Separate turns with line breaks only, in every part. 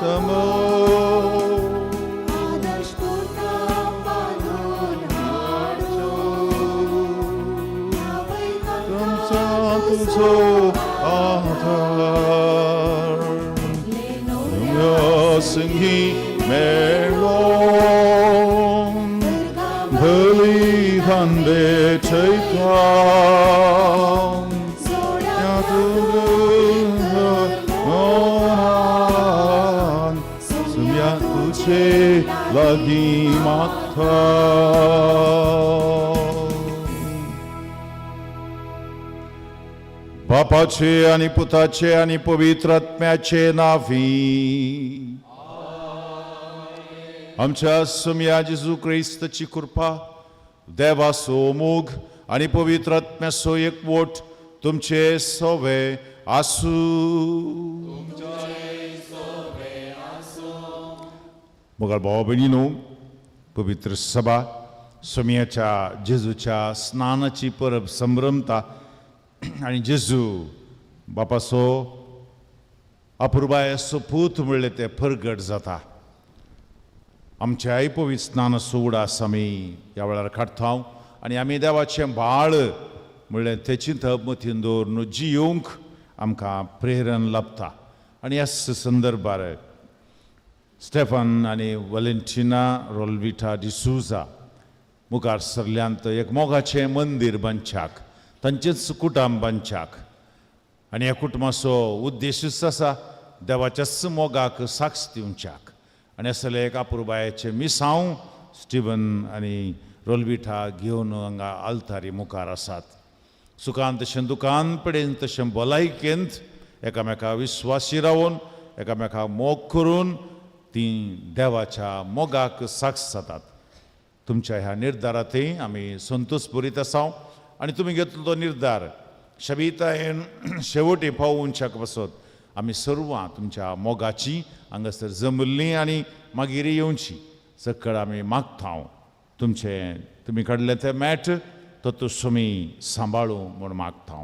समो.
आदर्श तुका बांदून हाडूं.
तुमचो तुजो आधार संगी मेळो बलिदान भेटयता. सुम्या तुझे लागीं मागता. बापाचे आनी पुताचे आनी पवित्र आत्म्याचे नांवी आमच्या सुम्या जेजू क्रिस्ताची कृपा, देवाचो मोग आनी पवित्र आत्म्याचो एकवट तुमचे सवे आसूं. मोगाळ भाव भयणीनो, पवित्र सभा सोम्याच्या जेजूच्या स्नानाची परब संभ्रमता आनी जेजू बापाचो अपुरबायेचो पूत म्हणलें तें परगट जाता. आमच्याय पवित्र स्नानाचो उडास आमी ह्या वेळार काडटा आनी आमी देवाचें बाळ म्हणलें तें चिंतप मतीन दवरून जियोवंक आमकां प्रेरण लाबता. आनी ह्या संदर्भार स्टेफन आनी वलेंटिना रोलविटा डिसूजा मुखार सरल्यांत एक मोगाचें मंदीर बांदच्याक, तांचेंच कुटुंब बांदच्याक. आनी ह्या कुटुंबाचो उद्देशूच आसा देवाच्याच मोगाक साक्ष दिवच्याक. आनी असलें एक अपुरबायेचें मिसांव स्टिवन आनी रोलविटा घेवन हांगा आल्तारी मुखार आसात. सुखान तशें दुकान पडेन तशें भलायकेंत एकामेका विस्वासी रावन एकामेका मोग करून तीं देवाच्या मोगाक साक्ष जातात. तुमच्या ह्या निर्धारांतय आमी संतोश बरीत आसा आनी तुमी घेतलो तो निर्धार शबितायेन शेवटी पावोवच्याक पासत आमी सर्वां तुमच्या मोगाची हांगासर जमल्लीं आनी मागीर येवची सकळ आमी मागता. तुमचें तुमी काडलें तें मॅट तो तुमी सांबाळूं म्हूण मागता.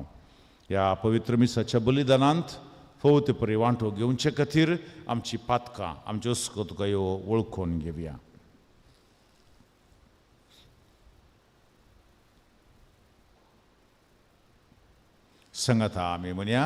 ह्या पवित्र मिसाच्या बलिदानांत फवते परी वांटो घेवचे खातीर आमची पातकां आमच्यो तुका वळखून घेवया. संगता आमी म्हणया,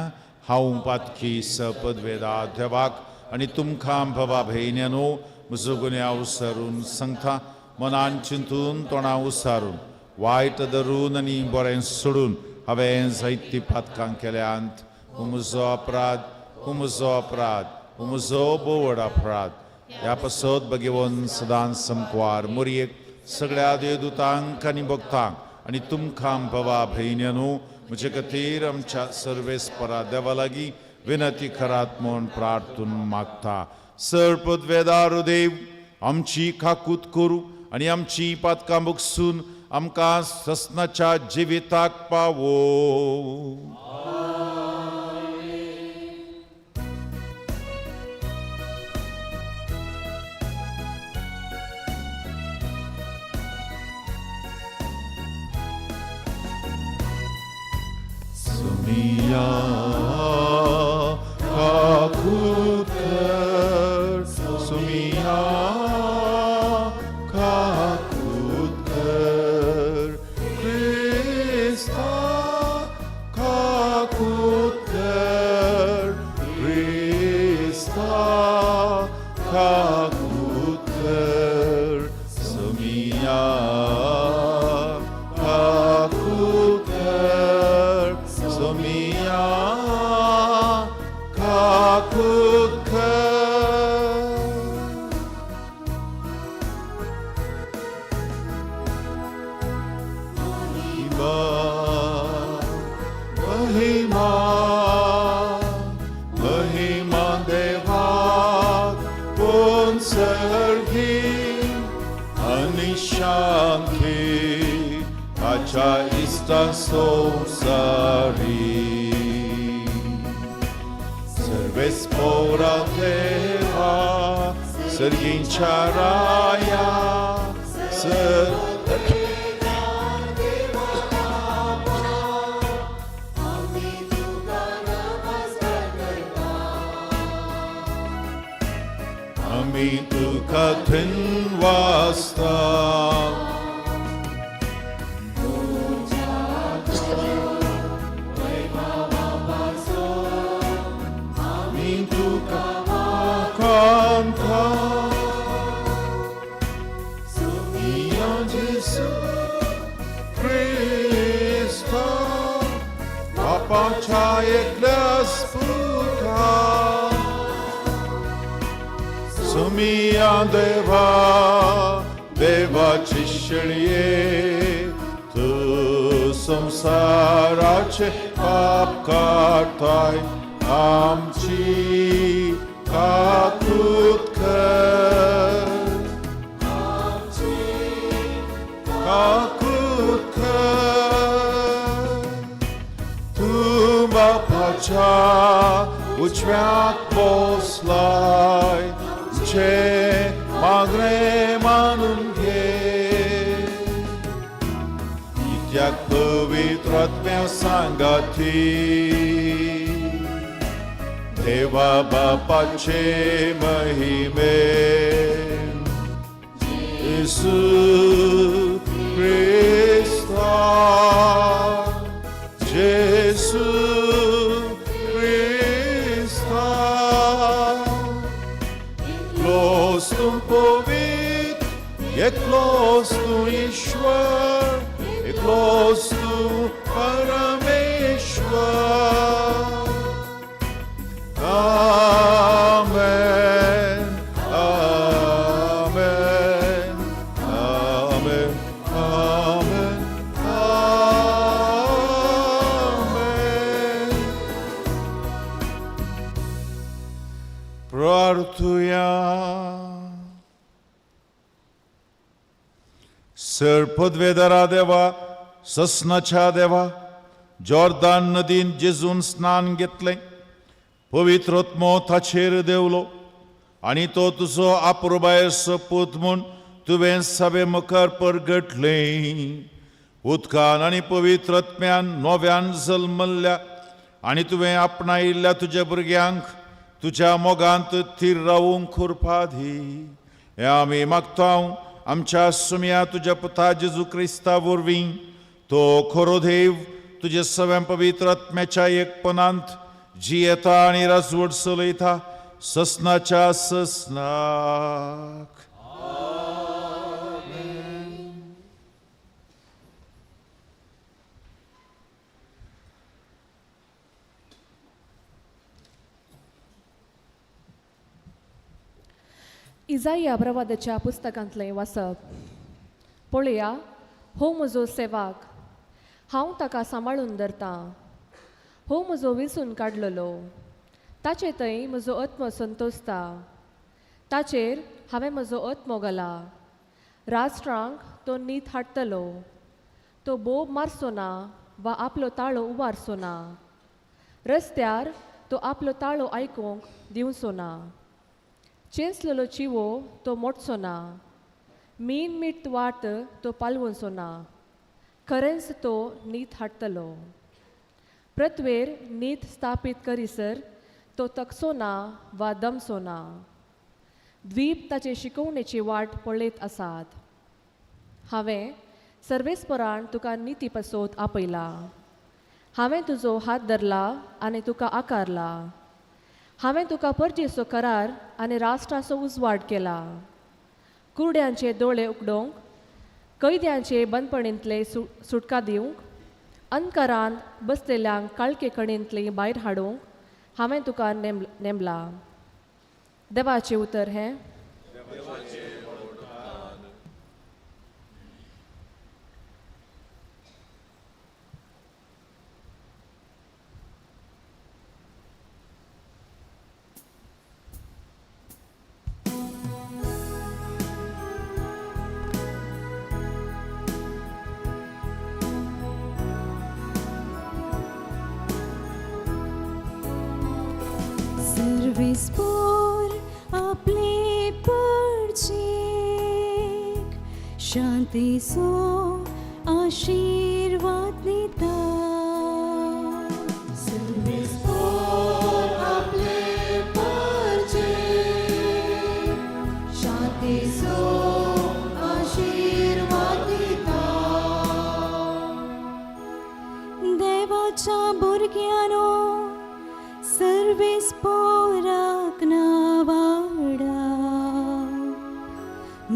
हांव पातकी सपदवेदा देवाक आनी तुमकां भवा भयण्यानो म्हजो गुन्यांव सरून सांगता. मनान चिंतून तोंडा उसारून वायट धरून आनी बरें सोडून हांवें जायतीं पातकां केल्यांत. म्हजो अपराध, म्हजो अपराध, म्हजो बोवड अपराध. ह्या पासत भगेवन सदांच समकुवार मोरयेक सगळ्या देवदूतांक आनी भक्तांक आनी तुमकां भवा भयण्यानो म्हजे खातीर आमच्या सर्वेस्परा देवा लागीं विनंती करात म्हूण प्रार्थून मागता. सर पदवेदार देव आमची काकूत करूं आनी आमची पातकां बगसून आमकां ससनाच्या जिविताक पावो. सुमिया काकूत कर, सुमिया काकूत कर, क्रिस्ता काकूत कर, क्रिस्ता काकूत कर, सुमिया काकूत कर, सुमिया काकूत कर. महिमा महिमा महिमा देवाक पुनसर्गी आनी शांती ताच्या इश्टा संवसारी. सर्वेस्पोरा देवा सर्गींच्या राया सर
आमी तुका नमस्कार करता.
आमी तुका धन्यवास्ता. आमी तुका कांता. Mio Gesù Cristo, बापाच्या एकल्याच पुता, सुमिया देवा, देवाची शेळये, तूं संवसाराचे पाप काडताय, आमची काकूत कर. काकूत कर. तूं बापाच्या उजव्याक बसलाय, आमचें मागणें मानून घे. कित्याक पवित्र आत्म्या सांगाती देवा बापाचे महिमे Gesù Cristo, Gesù Cristo, एकलोच तूं पवित्र, एकलोच तूं ईश्वर, एकलोच तूं परमेश्वर. Amen. Amen. Amen. Amen. Amen. प्रार्थुया. सर पदवेदारा देवा, ससनाच्या देवा, जॉर्दान नदीन जेजून स्नान घेतलें, पवित्र आत्मो ताचेर देंवलो आनी तो तुजो आपुरबायेचो पूत म्हूण तुवें सभे मुखार परगटलें. उदकान आनी पवित्र आत्म्यान नव्यान जल्मल्ल्या आनी तुवें आपणायिल्ल्या तुज्या भुरग्यांक तुज्या मोगांत थीर रावूंक खुरपा दी. हें आमी मागता आमच्या सुमया तुज्या पुता जेजू क्रिस्ता वरवीं. तो खरो देव तुजे सव्या पवित्र आत्म्याच्या एकपणांत जियेता आनी राजवट चलयता ससनाच्या ससनाक.
इजाया प्रवादाच्या पुस्तकांतलें वाचप. पळया, हो म्हजो सेवाक, हांव ताका सांबाळून धरतां. हो म्हजो विसून काडलेलो, ताचे थंय म्हजो आत्मो संतोसता. ताचेर हांवें म्हजो आत्मो घाला. राष्ट्रांक तो नीत हाडटलो. तो बोब मारचो ना वा आपलो ताळो उबारचो ना. रस्त्यार तो आपलो ताळो आयकूंक दिवचो ना. चेंचलेलो चिवो तो मोडचो ना. मीन मीठ वाट तो पालवचो ना. खरेंच तो नीत हाडटलो. पृथ्वेर नीत स्थापीत करीसर तो तकसो ना वा दमसो ना. द्वीप ताचे शिकोवणेची वाट पळयत आसात. हांवें सर्वेस्परान तुका निती पासत आपयला. हांवें तुजो हात धरला आनी तुका आकारला. हांवें तुका परजेचो करार आनी राष्ट्राचो उजवाड केला. कुरड्यांचे दोळे उगडोवंक, कैद्यांचे बंदपणींतले सुटका दिवंक, अंधकारांत बसलेल्यांक काळखे कणींतली भायर हाडूंक हांवें तुका नेमला. देवाचें उतर हें.
सर्वेस पोर आपले परजेक शांतीचो आशिर्वाद दिता. सर्वेस पोर आपले परजेक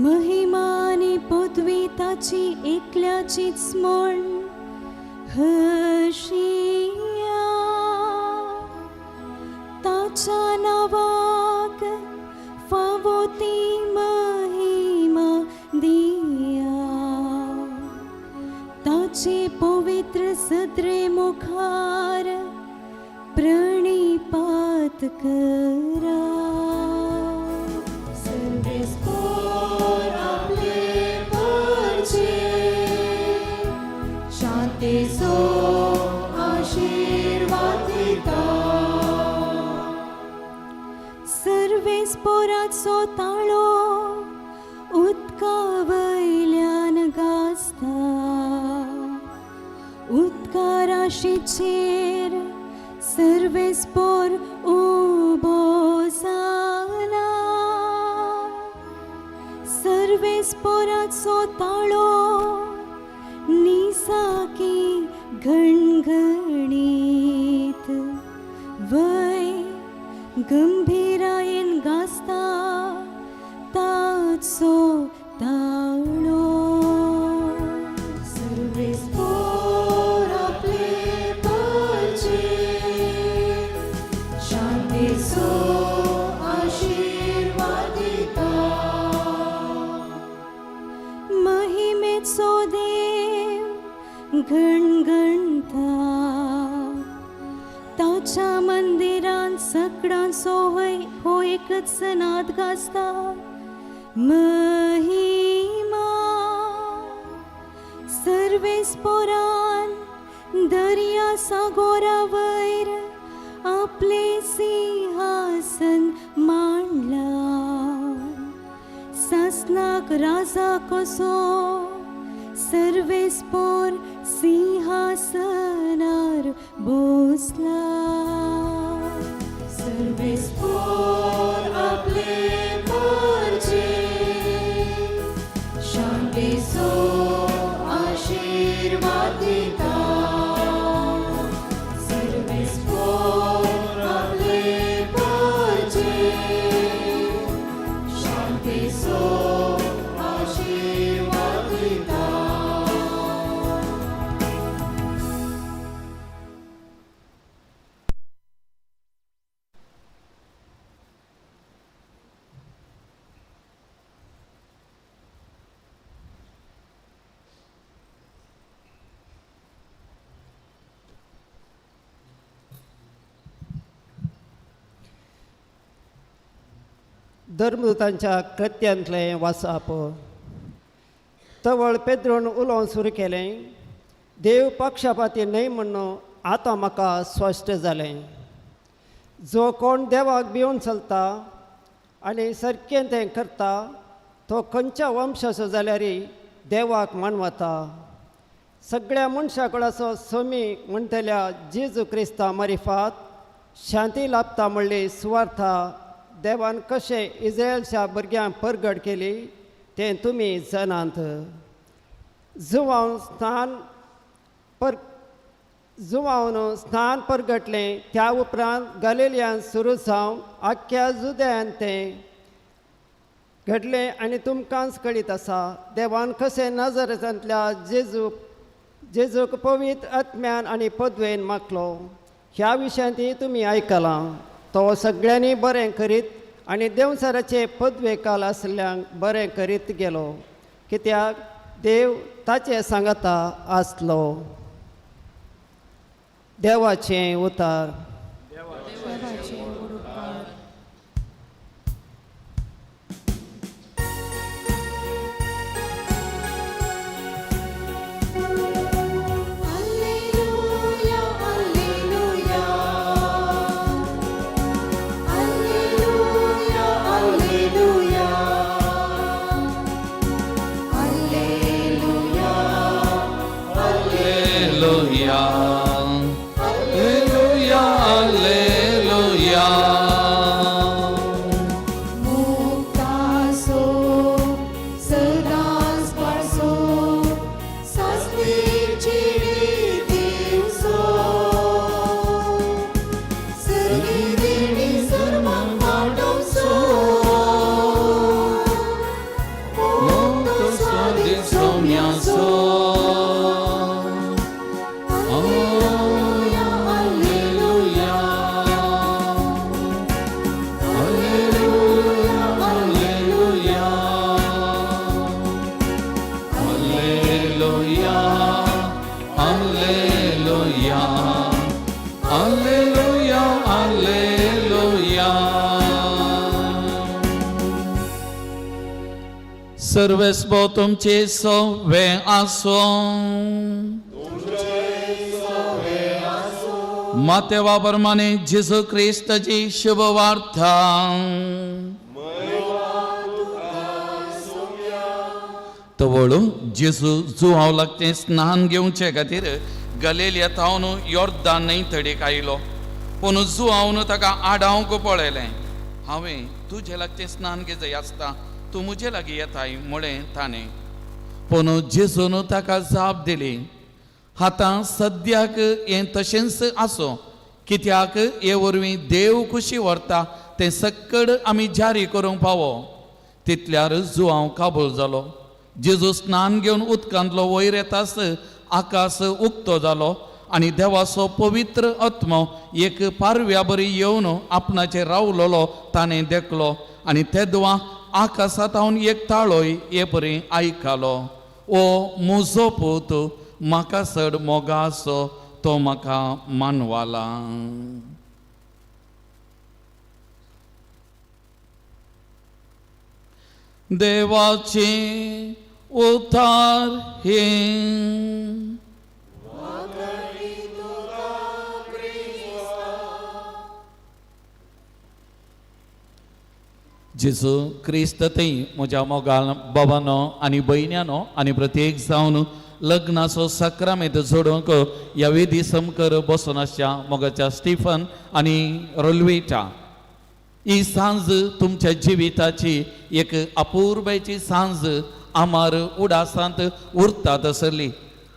महिमा आनी पदवी ताची एकल्याचीच म्हण हशिया. ताच्या नांवाक फावो ती महिमा दिया. ताचे पवित्र सदरे मुखार प्रणिपात करा.
सर्वेस्पोर आपले शांतीचो आशीर्वाद दिता.
सर्वेस्पोराचो ताळो उदका वयल्यान गाजता. उदका राशीचेर सर्वेस्पोर उबो जाला. सर्वेस्पोराचो ताळो निसाकी घणघणीत वय गंभीरायेन गाजता ताचो ताळो.
सर्वेस्पोर आपले शांतीचो आशीर्वाद दिता.
महिमेचो देव घणघणता. ताच्या मंदिरांत सकडांचो हो एकच नाद गाजता. महिमा. सर्वेस्पोरान दर्या सागोरा वयर आपले सिंहासन मांडला. सासनाक राजा कसो सर्वेस्पोर सिंहासनार बसला.
सर्वेस्पोर आपले शांतीचो आशीर्वाद दिता. सर्वेस्पोर आपले शांतीचो आशीर्वाद दिता.
धर्मदूतांच्या कृत्यांतलें वाचप. तवळ पेद्रोन उलोवन सुरू केलें, देव पक्षपाती न्हय म्हणून आतां म्हाका स्पश्ट जालें. जो कोण देवाक भिवन चलता आनी सारकें तें करता तो खंयच्या वंशाचो जाल्यार देवाक मानवता. सगळ्या मनशा कुळाचो स्वामी म्हणटल्या जेजू क्रिस्ता मारिफात शांती लाभता म्हणली सुवार्था देवान कशें इस्रायलच्या भुरग्यांक परगट केली तें तुमी जाणात. जुवावन स्थान परगटलें त्या उपरांत गलिलियान सुरू जावन आख्ख्या जुद्यान तें घडलें आनी तुमकांच कळीत आसा देवान कशें नजरेंतल्या जेजूक पवित्र आत्म्यान आनी पदवेन मागलो. ह्या विशयांत तुमी आयकलां. तो सगळ्यांनी बरें करीत आनी देंवचाराचे पदवेकाल आसल्ल्यांक बरें करीत गेलो, कित्याक देव ताचे सांगाता आसलो. देवाचें उतार.
देवाचे उपकार. Alleluia, alleluia, alleluia, alleluia, alleluia,
Alleluia, Alleluia, सर्वेस्पो तुमचे सवे आसूं. मातेवा प्रमाणे जेजू क्रिस्ताची शुभवार्ता. तवळ जेजू जुहाव लागचें स्नान घेवचे खातीर गलेलिया थावन योर्दान न्हंय तडीक आयलो. पूण जुहावन ताका आडावंक पळयलें. हांवें तुजे लागचें स्नान घेजय आसता, तूं म्हजे लागीं येताय म्हळें ताणें. पूण जेजून ताका जाप दिली, आतां सद्याक हें तशेंच आसूं, कित्याक हे वरवीं देव खुशी व्हरता तें सक्कड आमी जारी करूंक पावो. तितल्यार जुआंव काबूल जालो. जेजू स्नान घेवन उदकांतलो वयर येतास आकाश उक्तो जालो आनी देवाचो पवित्र आत्मो एक पारव्या बरी येवन आपणाचेर रावलोलो ताणें देखलो आनी तेदवा आकाशांत एक ताळोय हे परी आयकलो, ओ म्हजो पूत म्हाका चड मोगाचो, तो म्हाका मानवाला. देवाचे उतार हे. जेजू क्रिस्त थंय म्हज्या मोगाल बाबानो आनी भयण्यानो आनी प्रत्येक जावन लग्नाचो साक्रामेंत जोडूंक ह्या वेदी समकर बसून आसच्या मोगाच्या स्टिफन आनी रोलवेटा, ही सांज तुमच्या जिविताची एक अपुरबायची सांज आमार उडासांत उरता तसली.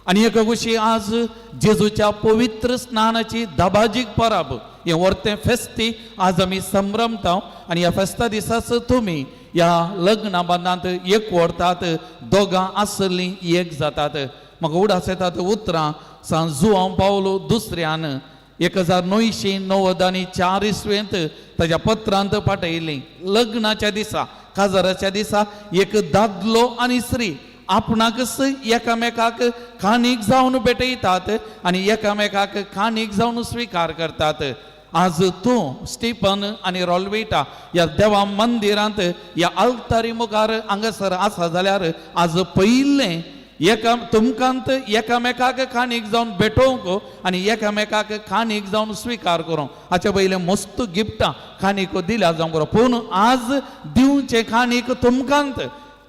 आनी एक खुशी आज जेजूच्या पवित्र स्नानाची दबाजीक परब हें वर्तें फेस्ती आज आमी संभ्रमता आनी ह्या फेस्ता दिसाच तुमी ह्या लग्ना बांदांत एक व्हरतात, दोगां आसलीं एक जातात. म्हाका उडास येतात उतरां सांज जुआंव पावलो दुसऱ्यान 1994 इसवेंत ताज्या पत्रांत पाठयली. लग्नाच्या दिसा, काजाराच्या दिसा एक दादलो आनी स्त्री आपणाकच एकामेकाक खाणीक जावन भेटयतात आनी एकामेकाक खाणीक जावन स्विकार करतात. आज तूं स्टिफन आनी रोलवेटा ह्या देवा मंदिरांत ह्या आल्तारी मुखार हांगासर आसा जाल्यार आज पयलें एका तुमकांत एकामेकाक खाणीक जावन भेटोवंक आनी एकामेकाक खाणीक जावन स्विकार करूंक हाचे पयलें मस्त गिफ्टां खाणीक दिल्या जावंक बरो. पूण आज दिवचें खाणीक तुमकांत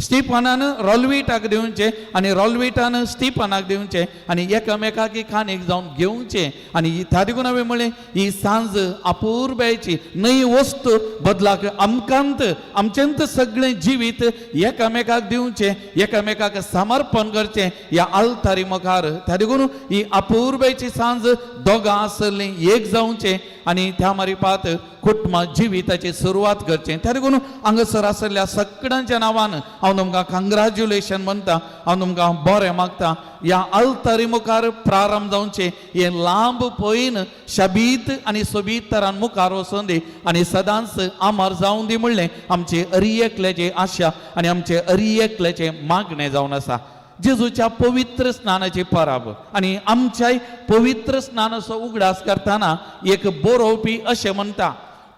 स्टिफनान रोलविटाक दिवचें आनी रोलविटान स्टिफनाक दिवचें आनी एकामेकाक खाणीक जावन घेवचें. आनी त्या देखून हांवें म्हणलें ही सांज अपुरबायेची न्हय वस्तू बदलाक आमकांत आमच्यांत सगळें जिवीत एकामेकाक दिवचें, एकामेकाक समर्पण करचें ह्या आल्तारी मुखार. त्या देखून ही अपुरबायेची सांज दोगां आसलीं एक जावचें आनी त्या मारिपात कुटुंबा जिविताची सुरवात करचें. त्या देखून हांगासर आसल्या सगळ्यांच्या नांवान हांव तुमकां कंग्रेच्युलेशन म्हणटा, हांव तुमकां बरें मागता. ह्या आल्तारी मुखार प्रारंभ जावचें हें लांब पयन शबीत आनी सोबीत तरान मुखार वचून दी आनी सदांच आमार जावन दी म्हणलें आमचे अरियकल्याची आशा आनी आमचे अरियकल्याचें मागणें जावन आसा. जेजूच्या पवित्र स्नानाची परब आनी आमच्याय पवित्र स्नानाचो उगडास करतना एक बरोवपी अशें म्हणटा,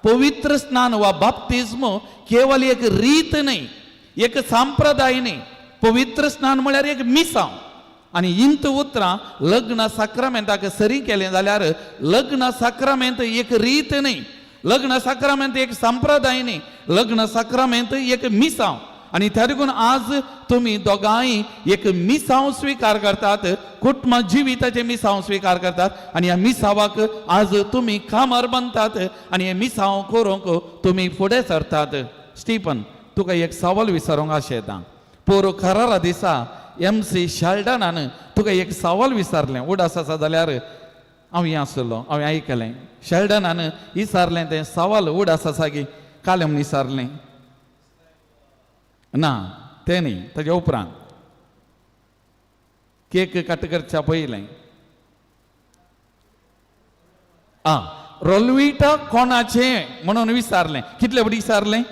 पवित्र स्नान वा बाप्तिज्म केवल एक रीत न्हय, एक संप्रदाय न्हय. पवित्र स्नान म्हळ्यार एक मिसांव. आनी इंत उतरां लग्न साक्रामेंताक सरी केलें जाल्यार लग्न साक्रामेंत एक रीत न्हय, लग्न साक्रामेंत एक संप्रदाय न्हय, लग्न साक्रामेंत एक मिसांव. आनी त्या देखून आज तुमी दोगांय एक मिसांव स्विकार करतात, कुटुंब जिविताचें मिसांव स्विकार करतात आनी ह्या मिसावाक आज तुमी कामार बांदतात आनी हें मिसांव करूंक तुमी फुडें सरतात. स्टिफन, तुका एक सवाल विचारूंक आशें येता. पोरू खरारा दिसा एम सी शेल्डनान तुका एक सवाल विचारलें, उडास आसा जाल्यार हांव हें आसलो, हांवें आयकलें. शेल्डनान विचारलें तें सवाल उडास आसा की कालें म्हूण विचारलें ना तें न्ही, ताज्या उपरांत केक कट करच्या पयलें आं रोलविटा कोणाचें म्हणून विचारलें. कितले पटी विचारलें?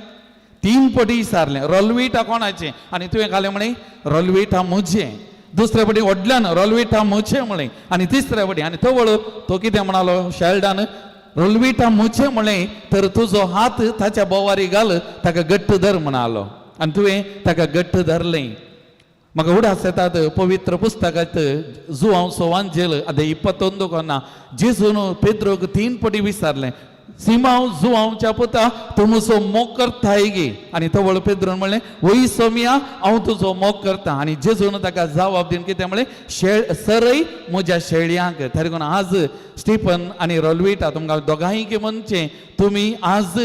3 पटी विचारलें रोलविटा कोणाचें. आनी तुवें घालें म्हळें रोलविटा म्हजें. दुसरे पटी व्हडल्यान रोलविटा म्हजें म्हळें आनी तिसरे पटी आनी तवळ तो कितें म्हणालो शेल्डान, रोलविटा म्हजें म्हळें तर तुजो हात ताच्या बोवारी घाल, ताका घट्ट धर म्हणालो. आनी तुवें ताका घट्ट धरलें. म्हाका उडास येतात पवित्र पुस्तकांत जुवांव सोवांजेल आतां 21 कोन्ना जेजून पेद्रोक 3 पटी विचारलें, सिमांव जुवांवच्या पुता तूं म्हजो मोग करताय गे? आनी तवळ पेद्रोन म्हणलें, वय सोमिया, हांव तुजो मोग करता. आनी जेजून ताका जवाब दिवन कितें म्हणलें, सरय म्हज्या शेळयांक. तरी कोण आज स्टिफन आनी रोलविटा तुमकां दोगांय म्हणचें, तुमी आज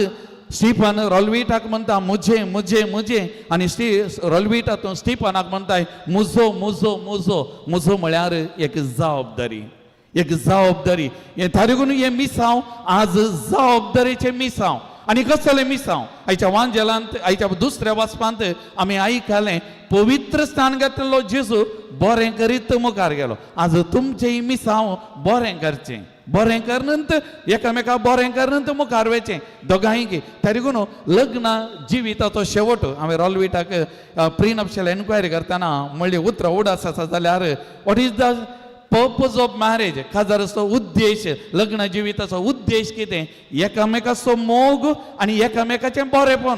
स्टिफन रोलविटाक म्हणटा म्हजें म्हजें म्हजें, आनी रोलविटा तूं स्टिफनाक म्हणटाय म्हजो म्हजो म्हजो म्हजो. म्हळ्यार एक जबाबदारी, एक जबाबदारी. हें थारिकून हें मिसांव आज जबाबदारीचें मिसांव. आनी कसलें मिसांव? आयच्या वांजेलांत, आयच्या दुसऱ्या वाचपांत आमी आयकलें, पवित्र स्थान घेतलो जेजू बरें करीत मुखार गेलो. आज तुमचें मिसांव बरें करचें, बरें करनंत एकामेका बरें करनंत मुखार वचें दोगांय. तरी कोण लग्न जिविताचो शेवट हांवें रोलविटाक प्रिनप्शियल एन्क्वायरी करतना म्हणली उतरां उडास आसा जाल्यार, what is the purpose of marriage? काजाराचो उद्देश, लग्न जिविताचो उद्देश कितें? एकामेकाचो मोग आनी एकामेकाचें बरेपण.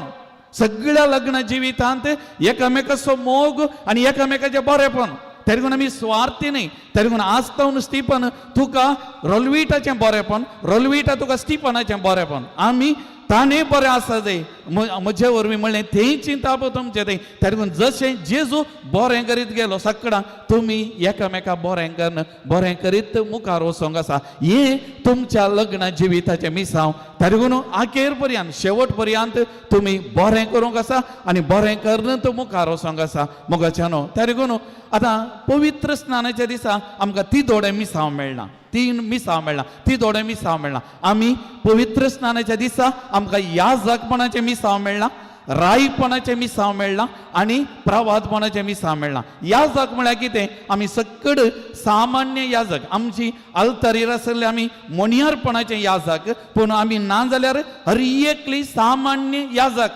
सगळ्या लग्न जिवितांत एकामेकाचो मोग आनी एकामेकाचें बरेपण. तरी कोण आमी स्वार्थी न्ही. तरी कोण आज तावन स्टिफन तुका रोलविटाचें बरेपण, रोलविटा तुका स्टिफनाचें बरेपण, आमी ताणें बरें आसा जाय म्हजे वरवीं म्हणलें तेंय चिंताप तुमचें तें. तरी कोण जशें जेजू बरें करीत गेलो सकडां, तुमी एकामेका बरें करून बरें करीत मुखार वचोंक आसा. हें तुमच्या लग्न जिविताचें मिसांव. तरी कोण आखेर पर्यंत, शेवट पर्यंत तुमी बरें करूंक आसा आनी बरें करून तूं मुखार वचोंक आसा मोगाच्या न्हू. तरी कोण आतां पवित्र स्नानाच्या दिसा आमकां ती दोडे मिसांव मेळना, 3 मिसांव मेळना, ती दोडे मिसांव मेळना. आमी पवित्र स्नानाच्या दिसा आमकां याजकपणाचें मिसांव मेळना, रायपणाचें मिसांव मेळना आनी प्रवादपणाचें मिसांव मेळना. याजक म्हळ्यार कितें? आमी सकड सामान्य याजक, आमची आल्तारीर आसले आमी मोनियारपणाचें याजक, पूण आमी ना जाल्यार हर एकली सामान्य याजक.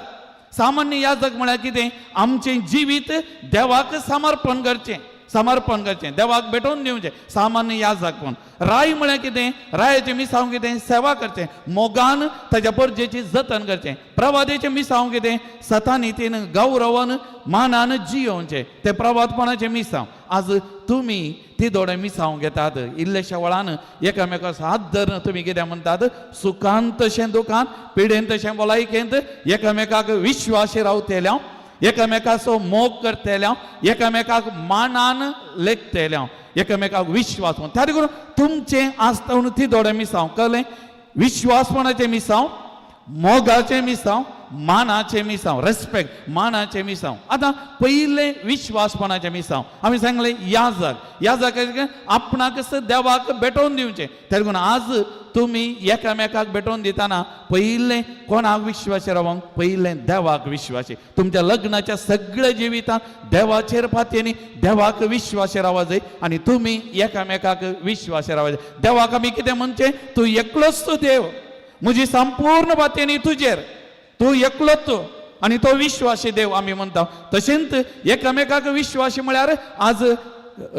सामान्य याजक म्हळ्यार कितें? आमचें जिवीत देवाक समर्पण करचें, समर्पण करचें, देवाक भेटोवन दिवचें, सामान्य याजक. पूण राय म्हळ्यार कितें? रायाचें मिसांव कितें? सेवा करचें, मोगान ताच्या परजेची जतन करचें. प्रवादेचें मिसांव कितें? सतानितीन गौरवान मानान जियोवचें, तें प्रवादपणाचें मिसांव. आज तुमी ती दोडे मिसांव घेतात इल्लेशा वळान एकामेकाचो हात धरून तुमी कितें म्हणटात, सुखान तशें दुखान, पिडेन तशें भलायकेंत एकामेकाक विश्वासी रावतले हांव, एकामेकाचो मोग करतले हांव, एकामेकाक मानान लेखतले हांव, एकामेकाक विश्वास. त्या करून तुमचें आसता ती दोडे मिसांव. कळ्ळें? विश्वासपणाचें मिसांव, मोगाचें मिसांव, मानाचें मिसांव, रेस्पेक्ट, मानाचें मिसांव. आतां पयलें विश्वासपणाचें मिसांव आमी सांगलें याजक. याजक आपणाक देवाक भेटोवन दिवचें. तेका लागून आज तुमी एकामेकाक भेटोवन दितना पयलें कोणाक विश्वासी रावंक? पयलें देवाक विश्वासी. तुमच्या लग्नाच्या सगळ्या जिवितांत देवाचेर पातयेनी देवाक विश्वासी रावा जाय आनी तुमी एकामेकाक विश्वासी रावा जाय. देवाक आमी कितें म्हणचें? तूं एकलोच तूं देव, म्हजी संपूर्ण पातयेनी तुजेर, तूं एकलोच तूं आनी तो विश्वासी देव आमी म्हणटा. तशेंच एकामेकाक विश्वासी म्हळ्यार आज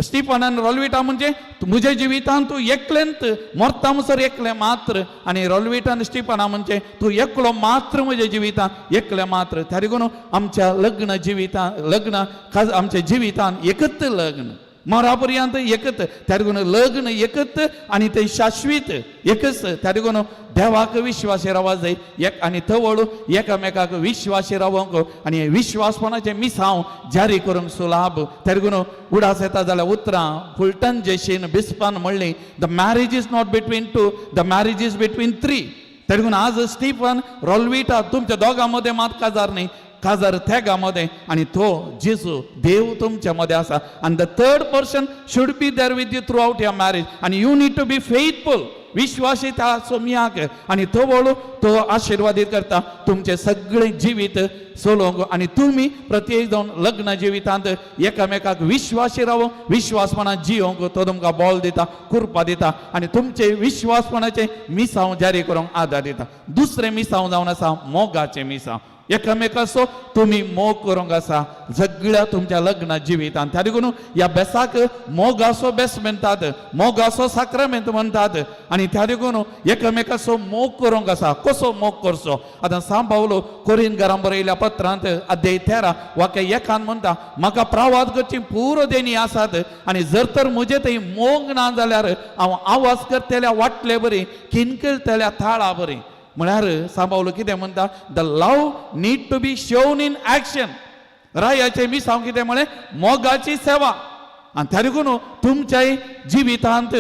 स्टिफनान रोलविटा म्हणजे म्हज्या जिवितान तूं एकलेंत मरता म्हणसर एकलें मात्र, आनी रोलविटान स्टिफना म्हणजे तूं एकलो मात्र म्हज्या जिवितान, एकलें मात्र. त्या देखून आमच्या लग्न जिवितान, लग्न खास आमच्या जिवितान एकच लग्न मरा पर्यंत एकच. त्या देखून लग्न एकच आनी तें शाश्वीत एकच. त्या देखून देवाक विश्वासी रावा जाय एक आनी तवळ एकामेकाक विश्वासी रावंक आनी विश्वासपणाचें मिसांव जारी करूंक सुलाभ. त्या देखून उडास येता जाल्यार उतरां फुलटन जेशीन बिस्पान म्हणली, the marriage is not between two, the marriage is between three. त्या देखून आज स्टिफन रोलविटा तुमच्या दोगां मदें मात काजार न्ही, काजार तेगा मदें आनी तो जेजू देव तुमच्या मदें आसा. आनी the third person should be there with you throughout your marriage आनी you need to be faithful, विश्वासी त्या सोमयाक, आनी तो वळू तो आशिर्वादीत करता तुमचें सगळें जिवीत चलोवंक. आनी तुमी प्रत्येक जावन लग्न जिवितांत एकामेकाक विश्वासी रावूंक, विश्वासपणान जियोंक तो तुमकां बळ दिता, कृपा दिता आनी तुमचे विश्वासपणाचें मिसांव जारी करूंक आदार दिता. दुसरें मिसांव जावन आसा मोगाचें मिसांव. एकामेकाचो तुमी मोग करूंक आसा सगळ्या तुमच्या लग्न जिवितान. त्या देखून ह्या बेसाक मोगाचो बेस म्हणटात, मोगाचो साक्रामेंत म्हणटात. आनी त्या देखून एकामेकाचो मोग करूंक आसा. कसो मोग करचो? आतां सांव पावलो कोरीन घरां बरयल्या पत्रांत अध्याय 13 वाक्य 1 म्हणटा, म्हाका प्रावाद करची पुरो देणी आसात आनी जर तर म्हजे थंय मोग ना जाल्यार हांव आवाज करतल्या वाटले बरी किनकळतल्या थाळा बरी. म्हळ्यार सांव पावलो कितें म्हणटा, the love need to be shown in action. रायाचें मिसांव कितें म्हळें, मोगाची सेवा. आनी त्या देखून तुमच्याय जिवितांत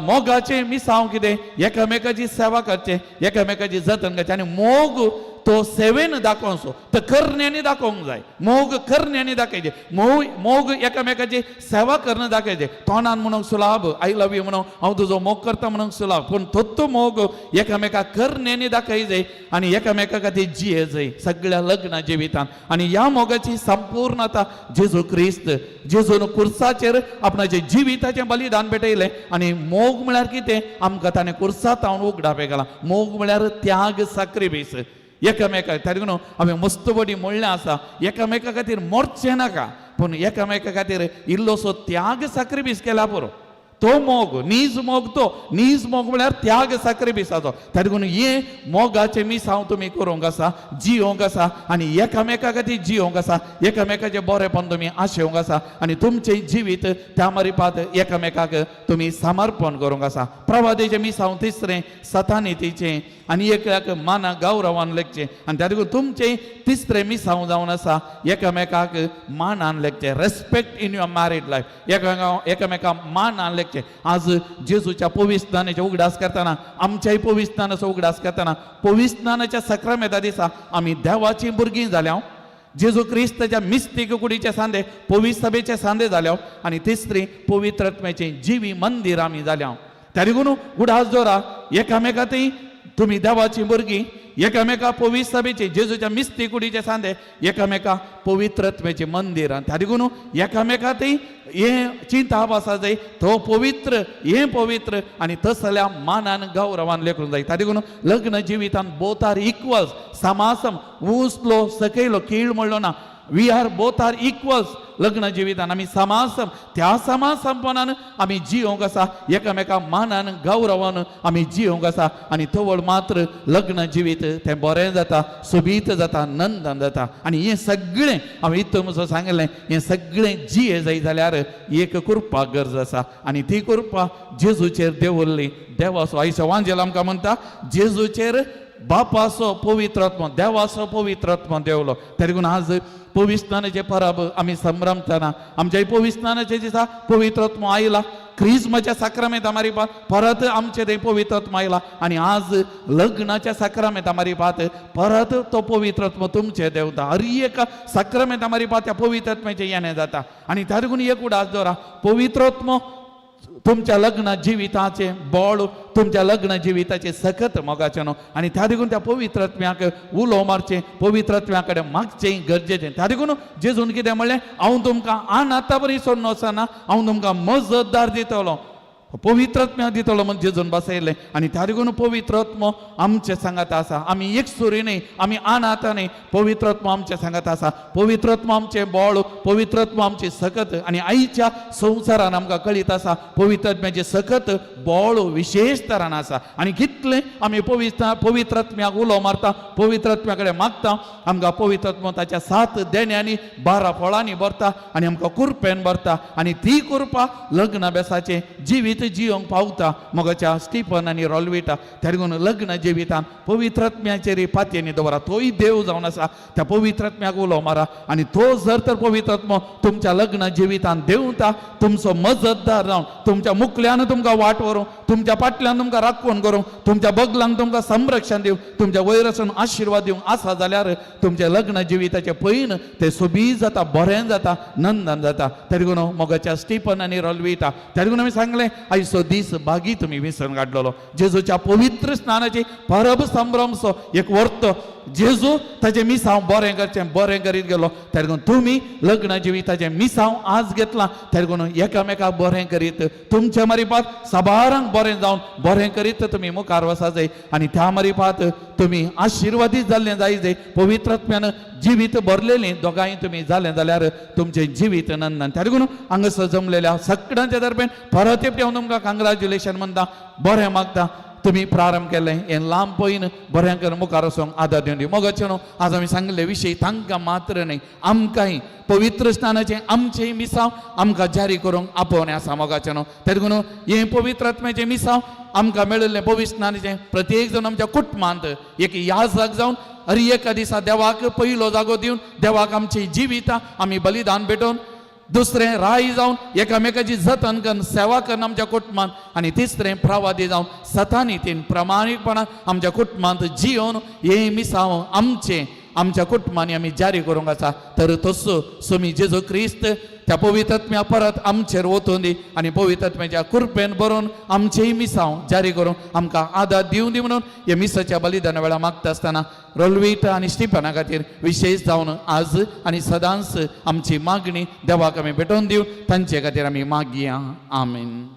मोगाचें मिसांव कितें, एकामेकाची सेवा करचें, एकामेकाची जतन करचें. आनी मोग तो सेवेन दाखोवचो, तो करण्यांनी दाखोवंक जाय. मोग करण्यांनी दाखयचे, मोग एकामेकाची सेवा करणं दाखयचे. तोंडान म्हणूंक सुलाभ I love you म्हणून, हांव तुजो मोग करता म्हणूंक सुलाभ, पूण तो मोग एकामेका करण्यांनी दाखयचे आनी एकामेका खातीर जिये जाय सगळ्या लग्न जिवितान. आनी ह्या मोगाची संपूर्णता जेजू क्रिस्त, जेजून कुर्साचेर आपणाचें जिविताचें बलिदान भेटयलें. आनी मोग म्हळ्यार कितें, आमकां ताणें कुर्सात हांव उगडापें घालां. मोग म्हळ्यार त्याग, साक्रिफीस एकामेकाक. त्या देखून हांवें मस्त बडी म्हणलें आसा, एकामेका खातीर मरचें नाका, पूण एकामेका खातीर इल्लोसो त्याग साक्रिफीस केला पुरो. तो मोग नीज मोग, तो नीज मोग म्हळ्यार त्याग साक्रिफिसाचो. त्या देखून हे मोगाचें मिसांव तुमी करूंक आसा, जियोंक आसा आनी एकामेका खातीर जियोंक आसा, एकामेकाचें बरेंपण तुमी आशेवंक आसा आनी तुमचें जिवीत त्या मारिपात एकामेकाक तुमी समर्पण करूंक आसा. प्रवादेचें मिसांव तिसरें सतानितीचें आनी एकल्याक माना गौरवान लेखचें. आनी त्या देखून तुमचें तिसरें मिसांव जावन आसा एकामेकाक मानान लेखचें, respect in your married life, एकामेका मानान लेखचें. आज जेजूच्या पविस्तानाचे उगडास करतना, आमच्याय पविस्तानाचो उगडास करतना, पविस्तानाच्या सक्रामेता दिसा आमी देवाचीं भुरगीं जाल्या, जेजू क्रिस्ताच्या मिस्तीक कुडीचे सांदे, पवित्र सभेचे सांदे जाल्या आनी तिसरी पवित्र आत्म्याचें जिवी मंदिर आमी जाल्या. त्या देखून उगडास दवरा, एकामेका थंय तुमी देवाचीं भुरगीं, एकामेका पवित्र सभेचे जेजूच्या मिस्ती कुडीचे सांदे, एकामेका पवित्र आत्म्याचें मंदिर. आनी त्या देखून एकामेका थंय हें चिंताप आसा जाय, तो पवित्र, हें पवित्र आनी तसल्या मानान गौरवान लेखूंक जाय. त्या देखून लग्न जिवितान both are equals, समासम, उंचलो सकयलो कीळ म्हणलो ना, we are both are equals. लग्न जिवितान आमी समासम, त्या समासमपणान आमी जियोंक आसा, एकामेका मानान गौरवान आमी जियोंक आसा. आनी तवळ मात्र लग्न जिवीत तें बरें जाता, सोबीत जाता, नंदन जाता. आनी हें सगळें हांवें इतून सांगलें, हें सगळें जिये जाय जाल्यार एक कृपा गरज आसा आनी ती कृपा जेजूचेर देंवल्ली देवाचो. आयचो वांजेल आमकां म्हणटा, जेजूचेर बापाचो पवित्र आत्मो, देवाचो पवित्र आत्मो देवलो. त्या देखून आज पविस्नानाचे परब आमी संभ्रमतना आमच्या पविस्नानाचे दिसा पवित्र आत्मो आयला. क्रिज्माच्या साक्रामेंता मारिपात परत आमचे थंय पवित्र आत्मो आयला आनी आज लग्नाच्या साक्रामेंता मारिपात परत तो पवित्र आत्मो तुमचे देवता. हर एका साक्रामेंता मारिपात त्या पवित्र आत्म्याचें येणें जाता. आनी त्या देखून एक उडास दवरा, पवित्र आत्मो तुमच्या लग्न जिविताचें बळ, तुमच्या लग्न जिविताचें सखत मोगाचें न्हू. आनी त्या देखून त्या पवित्र आत्म्याक उलो मारचें, पवित्र आत्म्या कडेन मागचें गरजेचें. त्या देखून जेजून कितें म्हणलें, हांव तुमकां आन आतां बरी सोडून वचना, हांव तुमकां मजतदार दितलो, पवित्र आत्म्या दितलो म्हण जेजून बसयलें. आनी त्या देखून पवित्र आत्मो आमचे सांगात आसा. आमी एक सुरी न्हय, आमी अनाथ न्हय, पवित्र आत्मो आमचे सांगात आसा. पवित्र आत्मो आमचें बळ, पवित्र आत्मो आमची सकत. आनी आयच्या संवसारान आमकां कळीत आसा, पवित्र आत्म्याचें सकत बळ विशेश तरान आसा. आनी कितलें आमी पवित्र पवित्र आत्म्याक उलो मारता, पवित्र आत्म्या कडेन मागता, आमकां पवित्र आत्मो ताच्या 7 देण्यांनी 12 फळांनी भरता आनी आमकां कुरपेन भरता. आनी ती कुरपा लग्न बेसाचें जिवीत जियोंक पावता मगाच्या स्टिफन आनी रोलविटा. त्या देखून लग्न जिवितान पवित्र आत्म्याचेर पातयेनी दवरा, तोय देव जावन आसा. त्या पवित्र आत्म्याक उलो मारा आनी तो जर तर पवित्र आत्मो तुमच्या लग्न जिवितान देंवता, तुमचो मजतदार जावन तुमच्या मुखल्यान तुमकां वाट व्हरूं, तुमच्या फाटल्यान तुमकां राखण करूं, तुमच्या बगलांक तुमकां संरक्षण दिवं, तुमच्या वयर वचून आशिर्वाद दिवंक आसा जाल्यार तुमच्या लग्न जिविताचें पयन तें सोबीत जाता, बरें जाता, नंदन जाता. त्या देखून मोगाच्या स्टिफन आनी रोलविटा, त्या देखून आमी सांगलें आयचो दीस बागी तुमी विसरून काडलेलो. जेजूच्या पवित्र स्नानाची परब संभ्रमचो एक वर्त जेजू ताजें मिसांव बरें करचें बरें करीत गेलो. तेका तुमी लग्न जिविताचें मिसांव आज घेतलां, तेका एकामेकाक बरें करीत तुमच्या मारिपात साबारांक बरें जावन बरें करीत तुमी मुखार वचा जाय आनी त्या मारिपात तुमी आशिर्वादीत जाल्लें जाय जाय. पवित्र आत्म्यान जिवीत भरलेलें दोगांय तुमी जालें जाल्यार तुमचें जिवीत नंदन. तेका हांगासर जमलेल्या सगळ्यांच्या दरम्यान परत एकटें हांव तुमकां कांग्रेच्युलेशन म्हणटा, बरें मागता. तुमी प्रारंभ केलें हें लांब पयन बऱ्यां करून मुखार वचोंक आदार दिवन दी. मोगाचें न्हू आज आमी सांगिल्ले विशय तांकां मात्र न्हय आमकांय पवित्र स्नानाचें आमचें मिसांव आमकां जारी करूंक आपोवणें आसा. मोगाचें न्हू तेका न्हू हें पवित्र आत्म्याचें मिसांव आमकां मेळिल्लें पवित्र स्नानाचें प्रत्येक जाण आमच्या कुटुंबांत एक याजक जावन हर एका दिसा देवाक पयलो जागो दिवन देवाक आमची जिवितां आमी बलिदान भेटोवन, दुसरें राय जावन एकामेकाची जतन करून सेवा करून आमच्या कुटुंबांत, आनी तिसरें प्रवादी जावन सतानितीन प्रामाणीकपणान आमच्या कुटुंबांत जियोन हें मिसांव आमचें आमच्या कुटुंबांनी आमी जारी करूंक आसा. तर तसो सोमी जेजू क्रिस्त त्या पवित्र आत्म्या परत आमचेर वतून दी आनी पवित्र आत्म्याच्या कृपेन बरोवन आमचेय मिसांव जारी करून आमकां आदार दिवं दी म्हणून हे मिसाच्या बलिदाना वेळार मागता आसतना रोलवीट आनी स्टिफना खातीर विशेश जावन आज आनी सदांच आमची मागणी देवाक आमी भेटोवन दिवन तांचे खातीर आमी मागया. आमेन.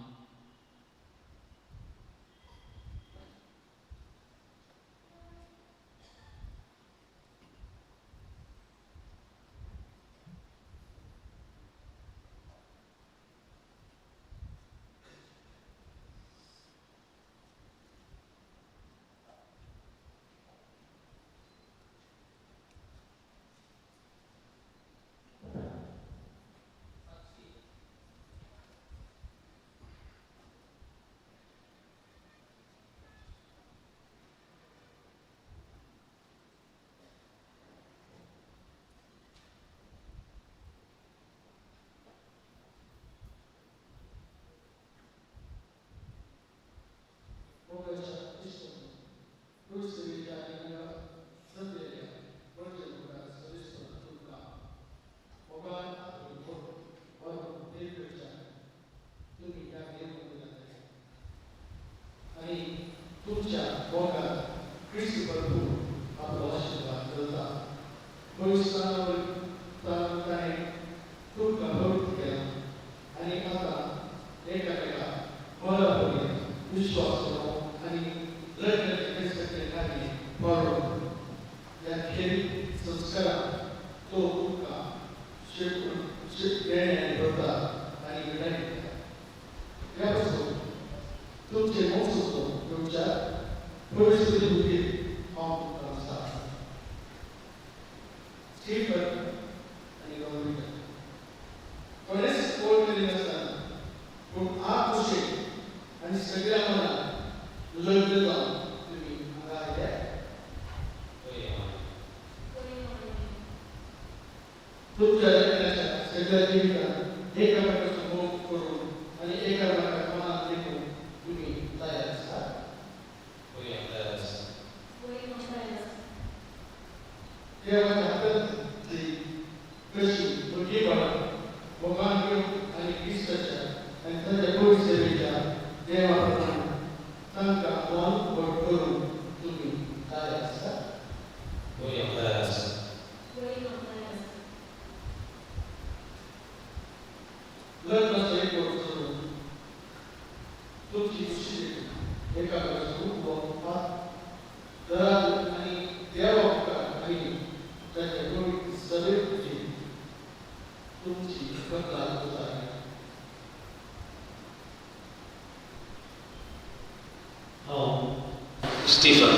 स्टीफन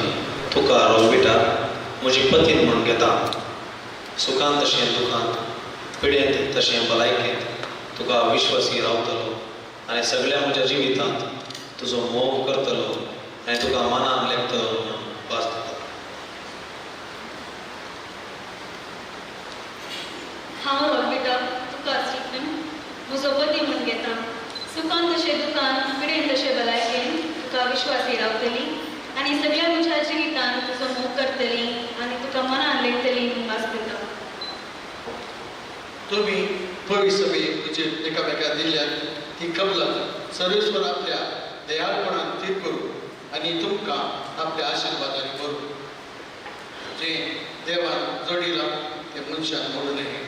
तुका रोलविटा म्हजी पतीन म्हणून घेता. सुखांत तशें दुखांत, पिडेंत तशें भलायकेंत तुका विश्वासी रावतलो आनी सगळ्या म्हज्या जिवितांत तुजो मोग करतलो आनी तुका मनान लेखतलो म्हणून भास दिता.
हांव रोलविटा तुका स्टीफन म्हजो पती म्हूण घेता. सुखान तशें दुखान, पिडेन तशें भलायकेन तुका विश्वासी रावतली आनी सगळ्या म्हज्या जिवितान तुजो मोग करतली आनी तुका मनान लेखतली म्हूण भास दिता.
तुमी पयस सगळी तुजे एकामेका दिल्यात ती कबलात सर्वेश्वर आपल्या दयाळपणान थीर करूं आनी तुमकां आपल्या आशिर्वादांनी भरूं. जें देवान जोडिलां तें मनशान मोडू नये.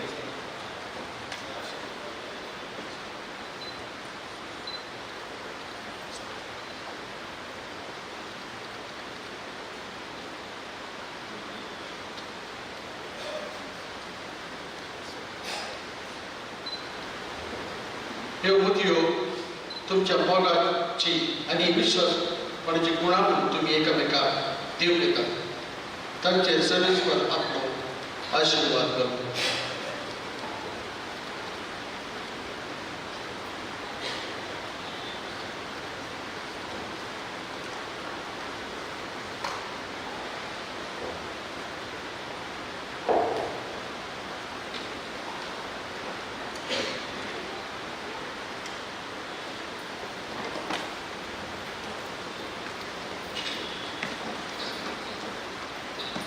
ह्यो मुदयो तुमच्या मोगाची आनी विश्वासपणाची गुणां म्हूण तुमी एकामेकाक दिवंक येता. तांचेर सर्वेश्वर आपलो आशिर्वाद करूं.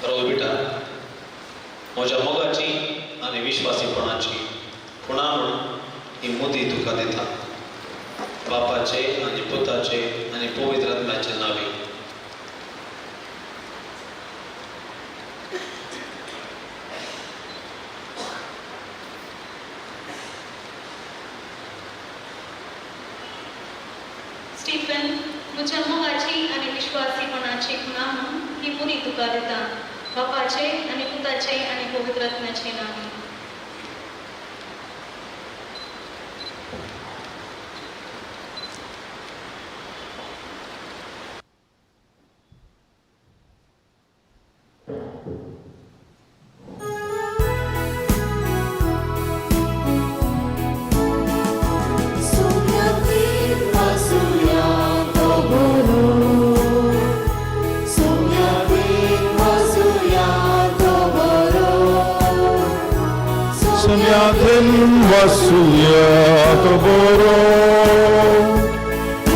रोलविटा, म्हज्या मोगाची आनी विश्वासीपणाची खुणा म्हूण ही मुदी तुका दिता. बापाचे आनी पुताचे आनी पवित्र आत्म्याचे नांवी.
स्टीफन, म्हज्या मोगाची आनी विश्वासीपणाची खुणा म्हूण ही मुदी तुका दिता. बापाचे आनी पुताचे आनी पवित्र आत्म्याचे नांवी.
Sumyatin wasuya toboro, Sumyatin wasuya toboro,
Sumyatin wasuya toboro,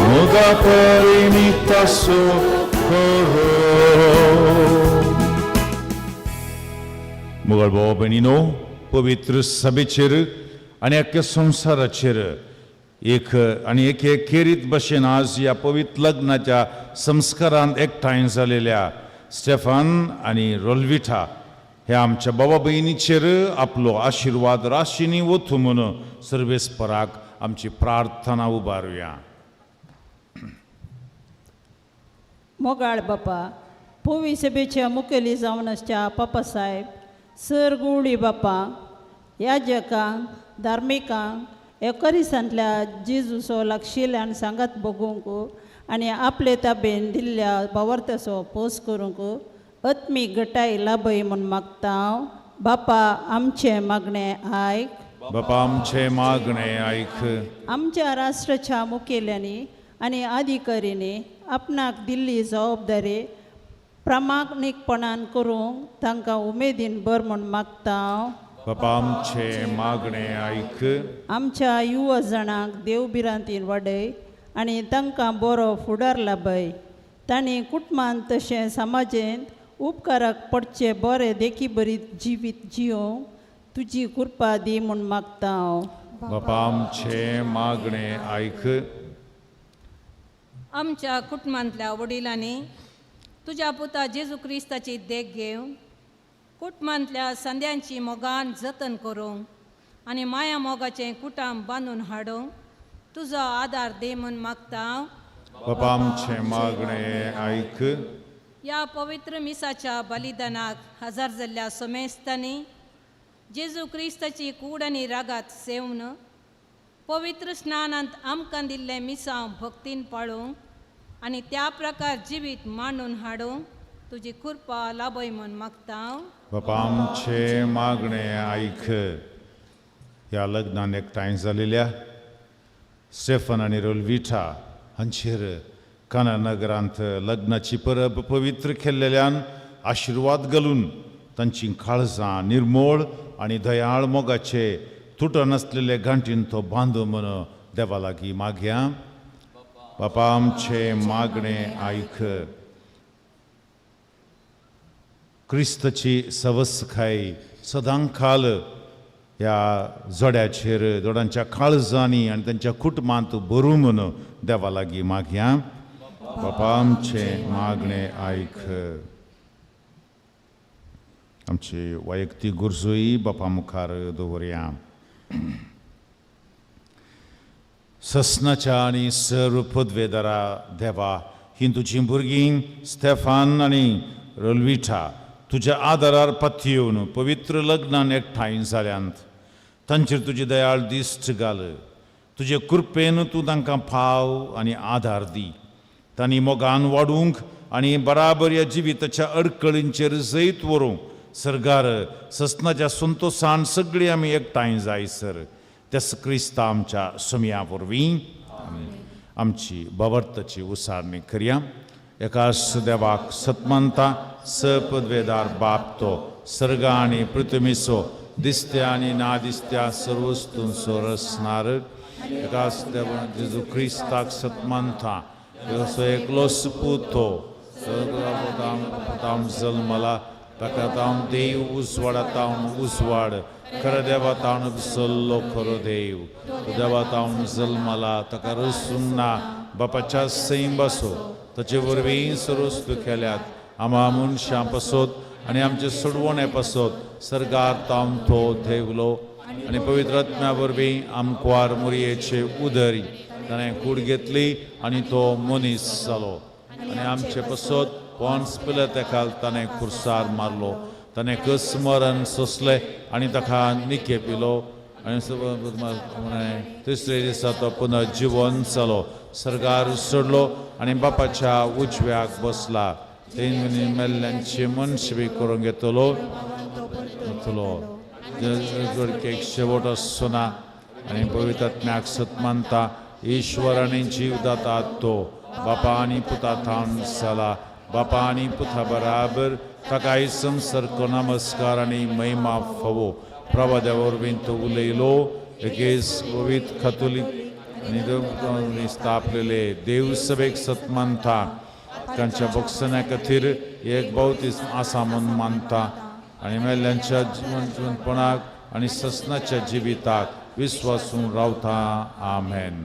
Muga parimita socorro. Mughal भाव भयणीनो, पवित्र सभेचेर आनी अख्ख्या संवसाराचेर एक आनी एक एक खेरीत भशेन आज ह्या पवित्र लग्नाच्या संस्कारांत एकठांय जालेल्या स्टेफान आनी रोलविठा ह्या आमच्या बाबा भयणीचेर आपलो आशिर्वाद राशींनी वतू म्हूण सर्वेस्पराक आमची प्रार्थना उबारुया.
मोगाळ बापा, पोवी सभेच्या मुखेली जावन आसच्या पापासाहेब सर गुवडी बापा, याजकांक, धार्मिकांक एकोरिसांतल्या जेजूचो लागशिल्ल्यान सांगात बगूंक आनी आपले ताबेन दिल्ल्या बावर्त्याचो पोस करूंक आत्मीक गटाय लाभय म्हूण मागता हांव. बापा आमचें मागणें आयक.
बापा आमचें मागणें आयक.
आमच्या राष्ट्राच्या मुखेल्यांनी आनी अधिकाऱ्यांनी आपणाक दिल्ली जबाबदारी प्रामाणीकपणान करूंक तांकां उमेदीन बर म्हूण मागता हांव.
बापा आमचें मागणें आयक.
आमच्या युवा जाणांक देवभिरांतीन वाडय आनी तांकां बरो फुडार लाभय. तांणी कुटुंबांत तशें समाजेंत उपकाराक पडचे बरे देखी बरी जिवीत जियोंक तुजी कृपा दी म्हूण मागता हांव.
बापा आमचें मागणें आयक.
आमच्या कुटुंबांतल्या वडिलांनी तुज्या पुता जेजू क्रिस्ताची देख घेवन कुटुंबांतल्या संद्यांची मोगान जतन करूंक आनी माया मोगाचें कुटाम बांदून हाडूंक तुजो आदार दी म्हूण मागता हांव.
बापा आमचें मागणें आयक.
ह्या पवित्र मिसाच्या बलिदानाक हजर जाल्ल्या सोमेस्तांनी जेजू क्रिस्ताची कूड आनी रागात सेवन पवित्र स्नानांत आमकां दिल्लें मिसांव भक्तीन पाळूंक आनी त्या प्रकार जिवीत मांडून हाडूंक तुजी कृपा लाभय म्हूण मागता हांव.
बापा आमचें मागणें आयक. ह्या लग्नान एकठांय जालेल्या स्टेफन आनी रोलविठा हांचेर काना नगरांत लग्नाची परब पवित्र केल्लेल्यान आशिर्वाद घालून तांची काळजां निर्मोळ आनी दयाळ मोगाचे तुटनासलेले गांठीन तो बांदू म्हूण देवा लागीं मागया. बापा आमचें मागणें आयक. क्रिस्ताची सवसकाय सदां खाल ह्या जोड्याचेर, जोडांच्या काळजांनी आनी तांच्या कुटुंबांत भरूं म्हूण देवा लागीं मागया. बापा आमचें मागणें आयक. आमची वैयक्तीक गरजूय बापा मुखार दवरया. ससनाच्या आनी सर्व पदवेदारा देवा, हीं तुजीं भुरगीं स्टेफान आनी रोलविठा तुज्या आदारार पथयेवन पवित्र लग्नान एकठांय जाल्यांत. तांचेर तुजी दयाळ दिश्ट घाल. तुजे कृपेन तूं तांकां पाव आनी आदार दी. तांणी मोगान वाडूंक आनी बराबर ह्या जिविताच्या अडकळींचेर जैत व्हरूंक सरगार ससनाच्या संतोशान सगळीं आमी एकठांय जाय सर त्यास क्रिस्ता आमच्या सोमया वरवीं आमची बावर्ताची उसारणी करया. एकाच देवाक सतमानता सपदवेदार बाप तो सर्गा आनी पृथ्वीचो दिसत्या आनी ना दिसत्या सर्वस्तूंचो रसणार. एकाच देवा जेजू क्रिस्ताक सतमानता असो एकलोच पूत तो तावन जल्मला ताका तावन देव उजवाडा तावन उजवाड खरो देवा तावन सल्लो खरो देव तो देवा तावन जल्मला ताका रसूंक ना बापाच्या सैम बसो ताचे वरवीं सर्वस्तू केल्यात आमा मनशां पासत आनी आमचे सोडवणे पासत सर्गार तावन तो देवलो आनी पवित्र आत्म्या वरवीं आमकवार मुरयेचे उदरी ताणें कूड घेतली आनी तो मनीस जालो आनी आमचे पासत पोन्स पिलेत ताणें खुर्सार मारलो. ताणें कस मरण सोंसलें आनी ताका निके पिलो आनी तिसरे दिसा तो पुनर्जिवन जालो. सर्गार सोडलो आनी बापाच्या उजव्याक बसला. तें मेल्ल्यांची मनशी करूंक घेतलो वतलो जोडकेक शेवट आसना आनी पवित्र आत्म्याक सतमानता ईश्वर आनी जीव दाता तो बापा आनी पुता थावन जाला बापा आनी पुता बराबर ताकाय संसर्ग नमस्कार आनी महिमा फावो. प्रभा वरवीं तो उलयलो एकेच पवित्र कातोलीक आनी स्थापलेले देवसभेक सतमानता तांच्या बक्षण्या खातीर एक बावतीस आसा म्हूण मानता आनी मेल्ल्यांच्या जिवनपणाक आनी ससनाच्या जिविताक विस्वासून रावता. आमेन.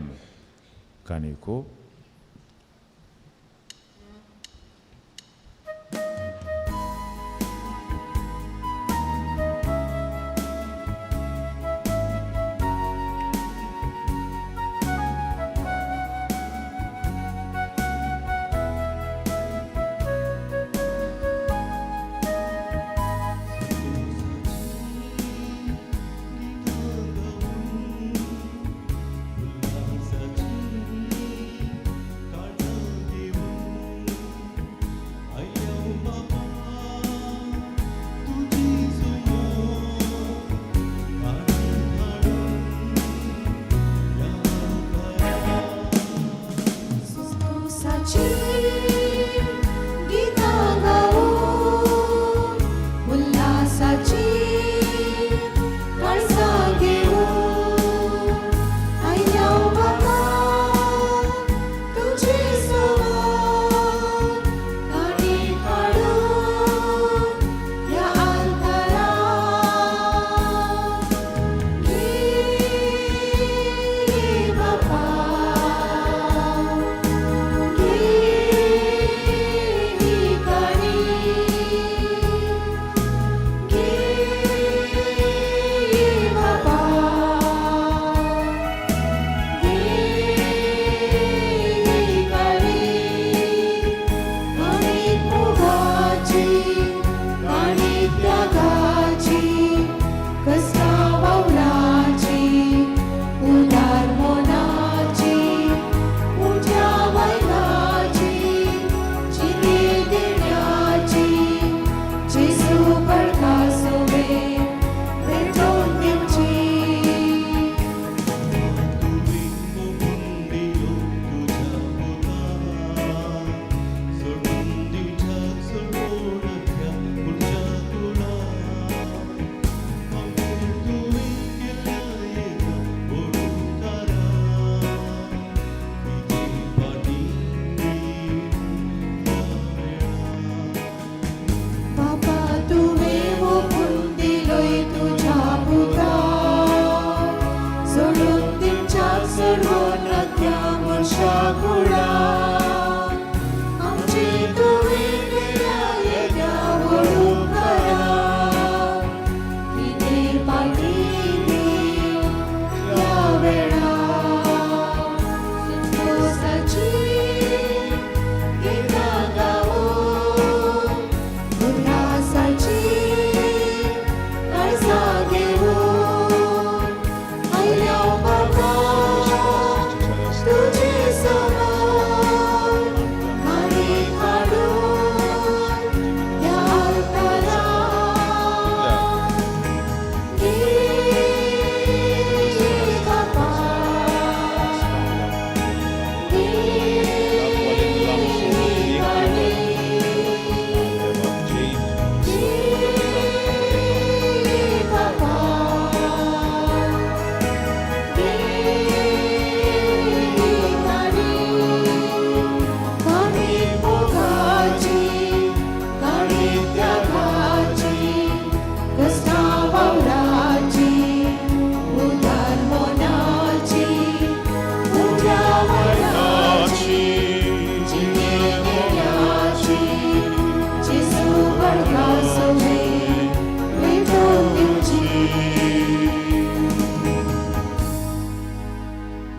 कानिको
उल्हासाची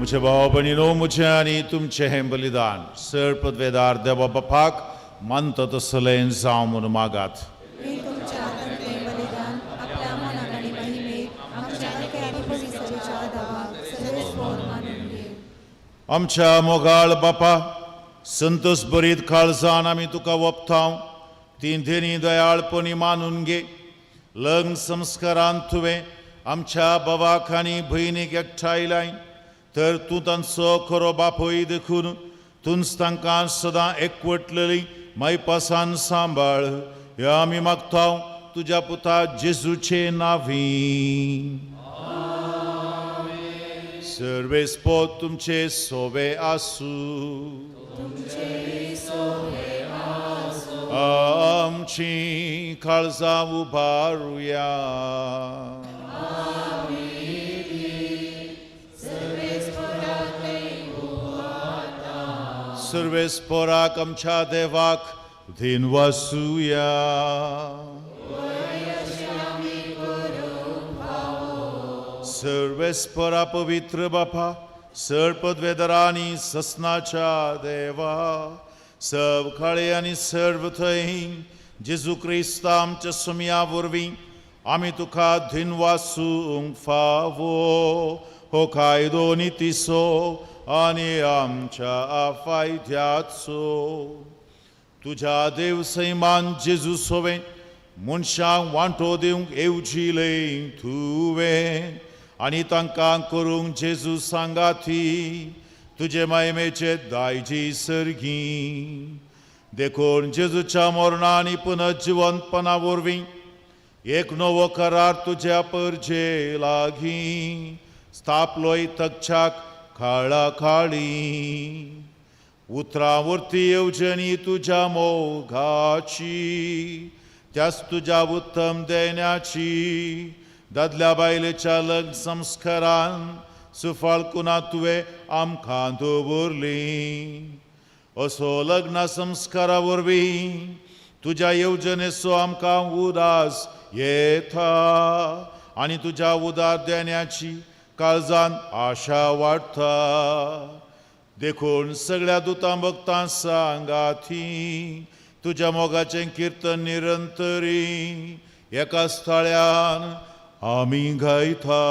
म्हज्या भाव भयणीनो, म्हजें आनी तुमचें हें बलिदान सर पदवेदार देवा बापाक मानता तसलें जावं म्हणून मागात.
मी तुमच्या हातांतलें बलिदान आपल्या मनाक आनी महिमेक आमच्या आनी परिसरेच्या आदावाक सर्वेस्पोर मानून घे.
आमच्या मोगाळ बापा, संतोष बरीत काळजान आमी तुका वपतांव ती देणी दयाळपणी मानून घे. लग्न संस्कारान तुवें आमच्या बाबाक आनी भयणीक एकठांयलाय तर तूं तांचो खरो बापूय देखून तूंच तांकां सदां एकवटलेली मायपासान सांबाळ. ह्या आमी मागता तुज्या पुता जेजूचे नांवी. सर्वेस्पोत तुमचे सोवे आसूं. आमची काळजां उबारुया. सर्वेस्पोराक आमच्या देवाक धीन वासुया. सर्वेस्पोरा पवित्र बापा, सर पदवेदरांनी ससनाच्या देवा, सब काळे आनी सर्व थंय जेजू क्रिस्त आमच्या सुमया वरवीं आमी तुका धीन वासूंक फावो. हो कायदो नितीसो आनी आमच्या फायद्याचो. तुज्या देव सैमान जेजू सोवें मनशांक वांटो दिवंक येवजिलें तुवें आनी तांकां करूंक जेजू सांगाती तुजे मायमेचे दायजी सर्गी. देखून जेजूच्या मरणा आनी पुनर्जिवंतपणा वरवीं एक नवो करार तुज्या परजे लागीं स्थापलोय तकच्याक काळा काळी. उतरां वरती येवजणी तुज्या मोगाची त्याच तुज्या उत्तम देण्याची दादल्या बायलेच्या लग्न संस्कारान सुफाळकुना तुवें आमकां दवरली. असो लग्न संस्कारा वरवीं तुज्या येवजणेचो आमकां उदास येता आनी तुज्या उदार देण्याची काळजान आशा वाडटा. देखून सगळ्या दुतां भक्तां सांगाती तुज्या मोगाचें किर्तन निरंतरी एका स्थळ्यान आमी गायता.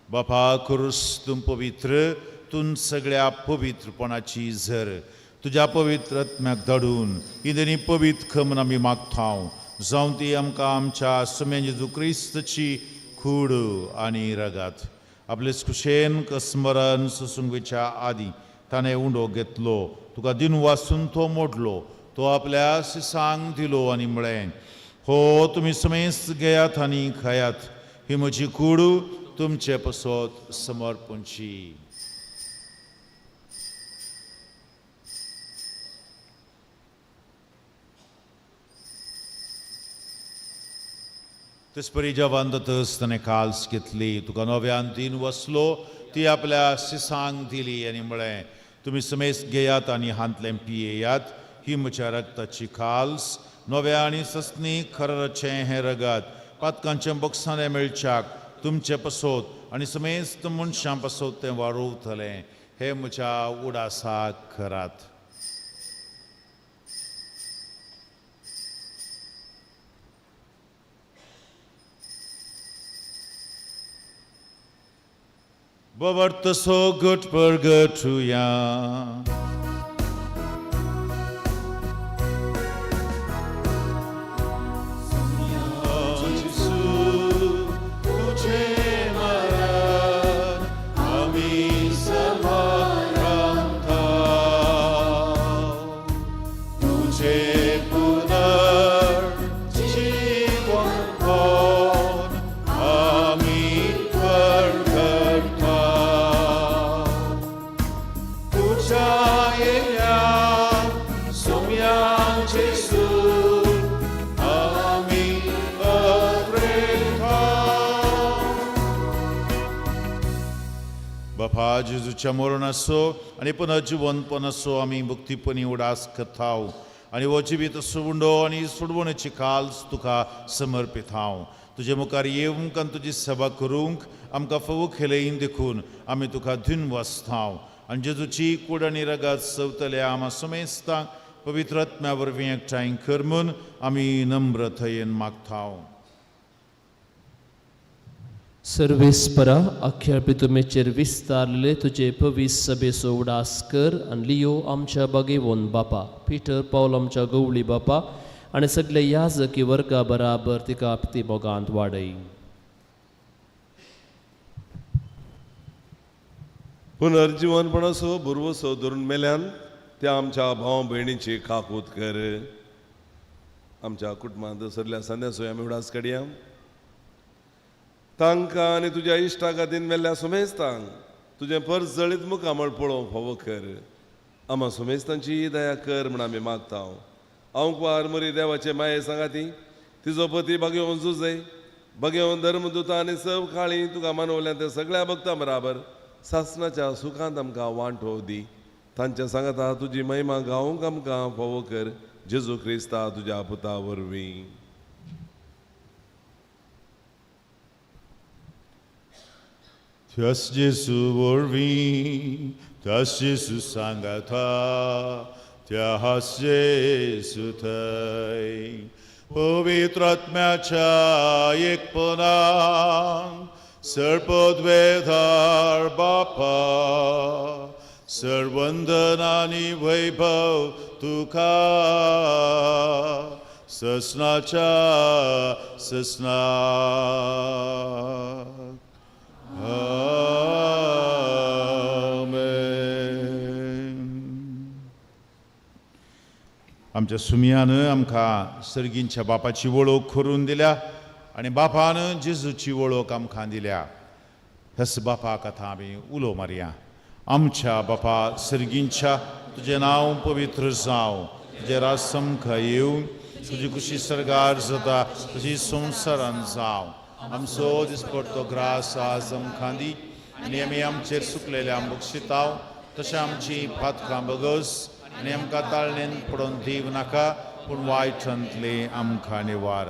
बापा क्रूस तूं पवित्र, तूं सगळ्या पवित्रपणाची झर तुज्या पवित्र आत्म्याक धाडून इंदनी पवित्र खमन आमी मागता जावं ती आमकां आमच्या सुम्या जेजू क्रिस्तची कूड आनी रगात. आपले खुशेन स्मरण सुसुंगेच्या आदी ताणें उंडो घेतलो, तुका दिन वासून तो मोडलो, तो आपल्या सिसांक दिलो आनी म्हळें, हो तुमी समेस्त घेयात आनी खायात, ही म्हजी कूड तुमचे पसत समर्पणची. तेचपरी जेवण जातच ताणें काल्स घेतली, तुका नव्यान दिन वसलो, ती आपल्या सिसांक दिली आनी म्हळें, तुमी समेस्त घेयात आनी हांतलें पियेयात, ही म्हज्या रगताची काल्स नव्या आनी ससनी खरचें हें रगत पातकांचें बक्षाणें मेळच्याक तुमचे पसोत आनी समेस्त मनशां पसोत तें वाडोवतलें. हें म्हज्या उडासाक करात. बाबार्थ सो घट परगटुया. तुझे मरण आमी समारंभता. तुझे पुनर्जीवनपण आमी परगटता. तुझ्या येण्या सोम्या जेसू आमी अग्रेता. बापा जेजूच्या मरणाचो आनी पुनर्जिवनपणाचो आमी भक्तीपणी उडास करताव आनी हो जिवीत सुवंडो आनी सोडवणेची काल्स तुका समर्पीत हांव. तुजे मुखार येवंक आनी तुजी सेवा करूंक आमकां फावो केलें देखून आमी तुका धन्यवाद. आनी जेजूची कूड आनी रगात सवतल्या आमा समेस्तांक पवित्र आत्म्या वरवीं एकठांय कर म्हूण आमी नम्रतयेन मागताव.
सर्वेस्परा अख्ख्या पितुमेचेर विस्तारले तुजे पवीस सभेचो उडास कर आनी लियो आमच्या बागेवन बापा, पिटर पावल आमच्या गवळी बापा आनी सगळे याजकी वर्गा बराबर तिका ती मोगांत वाडय.
पुनर्जिवनपणाचो भरवसो धरून मेल्यान त्या आमच्या भाव भयणीची काकूत कर. आमच्या कुटुंबांत सरल्या संद्यासो आमी उडास कडया. तांकां आनी तुज्या इश्टा खातीर मेल्ल्या सुमेस्तांक तुजें परस जळीत मुखामळ पळोवंक फावो कर. आमा सुमेस्तांची दया कर म्हण आमी मागता. हांव कुवार मरी देवाचे माये सांगाती तिजो पती बागेवन जुजय बागेवन धर्मदुता आनी सव काळी तुका मानवल्या त्या सगळ्या भक्तां बराबर सासणाच्या सुखांत आमकां वांटो दी. तांच्या सांगाता तुजी महिमा गावंक आमकां फावो कर. जेजू क्रिस्ता तुज्या पुता वरवीं.
त्यास जेजू वरवीं, त्यास जेजू सांगाता, त्यास जेजू थंय पवित्र आत्म्याच्या एकपणान सर्पद्वेधार बापा सर्वंदन आनी वैभव तुका ससनाच्या ससनाक. आमेन. आमच्या सुमयान आमकां सर्गींच्या बापाची वळख करून दिल्या आनी बापान जेजूची वळख आमकां दिल्या. ह्याच बापाक आतां आमी उलो मारया. आमच्या बापा सर्गींच्या, तुजें नांव पवित्र जावं, तुजें राज आमकां येवं, तुजी कुशी सर्गार जाता तशी संवसारान जावं. आमचो दिसपडतो ग्रास आज आमकां दी आनी आमी आमचेर सुकलेल्या बक्षिताव तशें आमची पातकां बगस आनी आमकां ताळणेन पडोवन दिव नाका पूण वायटांतले आमकां निवार.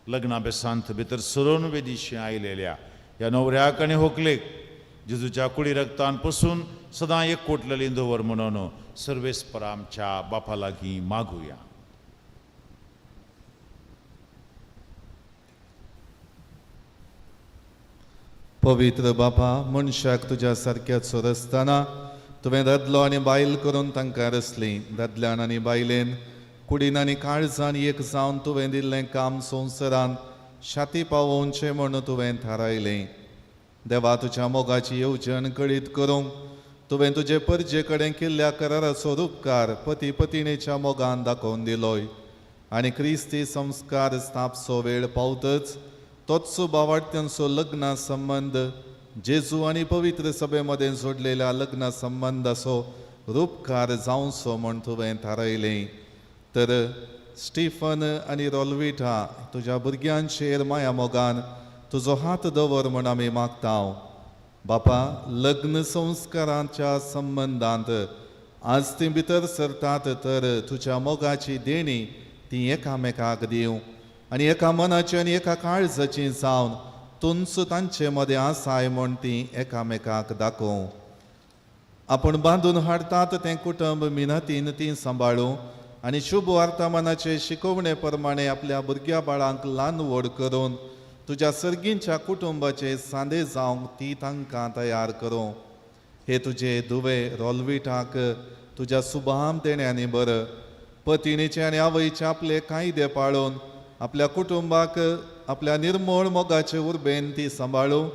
लग्ना बेसांत भितर सरून वेदीशी आयलेल्या ह्या न्हवऱ्याक आनी होकलेक जेजूच्या कुडी रक्तान पसून सदां एक कोटलेली दवर म्हणून सर्वेस्पर आमच्या बापा लागीं मागुया.
पवित्र बापा, मनशाक तुज्या सारक्याचो रचतना तुवें दादलो आनी बायल करून तांकां रचली. दादल्यान आनी बायलेन कुडीन आनी काळजान एक जावन तुवें दिल्लें काम संवसारान शाती पावोवचें म्हूण तुवें थारायलें. देवा, तुज्या मोगाची येवजण कळीत करूंक तुवें तुजे परजे कडेन केल्ल्या कराराचो रुपकार पती पतिणेच्या मोगान दाखोवन दिलोय. आनी क्रिस्ती संस्कार स्थापचो वेळ पावतच तोच बावाडत्यांचो लग्ना संबंद जेजू आनी पवित्र सभे मदें जोडलेल्या लग्ना संबंदाचो रुपकार जावचो म्हूण तुवें थारायलें. तर स्टिफन आनी रोलविटा तुज्या भुरग्यांचेर माया मोगान तुजो हात दवर म्हूण आमी मागता. बापा, लग्न संस्काराच्या संबंदांत आज तीं भितर सरतात तर तुज्या मोगाची देणी ती एकामेकाक दिवं आनी एका मनाची आनी एका काळजाची जावन तूंच तांचे मदें आसाय म्हूण ती एकामेकाक दाखोवं. आपूण बांदून हाडटात तें कुटुंब मिनतीन ती सांबाळूं आनी शुभ वर्तमानाचे शिकोवणे प्रमाणे आपल्या भुरग्या बाळांक ल्हान व्हड करून तुज्या सर्गींच्या कुटुंबाचे सांदे जावंक ती तांकां तयार करूं. हे तुजे दुवे रोलविटाक तुज्या सुभाम देण्यांनी बरं पतिणीचे आनी आवयचे आपले कायदे पाळून आपल्या कुटुंबाक आपल्या निर्मळ मोगाचे उर्बेन ती सांबाळूं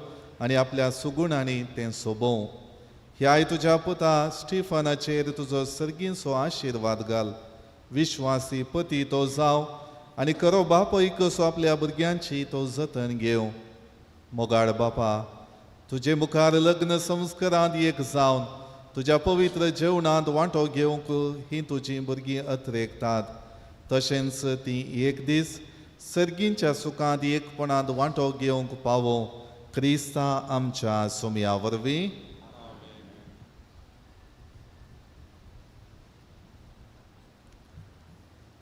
आनी आपल्या सुगुणांनी तें सोबोवं. ह्याय तुज्या पुता स्टिफनाचेर तुजो सर्गींचो आशिर्वाद घाल. विश्वासी पती तो जावं आनी खरो बापूय कसो आपल्या भुरग्यांची तो जतन घेवं. मोगाळ बापा, तुजे मुखार लग्न संस्कारांत एक जावन तुज्या पवित्र जेवणांत वांटो घेवंक हीं तुजीं भुरगीं अत्रेकतात, तशेंच तीं एक दीस सर्गींच्या सुखांत एकपणांत वांटो घेवंक पावो क्रिस्ता आमच्या सोमया वरवीं.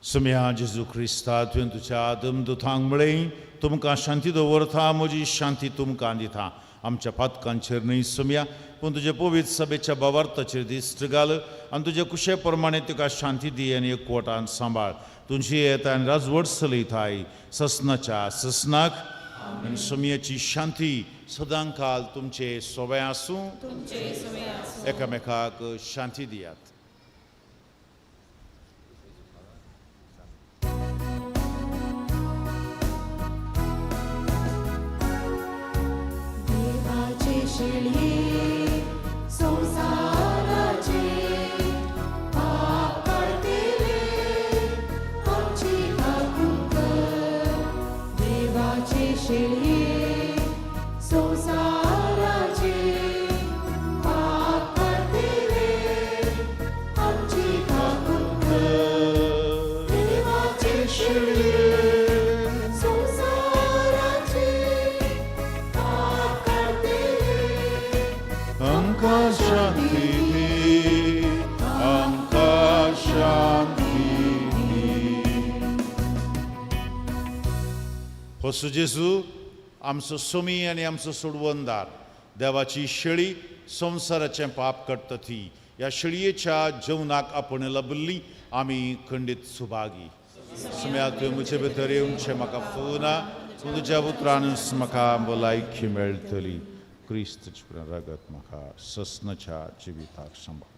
सुम्या जेजू क्रिस्ता, तुवें तुज्या आदम दुथांक म्हळें, तुमकां शांती दवरता, म्हजी शांती तुमकां दिता. आमच्या पातकांचेर न्हय सुम्या, पूण तुजे पवित्र सभेच्या बावार्थाचेर दिश्ट घाल आनी तुजे कुशे प्रमाणे तुका शांती दी आनी एकवटान सांबाळ. तुजी येता आनी राजवट चलयताय ससनाच्या ससनाक. आनी सुम्याची शांती सदां काल तुमचे सोबे आसूं. एकामेकाक शांती दियात.
शिळये संवसाराचे पाप काडटले आमची काकूट कर. देवाचे शिळये संवसाराचे पाप काडटले आमची काकूट कर. देवाचे शिळये संवसाराचे पाप काडटले
आमकां शांती दी, आमकां शांती दी. होसो जेजू आमचो सोमी आनी आमचो सोडवणदार, देवाची शेळी संवसाराचें पाप करता ती ह्या शेळयेच्या जेवणाक आपण लबल्ली आमी खंडीत सुभागी. सुम्या तुवें म्हजे भितर येवचें म्हाका फोना, पूण तुज्या उतरानच म्हाका भलायकी मेळटली. क्रिस्तचें रगत म्हाका ससनाच्या जिविताक सांबाळ.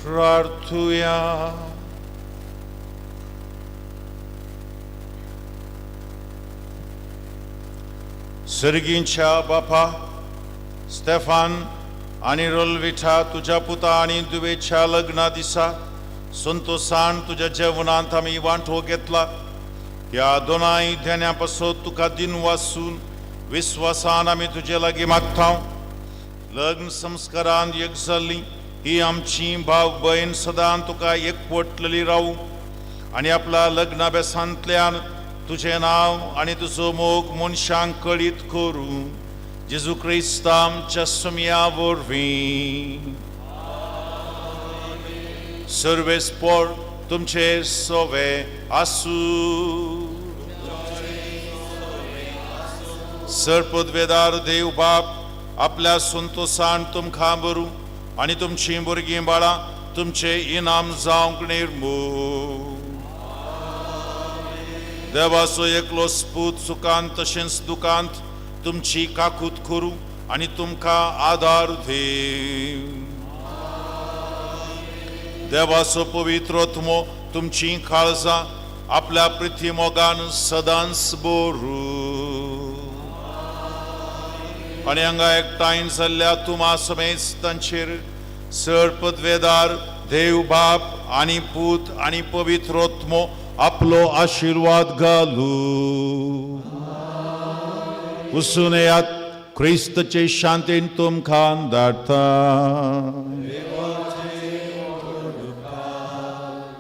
प्रार्थुया. सर्गींच्या बापा, स्टेफान आनी रोलविठा तुज्या पुता आनी दुवेच्या लग्ना दिसा संतोसान तुज्या जेवणांत आमी वांटो घेतला. ह्या दोनाय ध्याना पासत तुका दिन वासून विस्वासान आमी तुजे लागीं मागता. लग्न संस्कारान एक जाल्ली ही आमची भाव भयण सदां तुका एकवटलेली रावूं आनी आपल्या लग्ना बेसांतल्यान तुजें नांव आनी तुजो मोग मनशांक कळीत करूं. जेजू क्रिस्त आमच्या सुमया वरवीं. सर्वेस्पोर तुमचे सोवे आसूं. सरपदवेदार देव बाप आपल्या संतोसान तुमकां बरूं आनी तुमचीं भुरगीं बाळां तुमचें इनाम जावंक निर्मू. देवाचो एकलो स्पूत सुखांत तशेंच दुखांत तुमची काकूत करूं आनी तुमकां आदार दिवं. देवाचो पवित्र आत्मो तुमचीं काळजां आपल्या प्रिती मोगान सदांच बरूं आनी हांगा एकठांय जाल्ल्या तुमा समेत तांचेर सर पदवेदार देव बाप आनी पूत आनी पवित्र आत्मो आपलो आशिर्वाद घालू. वसून येयात, क्रिस्तचे शांतीन तुमकां धाडटा.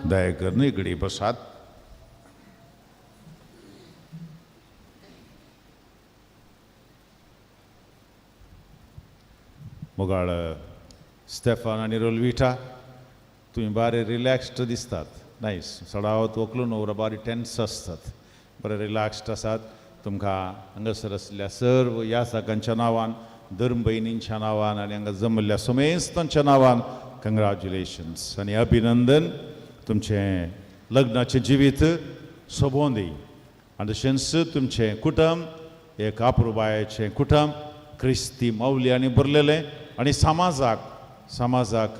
दया करून इकडे बसात. मोगाळ स्टेफान आनी रोलविटा, तुमी बारे रिलॅक्स्ड दिसतात. नायस. सडावत वकलो नवरो बारी टेन्स आसतात. बरे रिलॅक्स्ड आसात. तुमकां हांगासर आसल्या सर्व ह्या साकांच्या नांवान, धर्म भयणींच्या नांवान आनी हांगा जमल्ल्या समेस्तांच्या नांवान कंग्रेच्युलेशन्स आनी अभिनंदन. तुमचें लग्नाचें जिवीत सोबोवन दी आनी तशेंच तुमचें कुटुंब एक आप्रुबायेचें कुटुंब, क्रिस्ती मावली भरलेलें आनी समाजाक समाजाक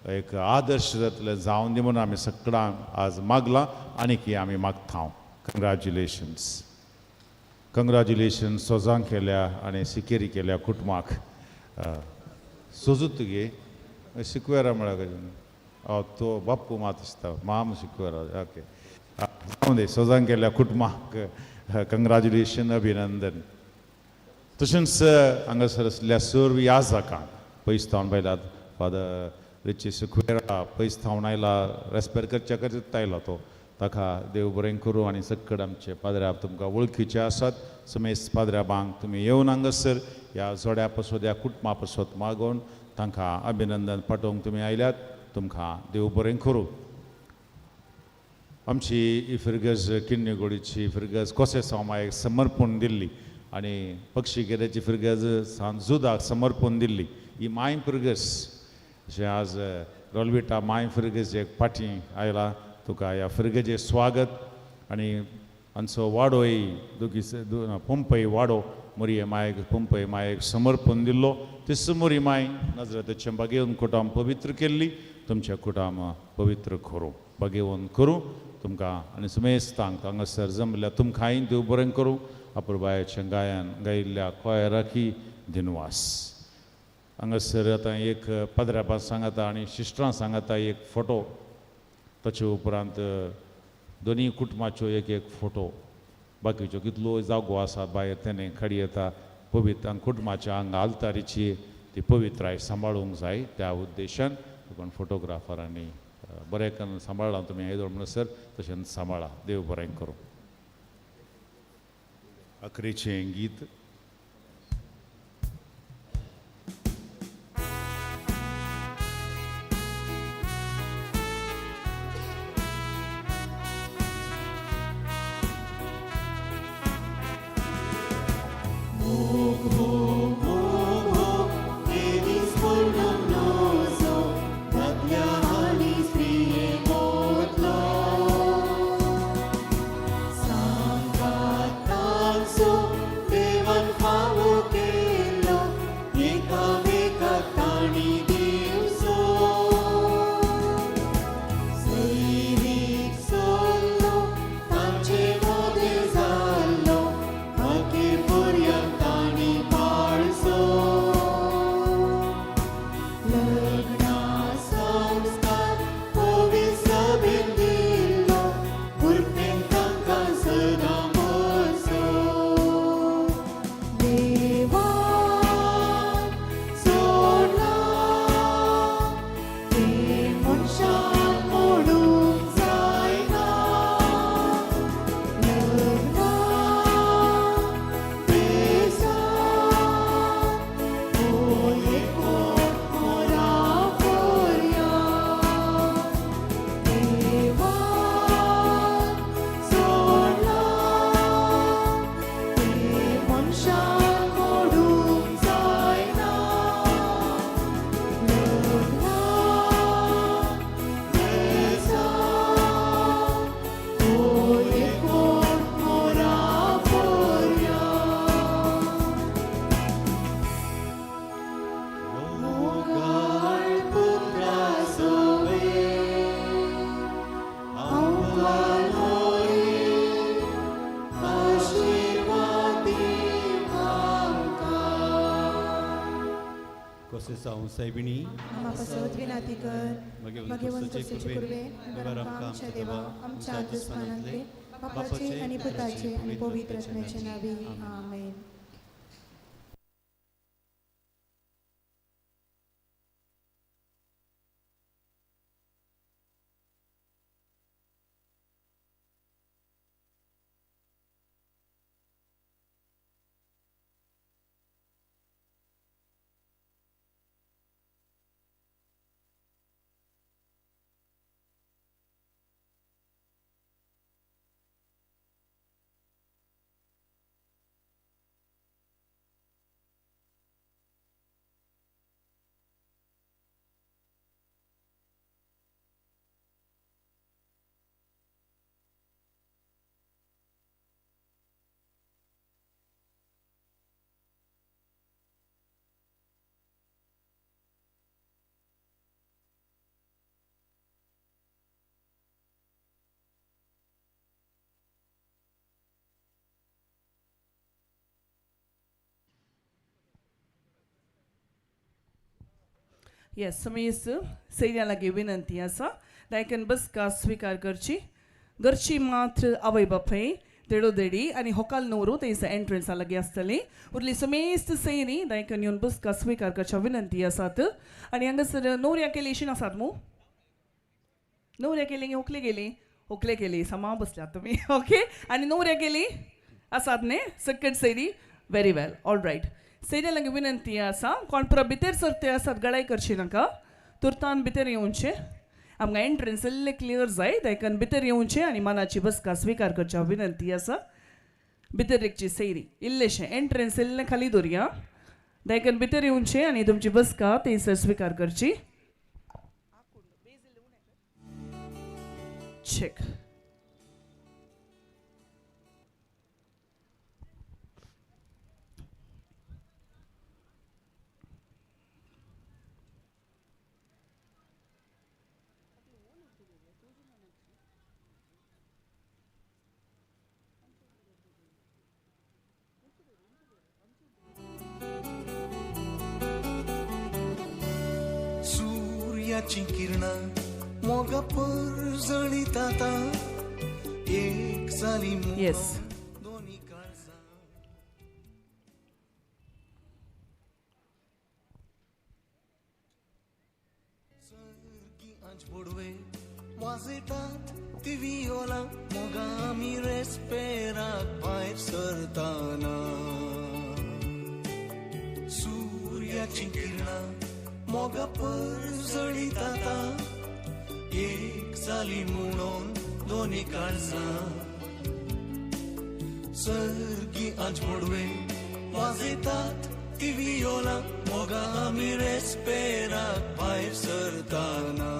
एक आदर्श जातलें जावन दी म्हणून आमी सगळ्यांक आज मागलां आनी की आमी मागता. कंग्रेच्युलेशन्स. कंग्रेच्युलेशन्स सोजांक केल्या आनी सिकेरी केल्या कुटुंबाक. सोजूत तुगे सिक्वेरा म्हळ्यार कशें तो बाप्पू मात दिसता माम सिक्वेरा. ओके, जावं दी. सोजांक केल्या कुटुंबाक कंग्रेच्युलेशन, अभिनंदन. तशेंच हांगासर आसल्या सर्व याजकांक पयस थावन पयलात फादर रिची सिक्वेरा पयस थावन आयला, रेस्पेर करच्या खातीर आयलो तो, ताका देव बरें करूं. आनी सक्कड आमचे पाद्र्याब तुमकां वळखीचे आसात. समेस्त पाद्र्याबांक तुमी येवन हांगासर ह्या जोड्या पासत ह्या कुटुंबा पासत मागोवन तांकां अभिनंदन पाठोवंक तुमी आयल्यात. तुमकां देव बरें करूं. आमची इफिर्गज किन्नेगोडीची फिर्गज कोसेसांव मायक समर्पण दिल्ली आनी पक्षी गेल्याची फिर्गज सान जुदाक समर्पण दिल्ली ही माय फिर्गज. अशें आज रोलविटा माय फिर्गज एक पाटी आयला. तुका ह्या फिर्गजे स्वागत. आनी आमचो वाडोय दुगी पंपय वाडो मोरये मायक पंपय मायक समर्पण दिल्लो. तीच मोरी माय नजरेचें बागेवन कुटाम पवित्र केल्ली. तुमच्या कुटाम पवित्र करूं, बागेवन करूं तुमकां आनी समेस्तांक हांगासर जमल्या तुमकांय देव बरें करूं. अपुरबायेचें गायन गायिल्ल्या कोयराकी दिनवास. हांगासर आतां एक पाद्र्याबां सांगाता आनी सिस्टरां सांगाता एक फोटो, ताचे उपरांत दोनी कुटुंबाच्यो एक एक फोटो, बाकीच्यो कितलो जागो आसा भायर तेणें काडी येता. पवित्र कुटुंबाच्या हांगा आल्तारीची ती पवित्राय सांबाळूंक जाय त्या उद्देशान कोण फोटोग्राफरांनी बरें करून सांबाळ्ळां तुमी येदोळ म्हणसर तशेंच सांबाळा. देव बरें करूं. अखरेचें गीत.
एकामेकाक ताणी दिवचो.
कोसेसांव सायबिणी
आमा पासत विनाती कर. भगवंत कुर्वे आमच्या देवा आमच्या दुस्मानांतले बापाचे आनी पुताचे आनी पवित्र आत्म्याचे नावे आमेन.
येस, समेस्त सैन्या लागीं विनंती आसा दायकन बसका स्विकार करची. घरची मात्र आवय बापूय देडो देडी आनी होकाल नवरो थंयसर एंट्रन्सा लागीं आसतली. उरली समेस्त सैनी दायकन येवन बसका स्विकार करच्या विनंती आसात. आनी हांगासर नवऱ्या केली आसात मू नवऱ्या केली होकले गेली होकले केली समा बसल्यात तुमी ओके. आनी नवऱ्या केली आसात न्ही सकट सैरी व्हेरी वेल ऑल रायट. सैन्या लागीं विनंती आसा कोण पुरो भितर सरते आसात गडाय करची नाका तुर्तान भितर येवचें. आमकां एंट्रन्स इल्लें क्लियर जाय देखून भितर येवचें आनी मनाची बसका स्विकार करच्या विनंती आसा. भितर एकची सैरी इल्लेशें एंट्रन्स इल्लें खाली दवरया देखून भितर येवचें आनी तुमची बसका थंयसर स्विकार करची. चेक
सूर्याची किरणां मोगा परजळीतात एक जाली.
येस,
वाजयतात ती वियोला मोगा आमी रेस्पेराक भायर सरताना. सूर्याची किरणां मोगा परजळीतात एक जाली म्हणून दोनी काळजां सर्गी आज मोडवे वाजयतात ती वियोला मोगा आमी रेस्पेराक भायर सरताना.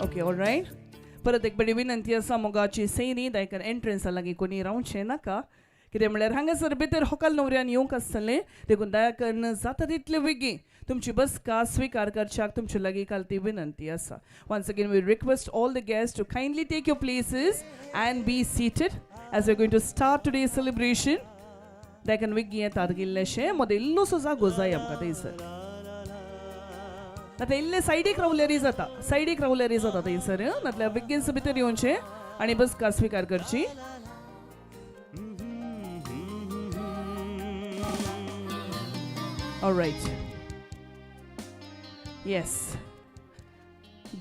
Okay, all right. परत एक बरी विनंती आसा मोगाची सैनी दायकन एंट्रन्सा लागीं कोणी रावचें नाका. कितें म्हणल्यार हांगासर भितर होकाल नवऱ्यान येवंक आसतलें देखून दयाकन जाता तितले बेगीन तुमची बसका स्विकार करच्याक तुमचे लागीं काल ती विनंती आसा. Once again we request all the guest to kindly take your places and be seated as we are going to start today celebration. दयाकन बेगीन येतात इल्लेशें मदें इल्लोसो जागो जाय आमकां थंयसर. नातल्यार इल्ले सायडीक रावल्यारय जाता सायडीक रावल्यारय जाता थंयसर. नातल्यार बेगीन भितर येवचें आनी बसका स्विकार करची. All right. Yes.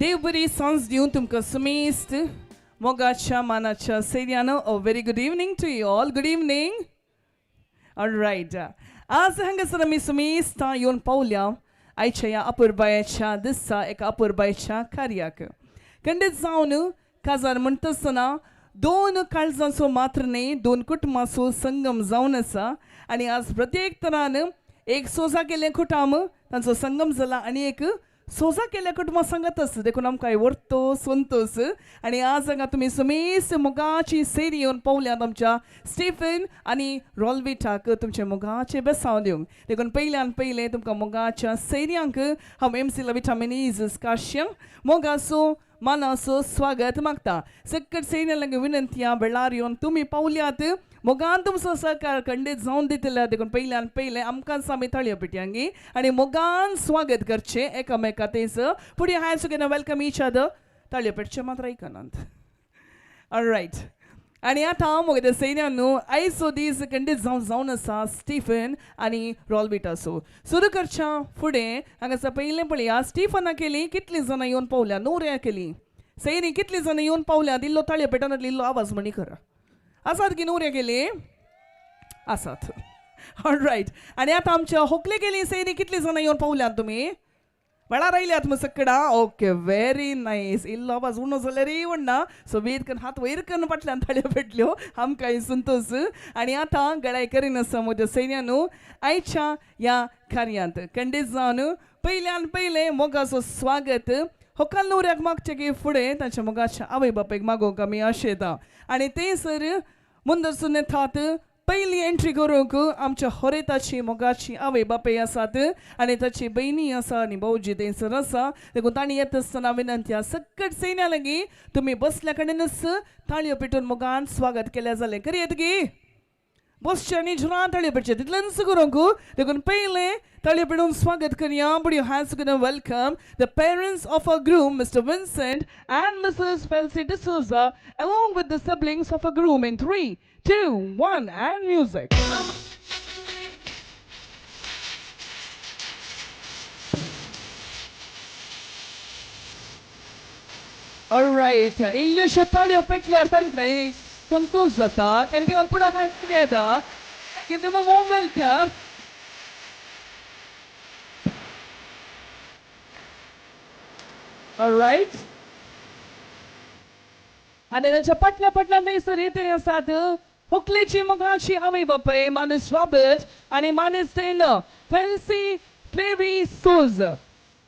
देव बरी सांज दिवन तुमकां समेस्त मोगाच्या मानाच्या सैन्यानो a very good evening to you all. Good evening. All right. आज हांगासर आमी समेस्तां येवन पावल्या आयच्या ह्या अपुरबायेच्या दिसा एका अपुरबायेच्या कार्याक. खंडीत जावन काजार म्हणटा आसतना दोन काळजांचो मात्र न्ही, दोन कुटुंबाचो संगम जावन आसा आनी आज प्रत्येक तरान एक सोजा केल्लें कुटुंब तांचो संगम जाला आनी एक सोजा केल्ल्या कुटुंबा सांगत आसा, देखून आमकां व्हरतो संतोश. आनी आज हांगा तुमी समेस्त मोगाची सेरी येवन पावल्यात आमच्या स्टीफन आनी रॉलविटाक तुमच्या मोगाचें बेसांव दिवंक. देखून पयल्यान पयलें तुमकां मोगाच्या सैन्यांक हांव एम सी लविटा मिनीज काश्यांक मोगाचो मानाचो स्वागत मागता. सकट सैन्या लागीं विनंती आहा, वेळार येवन तुमी पावल्यात, मोगान तुमचो सहकार खंडीत जावन दितले. देखून पयल्यान पयलें आमकांच आमी ताळयो पेटयांगी आनी मोगान स्वागत करचें एकामेका तेच. Put your hands together, welcome each other. ताळयो पेटचे मात्र आयकनात. ऑलरायट, आनी आतां म्हगे सैन्यान आयचो दीस खंडीत जावन जावन आसा स्टीफन आनी रॉलबिटाचो. सुरू करच्या फुडें हांगासर पयलें पळया स्टीफना केली कितलीं जाणां येवन पावल्या, न्हवऱ्या केली सैनी कितलीं जाणां येवन पावल्या. इल्लो ताळयो पेटनातली इल्लो आवाज म्हणी करा. आसात की न्हवऱ्या केली आसात. ऑलरायट, आनी आतां आमच्या होकले केली सैनी कितलीं जाणां येवन पावल्यात तुमी वेळार आयल्यात मग सकडा. Okay, very nice. इल्लो आवाज उणो जाल्यार म्हणना सो वेर करून हात वयर करून फाटल्यान ताळयो पेटल्यो आमकां संतोश. आनी आतां गळाय करिनासतना म्हज्या सैन्यानू आयच्या ह्या कार्यांत खंडीत जावन पयल्यान पयलें मोगाचो स्वागत होकाल न्हवऱ्याक मागचें की फुडें तांच्या मोगाच्या आवय बापायक मागोवंक आमी आशेता. आनी ते सर मुंदरसून येतात पयली एंट्री करूंक आमच्या होरेताची मोगाची आवय बापाय आसात आनी ताची भयणी आसा आनी भावजी थंयसर आसा. देखून तांणी येता आसतना विनंती आसा सकट सैन्या लागीं तुमी बसल्या कडेनच ताळयो पेटून मोगान स्वागत केल्यार जालें. करयेत गी बसचें आनी जुरान ताळयो पेटचें तितलेंच करूंक. देखून पयलें ताळयो पेटून स्वागत करया. Put your hands together, welcome the parents of a groom, Mr. Vincent and Mrs. Felcy D'Souza, along with the siblings of a groom in 3, 2, 1 and music. All right, English ताळयो पेटल्यार तांकां संतोश जाता. Everyone put our hands together. Give them a warm welcome. All right. आनी तांच्या फाटल्या फाटल्यान थंयसर येते आसात होकलेची मोगाची आवय बापाय मानस रॉबर्ट आनी मानस फेल्सी फ्लेवी सोज.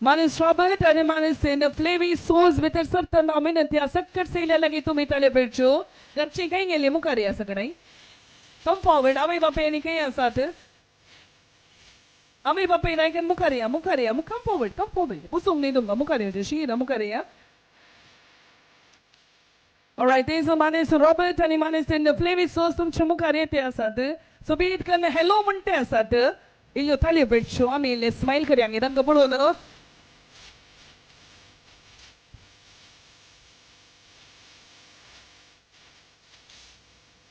मानस रॉबर्ट आनी मानस फ्लेवी सोज भितर सरतना विनंती आसा सकट सयल्या लागीं तुमी ताळे पेटच्यो. घरचीं खंय गेली मुखार या सगळीं. Come forward. आवय बापाय आनी खंय आसात? आवय बापाय नायकन मुखार या, मुखार या. Come forward, come forward. बसूंक न्ही तुमकां, मुखार येवचें. शीरा मुखार या. Alright, थंयसर मानेस रॉबर्ट आनी मानेस फ्लेवी सोज तुमच्या मुखार येते आसात. सोबीत कन्न हॅलो म्हणटे आसात. इल्ल्यो ताळयो पेटच्यो, आमी इल्ले स्मायल करया तांकां पळोवन.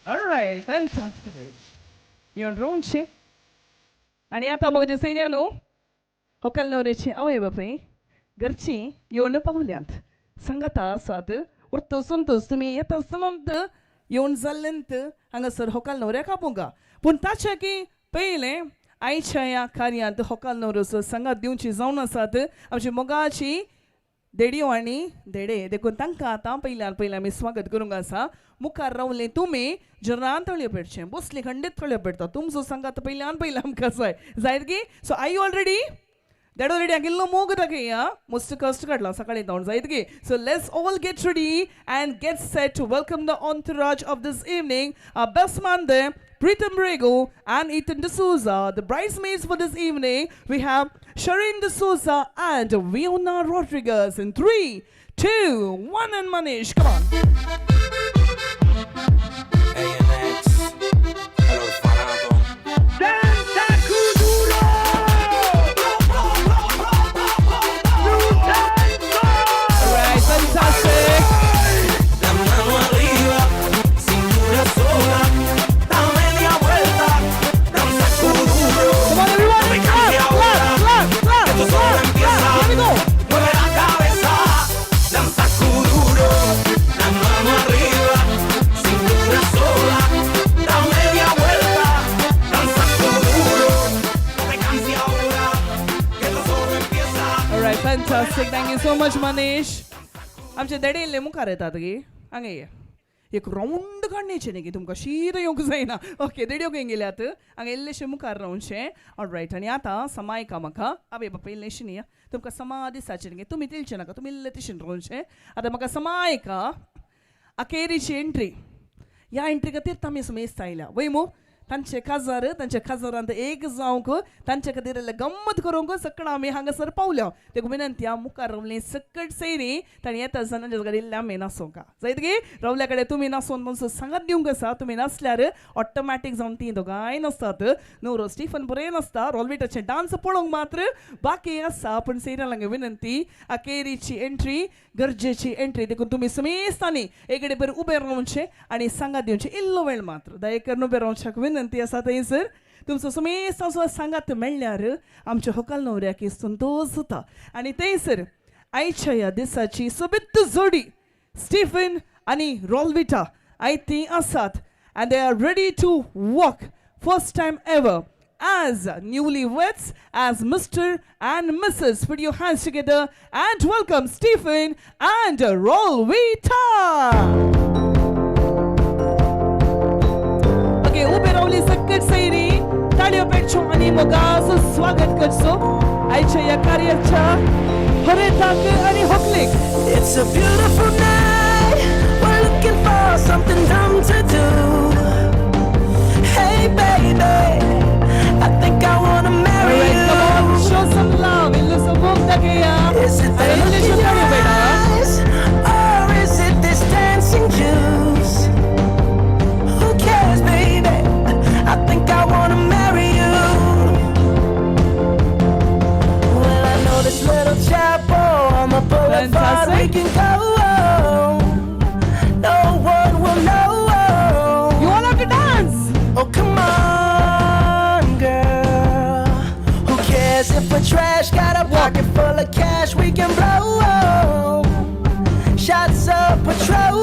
Alright, fantastic. येवन रोवचें. आनी आतां म्हजे सैन्यानू होकल न्हवऱ्याची आवय बापाय घरचीं येवन पावल्यात सांगाता आसात. उरतो संतोश तुमी येता आसतना येवन जाल्लेंत हांगासर होकाल न्हवऱ्याक आपोवंक. पूण ताच्या की पयलें आयच्या ह्या कार्यांत होकाल न्हवऱ्याचो सांगात दिवची जावन आसात आमची मोगाची देडयो आनी देडे. देखून तांकां आतां पयल्यान पयलें आमी स्वागत करूंक आसा. मुखार रावले तुमी जरान तळयो पेटचें, बसली खंडीत तळयो पेटता. तुमचो सांगात पयल्यान पयलें आमकां जाय जायत की. सो I already देडो रेडी आगिल्लो मोग दाखया मस्त कश्ट काडला सकाळी धांवन जायत की. So let's all get ready and get set to welcome the entourage of this evening, our best man there, Pritam Rego and Ethan D'Souza. The bridesmaids for this evening, we have Shireen D'Souza and Viona Rodriguez. In 3, 2, 1 and Manish, come on.
ANX, El Orfanato.
Danza Kuduro! Alright, fantastic.
La mano arriba, cintura sola, da media vuelta, danza kuduro.
Come on, everybody, clap, clap, clap, clap,
Esto solo
clap,
empieza.
clap. Here we go.
Mueve la cabeza, danza kuduro. La mano arriba.
Fantastic, thank you so much Manish. आमचे देडे इल्ले मुखार येतात गे, हांगा ये. एक round काडण्याचें न्ही गे, तुमकां शीत येवंक जायना. ओके, देडयो खंय गेल्यात? हांगा इल्लेशें मुखार रावचें. ऑलरायट, आनी आतां समायका म्हाका. आवय बापाय इल्लेशें न्ही, तुमकां समा दिसाचें न्ही, तुमी तिलचें नाका, तुमी इल्ले तिशेन रावचें. आतां म्हाका समायका अखेरीची एंट्री. ह्या एंट्री खातीर आमी समेस्त आयल्या वय मू. तांचे काजार, तांच्या काजारांत एक जावंक, तांचे खातीर गम्मत करूंक सगळं आमी हांगासर पावल्या. तेका विनंती, मुखार रावली सकट सैरी तांणी येता आसतना तांच्या कडेन इल्लें आमी नासोंक जायत गे. रावल्या कडेन तुमी नासोन तांचो सांगात दिवंक आसा. तुमी नासल्यार ऑटोमॅटीक जावन तीं दोगांय नासतात. नवरो स्टिफन बरें नासता, रोलविटाचें डांस पळोवंक मात्र बाकी आसा. पूण सैऱ्यां लागीं विनंती, अखेरीची एंट्री गरजेची एंट्री, देखून तुमी समेस्तांनी एकडे बरें उबें रावचें आनी सांगात दिवचें. इल्लो वेळ मात्र दया करून उबें रावच्याक विनंती आसा. थंयसर तुमचो समेस्तांचो सांगात मेळ्ळ्यार आमच्या होकाल नवऱ्याक संतोश जाता. आनी थंयसर आयच्या ह्या दिसाची सोबीत जोडी स्टिफन आनी रोलविटा आयती आसात, and they are ready to walk first time ever as newlyweds, as Mr. and Mrs. Put your hands together and welcome Stephen and Rolvita. Okay, उबे रावली सकट सैरी ताळयो पेटच्यो आनी मोगाचो स्वागत करचो आयच्या ह्या कार्याच्या हरेताक आनी होकलेक.
It's a beautiful night. We're looking for something dumb to do. Hey baby, I think I wanna marry
Alright,
you.
come on, show some love. इल्लो समोग दाखया.
Is it the
आनी
look
इल्लेशो
in your
ताळयो बेटा.
eyes, or is it this dancing juice? Who cares, baby? I think I wanna marry you. Well, I know this little chapel on the boulevard.
Fantastic.
We can go. No one will know.
You all have to dance.
Oh, come on, girl. Who cares if we're trash? Got a pocket full of cash we can blow. Shots of Patron.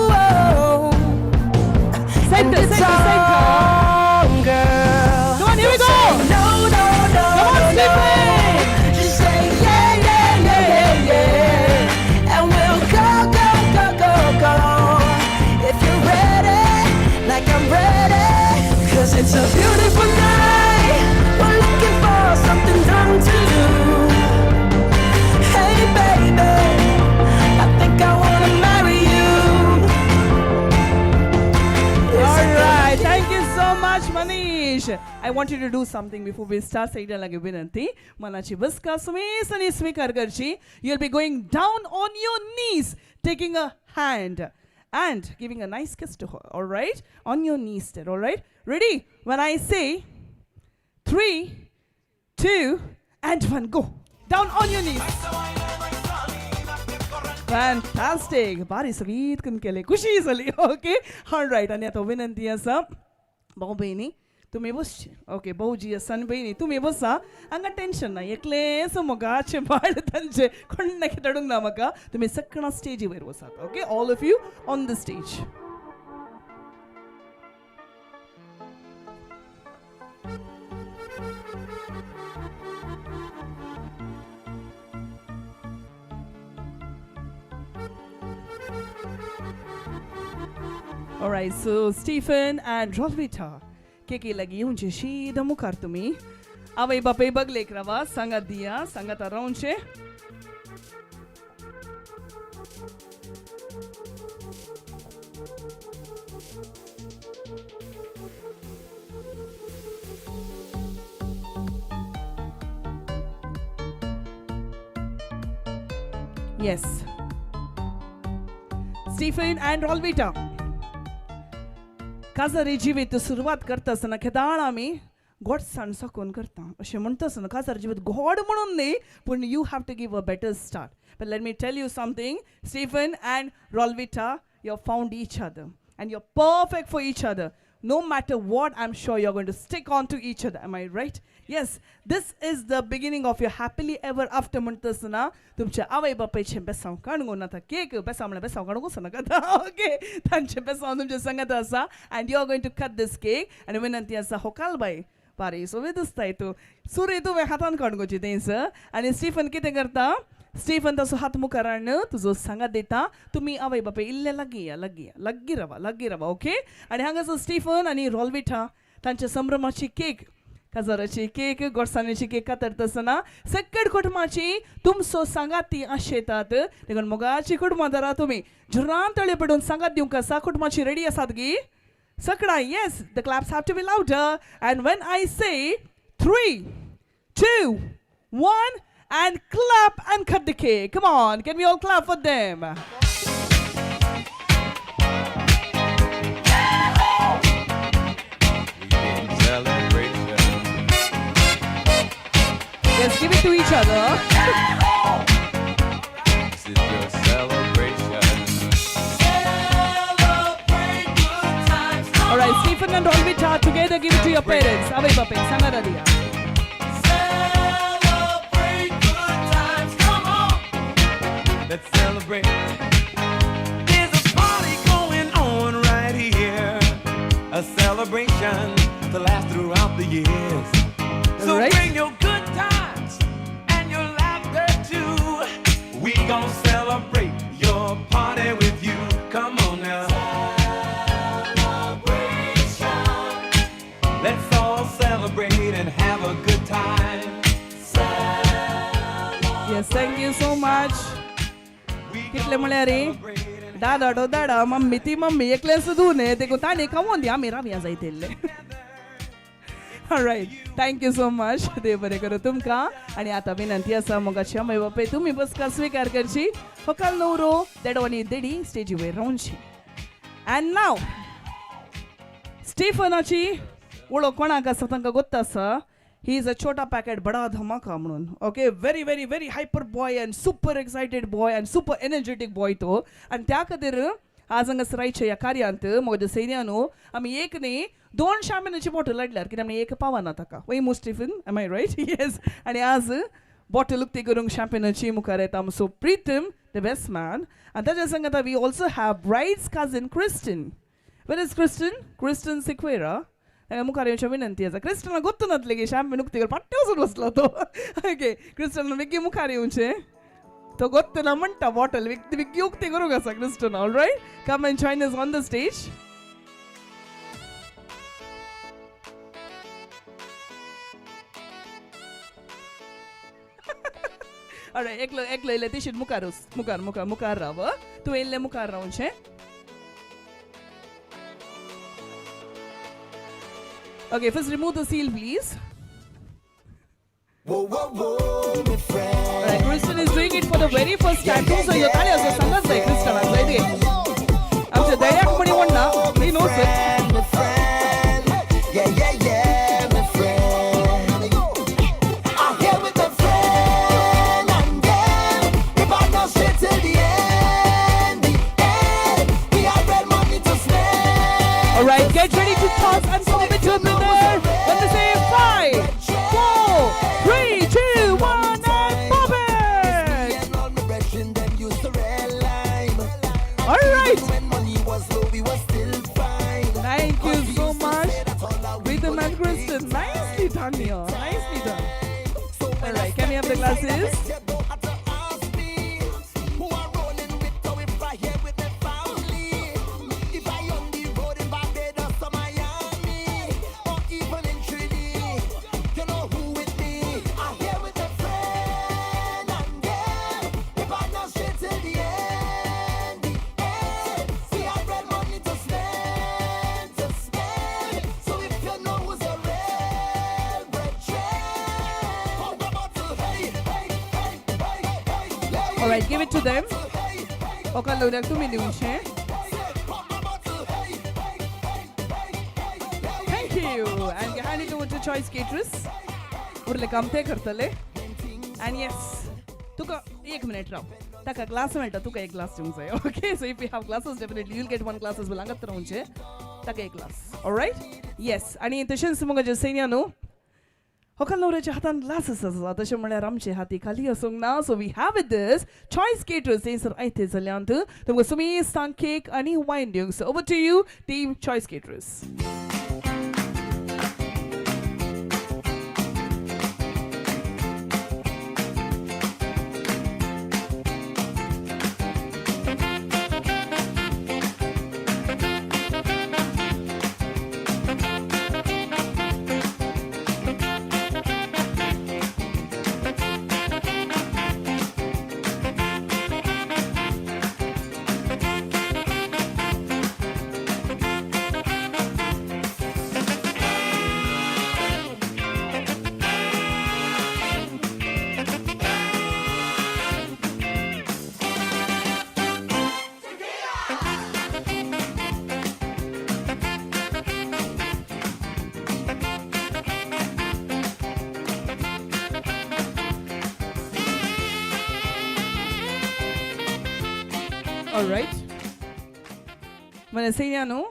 Center,
And it's
center, center.
on, girl.
Come on, here we
Don't
go.
say no, no, no,
Come on,
no, no.
Stephen.
Just say yeah, yeah, yeah, yeah, yeah. And we'll go, go, go, go, go. If you're ready, like I'm ready. 'Cause it's a beautiful night. We're looking for something dumb to do. Hey, baby, I think I wanna marry you. Is it
All
the
right, thank you so much, Manish. I want you to do something before we start. सगळ्यां लागीं विनंती, मनाची बसका सुमेस आनी स्वीकार करची. You'll be going down on your knees, taking a hand and giving a nice kiss to her. All right, on your knees there. All right, ready? When I say 3, 2, and 1, go down on your knees. Fantastic. बारी सगळी करून केले, खुशी जाली. Okay, all right. आनी आतां विनंती आसा, भाऊ भयणी तुमी बसचे. ओके, भाऊजी आसा आनी भयणी तुमी बसा. हांगा टेन्शन ना, एकलेंच मोगाचें बाळ तांचें कोण धाडूंक ना म्हाका. तुमी सगळ्यां स्टेजी वयर वसात. Okay, all of you on the stage. All right, so Stephen and Rolvita, केकी लागीं येवचे शीद मुखार तुमी. आवय बापाय बगलेक रावा, सांगात दिया, सांगात रावचे. Yes. Stephen and Rolvita. काजारी जिवीत सुरवात करता आसतना केदाळ आमी गोडसाण साकून करता अशें म्हणटा आसतना काजार जिवीत गोड म्हणून न्ही, पूण you have to give a better start. But let me tell you something, Stephen and Rolvita, you found each other and you are perfect for each other. No matter what, I'm sure you're going to stick on to each other. Am I right? Yes, this is the beginning of your happily ever after म्हणटा आसतना तुमच्या आवय बापायचें बेसांव काडूंक नाका. Cake बेसांव म्हणल्यार बेसांव काडूंक वचनाका. ओके, तांचें बेसांव तुमच्या सांगात आसा and you are going to cut this cake. आनी विनंती आसा, होकाल बाय बारी सोबीत दिसताय तूं. सुरी तुवें हातान काडूंक थंयसर. आनी स्टिफन कितें करता? स्टीफन तसो हात मुखार हाडून तुजो सांगात दिता. तुमी आवय बापाय इल्ले लागीं या, लागीं या, लागीं रावा, लागीं रावा, ओके. आनी हांगासर स्टीफन आनी रॉलविटा तांच्या संभ्रमाची केक, काजाराची केक, गोडसाणेची केक कातरता आसतना सकट कुटुंबाची तुमचो सांगात ती आशेतात. देखून मोगाची कुटुंबां धरा तुमी जुरान तळे पडून सांगात दिवंक आसा. कुटुंबाची रेडी आसात गी सगळा? Yes, the claps have to be louder. And when I say 3, 2, 1 and clap and cut the cake. Come on, can we all clap for them?
Celebration.
Yes, give it to each other.
This is your celebration.
All right, Stephen and Rolvita together give it to your parents. Avai bapai, sangara diya.
Celebrate good times, come on. Let's celebrate. There's a party going on right here. A celebration to last throughout the years. So
All right.
bring your good times and your laughter too. We gon' celebrate your party with you. Come on now. Celebration. Let's all celebrate and have a good time.
Yes, thank you so much. कितले म्हळ्यार रे दादा तो दादा, mummy ती mummy, एकलें सुद्दां न्ही देखून ताणें खावोन दी, आमी रावया जायत इल्ले. Right, thank you so much. देव बरें करूं तुमकां. आनी आतां विनंती आसा मोगाची आवय बापाय तुमी बसका स्विकार करची. होकाल नवरो, देडो आनी देडी स्टेजी वयर रावची. अँड नाव स्टीफनाची वळख कोणाक आसा तांकां गोत्त आसा. He is a छोटा पॅकेट बडा धमाका म्हणून, okay. Very very very hyper boy and super excited boy and super energetic boy तो. आनी त्या खातीर आज हांगासर आयच्या ह्या कार्यांत म्हज्या सैन्यानो आमी एक न्ही दोन शामेनाची बॉटल हाडल्यार, कित्याक आमी एक पावना ताका. वय मू Stephen, am I right? Yes. आनी आज बॉटल उक्ती करूंक शाम्पेनाची मुखार येता आमचो प्रितम the best man. आनी ताच्या संगता we also have bride's cousin Kristin. Where is Kristin? Kristin Sequeira ताका मुखार येवच्या विनंती आसा. क्रिस्टना गोत्तू नातलें की शॅम्पेन उक्ती कर, फाटीं वचून बसलो तो. ओके, क्रिस्टन बेगीन मुखार येवचें. तो गोत्त ना म्हणटा, बॉटल बेगी उक्ती करूंक आसा Kristin. All right, come and join us on the stage. Alright, एकलो एकलो इल्लें तिशीत मुखार वच, मुखार मुखार मुखार राव. तूं इल्लें मुखार रावचें. Okay, first remove the seal, please.
Whoa, whoa, whoa, my friend.
Alright, Kristen is doing it for the very first time. तुमचो ह्यो ताळयो असो सांगत जाय क्रिस्टनाक जाय ते. आमच्या दयाक म्हणी म्हणना, he knows it.
My friend. Yeah, yeah, yeah, my friend. I'm here with a friend and them. We partner straight till the end. The end. We have red money to spend.
Alright, get ready to toss and pop it to the there. When they say 5, 4, 3, 2, 1, and pop it!
And all my brethren, them used to red lime.
All right.
When money was low, we was still fine.
Thank you so much, Rhythm and Kristen. Nicely done here. Nicely done. All right, can we have the glasses?
Who are rolling with, so if I here with the family. If I on the road in Barbados or Miami, or even in Trinidad, you know who with me. I'm here with a friend and them. We partner straight till the end. The end. See, I red money to spend, to spend. So if you know who's a real brethren, pop the bottle, hey, hey, hey, hey, hey, hey.
All right, give it to them. होकाल न्हवऱ्याक तुमी दिवचें. Thank you. And hand it over to Choice Caterers. उरले काम ते करतले. And yes, तुका एक minute राव. ताका ग्लास मेळटा, तुका एक ग्लास दिवंक जाय. Okay, so if you have glasses, definitely you'll get one glass as well. हांगात रावचें. ताका एक ग्लास. All right? Yes. आनी तशेंच म्हज्या सैन्यानो होकाल न्हवऱ्याच्या हातान ग्लासेस आसा, तशें म्हळ्यार आमचे हाती खाली आसूंक ना. So we have it this Choice Caterers थंयसर आयते जाल्यांत तुमकां सुमेस्तांक केक आनी वायन दिवंक. So over to you, team Choice Caterers. Alright. मला न्हू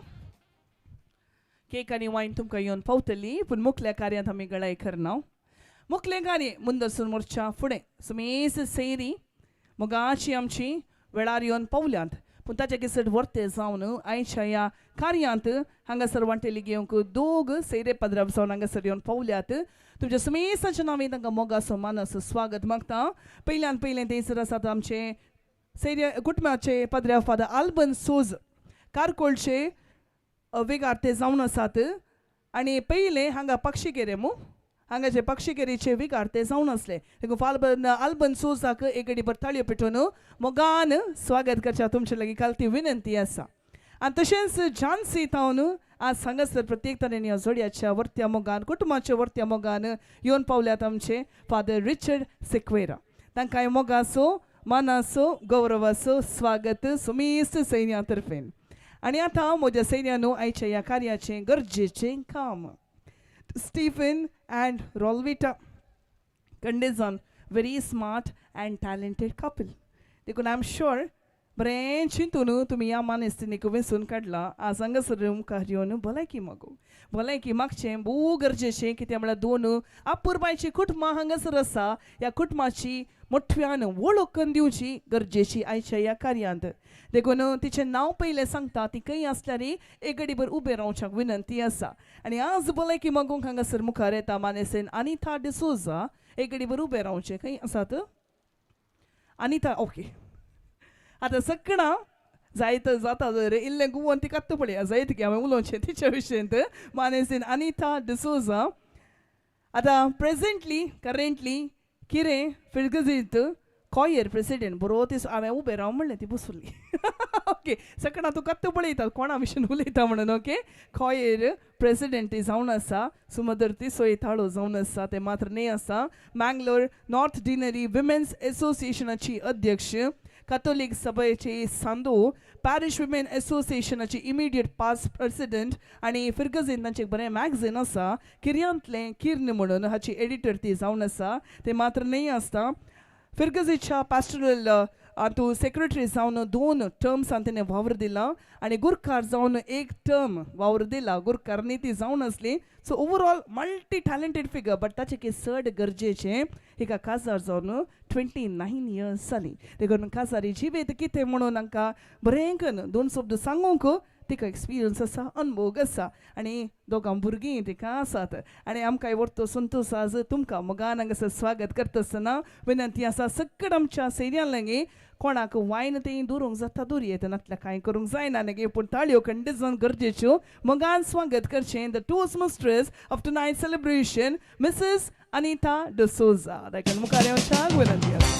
केक आनी वायन तुमकां येवन पावतली, पूण मुखल्या कार्यांत आमी गळाय करना. मुखलें कार्य मुंदरसून मोर्चा फुडें सुमेस सैरी मोगाची आमची वेळार येवन पावल्यांत, पूण ताचे किसट वर्ते जावन आयच्या ह्या कार्यांत हांगासर वांटेली घेवंक दोग सैरे पदराव जावन हांगासर येवन पावल्यात. तुमच्या सुमेसाच्या नांवे तांकां मोगाचो मानाचो स्वागत मागता. पयल्यान पयलें थंयसर आसात आमचे सैरे कुटुंबाचे पदराव फादर आल्बन सोज कारकोळचे वेगार ते जावन आसात. आनी पयलें हांगा पक्षीकेरे मू हांगाचे पक्षीकेरीचे विकार ते जावन आसले. देखून आल्बन सोजाक एक गडी ताळयो पेटोवन मोगान स्वागत करच्या तुमचे लागीं काल ती विनंती आसा. आनी तशेंच झांसी थावन आज हांगासर प्रत्येक तरेन ह्या जोडयाच्या वर्त्या मोगान कुटुंबाच्या वर्त्या मोगान येवन पावल्यात आमचे फादर रिचर्ड सिक्वेरा. तांकां मोगाचो मानाचो गौरवाचो स्वागत सुमेस्त सैन्या तर्फेन. आनी आतां म्हज्या सैन्यानू आयच्या ह्या कार्याचें गरजेचें काम Stephen and Rolvita Kandezan, very smart and talented couple. देखून I am sure बरें चिंतून तुमी ह्या मानेस्तिनीक वेंचून काडला. आज हांगासर मुखार येवन भलायकी मागू, भलायकी मागचें भोव गरजेचें. कित्याक म्हळ्यार दोन अपुरबायची कुटुंबां हांगासर आसा. ह्या कुटुंबाची मोठ्यान वळख करून दिवची गरजेची आयच्या ह्या कार्यांत. देखून तिचें नांव पयलें सांगता, ती खंय आसल्यार एक गडीभर उबें रावच्याक विनंती आसा. आनी आज भलायकी मागूंक हांगासर मुखार येता मानेसेन अनिता डिसोजा. एक गडीभर उबें रावचें. खंय आसात अनिता? ओके. आतां सगळां जायत जाता जर इल्लें गुवोन ती कात्त पळया जायत की हांवें उलोवचें तिच्या विशयंत. मानेसीन अनिता डिसोजा आतां प्रेजेंटली करंटली कितें फिरगजीत कॉयर प्रेसिडेंट. बरो दीस हांवें उबें राव म्हणलें ती बसुल्ली. ओके, सकाळ तूं कत्त पळयता कोणा विशीं उलयता म्हणून. ओके, कॉयर प्रेसिडेंट ती जावन आसा. सुमदर तिसोय ताळो जावन आसा. तें मात्र न्हय आसा मँगलोर नॉर्थ डिनरी विमेन्स एसोसिएशनाची अध्यक्ष, कॅथोलीक सभेची सांदो, पॅरिश विमेन एसोसिएशनाची इमिडिएट पास्ट प्रेसिडेंट आनी फिरगझीन तांचें एक बरें मॅगझीन आसा किर्यांतलें किर्ण म्हणून, हाची एडिटर ती जावन आसा. तें मात्र न्हय आसता फिरगझीच्या पास्टरल तूं सेक्रेटरी जावन 2 टर्म्सान तेणें वावर दिला आनी गुरकार जावन 1 टर्म वावर दिला. गुरकार न्ही ती जावन आसली. So overall multi talented figure. But ताचें की चड गरजेचें हिका काजार जावन 29 इयर्स जालीं. देखून काजारी जिवेत कितें म्हणून हांकां बरें करून 2 शब्द सांगूंक तिका एक्सपिरियन्स आसा, अनुभव आसा आनी दोगां भुरगीं तिका आसात. आनी आमकां व्हरतो संतोश आज तुमकां मोगान हांगासर स्वागत करता आसतना विनंती आसा सगळ्या आमच्या सैन्यां लागीं कोणाक वायन तें दवरूंक जाता दवरयेत, नातल्यार कांय करूंक जायना न्ही, पूण ताळयो खंडीत गरजेच्यो. मोगान स्वागत करचें the toast mistress of tonight celebration Mrs Anita D'Souza. ताका मुखार येवच्याक विनंती आसा.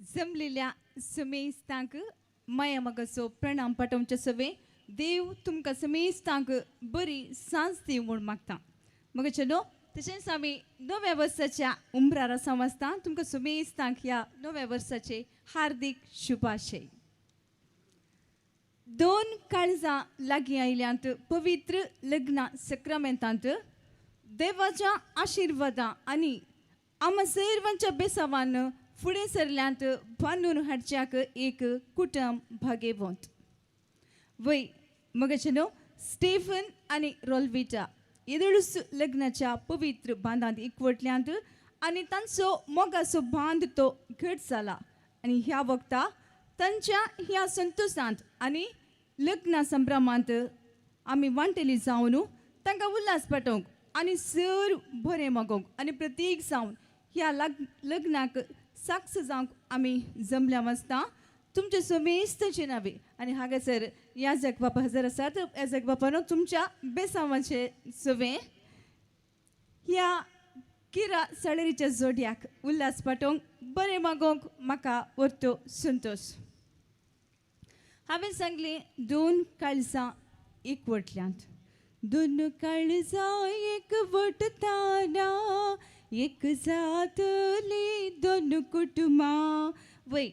जमलेल्या समेस्तांक माया मगाचो प्रणाम पाठोवचे सवे देव तुमकां समेस्तांक बरी सांज दिवं म्हूण मागता. मग चलो तशेंच आमी नव्या वर्साच्या उमरार आसा वाचता. तुमकां समेस्तांक ह्या नव्या वर्साचे हार्दीक शुभाशय. दोन काळजां लागीं आयल्यांत पवित्र लग्ना सक्रामेंतांत देवाच्या आशिर्वादा आनी आमा सर्वांच्या बेसावान फुडें सरल्यांत बांदून हाडच्याक एक कुटुंब भागेवंत. वय मगाचे न्हू स्टेफन आनी रोलविटा येदोळूच लग्नाच्या पवित्र बांदांत एकवटल्यांत आनी तांचो मोगाचो बांद तो घट जाला आनी ह्या वखता तांच्या ह्या संतोशांत आनी लग्ना संभ्रमांत आमी वांटेली जावन तांकां उल्हास पाठोवंक आनी सर बरें मागोवंक आनी प्रतीक जावन ह्या लग्नाक साक्ष जावंक आमी जमल्या वाचता. तुमचे समेस्तचे नावे आनी हांगासर याजक बापा हजर आसात. याजक बापानो तुमच्या बेसांवाचे सवे ह्या किरा सळेरीच्या जोडयाक उल्हास पाटोवंक बरें मागोवंक म्हाका वर्तो संतोश. हांवें सांगलें दोन काळजां एकवटल्यांत, दोन काळजां एकवटताना एक जातली दोन कुटुंबां. वय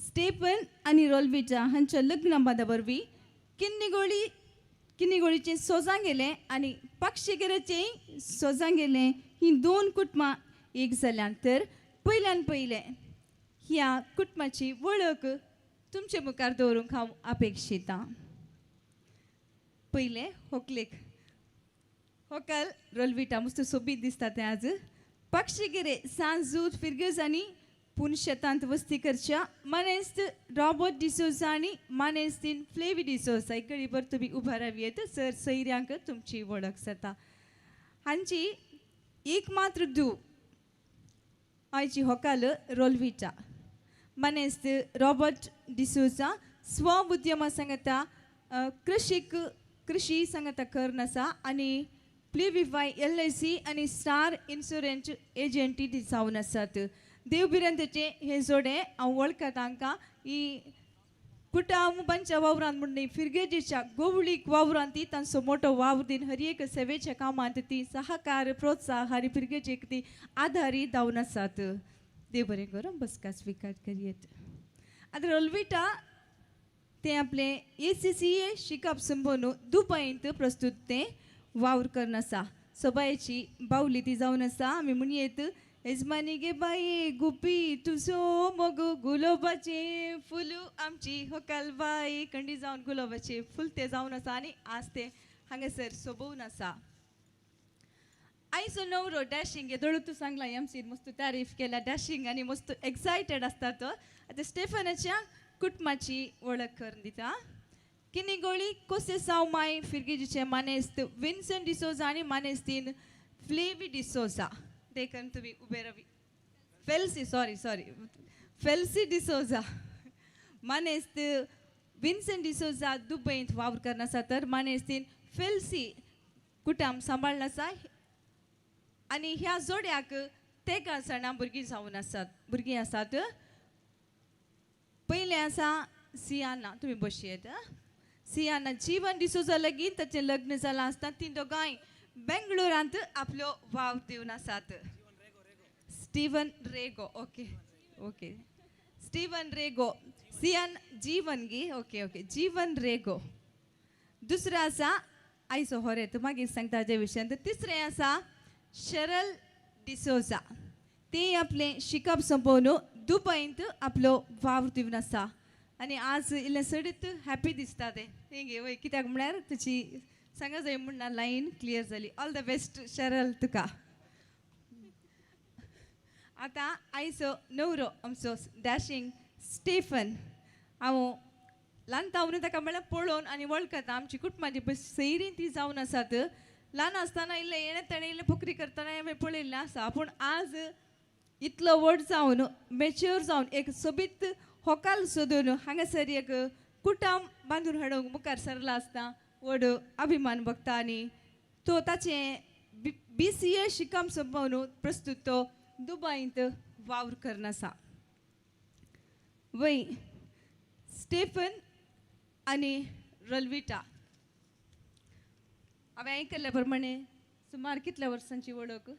स्टेफन आनी रोलविटा हांच्या लग्ना बांदा वरवीं किन्नीगोळीचें सोजां गेलें आनी पाक्षेगेराचें सोजां गेलें. हीं दोन कुटुंबां एक जाल्यान तर पयल्यान पयलें ह्या कुटुंबाची वळख तुमचे मुखार दवरूंक हांव अपेक्षितां. पयलें होकलेक होकल रोलविटा मस्त सोबीत दिसता तें आज. पाक्षेगेरे सांजूत फिरगज आनी पुनशेतांत वस्ती करच्या मानेस्त रॉबर्ट डिसोजा आनी मानेस्तीन फ्लेवी डिसोजा इकडीभर तुमी उबा रावयेत सर सैऱ्यांक तुमची वळख जाता. हांची एक मात्र धूव आयची होकाल रोलविटा. मानेस्त रॉबर्ट डिसोजा स्व उद्यमा सांगता कृषी सांगता करून आसा आनी प्लेविफाय LIC आनी स्टार इन्शुरन्स एजंटी जावन आसात. देवभिरांतेचें हें जोडें हांव वळखता तांकां. ही कुटुंबांच्या वावरांत म्हूण न्ही, फिरगेजीच्या गोवळीक वावरांत ती तांचो मोठो वावर दिन हर एक सेवेच्या कामांत ती सहकार प्रोत्साह आनी फिरगेजीक ती आदारी जावन आसात. देव बरें करूं बसका स्विकार करयेत. आतां रोलविटा तें आपलें ACCA शिकप संपोवन दुबयंत प्रस्तुत तें वावर करून आसा. सोबायेची बावली ती जावन आसा. आमी म्हणयेत येजमानी गे बाये गुपी तुजो मोग गुलाबाचें फुल आमची होकाल बाई कंडी जावन गुलाबाचें फूल तें जावन आसा आनी आज तें हांगासर सोबोवन आसा. आयचो नवरो डॅशिंग येदोळ तूं सांगला एमसीन मस्त तारीफ केल्या डॅशिंग आनी मस्त एक्सायटेड आसता तो. आतां स्टेफनाच्या कुटुंबाची वळख करून दिता. किन्नीगोळी कोसेसांव माय फिरगेजीचे मानेस्त विन्सन डिसोजा आनी मानेस्तीन फ्लेवी डिसोजा देखून तुमी उबे रावी. फेल्सी सॉरी सॉरी फेल्सी डिसोजा मानेस्त विन्सन डिसोजा दुबयंत वावर करून आसा तर मानेस्तीन फेल्सी कुटुंब सांबाळून आसा आनी ह्या जोड्याक तेगां जाणां भुरगीं जावन आसात भुरगीं आसात. पयलें आसा सियाना, तुमी बशयेत. सियाना जीवन डिसोजा लागीं ताचें लग्न जालां आसता. तीं दोगांय बेंगलोरांत आपलो वाव दिवन आसात. Steven Rego okay okay Steven Rego Sian Jeevan गी ओके ओके जीवन रेगो. दुसरो आसा आयचो होरेत मागीर सांगता ताजे विशयांत. तिसरें आसा शरल डिसोजा ते आपलें शिकप सोंपोवन दुबयंत आपलो वावर दिवन आसा आनी आज इल्लें सडीत हॅपी दिसता तें तें वय कित्याक म्हळ्यार तुजी सांगा जाय म्हूण ना लायन क्लियर जाली. ऑल the best Sheryl तुका. आतां आयचो नवरो आमचो डॅशिंग स्टेफन हांव ल्हान तावन ताका म्हळ्यार पळोवन आनी वळखता. आमची कुटुंबाची पळय सैरी ती जावन आसात. ल्हान आसतना इल्लें येणें तेणें इल्लें पोकरी करतना हांवें पळयल्लें आसा पूण आज इतलो व्हड जावन मॅच्युअर जावन एक सोबीत होकाल सोदून हांगासर एक कुटुंब बांदून हाडूंक मुखार सरला आसता व्हड अभिमान बघता आनी तो ताचें BCA शिकप सोंपोवन प्रस्तुत तो दुबयंत वावर करून आसा. वय स्टेफन आनी रलविटा हांवें आयकल्ल्या प्रमाणे सुमार कितल्या वर्सांची वळख?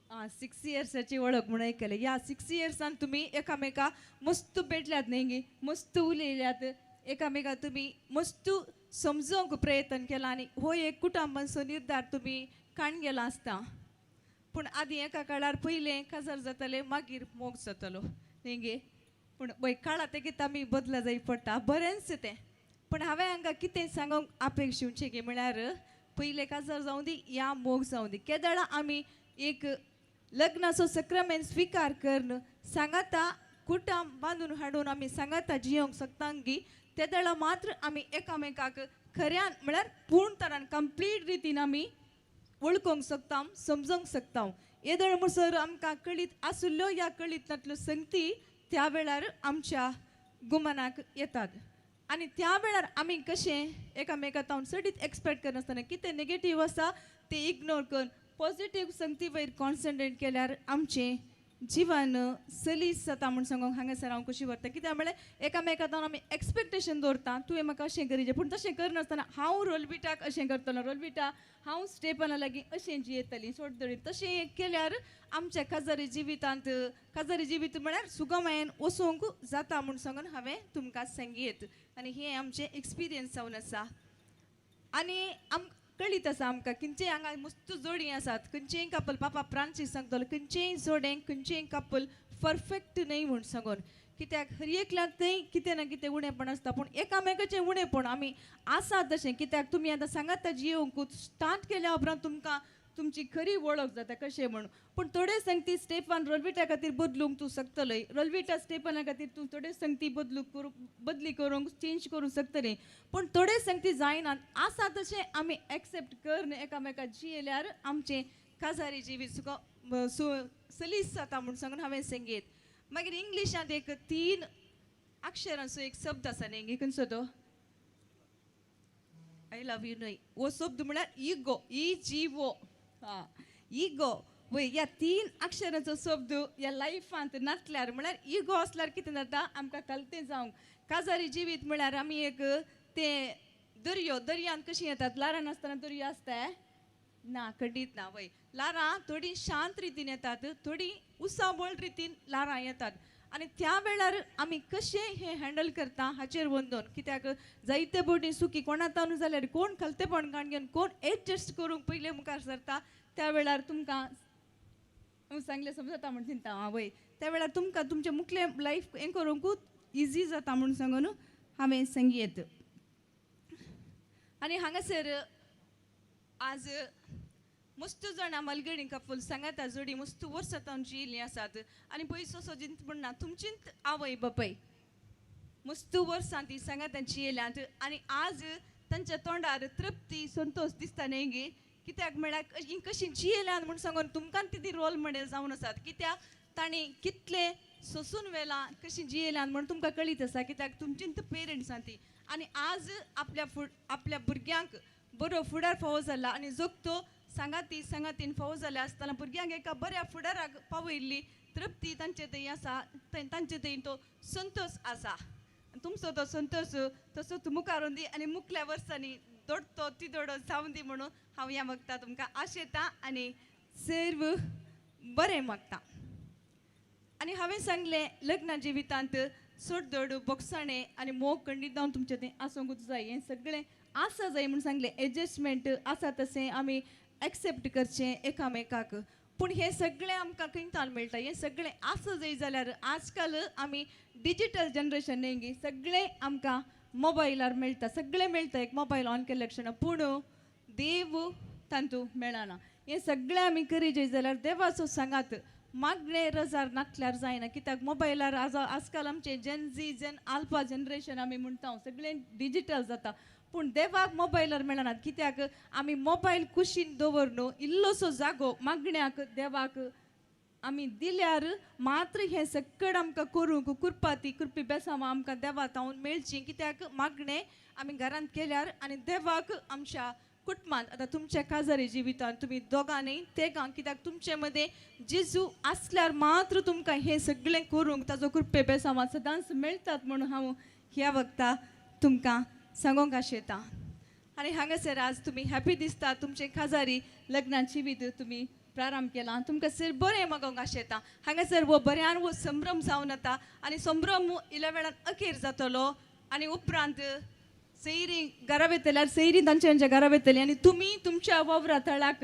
आं 6 इयर्साची वळख म्हूण आयकलें. ह्या 6 इयर्सान तुमी एकामेका मस्त भेटल्यात न्ही गे, मस्त उलयल्यात एकामेका, तुमी मस्त समजोवंक प्रयत्न केला आनी हो एक कुटुंबांचो निर्धार तुमी काण गेला आसता. पूण आदीं एका काळार पयलें काजार जातालें मागीर मोग जातालो न्ही गे, पूण पळय काळा तेगेत आमी बदला जाय पडटा बरेंच तें. पूण हांवें हांगा कितें सांगूंक अपेक्षिवचें गे म्हळ्यार पयलें काजार जावं दी या मोग जावं दी, केदळा आमी एक लग्नाचो सक्रामेंत स्विकार करून सांगाता कुटुंब बांदून हाडून आमी सांगाता जियोंक शकता गी तेदळा मात्र आमी एकामेकाक खऱ्यान म्हळ्यार पूर्ण तरान कंप्लीट रितीन आमी वळखूंक शकता समजूंक शकता. येदळ म्हणसर आमकां कळीत आशिल्ल्यो या कळीत नातल्यो संगती त्या वेळार आमच्या गुमनाक येतात आनी त्या वेळार आमी कशें एकामेका तावन चडीत एक्सपेक्ट करनासतना कितें नेगेटीव आसा तें इग्नोर करून पॉजिटीव संगती वयर कॉन्सन्ट्रेट केल्यार आमचें जिवन सलीस जाता म्हूण सांगूंक हांगासर हांव कशी व्हरता. कित्याक म्हळ्यार एकामेका जावन आमी एक्सपेक्टेशन दवरता, तुवें म्हाका अशें करीजे, पूण तशें करनासतना हांव रोलबिटाक अशें करतलो, रोलबिटा हांव स्टेपना लागीं अशें जियेतलीं सोड धडी. तशें केल्यार आमच्या काजारी जिवितांत, काजारी जिवीत म्हळ्यार सुगमायेन वचूंक जाता म्हूण सांगून हांवें तुमकां सांगयेत. आनी हें आमचें एक्सपिरियन्स जावन आसा. आनी कळीत आसा आमकां खंयचेय हांगा मस्त जोडी आसात, खंयचेय कपल, पापा फ्रांसीस सांगतलो, खंयचेय जोडें खंयचेय कपल परफेक्ट न्हय म्हूण सांगून. कित्याक हर एकल्याक थंय कितें ना कितें उणेपण आसता, पूण एकामेकाचें उणेपण आमी आसा तशें. कित्याक तुमी आतां सांगात जियोवंकूच स्टार्ट केल्या उपरांत तुमकां तुमची खरी वळख जाता कशें म्हणून. पूण थोडे संगती स्टेफान रोलविटा खातीर बदलूंक तूं शकतलय, रोलविटा स्टेफाना खातीर तूं थोडे संगती बदलूंक करूंक बदली करूंक चेंज करूंक शकतली, पूण थोडे संगती जायना. आसा तशें आमी एक्सेप्ट करून एकामेका जियेल्यार आमचें काजारी जिवीत सुका सलीस जाता म्हूण सांगून हांवें सांगीत. मागीर इंग्लिशांत एक 3 अक्षरांचो एक शब्द आसा न्ही, खंयचो तो? I love you न्हय, हो शब्द म्हळ्यार इगो, ई जी ओ, हां इगो. वय ह्या 3 अक्षरांचो शब्द ह्या लायफांत नासल्यार म्हळ्यार इगो आसल्यार कितें जाता आमकां कलतें जावंक. काजारी जिवीत म्हळ्यार आमी एक तें दर्यो, दर्यांत कशीं येतात ल्हारां नासतना दर्यो आसता ना, खंडीत ना. वय ल्हारां थोडीं शांत रितीन येतात, थोडीं उसाबळ रितीन ल्हारां येतात आनी त्या वेळार आमी कशें हें हँडल करता हाचेर वंदोन. कित्याक जायते बोटी सुकी कोणा ताणू जाल्यार कोण खलतेपण काण घेवन कोण एडजस्ट करूंक पयलें मुखार सरता त्या वेळार तुमकां हांव सांगलें समजता म्हूण चिंता हांव. वय त्या वेळार तुमकां तुमचें मुखलें लायफ हें करूंकूच इजी जाता म्हूण सांगून हांवें सांगयेत. आनी हांगासर आज मस्त जाणां मलगणी कपल सांगाता जोडी मस्त वर्सां तांची येयल्लीं आसात आनी पयसो असो जिंत म्हण ना, तुमचींत आवय बापाय मस्त वर्सां ती सांगातांची येयल्यांत आनी आज तांच्या तोंडार तृप्ती संतोश दिसता न्ही गे. कित्याक म्हळ्यार हीं कशीं जियेल्यांत म्हूण सांगून तुमकां ती रोल मॉडेल जावन आसात. कित्याक तांणी कितलें सोंसून वेलां कशीं जियेल्यांत म्हूण तुमकां कळीत आसा, कित्याक तुमचींत पेरंट्स आसा ती. आनी आज आपल्या आपल्या भुरग्यांक बरो फुडार फावो जाला आनी जगतो सांगाती सांगातीन फावो जाल्या आसतना भुरग्यांक एका बऱ्या फुडाराक पावयल्ली तृप्ती तांचे थंय आसा, तांचे थंय तो संतोश आसा. तुमचो तो संतोश तसोच मुखार दी आनी मुखल्या वर्सांनी दोडतो तिदोडो जावं दी म्हणून हांव ह्या वखता तुमकां आशेता आनी सर्व बरें मागता. आनी हांवें सांगलें लग्न जिवितांत सोडदोड बोगसाणें आनी मोग खंडीत जावन तुमचें तें आसूंकूच जाय, हें सगळें आसा जाय म्हूण सांगलें. एडजस्टमेंट आसा तशें आमी एक्सेप्ट करचें एकामेकाक, पूण हें सगळें आमकां खंयतान मेळटा? हें सगळें आसा जाय जाल्यार आजकाल आमी डिजीटल जनरेशन न्ही गे, सगळें आमकां मोबायलार मेळटा, सगळें मेळटा एक मोबायल ऑन केल्या क्षणा, पूण देव तांतू मेळना. हें सगळें आमी करी जाय जाल्यार देवाचो सांगात मागणें रजार नाकल्यार जायना. कित्याक मोबायलार आज आजकाल आमचें Gen Z Gen Alpha generation आमी म्हणटा सगळें डिजीटल जाता, पूण देवाक मोबायलार मेळनात. कित्याक आमी मोबायल कुशीन दवर न्हू, इल्लोसो जागो मागण्याक देवाक आमी दिल्यार मात्र हें सगळें आमकां करूंक कुरपाती कुरपी बेसांवां आमकां देवा तावन मेळची. कित्याक मागणें आमी घरांत केल्यार आनी देवाक आमच्या कुटुंबांत आतां तुमच्या काजारी जिवितांत तुमी दोगांनी तेगां, कित्याक तुमचे मदें जेजू आसल्यार मात्र तुमकां हें सगळें करूंक ताजो कृपे बेसांवां सदांच मेळटात म्हणून हांव ह्या वखता तुमकां सांगूंक आशेता. आनी हांगासर आज तुमी हॅपी दिसता, तुमचें काजारी लग्नाची जिवीत तुमी प्रारंभ केला, तुमकां सर बरें मागोंक आशेता. हांगासर हो बऱ्यान हो संभ्रम जावन येता आनी संभ्रम इल्ल्या वेळान अखेर जातलो आनी उपरांत सैरी घरा वेतल्यार सैरी तांच्या तांच्या घरा वेतली आनी तुमी तुमच्या वावरा थळाक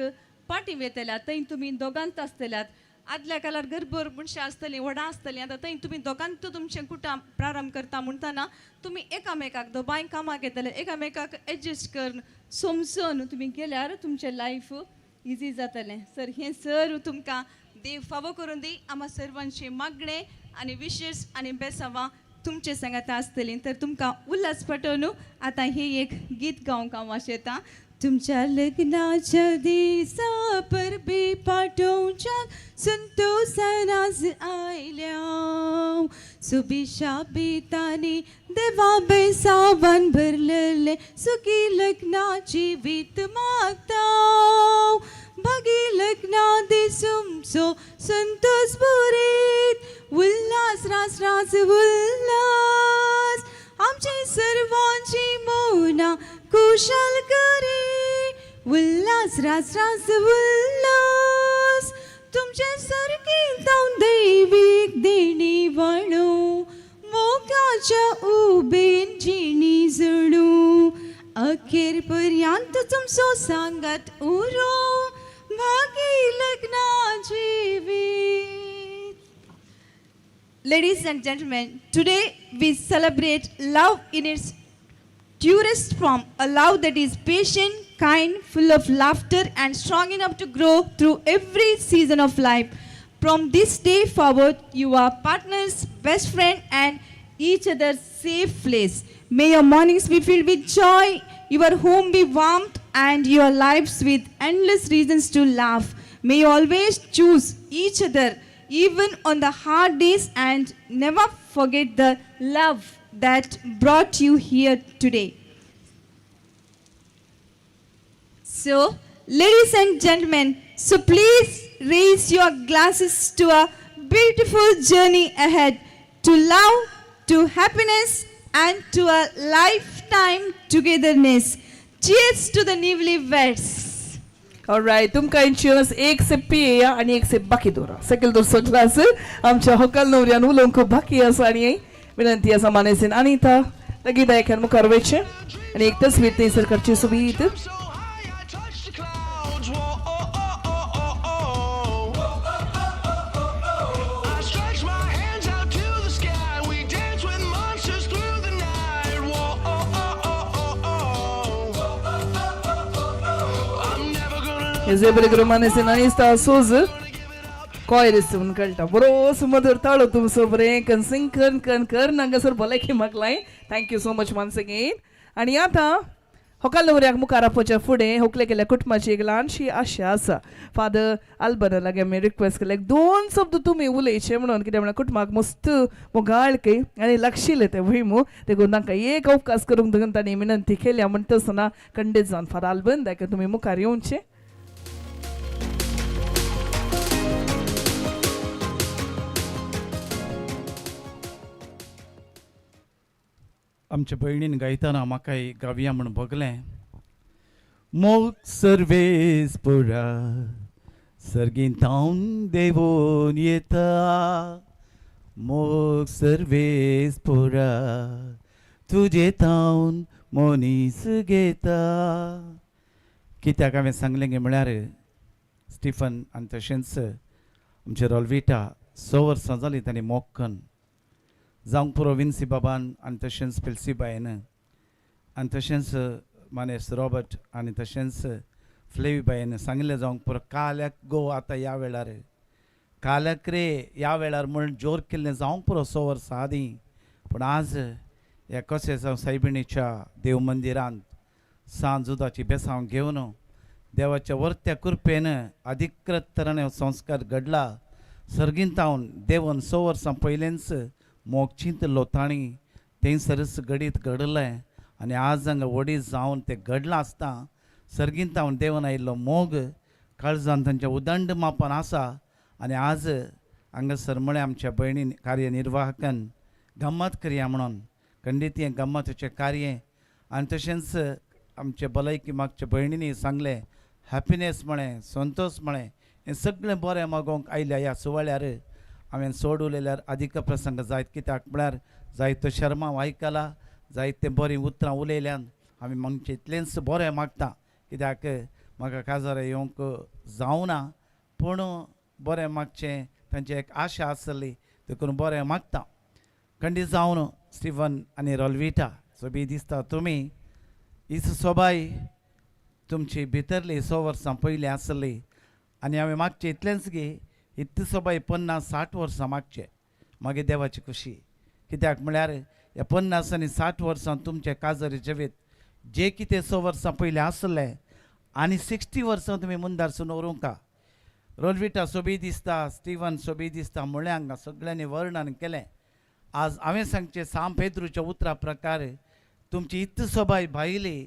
पाटी वेतल्यात, थंय तुमी दोगांत आसतल्यात. आदल्या काळार घरभर मनशां आसतलीं, व्हडां आसतलीं, आतां थंय तुमी दोगांत तुमचें कुटाम प्रारंभ करता म्हणटना तुमी एकामेकाक दोबांय कामाक येतले, एकामेकाक एडजस्ट करून समजून तुमी गेल्यार तुमचें लायफ इजी जातलें. सर हें सर तुमकां देव फावो करून दी. आमा सर्वांचें मागणें आनी विशेश आनी बेसांवां तुमचे सांगाता आसतलीं. तर तुमकां उल्हास पटोवन आतां हें एक गीत गावंक हांव आशेतां. तुमच्या लग्नाच्या दिसा परबी पाठोवच्या संतोसान आज आयल्या, सुबिशा बितांनी देवा बेसावान भरलेलें सुखी लग्नाची वीत मागता. भागी लग्ना दिसुमचो संतोष भरीत उल्हास रास रास उल्हास आमची सर्वांची मौना कुशल करी उल्हास रास रास उल्हास तुमचे सारकी जावन दैवीक देणी वाळू मोगाच्या उबेन जिणी जणू अखेर पर्यंत तुमचो सांगात उरो भागी लग्ना जिवीत. Ladies and gentlemen, today we celebrate love in its purest form, a love that is patient, kind, full of laughter, and strong enough to grow through every season of life. From this day forward, you are partners, best friend, and each other's safe place. May your mornings be filled with joy, your home be warmed, and your lives with endless reasons to laugh. May you always choose each other, even on the hard days, and never forget the love that brought you here today. So, ladies and gentlemen, so please raise your glasses to a beautiful journey ahead, to love, to happiness, and to a lifetime togetherness. Cheers to the newlyweds.
Alright, तुमकां cheers. एक SIP पियेया आनी एक SIP बाकी दवरा. सकयल दवरचो glass आमच्या होकल नवऱ्यान उलोवंक खूब बाकी आसा आनी विनंती आसा मानेसीन अनिता लगीत दायकान मुखार वयचें आनी एक तस्वीर थंयसर काडची सोबीत.
I stretch my hands out to the sky. We dance with monsters through the night. Whoa, oh, oh, oh, oh, oh. I'm never gonna
हेजे बरें करून मानेसीन अनिता सोज कॉयर म्हणून कळटा बरो सुमधुर ताळो तुमचो बरें कन सिंग कन कन कर हांगासर भलायकी मागलाय. Thank you so much once again. आनी आतां होकाल नवऱ्याक मुखार आपोवच्या फुडें होकले केल्या कुटुंबाची एक ल्हानशी आशा आसा. फादर आल्बना लागीं आमी रिक्वेस्ट केले दोन शब्द तुमी उलयचे म्हणून, कित्याक म्हणल्यार कुटुंबाक मस्त मोगाळ कय आनी लागशिल्लें तें वय देखून तांकां एक अवकाश करूंक देखून तांणी विनंती केल्या. म्हणटा आसतना खंडीत जावन फादर आल्बन दायका तुमी मुखार येवचे.
आमच्या भयणीन गायतना म्हाकाय गावया म्हूण भोगलें. मोग सर्वेस पुरा सर्गींतावन देवून येता, मोग सर्वेस पुरा तुजे तावन मनीस घेता. कित्याक हांवें सांगलें गे म्हळ्यार स्टिफन आनी तशेंच आमचे रोलविटा 6 वर्सां जालीं तांणी मोग कन्न जावंक पुरो विन्सी बाबान आनी तशेंच पिल्सीबायन आनी तशेंच मानेस रॉबर्ट आनी तशेंच फ्लेवीबायन सांगिल्लें जावंक पुरो काल्याक गो आतां ह्या वेळार काल्याक रे ह्या वेळार म्हूण जोर केल्लें जावंक पुरो 6 वर्सां आदीं. पूण आज ह्या कशें जावं सायबिणीच्या देव मंदिरांत सांज जुदाची बेसांव घेवन देवाच्या वर्त्या कृपेन अधिकृत तरान संस्कार घडला. सर्गींतावन देवन 6 वर्सां पयलेंच मोग चिंतलो तांणी थंयसरच घडीत घडलें आनी आज हांगा व्हडी जावन तें घडलां आसता. सर्गींतावन देवन आयिल्लो मोग काळजान तांच्या उदंड मापान आसा आनी आज हांगासर म्हळें आमच्या भयणीन कार्यनिर्वाहकान गम्मत करया म्हणून खंडीत हें गम्मताचें कार्य आनी तशेंच आमचे भलायकी मागच्या भयणींनी सांगलें हॅपिनेस म्हळें संतोश म्हळें हें सगळें बरें मागोवंक आयल्या ह्या सुवाळ्यार. हांवें सोड उलयल्यार अधिक प्रसंग जायत कित्याक म्हळ्यार जायतो शर्मा आयकला जायते बरीं उतरां उलयल्यान आमी मागचें इतलेंच बरें मागता कित्याक म्हाका काजार येवंक जावना पूण बरें मागचें तांची एक आशा आसली देखून बरें मागता. खंडीत जावन स्टिफन आनी रोलविटा सोबी दिसता तुमी हीच सोबाय तुमची भितरली 6 वर्सां पयलीं आसली आनी हांवें मागचें इतलेंच गे इतली सोबाय 50-60 वर्सां मागचें मागीर देवाची खुशी कित्याक म्हळ्यार ह्या 50 आनी 60 वर्सां तुमचें काजर जिवीत जे कितें 6 वर्सां पयलीं आसलें आनी 60 वर्सां तुमी मुंदारसून व्हरूंका. रोलविटा सोबी दिसता स्टिवन सोबी दिसता म्हळ्ळें हांगा सगळ्यांनी वर्णन केलें. आज हांवें सांगचें सांव पेद्रूच्या उतरा प्रकार तुमची इतली सोबाय भायली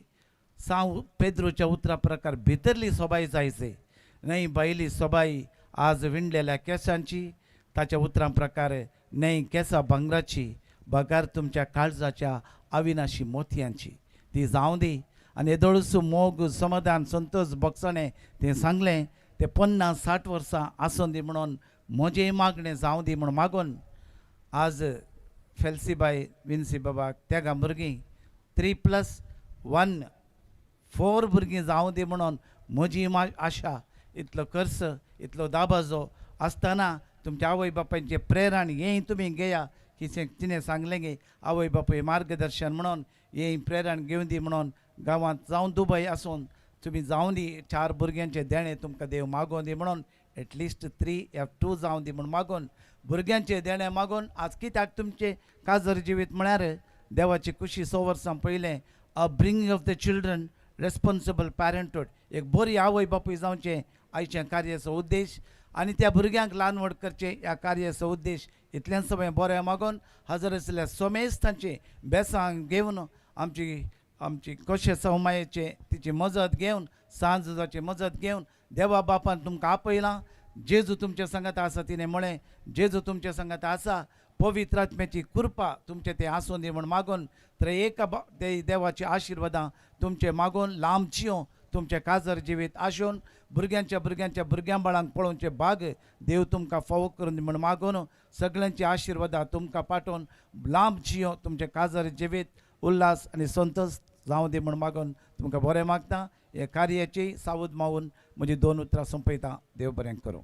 सांव पेद्रूच्या उतरा प्रकार भितरली सोबाय जायचे.
न्हय बायली सोबाई आज विणलेल्या केंसांची ताच्या उतरां प्रकारे न्हय केंसां भांगराची बगार तुमच्या काळजाच्या अविनाशी मोतयांची ती जावं दी. आनी येदोळूच मोग समाधान संतोष भोगसणें तें सांगलें तें 50-60 वर्सां आसूं दी म्हणून म्हजें मागणें जावं दी म्हूण मागून आज फेल्सीबाय विन्सी बाबाक तेगां भुरगीं 3+1 4 भुरगीं जावं दी म्हणून म्हजी आशा. इतलो खर्च इतलो दाबाजो आसतना तुमच्या आवय बापायचें प्रेरण हें तुमी घेया की तिणें सांगलें गे आवय बापूय मार्गदर्शन म्हणून हें प्रेरण घेवन दी म्हणून गांवांत जावं दुबय आसून तुमी जावं दी 4 भुरग्यांचें देणें तुमकां देव मागोवन दी म्हणून एटलिस्ट 3 या 2 जावं दी म्हूण मागून भुरग्यांचें देणें मागून आज कित्याक तुमचें काजर जिवीत म्हळ्यार देवाची खुशी 100 वर्सां पयलें upbringing of the children responsible parenthood एक बरी आवय बापूय जावचें आयच्या कार्याचो उद्देश आनी त्या भुरग्यांक ल्हान व्हड करचें ह्या कार्याचो उद्देश. इतल्यान सगळें बरें मागून हजर आशिल्ल्या सोमेस्तांचें बेसांग घेवन आमची आमची कशे सौमायेचे तिची मजत घेवन सांजाची मजत घेवन देवा बापान तुमकां आपयलां. जेजू तुमच्या संगात आसा तिणें म्हळें जेजू तुमच्या संगात आसा पवित्र आत्म्याची कृपा तुमचे ते आसूं दी म्हूण मागून तर एका देवाची आशिर्वादां तुमचे मागून लांब जियो तुमचे काजर जिवीत आसून भुरग्यांच्या भुरग्यांच्या भुरग्यां बाळांक पळोवचे भाग देव तुमकां फावो करून दी म्हूण मागून सगळ्यांची आशिर्वादां तुमकां पाठोवन लांब जियो तुमचे काजर जिवीत उल्हास आनी संतोष जावं दी म्हूण मागून तुमकां बरें मागता. हे कार्याची सावध मावून म्हजी 2 उतरां सोंपयता. देव बरें करूं.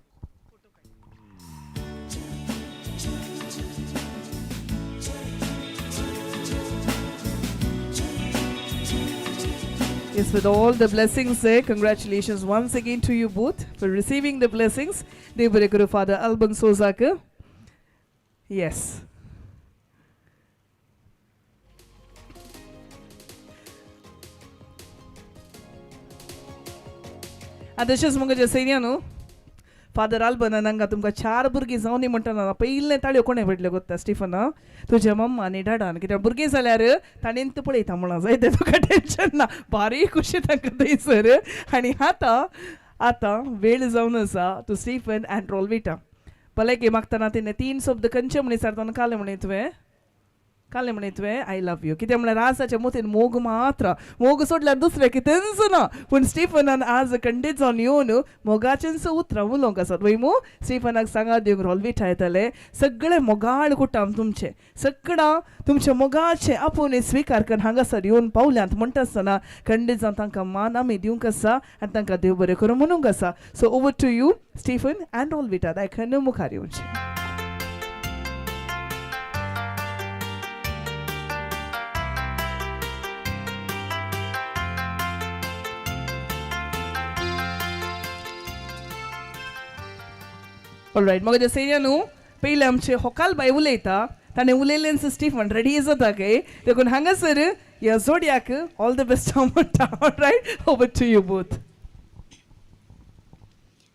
Yes, with all the blessings there, congratulations once again to you both for receiving the blessings. Dev बरें करूं Father Alban Sozak. Yes. आनी तशेंच मुगो सैन्या न्हू फादर आल्बनान हांगा तुमकां 4 भुरगीं जावं दी म्हणटना पयलें ताळयो कोणें पडल्यो कोत्ता स्टिफन तुज्या मम्मा आनी डाडान कित्याक भुरगीं जाल्यार ताणें पळयता म्हणून जाय तें तुका टेंशन ना बारीक खुशी तांकां थंयसर. आनी आतां आतां वेळ जावन आसा टू स्टिफन एंड रोलविटा भलायकी मागतना तिणें 3 शब्द खंयचे म्हण विचारतना कालें म्हण तुवें कालें म्हण तुवें I love you कित्याक म्हळ्यार आसाच्या मोतीन मोग मात्र मोग सोडल्यार दुसरें कितेंच ना. पूण स्टिफनान आज खंडीत जावन येवन मोगाचेंच उतरां उलोवंक आसात वय मू स्टिफनाक सांगा दिवंक रोलविटा येतले सगळे मोगाळ कुटाम तुमचे सगळां तुमच्या मोगाचें आपूण स्विकार करून हांगासर येवन पावल्यांत म्हणटा आसतना खंडीत जावन तांकां मान आमी दिवंक आसा आनी तांकां देव बरें करूं म्हणूंक आसा. So over to you Stephen and Rolvita दायखन मुखार येवचें. ऑलरायट मग जसं न्हू पयलें आमचे होकाल बाय उलयता ताणें उलयलें स्टिफन रेडी जाता काय देखून हांगासर ह्या जोडयाक ऑल the best हांव म्हणटा. Alright over to you both.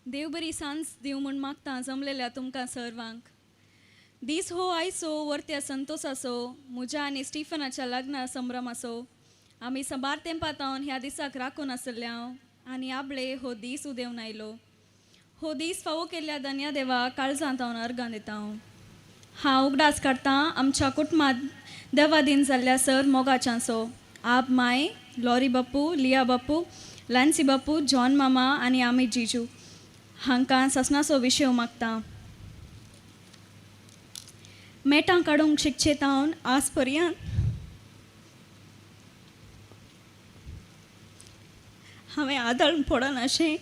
देव बरी सांज दिवं म्हूण मागता जमलेल्या तुमकां सर्वांक. दीस हो आयचो वर्त्या संतोसाचो म्हज्या आनी स्टिफनाच्या लग्ना संभ्रमाचो. आमी साबार तेंपातावन ह्या दिसाक राखून आसल्या आनी आबळे हो दीस उदेवन आयलो. हो दीस फावो केल्ल्या धन्या देवा काळजांत हांव अर्गां दिता. हांव उगडास काडटा आमच्या कुटुंबांत देवा दीन जाल्ल्या सर मोगाच्यांचो आप माय लॉरी बाप्पू लिया बाप्पू लॅन्सी बाप्पू जॉन मामा आनी आमी जिजू हांकां ससनाचो विशय मागता. मेटां काडूंक शिकचे तावन आज पर्यंत हांवें आदळ पडनाशें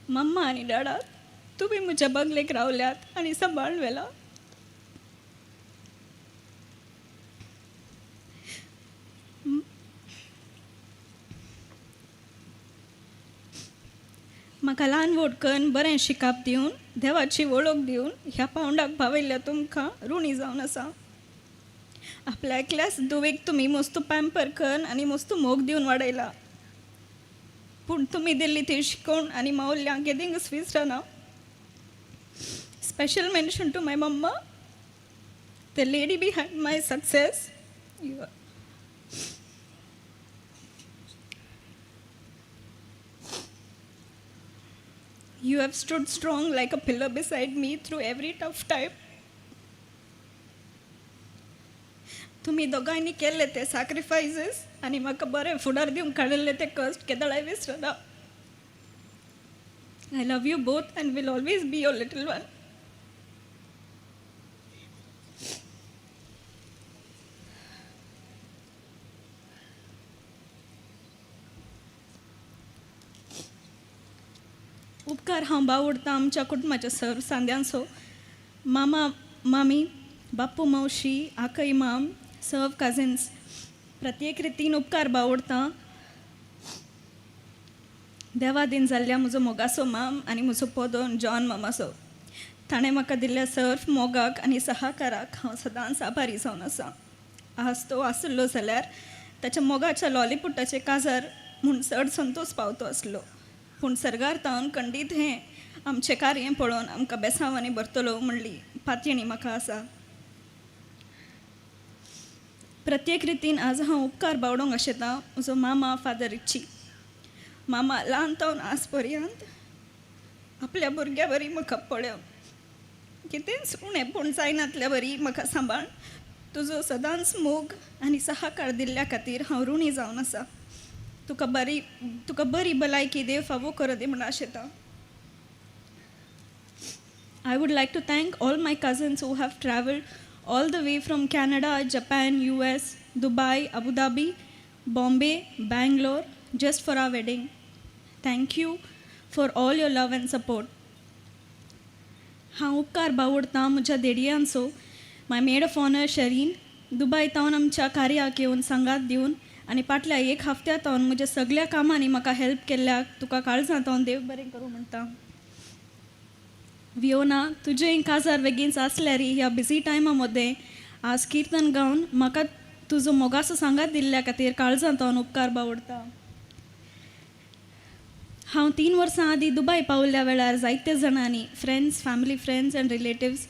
मम्मा आनी डाडा तुमी म्हज्या बगलेक रावल्यात आनी सांबाळून व्हेला. म्हाका ल्हान व्हड करून बरें शिकाप दिवन देवाची वळख दिवन ह्या पावंडाक पावयल्ल्या तुमकां ऋणी जावन आसा. आपल्या एकल्याच धुवेक तुमी मस्त पॅम्पर करून आनी मस्त मोग दिवन वाडयला. पूण तुमी दिल्ली ती शिकोवण आनी मावल्यां केदींकच विसरना. Special mention to my mamma.
The lady behind my success. You have stood strong like a pillar beside me through every tough time. तुमी दोगांयनी केल्ले ते सॅक्रिफायसीस आनी म्हाका बरें फुडार दिवंक काडिल्ले ते कश्ट केदळाय विसरना. I love you both and will always be your little one. उपकार हांव बावडटा आमच्या कुटुंबाच्या सर्व सांद्यांचो, मामा मामी, बाप्पू मावशी, आकय माम, सर्व कजिन्स, प्रत्येक रितीन उपकार बावडटा. देवा दीन जाल्ल्या म्हजो मोगासो माम आनी म्हजो पोदोन जॉन मामासो, ताणें म्हाका दिल्ल्या सर्व मोगाक आनी सहाकाराक हांव सदांच आभारी जावन आसा. आज तो आसलो जाल्यार ताच्या मोगाच्या लॉलीपुटाचें काजार म्हूण चड संतोश पावतो आसलो, पूण सर्गार तावन खंडीत हें आमचें कार्य पळोवन आमकां बेसांव आनी भरतलो म्हणली पातयेणी म्हाका आसा. प्रत्येक रितीन आज हांव उपकार बावडोंक आशेतां म्हजो मामा फादर रिच्ची. मामा ल्हान तावन आज पर्यंत आपल्या भुरग्या बरी म्हाका पळोवन कितेंच उणें पूण जायनातल्या बरी म्हाका सांबाळ तुजो सदांच मोग आनी सहाकार दिल्ल्या खातीर हांव ऋणी जावन आसा. तुका बरी भलायकी देव फावो करूं दी म्हूण आशेतां. I would like to thank all my cousins who have travelled all the way from Canada, Japan, US, Dubai, Abu Dhabi, Bombay, Bangalore, just for our wedding. Thank you for all your love and support. हांव उपकार बावडटा म्हज्या देडयांचो, my maid of honour Shereen, Dubai तावन आमच्या कार्याक येवन सांगात दिवन आनी फाटल्या एक हफ्त्या तावन म्हज्या सगळ्या कामांनी म्हाका हेल्प केल्ल्याक तुका काळजां तावन देव बरें करूं म्हणटा. वियोना, तुजें काजार बेगीनच आसल्यार ह्या बिजी टायमा मदें आज किर्तन गावन म्हाका तुजो मोगाचो सांगात दिल्ल्या खातीर काळजां तावन उपकार बावडटा. हांव 3 वर्सां आदीं दुबाय पावल्ल्या वेळार जायते जाणांनी friends, family friends and relatives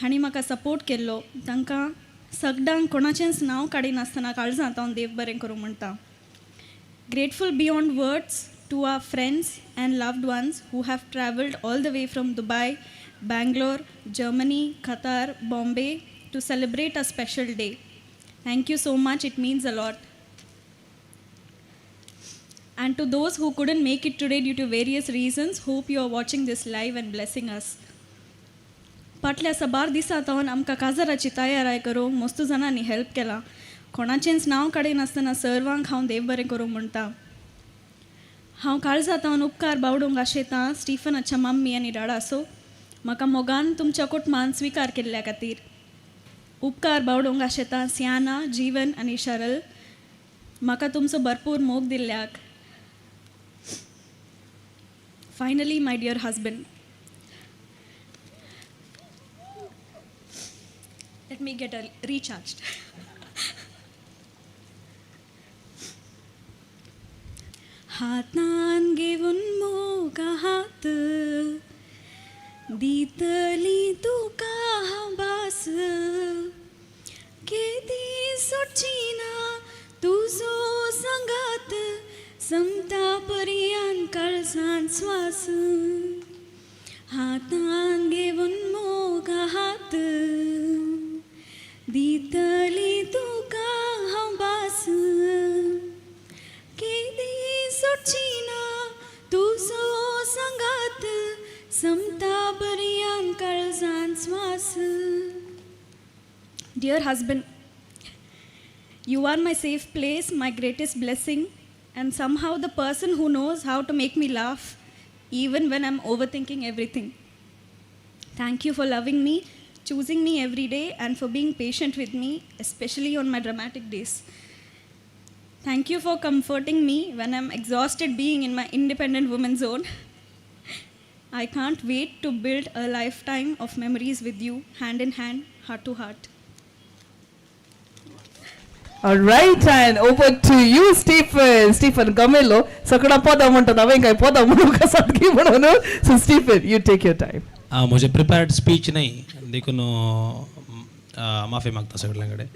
हांणी म्हाका सपोर्ट केल्लो. तांकां सगळ्यांक कोणाचेंच नांव काडिनासतना काळजां तावन देव बरें करूं म्हणटा. Grateful beyond words to our friends and loved ones who have travelled all the way from Dubai, Bangalore, Germany, Qatar, Bombay to celebrate a special day. Thank you so much, it means a lot. And to those who couldn't make it today due to various reasons, hope you are watching this live and blessing us. फाटल्या साबार दिसां तावन आमकां काजाराची तयाराय करूंक मस्त जाणांनी help केला. कोणाचेंच नांव काडिनासतना सर्वांक हांव देव बरें करूं म्हणटा. हांव काळजा तावन उपकार बावडूंक आशेतां स्टिफनाच्या मम्मी आनी डाडासो, म्हाका मोगान तुमच्या कुटुंबान स्विकार केल्ल्या खातीर. उपकार बावडूंक आशेतां सियाना, जीवन आनी शरल, म्हाका तुमचो भरपूर मोग दिल्ल्याक. Finally, my dear husband, let me get a recharged. हातान घेवन मोगा हात दितली तुका हांव भास, केदी सोडची ना तुजो सांगात, समता पर्यान काळजान स्वास. हातान घेवन मोगा हात दितली तुका हांव भास, केदी सोडची ना तुजो सांगात, समता पर्यान काळजान स्वास. Dear husband, you are my safe place, my greatest blessing, and somehow the person who knows how to make me laugh even when I'm overthinking everything. Thank you for loving me, choosing me every day, and for being patient with me, especially on my dramatic days. Thank you for comforting me when I'm exhausted being in my independent woman zone. I can't wait to build a lifetime of memories with you, hand in hand, heart to heart.
All right, and over to you, Stephen. Stephen Gamelo. सकळा पदां म्हणटात हांवें काय पदां म्हणूंक आसात की म्हणून. So Stephen, you take your time.
म्हजें प्रिपेर्ड स्पीच न्हय देखून माफी मागता सगळ्यां कडेन.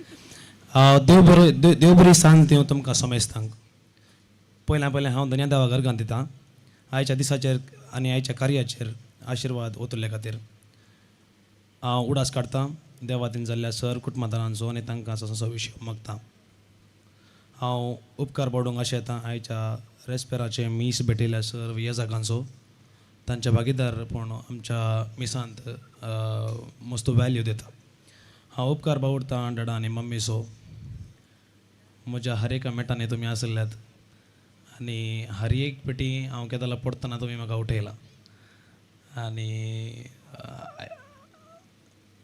देव बरो देव बरी सांज दिवं तुमकां समेस्तांक. पयल्या पयलें हांव धन्या देवा घरगान दितां आयच्या दिसाचेर आनी आयच्या कार्याचेर आशिर्वाद ओतुल्ल्या खातीर. हांव उडास काडटा देवातीन जाल्ल्या सर कुटुंबादारांचो आनी तांकां ससो विशय मागता. हांव उपकार पाडूंक अशें येता आयच्या रेस्पेराचें मीस भेटयल्या सर येजाकांचो तांच्या भागीदार पूण आमच्या मिसांत मस्त वॅल्यू दिता. हांव उपकार बावडटा डॅडा आनी मम्मीचो. म्हज्या हर एका मेटांनी तुमी आसल्यात आनी हर एक पेटी हांव केदाला पडटना तुमी म्हाका उठयला आनी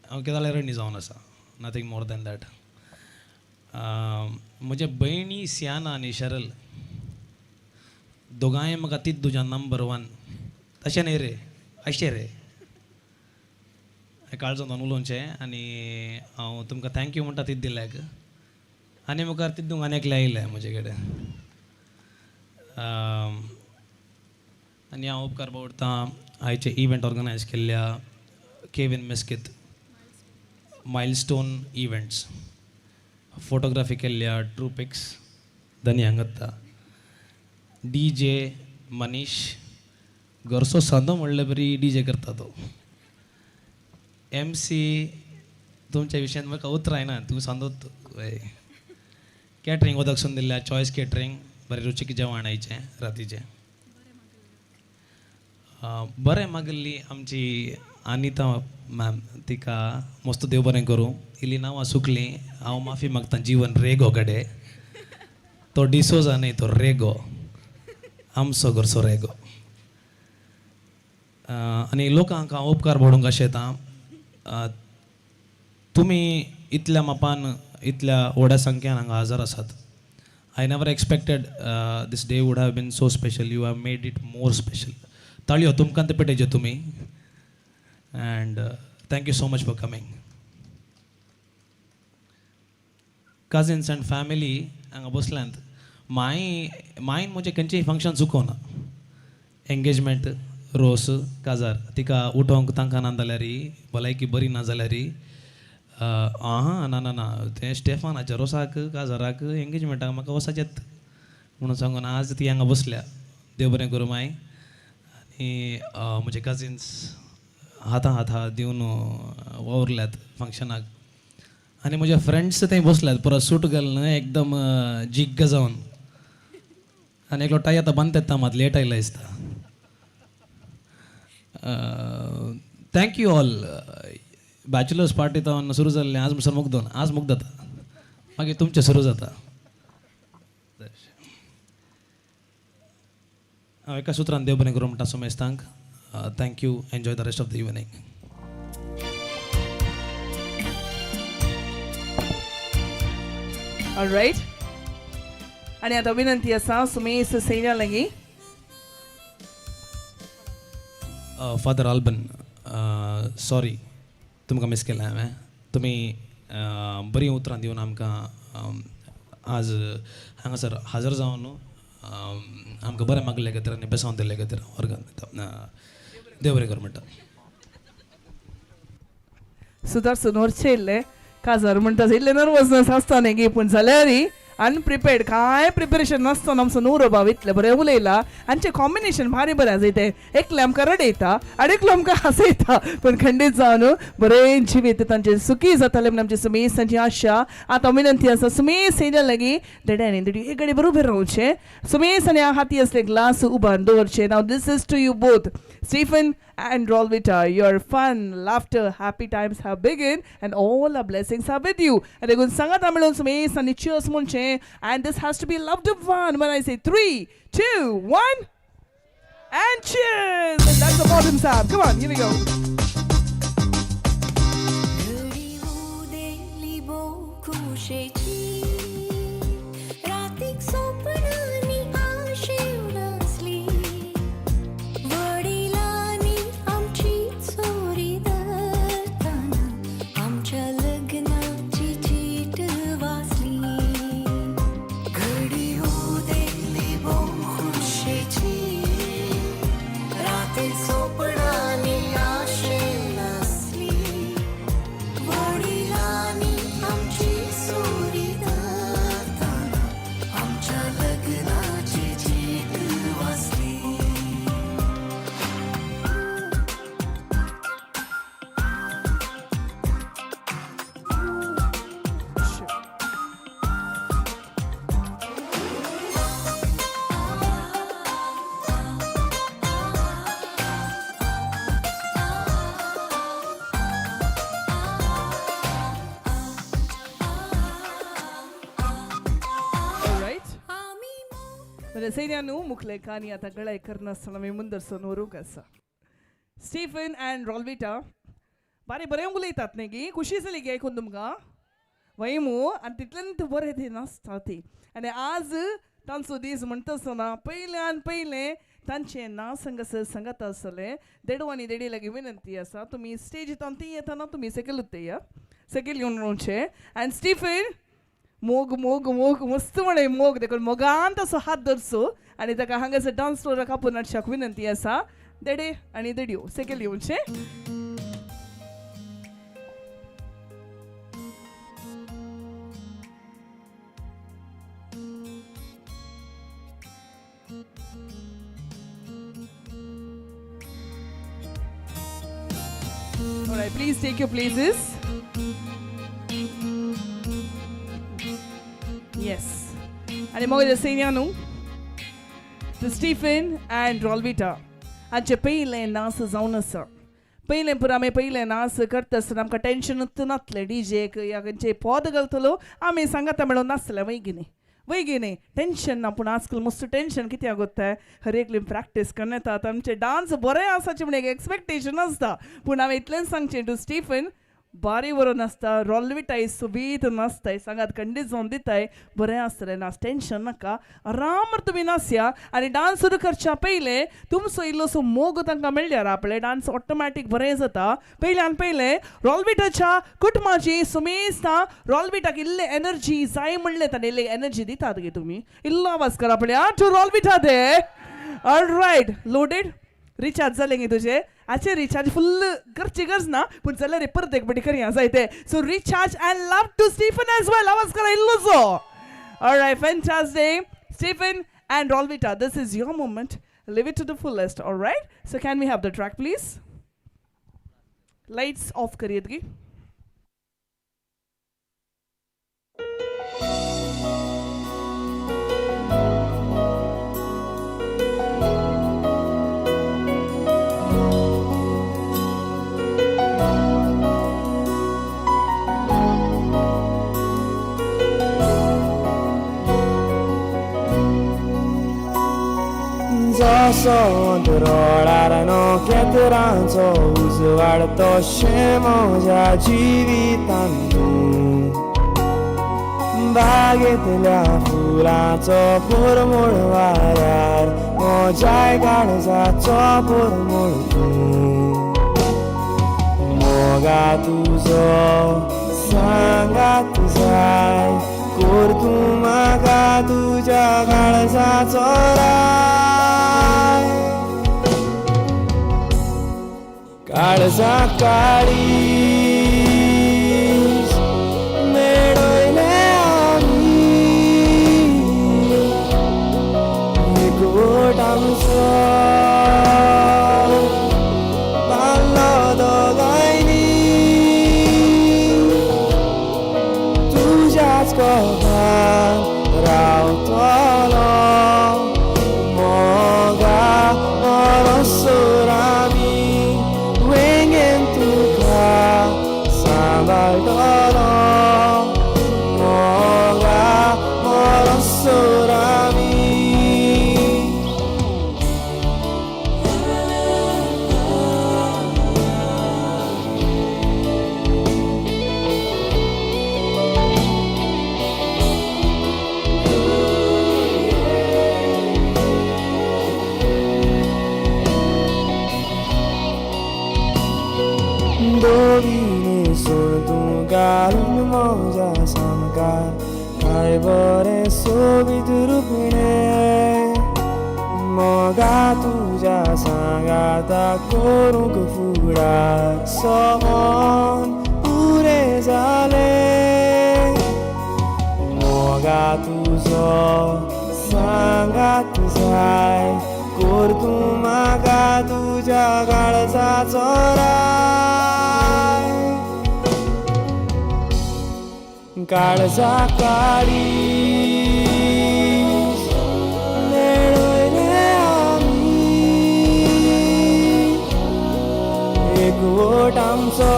हांव केदाला रणी जावन आसा. Nothing more than that. म्हज्या भयणी सियाना आनी शरल दोगांय म्हाका तीच तुज्या नंबर वन. तशें न्ही रे, अशें रे काळजांत उलोवचें आनी हांव तुमकां thank you म्हणटा तीच दिल्याक. आनी मुखार तितूंक आनी एकलें आयलें म्हजे कडेन. आनी हांव उपकार बावडटा आयचें इव्हेंट ऑर्गनायज केल्ल्या केवीन मेस्कीत, मायलस्टोन इव्हेंट्स, फोटोग्राफी केल्ल्या ट्रू पिक्स धनी हांगत्ता, डी जे मनीश घरचो सांदो म्हणले बरी डी जे करता तो, एम सी तुमच्या विशयान म्हाका उतरां येना तूं सांदोत कॅटरींग उदक सून दिल्ल्या चॉयस कॅटरींग बरें रुचीक जेवण आयचें रातीचें. बरें मागल्ली आमची अनिता मॅम तिका मस्त देव बरें करूं. इल्ली नांवां सुकलीं हांव माफी मागता जीवन रेगो कडेन. तो डिसोजा न्ही तो रेगो आमचो घरचो रेगो. आनी लोकांक हांव उपकार पडूंक अशें येता तुमी इतल्या मापान इतल्या व्हड्या संख्यान हांगा हजर आसात. I never expected this day would have been so special. You have made it more special. ताळयो तुमकां ते पेटयच्यो तुमी. And thank you so much for coming. Cousins and family हांगा बसल्यांत. माय मायन म्हजें खंयचेंय फंक्शन चुकोना. एंगेजमेंट, रोस, काजार तिका उठोवंक तांकां ना जाल्यार भलायकी बरी ना जाल्यार आहा ना ना ना तें स्टेफानाच्या रोसाक काजाराक एंगेजमेंटाक म्हाका वसाचेत म्हणून सांगून आज ती हांगा बसल्या. देव बरें करूं माय. आनी म्हजे कजिन्स हाता हाता दिवन वावुरल्यात फंक्शनाक. आनी म्हजे फ्रेंड्स थंय बसल्यात पुरो सूट घालून एकदम जिग्ग जावन. आनी एकलो टाय आतां बांदता येता मात लेट आयला दिसता. Thank you all. Bachelors party तो सुरू जाल्लें आज म्हणसर मुग्दोन आज मुग्द जाता मागीर तुमचें सुरू जाता. हांव एका सुत्रान देव बरें करूं म्हणटा समेस्तांक. Thank you. Enjoy the rest of the evening.
All right. आनी आतां विनंती आसा सुमेश सैन्या लागीं.
फादर आल्बन, सॉरी तुमकां मिस केलें हांवें. तुमी बरीं उतरां दिवन आमकां आज हांगासर हाजर जावन आमकां बरें मागले खातीर आनी बेसांव दिल्ले खातीर वर्गान देव बरें कर म्हणटा.
सुदारसून व्हरचें इल्लें काजार म्हणटा इल्लें नर्वसनेस आसता न्ही गे पूण जाल्यार अनप्रिपेर्ड कांय प्रिपेरेशन नासतना आमचो नुरो भाव इतलें बरें उलयला. आमचें कॉम्बिनेशन भारी बरें आसा तें. एकलें आमकां रडयता आनी एकलो आमकां हांसयता पूण खंडीत जावन बरें जिवीत तांचें सुखी जातालें म्हण आमची सुमेश तांची आशा. आतां विनंती आसा सुमेश येयल्या लागीं देड्यांनी देडी एक घडी बरोबर रावचें. सुमेश आनी हाती असले ग्लास उबारून दवरचें. Now this is to you both Stephen and Rolvita, your fun, laughter, happy times have begun and all our blessings are with you. And देखून सांगात मेळून सुमेश आनी cheers म्हणचें. And this has to be loved one when I say 3, 2, 1 and cheers. And that's the bottom side. Come on, here we go.
सोपणानी आशे नसली वडिलांनी.
म्हज्या सैन्यानू मुखले कानी आतां गळाय करनासतना आमी मुंदरसून व्हरूंक आसा. स्टीफन अँड रॉल्विटा बारी बरें उलयतात न्ही गी, खुशी जाली गी आयकून तुमकां वय मू, आनी तितल्यान बरें ती नाचता ती. आनी आज तांचो दीस म्हणटा आसतना पयल्यान पयलें तांचें नाच हांगासर सांगात आसतलें. देडू आनी देडी लागीं विनंती आसा, तुमी स्टेजींत ती येतना तुमी सकयल या सकयल येवन रावचें. आनी स्टीफन मोग मोग मोग मस्त म्हणे मोग, देखून मोगान तसो हात धरचो आनी ताका हांगासर डान्स फ्लोराक आपोवन हाडच्याक विनंती आसा. देडे आनी देडयो सकयल येवचें. All right, please take your places. Yes. आणि मग सैन्यानू to Stephen and Rolvita हांचे पयलें नाच जावन आसा. पयलें पुरो आमी पयलें नाच करता आसतना आमकां टेंशनूच नासलें, डीजेक या खंयचे पद घालतलो आमी सांगाता मेळून नाचले वय न्ही वय न्ही, टेंशन ना. पूण आजकाल मस्त टेंशन कित्याक जाता, हर एकली प्रॅक्टीस करून येतात, आमचे डान्स बरें आसाचे म्हण एक एक्सपेक्टेशन आसता. पूण हांवें इतलेंच सांगचें टू स्टीफन बारी बरो नासता, रॉल्विटाय सोबीत नाचताय, सांगात खंडीत जावन दिताय, बरें आसतलें नाच, टेंशन नाका, आरामार तुमी नाचया. आनी डान्स सुरू करच्या पयलें तुमचो इल्लोसो मोग तांकां मेळ्ळ्यार आपले डान्स ऑटोमॅटीक बरें जाता. पयल्यान पयलें रॉल्विटाच्या कुटुंबाची सुमेस्ता रॉल्विटाक इल्लें एनर्जी जाय म्हणलें ताणें इल्लें एनर्जी दितात गे तुमी, इल्लो आवाज करा पळया two रॉल्विटा they. Alright, loaded recharge जालें गे तुजें, आचे रिचार्ज फुल्ल करची गरज ना, पूण जाल्यार परत एक बटी करया जायते. So recharge and love to Stephen as well, आवाज करा इल्लोसो. Alright, fantastic. Stephen and Rolvita, this is your moment, live it to the fullest. Alright, so can we have the track please? Lights off करयत गी.
जसो अंतरोळार नखेत्रांचो उजवाड तशें म्हज्या जिवितान तूं बागेंतल्या फुलांचो परमळ वाऱ्यार म्हज्या काळजाचो परमळ तूं मोगा तुजो सांगात जाय कोर तूं म्हाका तुज्या काळजाचो राय काळजा काळीज मेळयलें आमी एकवट आमचो बांदलो दोगांयनी तुज्याच कोपान रावतलो मोगा मरसर आमी वेंगेन तुका सांबाळटलो मोगा मरसर आमी. दोगी सोड तूं घालून म्हज्या सामकार काय बरें सोबीत रुपणें मोगा तुज्या सांगाता करूंक फुडार सपन पुरें जालें मोगा तुजो सांगात जाय कोर तूं म्हाका तुज्या काळजाचो राय काळजा काळीज मेळयलें आमी एकवट आमचो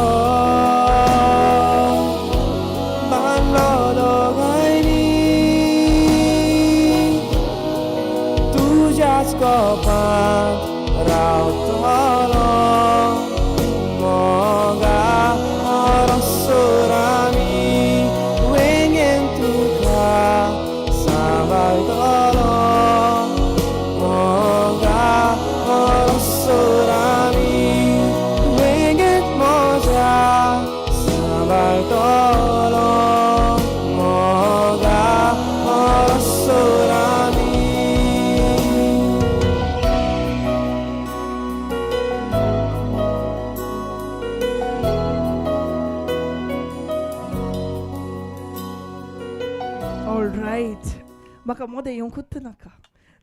बांदलो दोगांयनी
Alright. म्हाका मोदें येवंकूच नाका.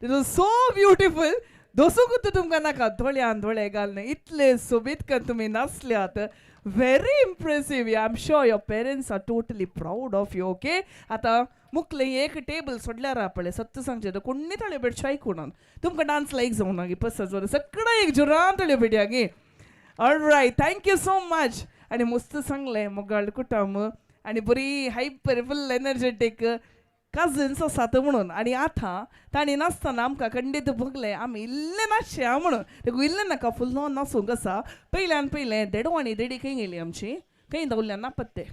It was so beautiful. दोसूंकूच तुमकां नाका. दोळ्यान दोळे घालून इतले सोबीत कर तुमी नाचल्यात. Very impressive. I am sure your parents are totally proud of you. Okay, आतां मुखलें एक टेबल सोडल्यार पळय सत्य सांगचें तर कोण्णी ताळयो पेटच्यो आयकून तुमकां डान्स लायक जावं ना गे पसत जाल्यार सगळें एक जुरान ताळयो पेटया गे. Alright, thank you so much. आनी मस्त सांगलें मोगाळ कुटुंब आनी बरी हायपर फुल एनर्जेटीक कजन्स आसात म्हणून. आनी आतां तांणी नाचतना आमकां खंडीत भोगलें आमी इल्लें नाचचें आं म्हणून. देखून इल्लें नाका फुल्ल नाचूंक आसा. पयल्यान पयलें देडो आनी देडी खंय गेली आमची, खंय दवरल्या ना पत्ते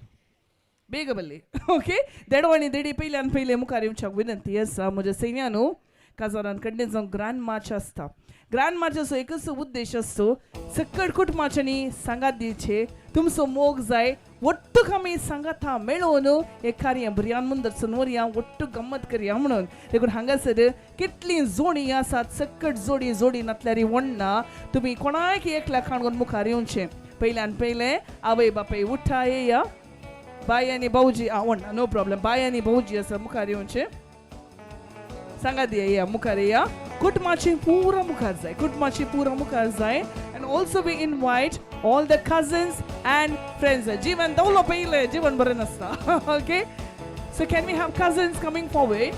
बेग बल्ली. ओके, देडो आनी देडी पयल्यान पयलें मुखार येवच्याक विनंती आसा. म्हज्या सैन्यानू काजारान खंडीत जावन ग्रांड मार्च आसता. ग्रांड मार्चाचो एकच उद्देश आसतो सकट कुटुंबाच्यांनी सांगात दिवचे, तुमचो मोग जाय ಒಟ್ಟುಗ್ आमी सांगाता मेळोवन हे कार्य भुरग्यां मुंदर व्हरया, ಒಟ್ಟು गम्मत करया म्हणून. देखून हांगासर कितली जोडी आसात, सकट जोडी जोडी नातल्यार वण्णा. तुमी कोणाक एकल्या खाणून मुखार येवचें. पयल्यान पयलें आवय बापाय उठा येया, बाय आनी भाऊजी आ वण्णा नो प्रॉब्लम. बाय आनी भाऊजी आसा मुखार येवचें. सांगात येया मुखार येया. कुटुंबाची पुरा मुखार जाय, कुटुंबाची पुरा मुखार जाय. And also we invite all the cousins and friends. जीवन दवलो पयलें जीवन बरें नासता. Okay, so can we have cousins coming forward?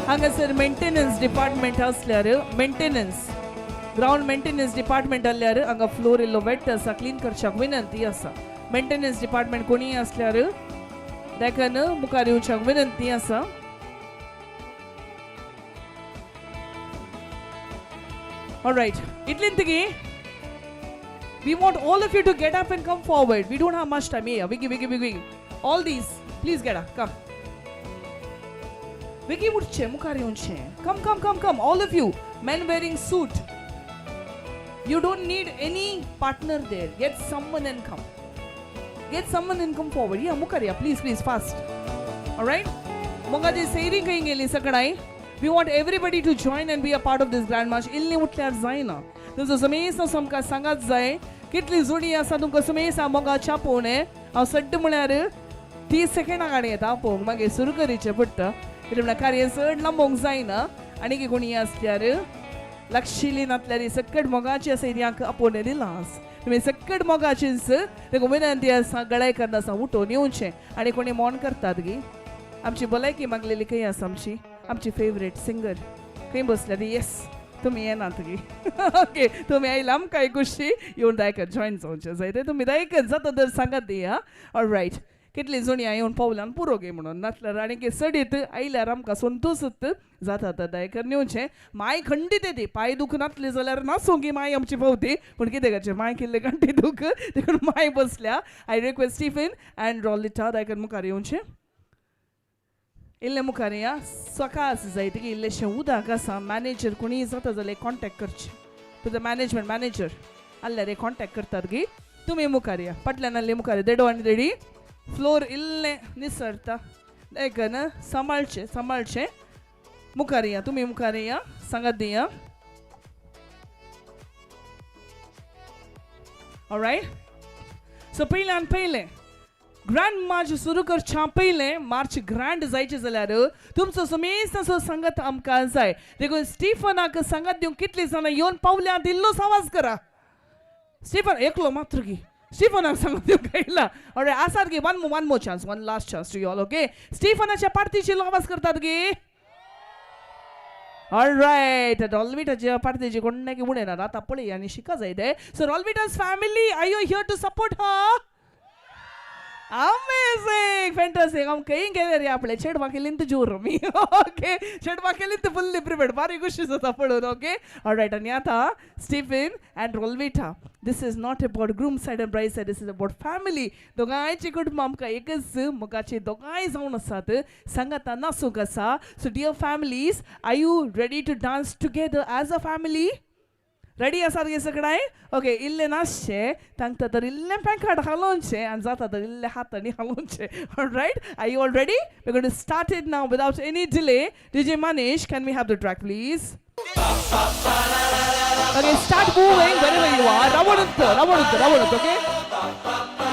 हांगासर मेंटेनन्स डिपार्टमेंट आसल्यार, मेंटेनन्स ग्रावंड मेंटेनन्स डिपार्टमेंट आसल्यार हांगा फ्लोर इल्लो वेट आसा, क्लीन करच्याक विनंती आसा. मेंटेनन्स डिपार्टमेंट कोणीय आसल्यार देखून मुखार येवच्याक विनंती आसा. Alright, इतलीं तिगी we want all of you to get up and come forward. We don't have much time. Yeah, Vicky, Vicky, Vicky, all these, please get up, come. Vicky उठचे मुखार येवचें. Come, come, come, come, all of you, men wearing suit. You don't need any partner there. Get someone and come. Get someone and come forward. Yeah, मुखार या, please, please, fast. All right? मोगाची सैरी खंय गेली सगळाय. We want everybody to join and be a part of this grand march. इल्ली उठल्यार जायना. तुमचो समेस्त आमकां सांगात जाय. कितली जोडी आसा तुमकां समेस्त मोगाच्या पळोवणें. हांव सड्ड म्हळ्यार 30 सेकेंडां गाणी येता पळोवंक, मागीर सुरू करीचें पडटा. कितें म्हळ्यार कार्य चड लांबोवंक जायना. आनी कोणी आसल्यार लक्षिली नातल्यार सकट मोगाची आसा हिऱ्यांक आपोवणें दिलां. तुमी सकट मोगाचीच देखून विनंती आसा गळाय करना आसा उठोवन येवचें. आनी कोणी मौन करतात गी आमची भलायकी मागलेली खंय आसा आमची आमची फेवरेट सिंगर खंय बसल्या ती? येस, तुमी येनात गी. ओके, तुमी आयला आमकां खुशी येवन दायकत जॉयन जावचें जाय तें तुमी दायकत जाता तर सांगात दी. हा, ऑलरायट. कितली जोणी येवन पावल्यान पुरो गे म्हणून नासल्यार आनी चडीत आयल्यार आमकां संतोशूच जाता. तर दायकर येवचें. माय खंडीत येते पांय दुख नासले जाल्यार नासूं की माय आमची पावती, पूण कितें करचें माय केल्ले घंटी दुख देखून माय बसल्या. I request Stephen and Rolita दायकर मुखार येवचें. इल्लें मुखार या सकाळ जाय ती इल्लेशें उदक आसा. मॅनेजर कोणीय जाता जाल्यार कॉन्टेक्ट करचें. तुजो मॅनेजमेंट मॅनेजर आसल्यार कॉन्टेक्ट करतात गी. तुमी मुखार या, फाटल्यान आसले मुखार देडो आनी देडी. फ्लोर इल्लें निसरता देखून सांबाळचें सांबाळचें. मुखार या, तुमी मुखार या, सांगात दिया. ऑलरायट, सो पयल्यान पयलें ग्रँड मार्च सुरू करच्या पयलें मार्च ग्रँड जायचें जाल्यार तुमचो समेस्त असो सांगात आमकां जाय. देखून स्टिफनाक सांगात दिवंक कितलीं जाणां येवन पावल्या इल्लोसो आवाज करा. स्टिफन एकलो मात्र गी स्टिफनाक सांगून दिवंक आयला. ऑलरायट, आसात गी. One more chance, one last chance to you all. Okay, स्टिफनाच्या पार्टीची आवाज करतात गी. ऑलरायट, रॉलविटाच्या पार्टीची कोणाकी उडयनात आतां पळय आनी शिका जाय ते. So Rolvita's family, are you here to support her? Amazing, fantastic. हांव खंय गेले रे आपले चेडवा केलीं तर जोर मी. ओके, चेडवा केलीं तर फुल्ली प्रिपेर्ड, बारी खुशी जाता पळोवन. Okay, all right. आनी आतां Stephen and Rolvita, this is not about groom side and bride side, this is about family. दोगांयची कुटुंब आमकां एकच मोगाची दोगांय जावन आसात, सांगाता नासूंक आसा. So dear families, are you ready to dance together as a family? Ready आसात गे सगळ्यांय? ओके, इल्लें नाचचें तांकां तर इल्लें पेंकाट हालोवचें आनी जाता तर इल्लें हातांनी हालोवचें. Alright, are you all ready? We gonna start it now without any delay. DJ Manish, can we have the track please? Okay, start moving wherever you are. Ravan Ravan Ravan, okay?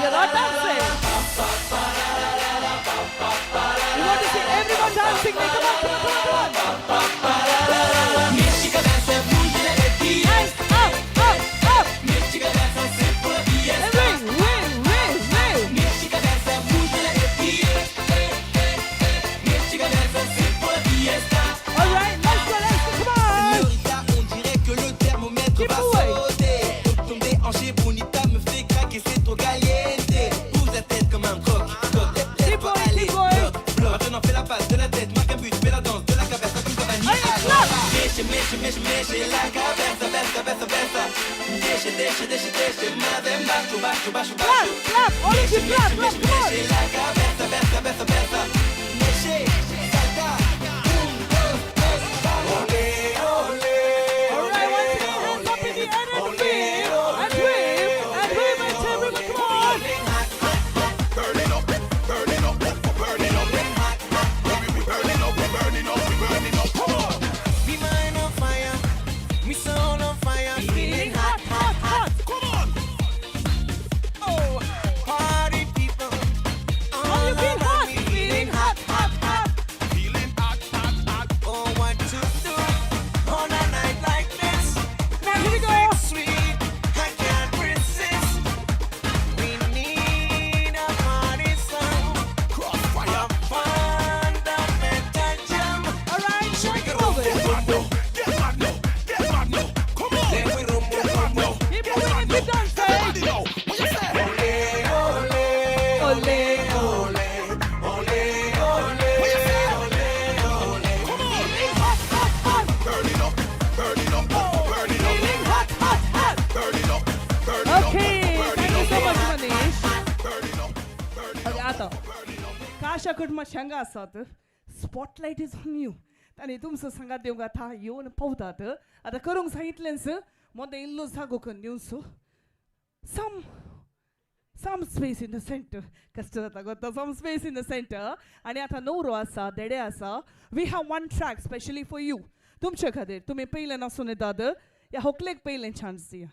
You're not dancing. We want to see everyone dancing. Come on, come on, come on, come on. Hands up, up, up. And wave, wave, wave, wave. All right, let's go, let's go, come on.
On dirait que le thermomètre
Keep
va
moving.
sauter. Ton déhanché bonita me fait craquer, c'est trop caliente. Bouge la tête comme un coq, coq.
Keep going, keep going.
Bloc, bloc. Maintenant fais la passe de la tête, marque un but, fais la danse de la cabeza comme Cavani.
Allez, clap.
Mexe, mexe, mexe, mexe la cabeza, besa, besa, besa. Deixa, deixa, deixa, deixa, mas embaixo, baixo, baixo,
Clap,
baixo.
clap, all of you clap, clap, come on.
Mexe la cabeza, besa, besa, besa. Mexe, salta. Un, dos, tres, vamos. Olé, olé.
All right, once again, hands up in the air and wave, and wave, and wave at everyone, come on.
Burning up, burning up, burning up. We burning up, we burning up, we burning up. Come on.
Me mind on fire, me soul on fire,
Feeling hot, hot, hot.
Come on.
Oh, party people,
How you feel hot? Feeling hot, hot, hot.
Feeling hot, hot, hot.
Oh, what to do on a night like this?
Come on, here we go.
Sweet, I can't resist. We need a party song,
Crossfire.
a fundamental jam.
All right,
Shake
keep
it up.
moving.
Get mad now. Get mad now. Get mad now. Come on.
Then we rumble,
Get mad now.
Keep
Get
moving
mad
and keep
now.
dancing.
Everybody now. What you say?
Ole,
Ole.
ole, ole, ole,
What you say?
ole, ole.
Come on.
Feeling hot, hot, hot.
Burning up, burning up, burning up,
Feeling hot, hot, hot.
burning up, burning up,
Okay, thank you so much, Manish.
burning up, burning
Okay, आतां काशा कुटुंबा शेंगा आसात, spotlight is on you. आनी तुमचो सांगात दिवंक आतां येवन पावतात. आतां करूंक सांगितलेंच मोदें इल्लो जागो करून दिवचो, some space in the center. कश्ट जाता गोता, some space in the center. आनी आतां नवरो आसा, देडे आसा. We have one track specially for you, तुमचे खातीर. तुमी पयलें नासून येतात या होकलेक पयलें चान्स दिया,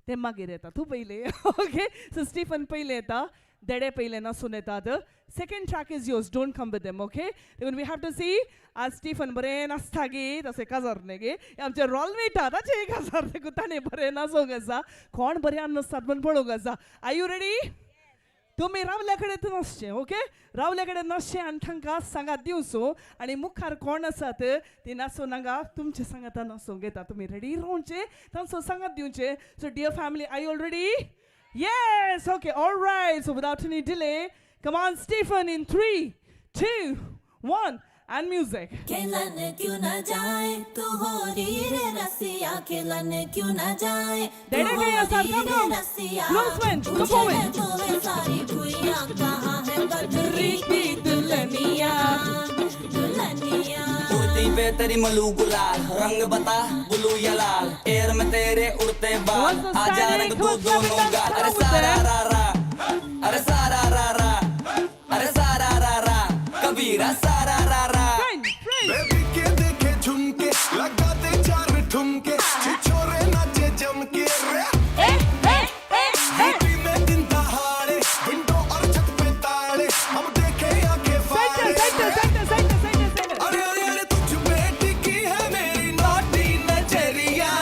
ते मागीर येता. तूं पयलें, ओके? सो स्टिफन पयलें येता, देडे पयलें नासून येतात. Second track is yours, don't come with them, okay? देखून we have to सी आज स्टिफन बरें नाचता गे, तशें काजार न्ही गे. आमचें रॉलमेटा ताचें काजार, देखून ताणें बरें नाचोंक आसा. कोण बरें नाचतात म्हूण पळोवंक आसा. Are you ready? तुमी रावल्या कडेन नाचचें, ओके? रावल्या कडेन नाचचें आनी तांकां सांगात दिवचो. आनी मुखार कोण आसात ती नाचून हांगा तुमचे सांगाता नाचूंक येता. तुमी रेडी रावचें, तांचो सांगात दिवचें. So dear family, are you already? Yes, okay, all right. So without any delay, come on, Stephen, in 3, 2, 1, and music.
खेलन क्यों न जाए तू होरी रे रसिया, खेलन क्यों न जाए तू
देडे गया सर,
होरी
come
रे
come.
रसिया.
Groomsmen, come
पूछे
forward.
है तो सारी भुइयां कहाँ है बदरी की दुल्हनिया, दुल्हनिया.
कुर्ती पे तेरी मलू गुलाल, रंग बता ब्लू या लाल, एयर में तेरे उड़ते बाल,
What's the
आजा
standing?
रंग
Come
do
on, clap it
दोनों
down,
गाल.
come
अरे
on with
सारा
them.
रा रा, अरे सारा रा रा, अरे सारा रा रा, कबीरा सारा रा रा.
Friend, friend.
Baby के देखे झुमके, लगाते चार ठुमके, छिछोरे नाचे जमके रे.
Hey, hey, hey, hey.
UP में दिन दहाड़े, विंडो और छत पे ताड़े, हम देखे आंखें
Center,
फाड़े.
center, center, center, center, center.
अरे अरे अरे तुझ पे टिकी है मेरी naughty नजरिया.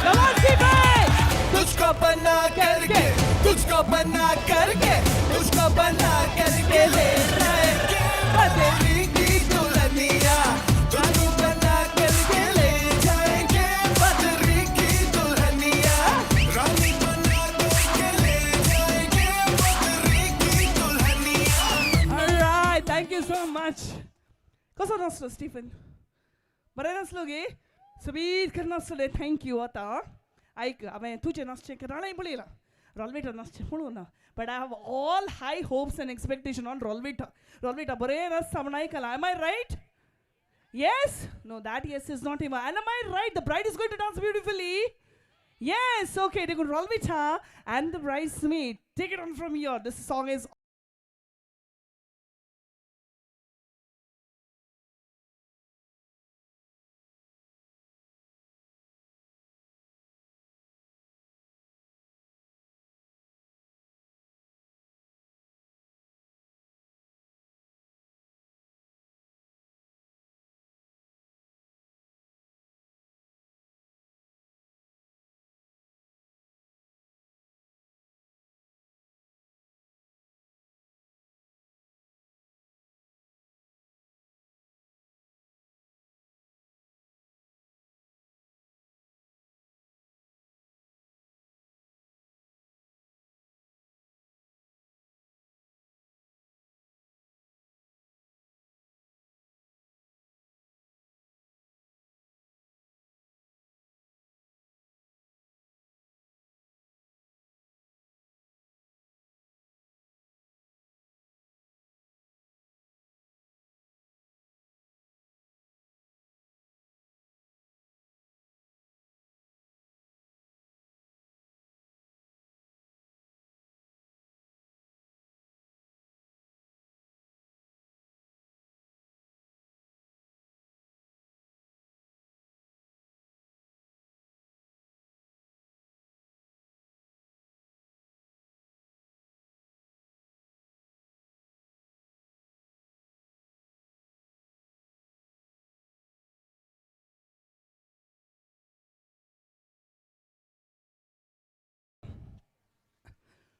Come on, Stephen.
तुझको बना करके, तुझको बना करके, तुझको बना करके ले जाएंगे बदरी की दुल्हनिया. तुझको बना करके ले जाएंगे बदरी की दुल्हनिया. रानी बना करके ले जाएंगे बदरी की Dulhania.
All right, thank you so much. कसो नाचलो स्टिफन? बरें नाचलो गे? सोबीत कर नाचले, thank you. आतां आयक, हांवें तुजें नाचचें राणाय पळयलां, रॉलवेटा नाचचें पळोवं ना, but I have all high hopes and expectation on Rolvita. Rolvita बरें नाचता म्हूण आयकलां. Am I right? Yes? No, that yes is not even. And am I right? The bride is going to dance beautifully. Yes, okay. देखून Rolvita and the bridesmaid. Take it on from here. This song is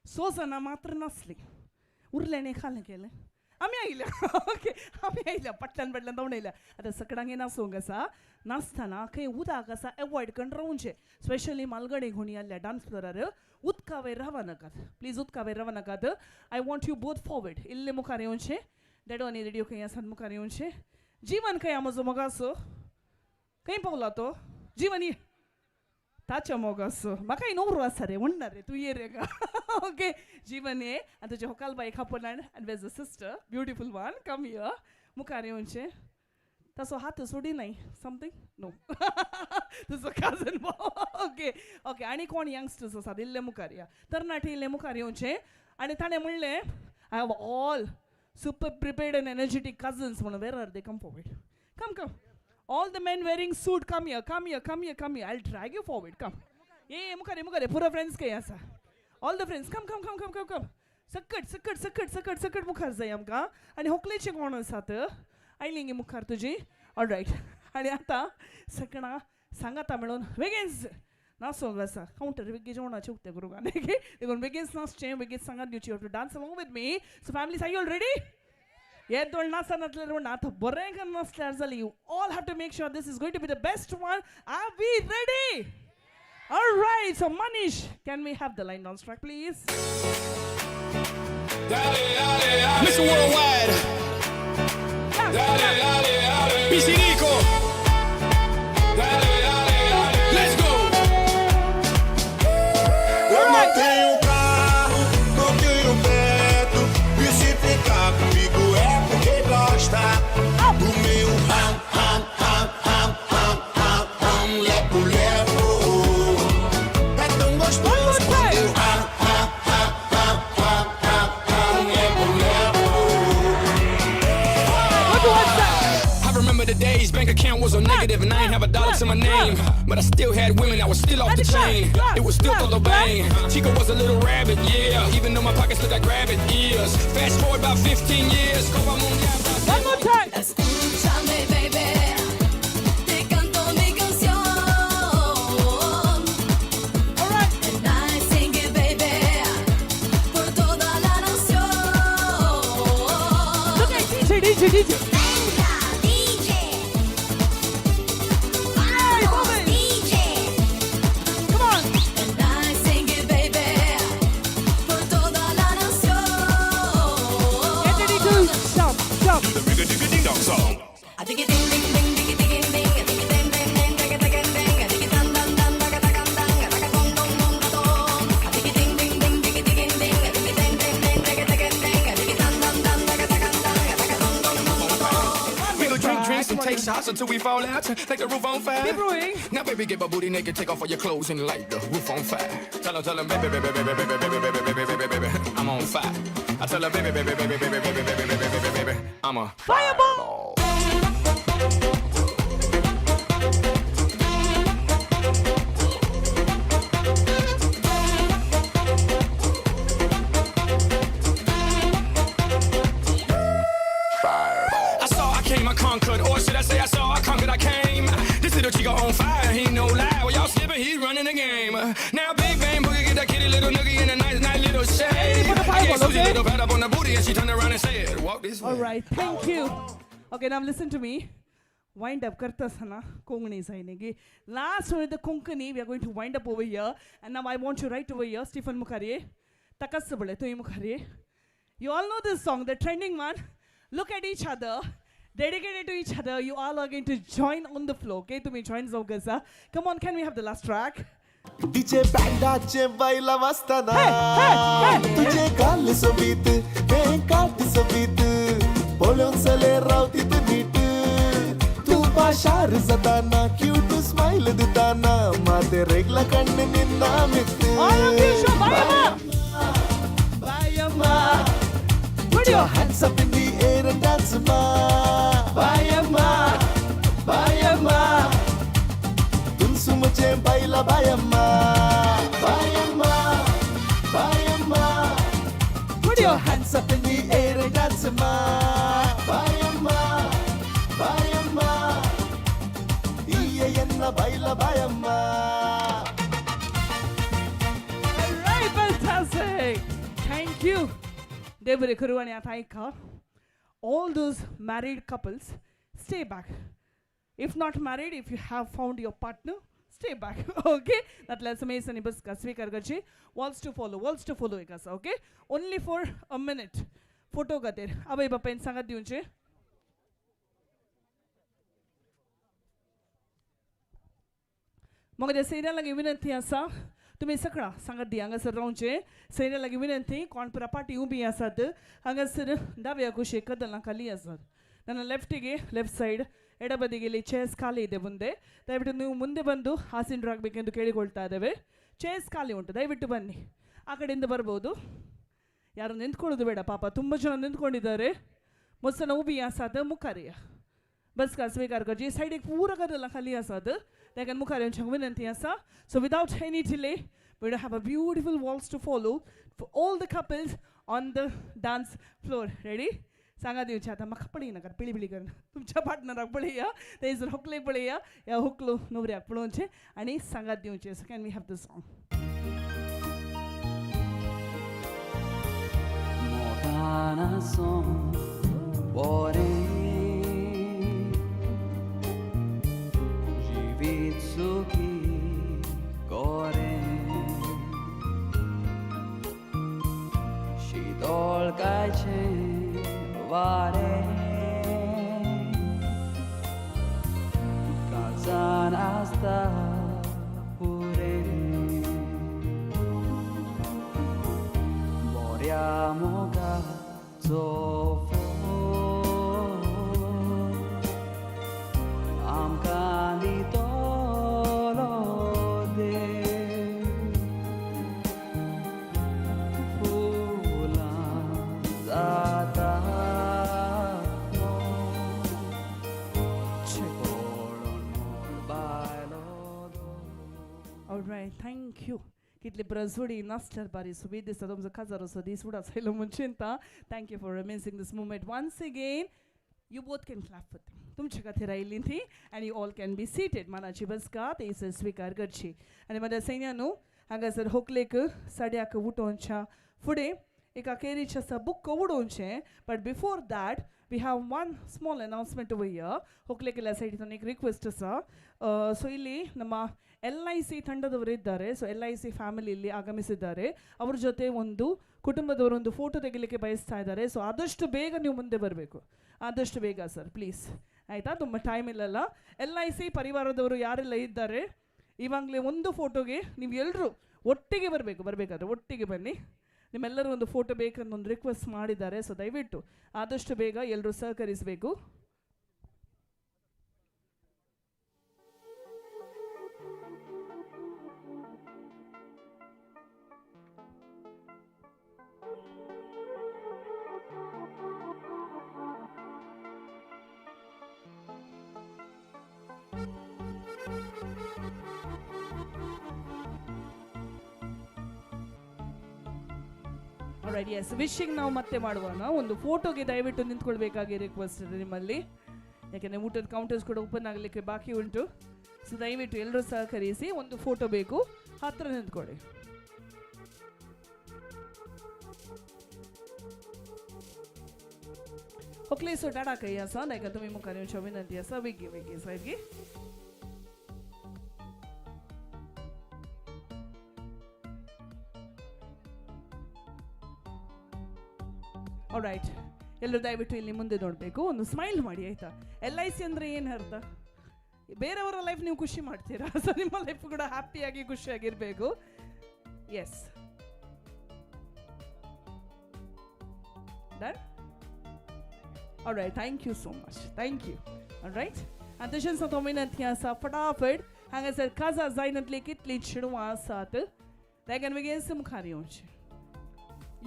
स जाणां मात्र नासलीं, उरलें खालें केलें आमी आयल्या. Okay, आमी आयल्या फाटल्यान फाटल्यान धांवन आयल्या. आतां सकडांगे नाचोंक आसा, नाचतना खंय उदक आसा एवॉयड करून रावचें, स्पेशली मालगडे घोणी आसल्या डान्स फ्लोरार उदका वयर रावा नाकात, प्लीज उदका वयर रावा नाकात. I want you both forward, इल्ले मुखार येवचें. डेडो आनी रेडियो खंय आसा मुखार येवचें. जीवन खंय म्हजो मोगासो, खंय पावला तो जीवन? ये ताच्या मोगासो, म्हाका नवरो आसा रे, म्हणना रे तूं ये रे. ओके जीवन ये, आनी तुजे होकाल बाई खापनान आनी where's a sister, beautiful one, come here, मुखार येवचें. ताचो हात सोडी नाय समथींग नो तुजो काजन. ओके ओके, आनी कोण यंगस्टर्स आसात इल्ले मुखार या, तरणाटे इल्ले मुखार येवचें. आनी ताणें म्हणलें I have all super prepared and energetic cousins म्हणून. Where are they? Come forward, come come. All the men wearing suit, come here, come here, come here, come here. I'll drag you forward, come. ये मुखार मुखार पुरा friends खंय आसा? All the friends, come come come come come come. सकट सकट सकट सकट सकट मुखार जाय आमकां. आनी होकलेचे कोण आसात? आयली गे मुखार तुजी. ऑल रायट, आनी आतां सकणां सांगाता मेळून वेगींच नाचोंक आसा. कावंटर वेगळी जेवणाचें उक्तें करूंक न्ही, देखून वेगींच नाचचें, वेगींच सांगात दिवची. You have to dance along with me. So families, are you all ready? हे दोन नाचनातले म्हण आतां बरें करून नाचल्यार जालें. You all have to make sure this is going to be the best one. Are we ready? All right, so Manish, can we have the line dance track please?
Mr. Worldwide, Piscinico, let's go.
Eu não tenho carro, não tenho teto, e se ficar comigo é porque gosta do meu ram, ram, ram, ram, ram, ram, ram, lepo, lepo. É tão gostoso quando eu ram, ram, ram, ram, ram, ram, ram, lepo, lepo.
I remember the days, bank account was a negative and I ain't have a dollar to my name. But I still had women, I was still off the chain. It was still the bang. Chico was a little rabbit, yeah. Even though my pockets look like rabbit ears. Fast forward about 15 years. Go on,
one more time.
Escúchame, baby, te canto mi canción.
All right.
And I sing it, baby, por toda la nación.
Look at DJ, DJ, DJ.
Venga, DJ. Vamos, DJ.
Come on.
And I sing it, baby, por toda la nación.
Get ready to jump, jump.
The rigga digga ding dong song.
I think it ding ding ding ding ding ding ding ding ding ding ding ding ding ding dan dan dan daga daga dan daga dong dong dong dong. I think it ding ding ding ding ding ding ding ding ding ding ding ding ding dan dan dan daga daga dan daga dong dong dong dong.
We go drink drinks and take shots until we fall out. Like the roof on fire.
Keep rolling.
Now, baby, get my booty naked, take off all your clothes and light the roof on fire. Tell her, baby, baby, baby, baby, baby, baby, baby, baby, baby, I'm on fire. I tell her, baby, baby, baby, baby, baby, baby, baby, baby, baby, I'm a
fireball.
I saw, I came, I conquered, or should I say I saw, I conquered, I came. This little chico on fire, he no lie. Well, y'all slipping, he running the game. Now, big bang boogie, get that kitty little noogie in a nice, nice little shade.
For the
I gave
fireball,
Susie
okay?
little pat up on the booty, and she turned around and said, "Walk this way."
All right, thank you. Okay, now listen to me. Wind up karta sana Konkani जायने Last with the Konkani, we are going to wind up over here. And now I want you right over here, Stephen Mukharye. Takas sabale, tu Mukharye. You all know this song, the trending one. Look at each other, dedicated to each other. You all are going to join on the floor. Okay, tumi join zaugasa. Come on, can we have the last track?
तिचे बँडाचे बैला वाजताना तुझे गाल सोबीत ते काट सोबीत पळोवन चले रावतीत नीट तू पाशार जाताना क्यूट स्माईल दिताना माते रेगला कण्ण निन्ना मित.
All of you show Bayamma.
Bayamma. Put your hands up in the air and dance ma. Bayamma, Bayamma. Tunsu baila Bayamma, Bayamma, Bayamma. Put your hands up in the air and dance ma. Bayamma, Bayamma. Iye enna baila Bayamma.
All right, fantastic. देव बरें करूं. आनी आतां आयका, all those married couples stay back. If not married, if you have found your partner, stay back. Okay, नातल्यार Samesh आनी बसका स्विकार करची. Waltz to follow, waltz to follow एक आसा. Okay, only for a minute photo खातीर आवय बापायन सांगात दिवचे. मग सैन्या लागीं विनंती आसा, तुमी सगळा सांगात दी हांगासर रावचे. सैन्या लागीं विनंती, कोण पुरा पाटी उबी आसात हांगासर दाव्या कुशीक कदलां खाली आसात, ನನ್ನ ಲೆಫ್ಟಿಗೆ ಲೆಫ್ಟ್ ಸೈಡ್ ಎಡಬದಿಗೆ ಇಲ್ಲಿ ಚೇರ್ಸ್ ಖಾಲಿ ಇದೆ ಮುಂದೆ. ದಯವಿಟ್ಟು ನೀವು ಮುಂದೆ ಬಂದು ಆಸೀನರಾಗಬೇಕೆಂದು ಕೇಳಿಕೊಳ್ತಾ ಇದ್ದೇವೆ. ಚೇರ್ಸ್ ಖಾಲಿ ಉಂಟು, ದಯವಿಟ್ಟು ಬನ್ನಿ. ಆ ಕಡೆಯಿಂದ ಬರ್ಬೋದು, ಯಾರು ನಿಂತ್ಕೊಳ್ಳೋದು ಬೇಡ, ಪಾಪ ತುಂಬ ಜನ ನಿಂತ್ಕೊಂಡಿದ್ದಾರೆ. ಮೊಸನ ಉಬಿ ಆಸಾದ ಮುಖಾರಿಯ ಬಸ್ ಕಾ ಸ್ವೀಕಾರ करची. सायडीक पूरा कदलां खाली आसात, ताका मुखार येवची विनंती आसा. So without any delay we have a beautiful waltz to follow for all the couples on the dance floor. Ready? सांगा दिवचे आतां म्हाका पळयनाका, पिळी पिळी करून तुमच्या पार्टनराक पळया, थंयसर होकलेक पळया, ह्या होकलो न्हवऱ्याक पळोवचें आनी सांगात दिवचें. So can we have the song?
मोगान आसूं बरें जिवीत सुखी करें, शीतळकायचें वारें काळजान आसता पुरें, बऱ्या मोगाचो फोग आमकां दितलो देव, फुलां जाता
Alright, thank you. कितली प्रजोडी नाचल्यार बारी सोबीत दिसता. तुमचो काजार असो दीस उडास आयलो म्हूण चिंता. Thank you for amazing this moment. Once again you both can clap for them. तुमचे खातीर आयिल्ली ती आनी you all can be seated. मानाची बसका थंयसर स्विकार करची. आनी म्हज्या सैन्यानू हांगासर होकलेक साड्याक उठोवच्या फुडें एका केरीचे आसा book उडोवचें. But before that we have one small announcement over here. होकलेकेಲ್ಲ ಸೈಡಿನ एक ರಿಕ್ವೆಸ್ಟ್ ಆಸ. ಸೊ ಇಲ್ಲಿ ನಮ್ಮ LIC ತಂಡದವರು ಇದ್ದಾರೆ. ಸೊ LIC family ಇಲ್ಲಿ ಆಗಮಿಸಿದ್ದಾರೆ. ಅವ್ರ ಜೊತೆ ಒಂದು ಕುಟುಂಬದವರು ಒಂದು ಫೋಟೋ ತೆಗಿಲಿಕ್ಕೆ ಬಯಸ್ತಾ ಇದ್ದಾರೆ. ಸೊ ಆದಷ್ಟು ಬೇಗ ನೀವು ಮುಂದೆ ಬರಬೇಕು, ಆದಷ್ಟು ಬೇಗ ಸರ್ ಪ್ಲೀಸ್, ಆಯಿತಾ? ತುಂಬ ಟೈಮ್ ಇಲ್ಲಲ್ಲ. LIC ಪರಿವಾರದವರು ಯಾರೆಲ್ಲ ಇದ್ದಾರೆ ಇವಾಗಲೇ ಒಂದು ಫೋಟೋಗೆ ನೀವು ಎಲ್ಲರೂ ಒಟ್ಟಿಗೆ ಬರಬೇಕು. ಬರಬೇಕಾದ್ರೆ ಒಟ್ಟಿಗೆ ಬನ್ನಿ. ನಿಮ್ಮೆಲ್ಲರೂ ಒಂದು ಫೋಟೋ ಬೇಕಂತ ಒಂದು ರಿಕ್ವೆಸ್ಟ್ ಮಾಡಿದ್ದಾರೆ. ಸೊ ದಯವಿಟ್ಟು ಆದಷ್ಟು ಬೇಗ ಎಲ್ಲರೂ ಸಹಕರಿಸಬೇಕು. Alright, yes, wishing ನಾವು ಮತ್ತೆ ಮಾಡುವನ. ಒಂದು ಫೋಟೋಗೆ ದಯವಿಟ್ಟು ನಿಂತ್ಕೊಳ್ಬೇಕಾಗಿ ರಿಕ್ವೆಸ್ಟ್ ಇದೆ ನಿಮ್ಮಲ್ಲಿ, ಯಾಕೆಂದರೆ ಊಟದ ಕೌಂಟರ್ಸ್ ಕೂಡ ಓಪನ್ ಆಗಲಿಕ್ಕೆ ಬಾಕಿ ಉಂಟು. ಸೊ ದಯವಿಟ್ಟು ಎಲ್ಲರೂ ಸಹಕರಿಸಿ, ಒಂದು ಫೋಟೋ ಬೇಕು, ಹತ್ತಿರ ನಿಂತ್ಕೊಳ್ಳಿ. होकले सो टाटा कही आसा नायका तुमी मुखार येवची विनंती आसा. वेगी वेगी सारकी. ಆಲ್ರೈಟ್, ಎಲ್ಲರೂ ದಯವಿಟ್ಟು ಇಲ್ಲಿ ಮುಂದೆ ನೋಡಬೇಕು, ಒಂದು ಸ್ಮೈಲ್ ಮಾಡಿ ಆಯಿತಾ. LIC ಅಂದರೆ ಏನು ಅರ್ಥ? ಬೇರೆಯವರ ಲೈಫ್ ನೀವು ಖುಷಿ ಮಾಡ್ತೀರಾ, ಸೊ ನಿಮ್ಮ ಲೈಫ್ ಕೂಡ ಹ್ಯಾಪಿಯಾಗಿ ಖುಷಿಯಾಗಿರಬೇಕು. Yes, done. Alright, thank you so much, thank you. Alright, आनी तशेंच हांव विनंती आसा फटाफट हांगासर काजार जायनातली कितली चेडवां आसात ताका बेगीन मुखार येवचें.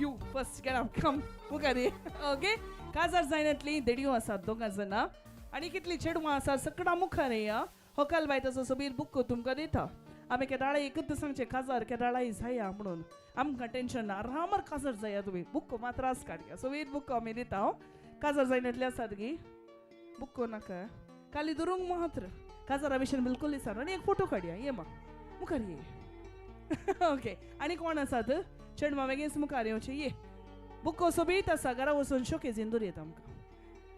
You first get up, come मुखार ये. ओके, काजार जायनातली देडयो आसात दोगां जाणां आनी कितली चेडवां आसात सगळां मुखार येया. होकाल बाय तसो सोबीर बुक तुमकां दिता. आमी केदाळा एकच सांगचें काजार केदाळाय जाया म्हणून, आमकां टेन्शन ना, आरामार काजार जाया तुमी, बुक मात त्रास काडया. सोबीर बुक आमी दिता. हांव काजार जायनातली आसात गी बुक नाका खाली धरूंक मात्र काजारा विशयन बिलकुल विचार आनी एक फोटो काडया. ये मा मुखार ये. ओके, आनी कोण आसात चेडवां बेगीन मुखार येवचें. ये बुको सोबीत आसा, घरा वचून शोकेजीन दवरयता आमकां.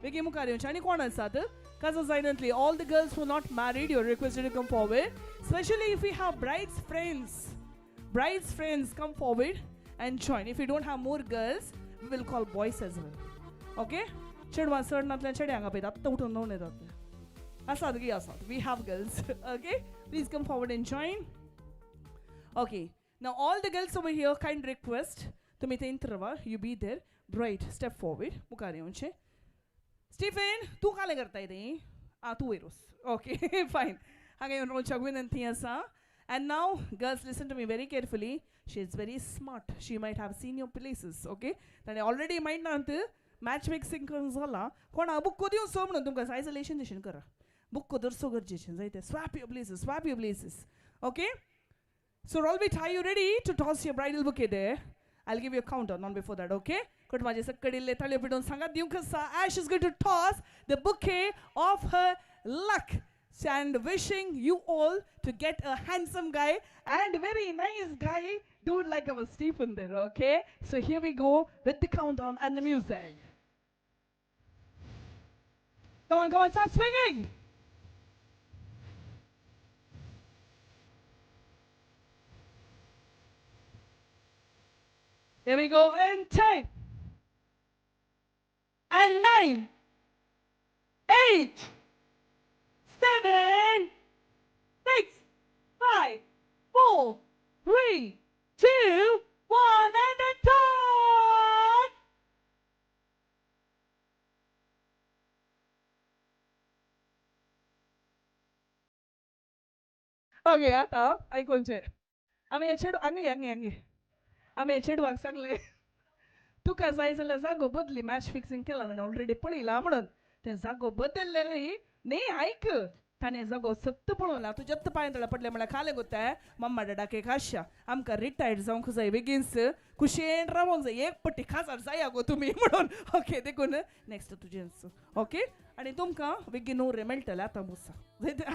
बेगीन मुखार येवचें. आनी कोण आसात Kajal जायनातली? All the girls who not married, you're requested to come forward, specially if you have bride's friends. Bride's friends, come forward and join. If you don't have more girls, we will call boys as well. Okay? चेडवां चड नातल्यान चेडे हांगा पळयता, आत्तां उठून न्होवन येतात. आसात गी आसात, we have girls. Okay, please come forward and join. Okay, now all the girls over here, kind request, तुमी थंय रावा, you be there. Bride, step forward, मुखार येवचें. स्टिफन, तूं कालें करताय तें? आं, तूं वयर वच. Okay, fine. हांगा येवन रावच्याक विनंती आसा. And now, girls, listen to me very carefully. She is very smart. She might have seen your places, okay? ताणें ऑलरेडी मायंडांत मॅच मिक्सिंग करून जाला. कोणा बुक्को दिवचो म्हणून तुमकां आयसोलेशन तशें करा. बुक्को दरसो गरजेचें जायते. Swap your places, swap your places, okay? So Rolvit, are you ready to toss your bridal bouquet there? I'll give you a countdown, not before that, okay? कुटुंबाचे सकडिल्ले ताळयो पिटून सांगात दिवंक आसा. Ash is going to toss the bouquet of her luck and wishing you all to get a handsome guy and very nice guy, dude like our Stephen there, okay? So here we go with the countdown and the music. Come on, come on, start swinging! Here we go in 10 and 9, 8, 7, 6, 5, 4, 3, 2, 1, and a dot! Okay, आतां आयकुचें. आमी हे चेडू हांगा हांगा हांगा आमी हे चेडवाक सांगलें, तुका जाय जाल्यार जागो बदली, मॅच फिक्सिंग केला ताणें ऑलरेडी पळयला म्हणून. तें जागो बदल्लें न्ही न्ही आयक, ताणें जागो सत्त पळोवला. तुज्याच पांय तळा पडलें म्हळ्यार खालें गोताय मम्मा डॅडाक एक आशा, आमकां रिटायर्ड जावंक जाय बेगीनच, खुशयेन रावोंक जाय, एक पट्टी खाजार जाया गो तुमी म्हणून. ओके, देखून नेक्स्ट तुजेंच. ओके, आनी तुमकां बेगीन नवरे मेळटले. आतां बसा,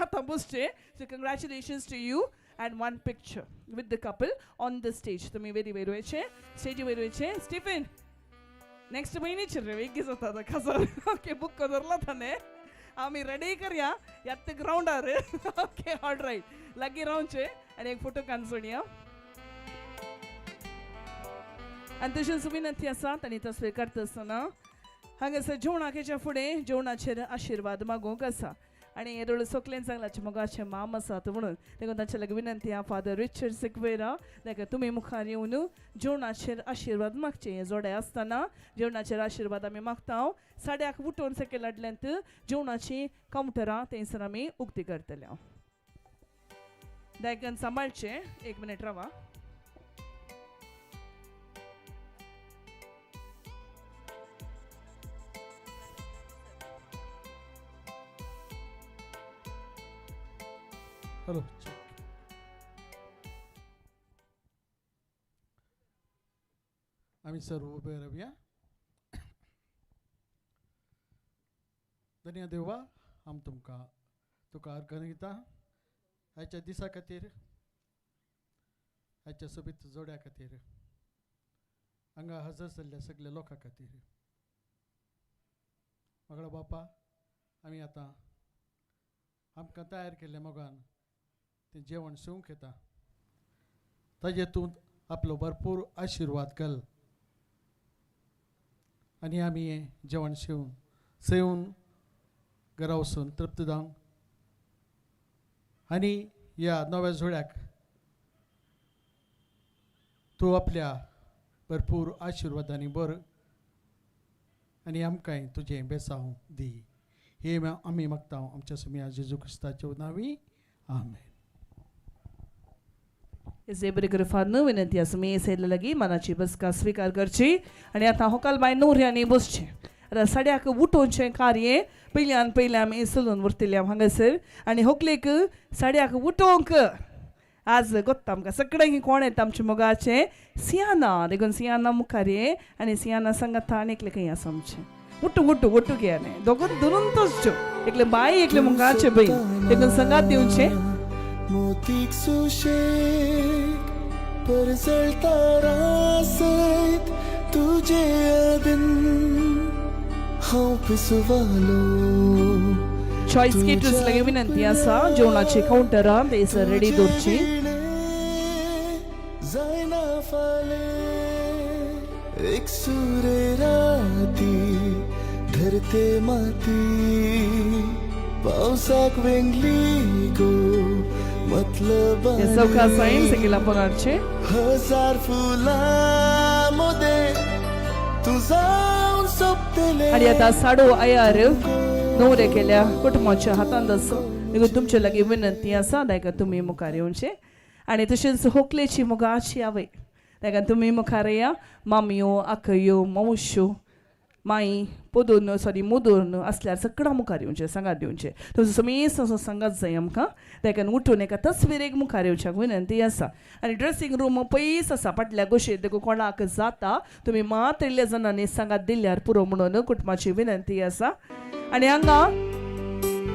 आतां बसचें. So congratulations to you and one picture with the couple on the stage. तुमी वेरी वयर वयचें, स्टेजी वयर वयचें. स्टिफन, नेक्स्ट म्हयन्याचेर रे बेगीन जाता आतां खाजार. ओके, बूक धरला ताणें. आमी रेडी करया यात ग्रावंडार. ओके, ऑल रायट, लागीं रावचें आनी एक फोटो काडचोया. आनी तशेंच विनंती आसा तांणी तस्वीर काडटा आसतना हांगासर जेवणाच्या फुडें जेवणाचेर आशिर्वाद मागूंक आसा. आनी येदोळ सोकलेन सांगलाचे मोगाचे माम आसात म्हणून, देखून तांचे लागीं विनंती आहा, फादर रिचर्ड सिक्वेरा, ताका तुमी मुखार येवन जेवणाचेर आशिर्वाद मागचे. हे जोडे आसतना जेवणाचेर आशिर्वाद आमी मागता. साड्याक उठोवन सकयल हाडल्यांत जेवणाची कावंटरां थंयसर आमी उक्ती करतले. दायकन सांबाळचें, एक मिनट रावा.
हॅलो, आमी सर्व उबे रावया. धन्य देवा, आम तुमकां तुका अर्घ दिता आयच्या दिसा खातीर, आयच्या सोबीत जोड्या खातीर, हांगा हजर जाल्ल्या सगल्या लोकां खातीर. मागीर बापा, आमी आतां आमकां तयार केल्ल्या मोगान तें जेवण सेवंक येता, ताजेर तूं आपलो भरपूर आशिर्वाद घाल आनी आमी हें जेवण सेवन सेवन घरा वचून तृप्त जावंक आनी ह्या नव्या जोड्याक तूं आपल्या भरपूर आशिर्वादांनी बर आनी आमकांय तुजें बेसांव दी. हे आमी मागता आमच्या सुमया जेजू क्रिस्ताच्या नांवी, आमेन.
बरें करून विनंती आसा मी सैला लागीं मनाची बसका स्विकार करची आनी आतां होकाल बाय नवऱ्यांनी बसचें. आतां साड्याक उठोवचें कार्य पयल्यान पयलें आमी चलून व्हरतले हांगासर. आनी होकलेक साड्याक उठोवंक आज गोत्ता आमकां सगळ्यांक कोण येता आमच्या मोगाचें सियाना, देखून सियाना मुखार ये आनी सियाना सांगाता आनी एकलें खंय आसा आमचें उठू उठू उठू घेया न्ही दोगून धरून तसच्यो, एकलें बाय एकलें मुगाचें बहीण, देखून संगात दिवचें.
मोतीक सुशेग परजळटा रासयत
तुजे यादीन हांव पिसवालो.
चॉयस केटर्स लागी विनंती आसा, जेवणाची कावंटरां थंयसर रेडी दवरची.
जायना फाले एक सुरे राती धरते माती पावसाक वेंगली गो मतलब
चौका सायन सकयला पोनारचे.
हजार फुलां मोदे तूं जावन सोंपतले.
आनी आतां साडो आयार नवरे केल्या कुटुंबाच्या हातांत आसा, देखून तुमचे लागीं विनंती आसा, दायका तुमी मुखार येवचे. आनी तशेंच होकलेची मुगाची आवय, ताका तुमी मुखार या. मामयो, आकयो, मावश्यो, माई, पोदून सॉरी मुदून आसल्यार सगळ्यां मुखार येवचें, सांगात दिवचें. तुमचो समेस्त असो सांगात जाय आमकां. ताका उठून एका तस्वीरेक मुखार येवच्याक विनंती आसा. आनी ड्रेसींग रूम पयस आसा फाटल्या गोशेन, देखून कोणाक जाता तुमी मात इल्ल्या जाणांनी सांगात दिल्यार पुरो म्हणून कुटुंबाची विनंती आसा. आनी हांगा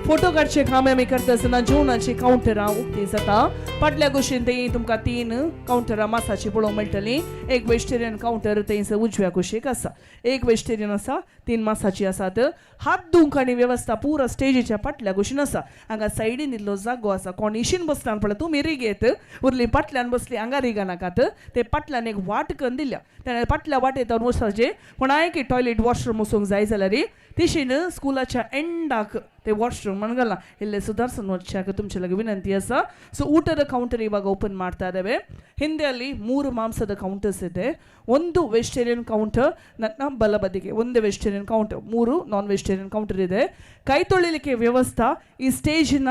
फोटो काडचे काम आमी करता आसतना जेवणाची कावंटरां उक्ती जाता. फाटल्या कुशीन थंय तुमकां 3 कावंटरां मासाची पळोवंक मेळटलीं. एक वेजिटेरियन कावंटर थंयसर उजव्या कुशीक आसा, एक वेजिटेरियन आसा, 3 मासाची आसात. हात धुवंक आनी वेवस्था पुरा स्टेजीच्या फाटल्या कुशीन आसा. हांगा सायडीन इल्लो जागो आसा, कोण इशीन बसल्यान पळय तुमी रिगेत उरली फाटल्यान बसली हांगा रिगा नाकात. ते फाटल्यान एक वाट करून दिल्या, त्या फाटल्या वाटेत वचपाचें. कोणाय टॉयलेट वॉशरूम वचूंक जाय जाल्यार तिशीन स्कुलाच्या एंडाक ते वॉशरूम म्हण घाला. इल्ले सुदारसून वचच्याक तुमचे लागीं विनंती आसा. ಸೊ ಊಟದ ಕೌಂಟರ್ ಇವಾಗ ಓಪನ್ ಮಾಡ್ತಾ ಇದ್ದೇವೆ. ಹಿಂದೆ ಅಲ್ಲಿ 3 ಮಾಂಸದ ಕೌಂಟರ್ಸ್ ಇದೆ, 1 ವೆಜಿಟೇರಿಯನ್ ಕೌಂಟರ್ ನನ್ನ ಬಲಬದಿಗೆ, 1 vegetarian counter, 3 non vegetarian counter ಇದೆ. ಕೈ ತೊಳಿಲಿಕ್ಕೆ ವ್ಯವಸ್ಥಾ ಈ ಸ್ಟೇಜಿನ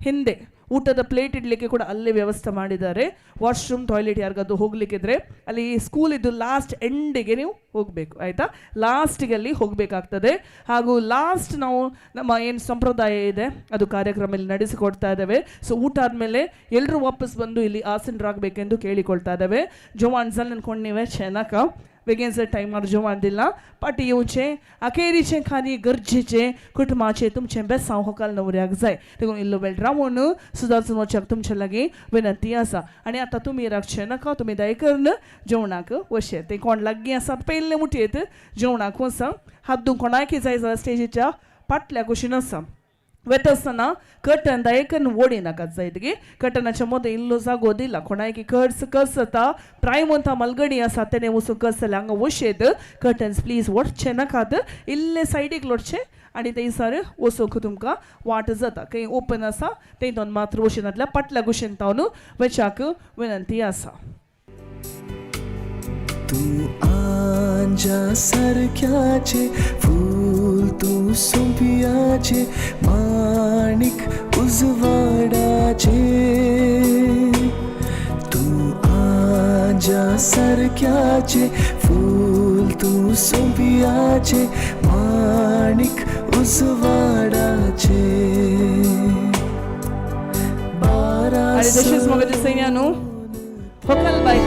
ಹಿಂದೆ, ಊಟದ ಪ್ಲೇಟ್ ಇಡಲಿಕ್ಕೆ ಕೂಡ ಅಲ್ಲೇ ವ್ಯವಸ್ಥೆ ಮಾಡಿದ್ದಾರೆ. ವಾಶ್ರೂಮ್ ಟಾಯ್ಲೆಟ್ ಯಾರಿಗಾದ್ರು ಹೋಗ್ಲಿಕ್ಕಿದ್ರೆ ಅಲ್ಲಿ ಸ್ಕೂಲ್ ಇದ್ದು ಲಾಸ್ಟ್ ಎಂಡಿಗೆ ನೀವು ಹೋಗಬೇಕು, ಆಯಿತಾ? ಲಾಸ್ಟಿಗೆ ಅಲ್ಲಿ ಹೋಗಬೇಕಾಗ್ತದೆ. ಹಾಗೂ ಲಾಸ್ಟ್ ನಾವು ನಮ್ಮ ಏನು ಸಂಪ್ರದಾಯ ಇದೆ ಅದು ಕಾರ್ಯಕ್ರಮ ಇಲ್ಲಿ ನಡೆಸಿಕೊಡ್ತಾ ಇದ್ದೇವೆ. ಸೊ ಊಟ ಆದಮೇಲೆ ಎಲ್ಲರೂ ವಾಪಸ್ ಬಂದು ಇಲ್ಲಿ ಆಸೀನರಾಗಬೇಕೆಂದು ಕೇಳಿಕೊಳ್ತಾ ಇದ್ದೇವೆ. ಜೋವಾನ್ ಜಲ್ ಅನ್ಕೊಂಡು ಚೆನ್ನಕ बेगीन जर टायमार जेवण दिलां पाटी येवचें, अखेरीचें खाली गरजेचें कुटुंबाचें तुमचें बेसांव होकाल नवऱ्याक जाय, देखून इल्लो वेळ रावून सुदारसून वचपाक तुमचे लागीं विनंती आसा. आनी आतां तुमी राखचें नाका, तुमी दया करून जेवणाक वचचें. तें कोण लागीं आसात पयले मुठयेत जेवणाक वचा. हात धुवंक कोणाक जाय जाल्यार स्टेजीच्या फाटल्या कुशीन आसा. वता आसतना कर्टन दयेकन ओडी नाकात जाय गे. कर्टनाच्या मदें इल्लो जागो दिला, कोणायकी कर्स कर्स जाता प्रायम म्हणटा मलगडी आसा तेणे वचून कर्स जाल्यार हांगा वशेत. कर्टन्स प्लीज ओडचे नाकात, इल्ले सायडीक लोटचे आनी थंयसर वचूंक तुमकां वाट जाता. खंय ओपन आसा थंय दोन मात्र वशेनातल्या पाटल्या कुशीन तावन वच्याक विनंती आसा.
तूं आंजा सारक्याचे फूल, तूं सोंपियाचे माणिक उजवाडाचे. तूं आंजा सारक्याचे फूल, तूं सोंपियाचे माणिक उजवाडाचे.
आनी तशेंच म्हाका दिसता न्हू होकल बायक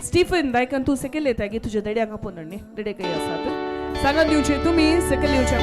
स्टीफन बायकान तूं सकयल येता की तुज्या देड्याक आपोवन न्ही, देडे खंय आसात सांगात दिवचें तुमी सकयल येवचें.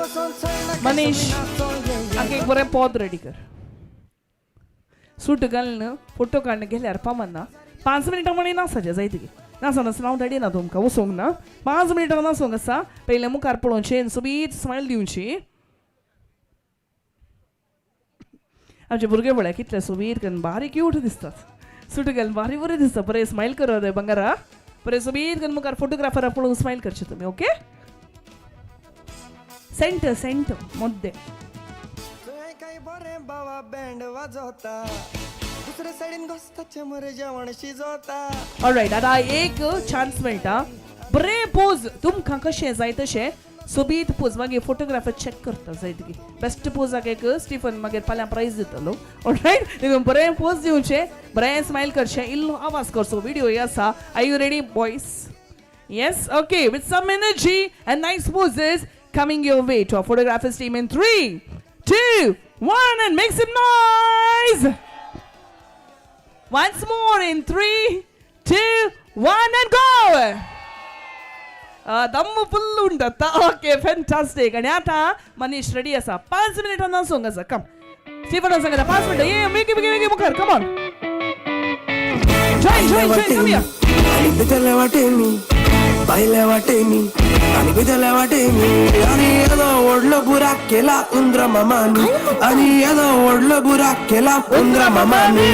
Bunlar
बरें पद रेडी कर. सूट घालून फोटो काडून गेल्यार पावना. 5 मिनटां म्हणी नासाचें जायत की नासा नासतना हांव धाडिना तुमकां वचूंक ना. 5 मिनटां नासूंक आसा. पयलें मुखार पळोवचें, सोबीत स्मायल दिवची. आमचे भुरगे पळय कितले सोबीत करून बारीक क्यूट दिसतात. सूट घालून बारीक बरें दिसता. बरें स्मायल कर रे बंगारा. बरें सोबीत करून मुखार फोटोग्राफरा पळोवन स्मायल करचें तुमी. ओके, सेंटर सेंटर मद्दे.
तुवें काय बरें बाबा बँड वाजोता, दुसरे सायडीन घोस्ताचें मरे जेवण शिजोता.
ऑलरायट, आतां एक चान्स मेळटा. बरें पोज तुमकां कशें जाय तशें सोबीत पोज. मागीर फोटोग्राफर चॅक करता जायत की बेस्ट पोजाक एक स्टिफन मागीर फाल्यां प्रायज दितलो. ऑलरायट, देखून बरें पोज दिवचें, बरें स्मायल करचें, इल्लो आवाज करचो. व्हिडियो आसा. Are you ready boys? Yes, okay, with some energy and nice poses coming your way to our photographers team in 3, 2, 1 and make some noise. Once more in 3, 2, 1 and go. दम फुल उंडता. Okay, fantastic. आनी आतां मनीश ready आसा. 5 मिनटां नासूंक आसा. कम Stephen सांगता 5 मिनटां. ये बेगी बेगी बेगी मुखार. Come on, join join join, come here.
आनी भितरल्या वाटेनी भायल्या वाटेनी आनी भितरल्या वाटेनी आनी येदो व्हडलो बुराक केला उंदरा मामानी आनी येदो व्हडलो बुराक केला उंदरा मामानी.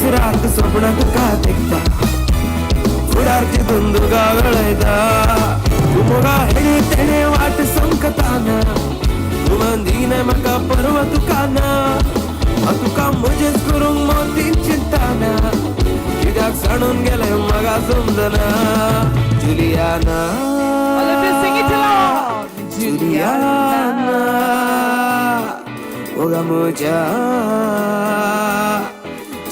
रात सपना तुका देखता, फुडार तितून तुका गळयता. तूं मोगा हेणे तेणे वाट संकताना, तूं मंदीने म्हाका पर्व तुका ना. हांव तुका म्हजेच करूंक मोतीन चिंताना, कित्याक सांडून गेलें म्हाका समजना. जुलियाना, जुलियाना, मोगा म्हज्या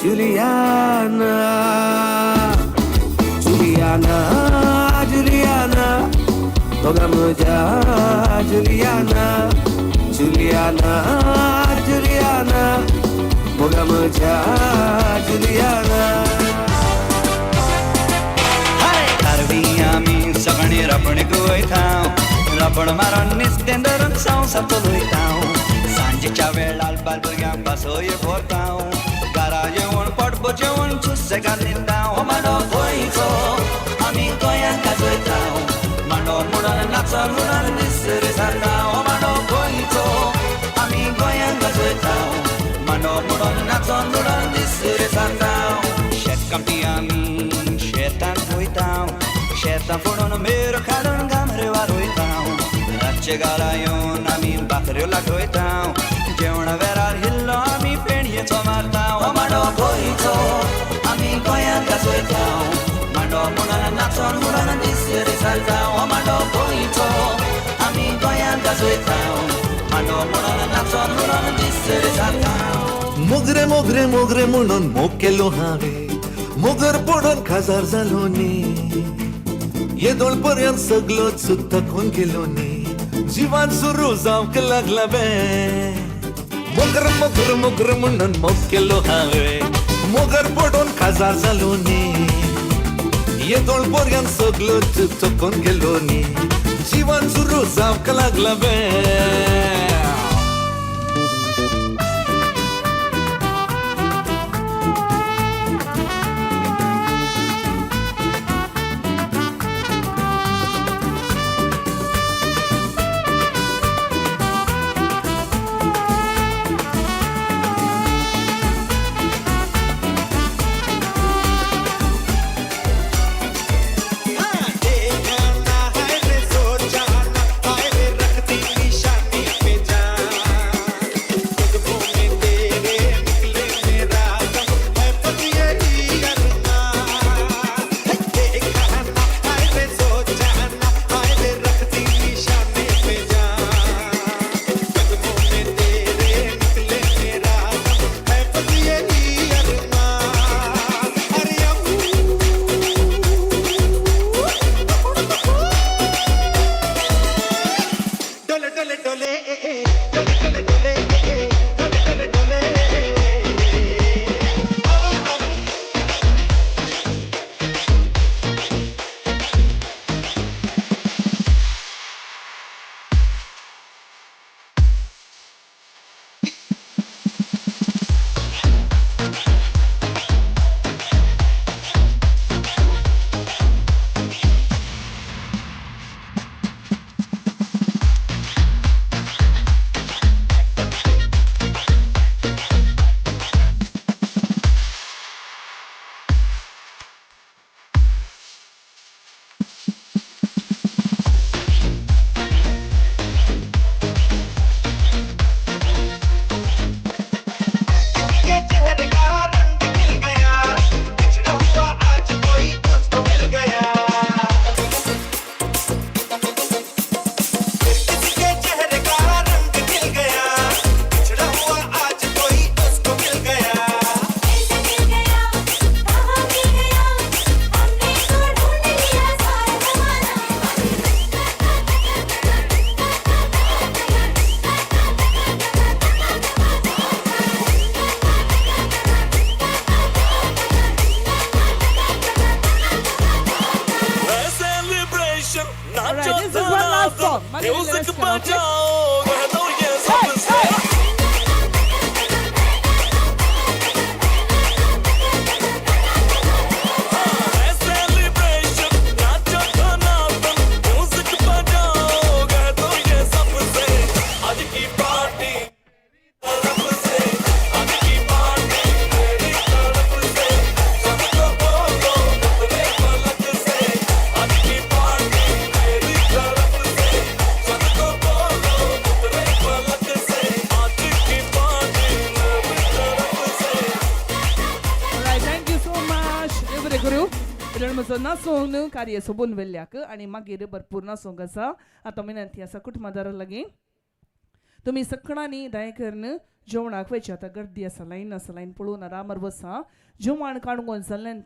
Juliana, Juliana, Juliana, toga muja Juliana, Juliana, Juliana, toga muja Juliana.
कारवी आमी सगळे रापण गोयताव, रापण मारून निस्तें धरून संवसार चलयताव. सांजेच्या वेळार बाल भुरग्यांक पासय भरताव, घरा येवन पोटभर जेवण सुसेगाद न्हिदताव. मांडो गोंयचो आमी गोंयांत गाजयताव, मांडो म्हणून नाचोन म्हणून दीस सारताव. मांडो गोंयचो आमी गोंयांत गाजयताव, मांडो म्हणून नाचोन म्हणून दीस सारताव. शेतकामती आमी शेतांत वयताव, शेतां फोडून मेरो काडून गामरे वारयताव. रातचे घरा येवन आमी भाकऱ्यो लागयताव, जेवणा वेळार हिल्लो आमी पेणयेचो मारताव. मांडो गोंयचो आमी गोंयांत गाजयताव, मांडो म्हणून नाचोन म्हणून दीस सारताव. मांडो गोंयचो आमी गोंयांत गाजयताव, मांडो म्हणून नाचोन म्हणून दीस सारताव.
मोगरे मोगरे मोगरे म्हणून मोग केलो हांवें, मोगर पडोन खाजार जालो न्ही. येदोळ पर्यंत सगलोच थकून गेलो न्ही, जिवान सुरू जावंक लागला बे. मोगर मोगर मोगर म्हणून मोग केलो हांवें, मोगर पडोन खाजार जालो न्ही. येदोळ पर्यंत सगलोच थकून गेलो न्ही, जिवान सुरू जावंक लागला बे.
देखना है रे जोर जाना, हाय रे रख दी निशानी पे।
मागीर
म्यूजिक
rest करा, okay?
बजाओ कह दो ये सबसे। सेलिब्रेशन नाचो धनाधन, म्यूजिक बजाओ कह दो ये सबसे। आज की पार्टी तरफ से, आज की पार्टी मेरी तरफ से, सबको बोलो अपने पलक से। आज की पार्टी मेरी तरफ से, सबको बोलो अपने पलक से। आज की पार्टी मेरी तरफ से।
Alright, thank you so much. देव बरें करूं. म्हजो नाचोंक कार्य सोबून वेल्ल्याक आनी मागीर भरपूर नाचोंक आसा. आतां विनंती आसा कुटुंबादारा लागीं तुमी सगळ्यांनी दया करून जेवणाक वयचें. आतां गर्दी आसा, लायन आसा, लायन पळोवन आरामार बसा. जेवण काणकोण जाल्ल्यान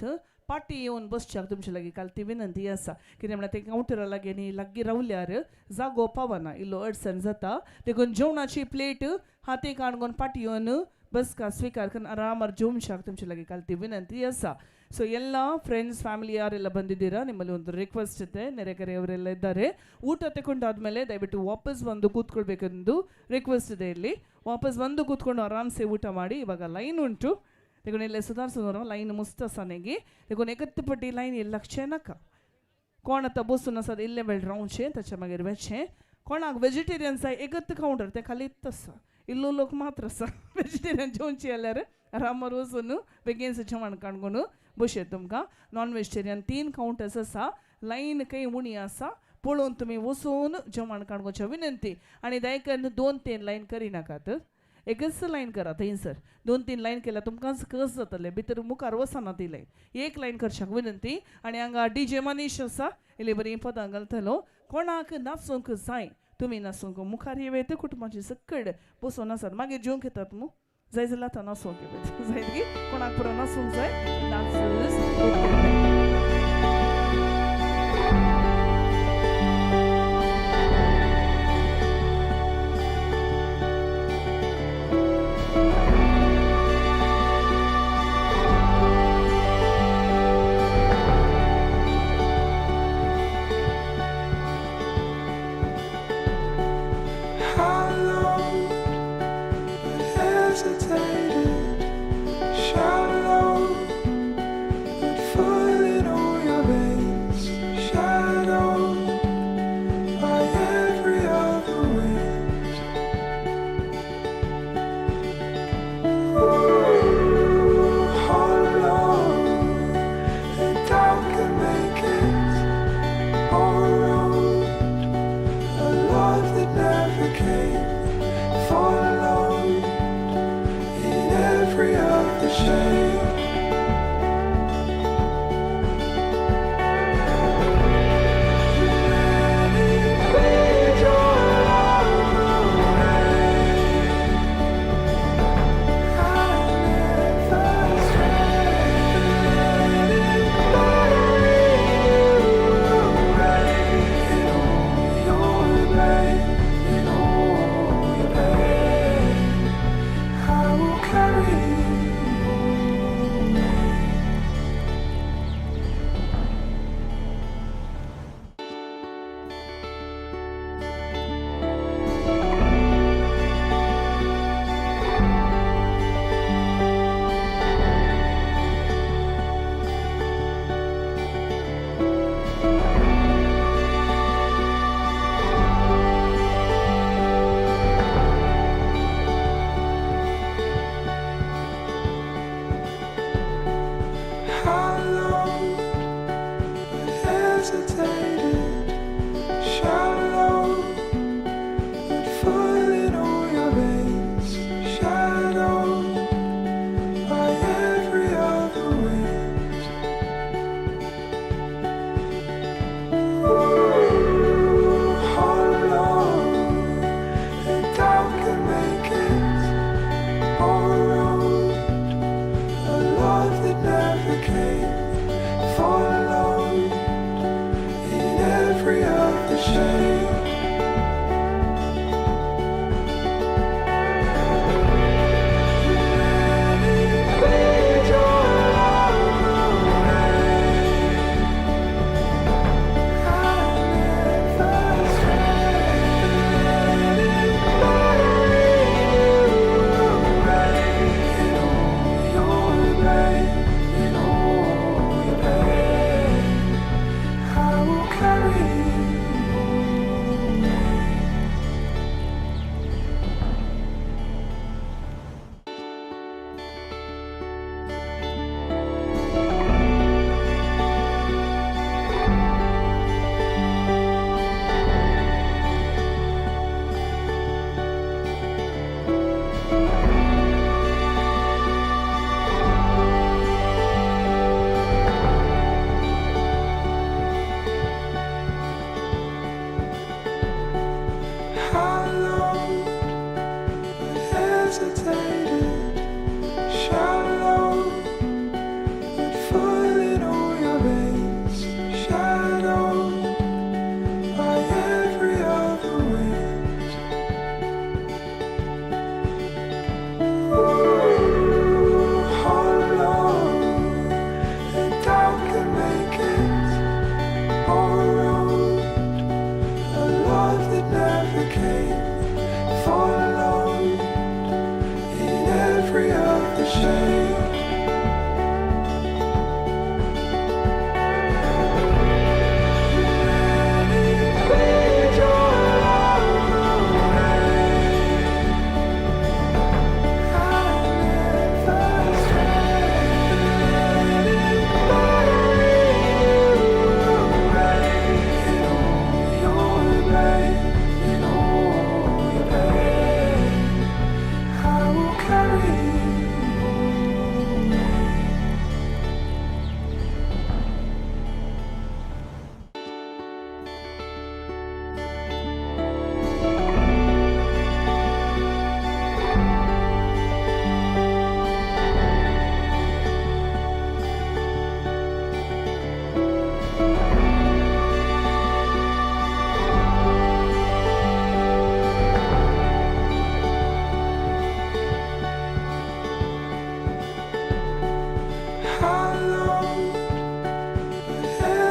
पाटी येवन बसच्याक तुमचे लागीं काल ती विनंती आसा. कितें म्हळ्यार ते कावंटरा लागीं आनी लागीं रावल्यार जागो पावना, इल्लो अडचण जाता. देखून जेवणाची प्लेट हाती काणकोण पाटी येवन बसका स्वीकार करून ಆರಾಮಾಗಿ ಜೋಮ್ಶಾಕ್ ತುಮಚೆ ಲಾಗಿ ಕಲ್ತಿ ವಿನಂತಿ ಆಸ. ಸೊ ಎಲ್ಲ ಫ್ರೆಂಡ್ಸ್ ಫ್ಯಾಮಿಲಿ ಯಾರೆಲ್ಲ ಬಂದಿದ್ದೀರಾ ನಿಮ್ಮಲ್ಲಿ ಒಂದು ರಿಕ್ವೆಸ್ಟ್ ಇದೆ. ನೆರೆಕರೆಯವರೆಲ್ಲ ಇದ್ದಾರೆ, ಊಟ ತಗೊಂಡಾದ್ಮೇಲೆ ದಯವಿಟ್ಟು ವಾಪಸ್ ಬಂದು ಕೂತ್ಕೊಳ್ಬೇಕೆಂದು ರಿಕ್ವೆಸ್ಟ್ ಇದೆ. ಇಲ್ಲಿ ವಾಪಸ್ ಬಂದು ಕೂತ್ಕೊಂಡು ಆರಾಮ್ಸೆ ಊಟ ಮಾಡಿ. ಇವಾಗ ಲೈನ್ ಉಂಟು, देखून इल्लें सुदारसून लायन मुस्त आसा न्ही, देखून एकच पटी लायन लक्ष नाका. कोण आतां बसून आसा इल्लें वेळ रावचें, ताच्या मागीर वचचें. कोणाक वेजिटेरियन जाय एकच कावंटर तें खालीच आसा, इल्लो लोक मात्र आसा. वेजिटेरियन जेवची जाल्यार आरामार वचून बेगीन जेवण काणकोण बशेत तुमकां. नॉन वेजिटेरियन 3 कावंटर्स आसा, लायन खंय उणी आसा पळोवन तुमी वचून जेवण काणकोणच्या विनंती. आनी दया करून 2-3 लायन करिनाकात, एकच लायन करा थंयसर. 2-3 लायन केल्यार तुमकांच कस जातलें, भितर मुखार वचना ती लायन. एक लायन करच्याक विनंती. आनी हांगा डीजे मनीश आसा, इल्ली बरी पदां घालतलो. कोणाक नाचूंक जाय तुमी नाचूंक मुखार येत, कुटुंबाची सकड बसून आसात मागीर जेवंक येतात मू जाय जाल्यार आतां नाचूंक येत जायत की कोणाक पुरो नाचूंक जाय नाचूस.
Hesitated, shallow, but full in all your veins, shadowed by every other wind. Ooh, hollow, the doubt can make it borrowed, a love that never came, followed every other shade. Let your love away. I never stray. Let it bury you away in all your pain, in all your pain. I will carry you. Hollow, but hesitated, shallow, but full in all your veins, shadowed by every other wind. Ooh, hollow, the doubt can make it borrowed, a love that never came, followed in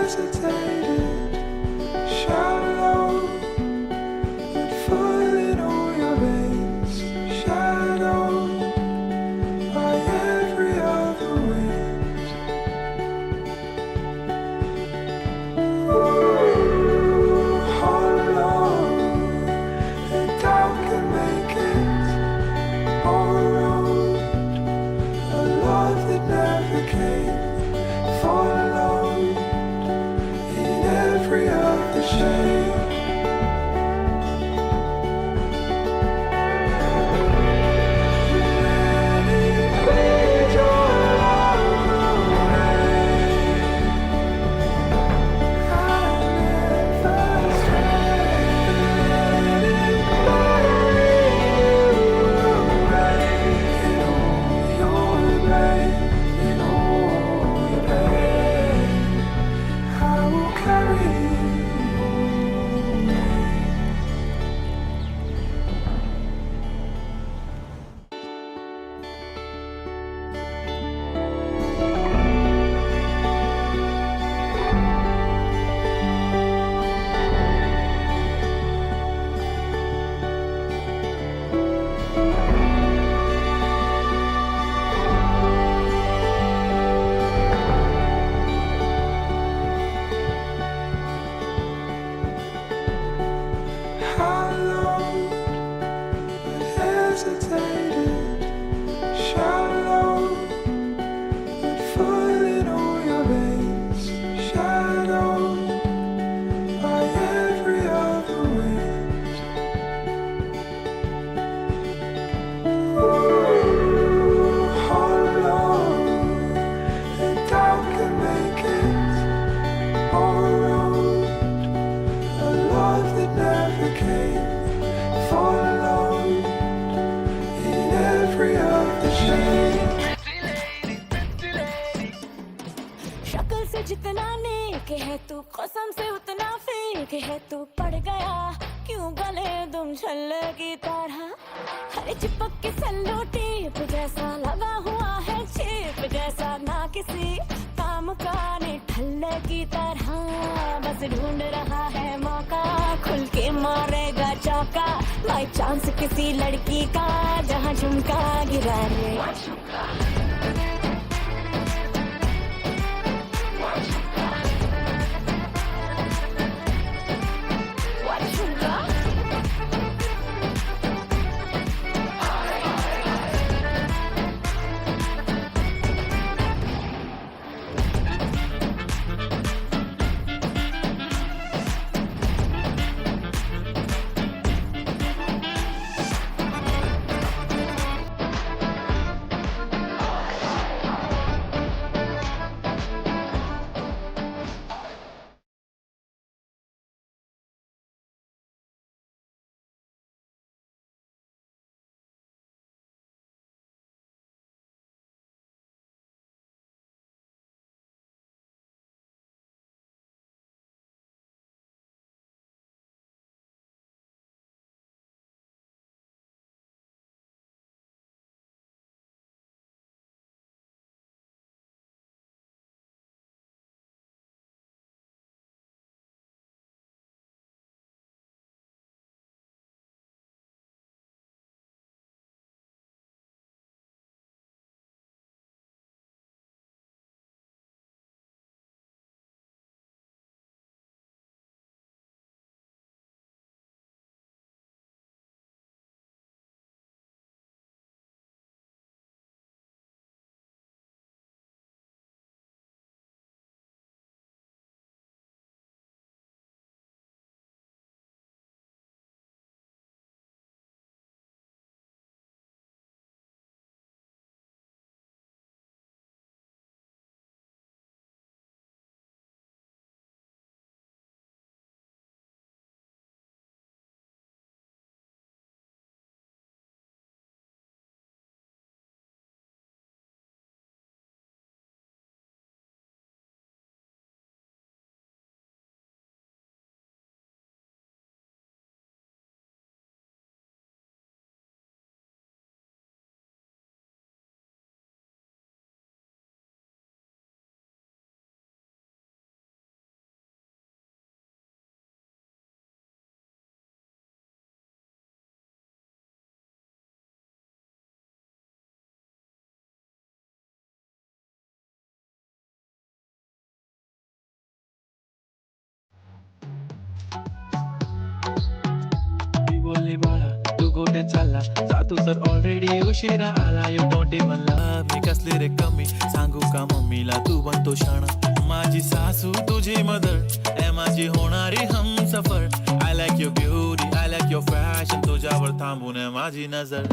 Hesitated, shallow, but full in all your veins, shadowed by every other wind. Ooh, hollow, the doubt can make it borrowed, a love that never came, followed in every other shape. Let your love away. I never let it bury you away in all your pain, in all your pain. I will carry you away. Hollow, but hesitated, shallow, but full in all your veins, shadowed by every other wind. Ooh, hollow, the doubt can make it borrowed, a love that never came, followed in every other shape.
शक्ल से जितना नेक है तू, कसम से उतना fake है तू। पड़ गया क्यों गले दुम छल्ले की तरह, हरे चिपक के सल्लो टेप जैसा लगा हुआ है चेप जैसा, ना किसी काम का निठल्ले की तरह। बस ढूंढ रहा है मौका, खुल के मारेगा चौका, बाई चांस किसी लड़की का जहाँ झुमका गिरा रे।
चले बाळा, तू गोटे चालला, जा तू सर ऑलरेडी उशिरा आला. You don't even love me, कसली रे कमी सांगू का मम्मीला, तू बनतो शाणा. माझी सासू तुझी मदर, ए माझी होणारी Humsafar. I like your beauty, I like your fashion, तुझ्यावर थांबून आहे माझी नजर.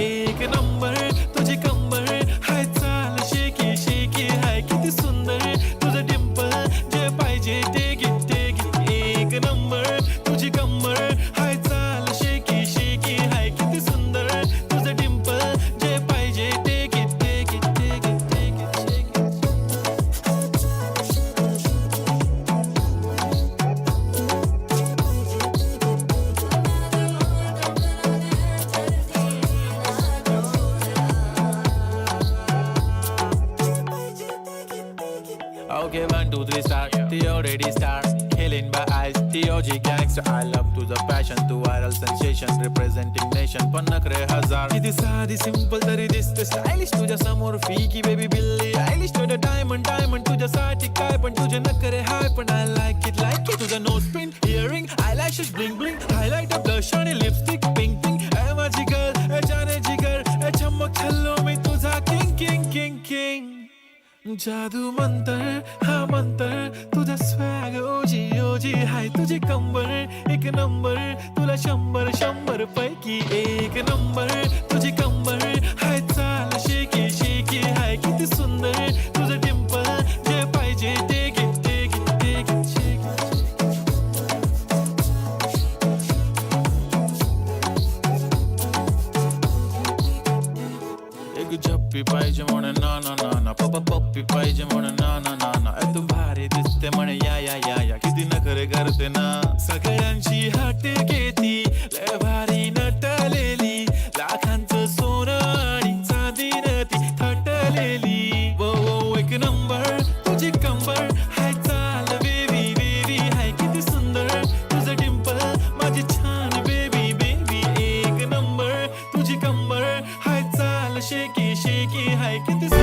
एक नंबर तुझी कंबर, हाय चाल शेकी शेकी, हाय किती सुंदर तुझं डिंपल, जे पाहिजे ते घे ते घे. एक नंबर तुझी कंबर, हाय चाल शेकी शेकी, हाय किती सुंदर तुझं डिंपल, जे पाहिजे ते घे ते घे ते घे ते घे ते घे. Okay, 1, 2, 3, start. The already star. Killing by eyes. The OG gangster. I love to the passion, to viral sensation, representing nation. पण नखरे हजार. किती साधी सिंपल तरी दिसते स्टायलिश, तुझ्या समोर फीकी बेबी बिल्ली आयलिश. तुझं डायमंड डायमंड तुझ्यासाठी काय पण, तुझे नखरे हाय पण I like it like it. तुझं nose pin, earring, eyelashes bling bling, highlight, blush आणि लिपस्टिक पिंक पिंक. ए माझी गर्ल, ए जाने जिगर, ए चमक छल्लो मी तुझा किंग किंग किंग किंग. जादू मंतर हा मंतर, तुझा स्वॅग ओजी ओजी, हाय तुझी कंबर एक नंबर, तुला 100 100 पैकी एक नंबर. तुझी कंबर, हाय चाल शेकी शेकी, हाय किती सुंदर तुझं डिंपल, जे पाहिजे ते घे ते घे ते घे ते घे. एक झप्पी पाहिजे म्हणे ना ना ना ना, पप्पा पप्पी पाहिजे म्हणे ना ना ना ना, ए तू भारी दिसते म्हणे या या या या, किती नखरे करते ना, सगळ्यांची हट घेती, लय भारी नटलेली, लाखांचं सोनं आणि चांदी ती थटलेली. वो वो एक नंबर तुझी कंबर, हाय चाल बेबी बेबी, हाय किती सुंदर तुझं डिंपल, माझी छान बेबी बेबी. एक नंबर तुझी कंबर, हाय चाल शेकी शेकी, हाय किती सुंदर.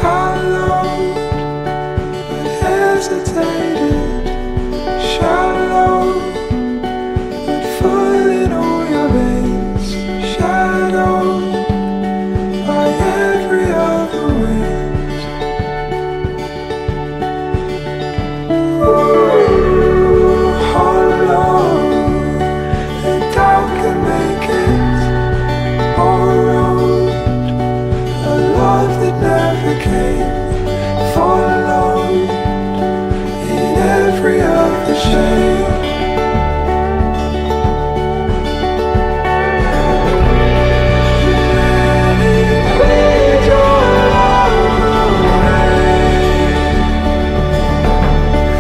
Hollow, but hesitated. Shallow, but full in all your veins. Shadowed by every other wind. Ooh, hollow, the doubt can make it borrowed. A love that never came, followed in every other shape. Let it your love away.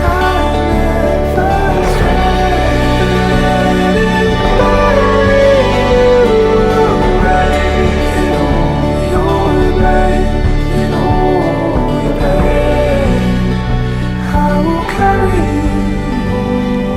I never let it bury you away in all your pain, in all your pain. I will carry you.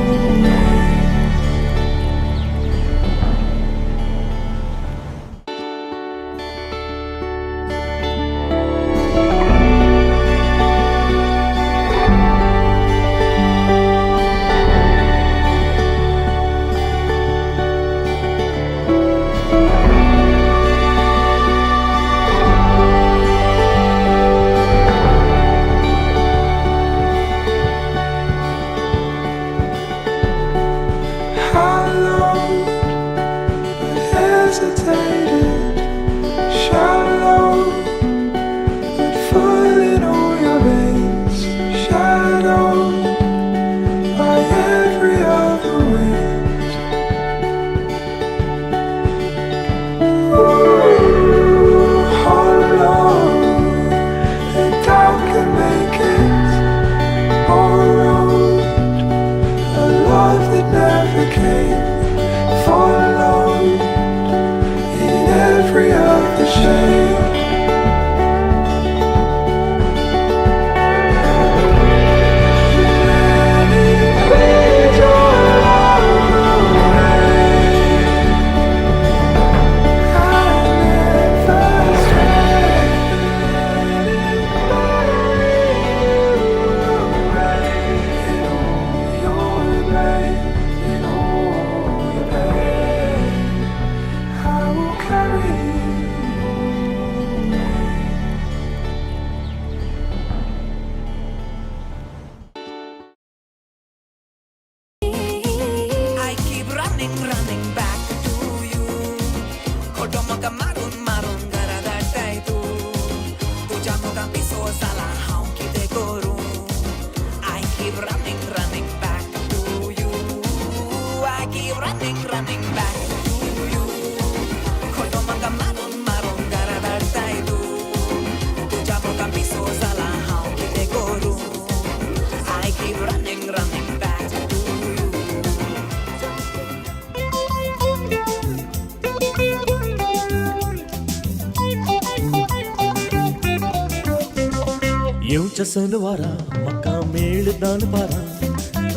येवच्या सनवारा म्हाका मेळ दनपारां,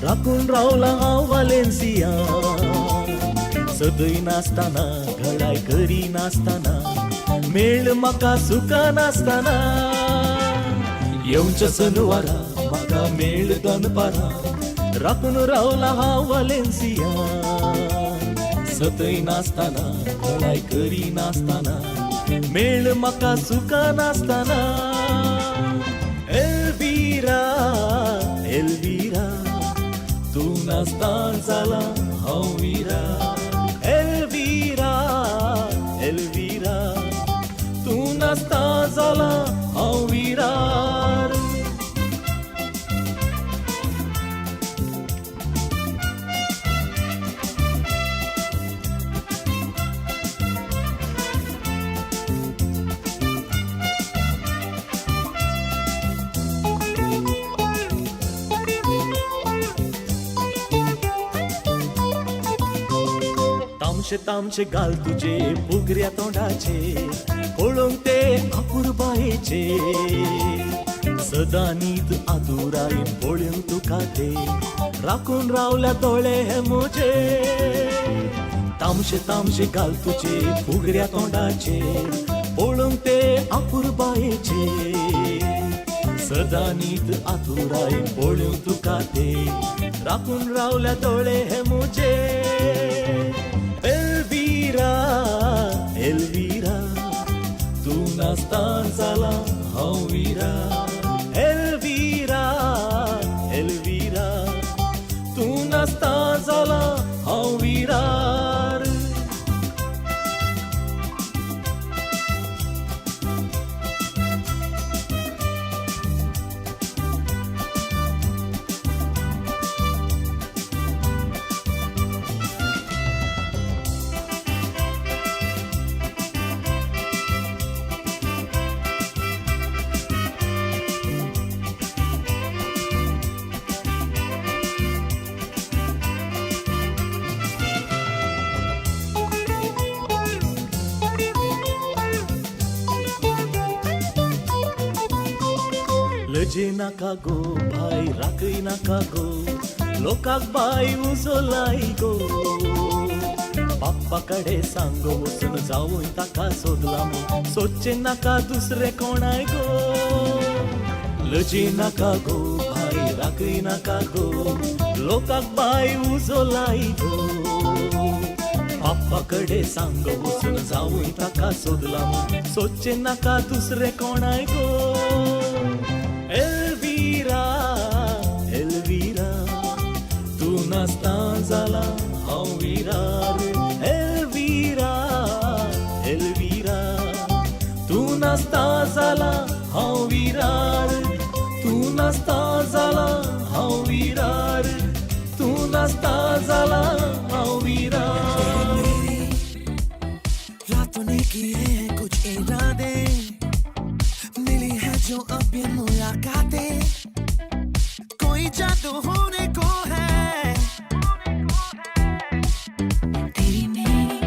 राखून रावला हांव Valencia. सदय नासतना घडाय करी नासतना मेळ म्हाका सुखा नासतना. येवच्या सनवारा म्हाका मेळ दनपारां, राखून रावला हांव वालेन्सिया. सतय नासतना घडाय करी नासतना मेळ म्हाका सुखा नासतना. एल्विरा एल्विरा तूं नासतना जाला हांव विरा. एल्विरा एल्विरा तूं नासतना जाला हांव विरार. तामशे तामशे गाल तुजे फुगऱ्या तोंडाचे, पळोवंक ते अपुरबायेचे. सदां न्हीद आदुरायेन पळोवन तुका ते राखून रावल्या दोळे हे म्हजे. तामशे तामशे गाल तुजे फुगऱ्या तोंडाचे, पळोवंक ते अपुरबायेचे. सदां न्हीद आदुरायेन पळोवन तुका ते राखून रावल्या दोळे हे म्हजे. एल्विरा एल्विरा तूं नासतना जाला हांव विरा. एल्विरा एल्विरा तूं नासतना जाला हांव विरार. लजे नाका गो भाई राखय नाका गो, लोकांक बाय उजो लाय गो. बाप्पा कडेन सांगो वचून जावूय ताका सोदला म्हूण, सोदचें नाका दुसरें कोणाय गो. लजे नाका गो भाई राखय नाका गो, लोकांक बाय उजो लाय गो. बाप्पा कडेन सांगो वचून जावूय ताका सोदला म्हूण, सोदचें नाका दुसरें कोणाय गो. एल्विरा एल्विरा तूं नासतना जाला हांव विरार. एल्विरा एल्विरा तूं नासतना जाला हांव विरार. तूं नासतना जाला हांव विरार. तूं नासतना जाला हांव विरार.
रातों ने किए हैं कुछ इरादे, मिली है जो अब ये मुलाकातें, कोई जादू होने को है.
तेरी मेरी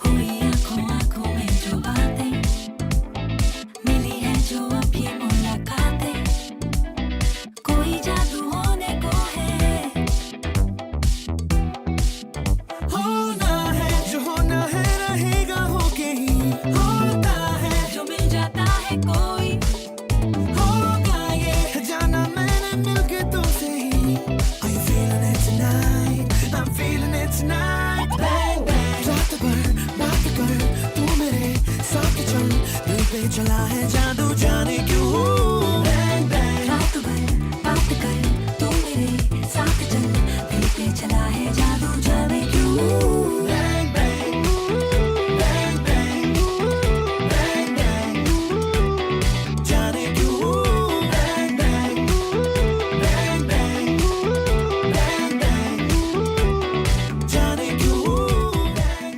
हुई आंखों आंखों में जो बातें, मिली है जो अब ये मुलाकातें, कोई जादू होने को है.
होना है जो होना है रहेगा होके ही, होता है
जो मिल जाता है कोई,
होगा ये जाना मैंने मिलके तुमसे ही. Are you feeling it tonight? I'm feeling it tonight. Bang bang. रात भर बात कर तू मेरे साथ चल, दिल पे चला है जादू जाने क्यों. Bang bang.
रात भर बात कर तू मेरे साथ चल, दिल पे चला है जादू जाने क्यों.
Bang bang. Bang bang. Bang bang. जाने क्यों. Bang bang. Bang bang. Bang bang. जाने क्यों.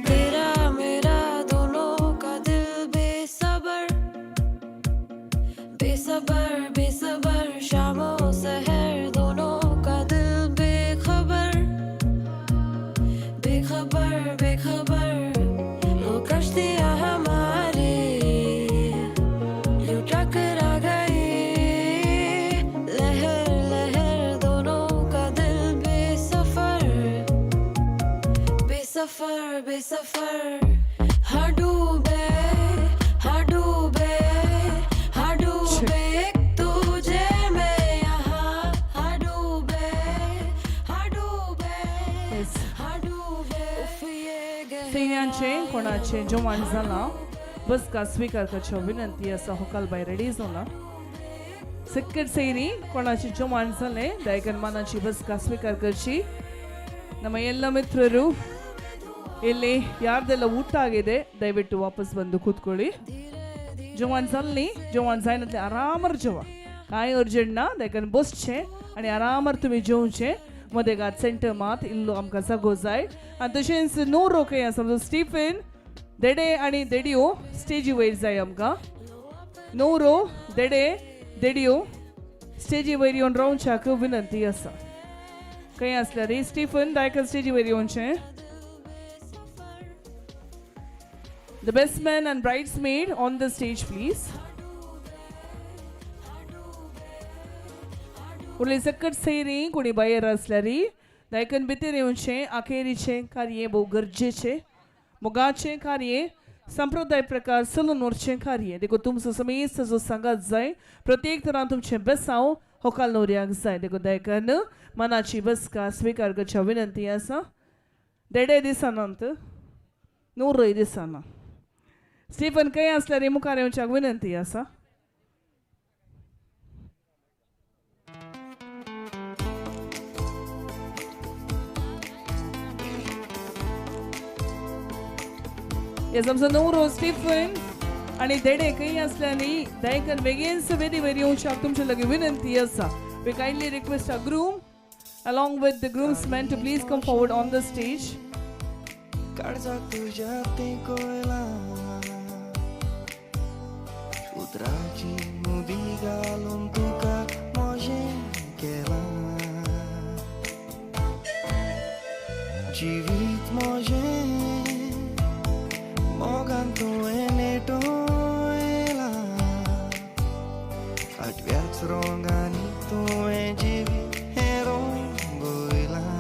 तेरा मेरा दोनों का दिल बेसबर बेसबर बेसबर, शामों सहर दोनों का दिल बेखबर बेखबर बेखबर. वो कश्तियाँ हमारी यूं टकरा गई। सफर। हाँ डूबे, हाँ डूबे, हाँ डूबे एक तुझे मैं यहाँ। हाँ डूबे, हाँ डूबे, हाँ डूबे उफ ये
सैन्यांचें कोणाचें जेवण जालां बसका स्विकार करच्यो विनंती आसा होकाल बाय रेडी जाला। सक्कट सैरी कोणाचें जेवण जालें दयाकन मानाची बसका स्वीकार करची। ನಮ್ಮ ಎಲ್ಲ ಮಿತ್ರರು ಇಲ್ಲಿ ಯಾರ್ದೆಲ್ಲ ಊಟ ಆಗಿದೆ ದಯವಿಟ್ಟು ವಾಪಸ್ ಬಂದು ಕೂತ್ಕೊಳ್ಳಿ। जेवण जाल्ली जेवण जायनातलें आरामार जेवा, कांय अर्जंट ना, देखून बसचें आनी आरामार तुमी जेवचें। मदेगात सेंटर मात इल्लो आमकां जागो जाय। आनी तशेंच न्हवरो खंय आसा आमचो स्टिफन देडे आनी देडियो स्टेजी वयर जाय आमकां। न्हवरो देडे देडियो स्टेजी वयर येवन रावच्याक विनंती आसा। खंय आसल्यार स्टिफन दायकन स्टेजी वयर येवचें। The best man and bridesmaid on the stage, please. उरले सकट सैरी कोणी भायर आसल्यार दायकन भितर येवचें। अखेरीचें कार्य भोव गरजेचें, मोगाचें कार्य, संप्रदाय प्रकार चलून व्हरचें कार्य। देखून तुमचो समेस्त जो सांगात जाय, प्रत्येक तरान तुमचें बेसांव होकाल न्हवऱ्याक जाय। देखून दायकन मनाची बसका स्विकार करच्या विनंती आसा। देडे दिसनात, न्हवरोय दिसना। स्टीफन खंय आसल्यार मुखार येवच्याक विनंती आसा। येस, आमचो न्हवरो स्टीफन आनी देडे खंय आसल्यार दयाकन बेगीनच वेदी वयर येवच्याक तुमचे लागीं विनंती आसा। We kindly request our groom along with the groomsmen to please come forward on the stage.
काळजाक तुज्या तेंकयला उतराची मुदी घालून तुका म्हजें केलां जिवीत म्हजें मोगान तुवें नेटयलां आठव्याच रोंगांनी तुवें जिवीत हें रंगयलां।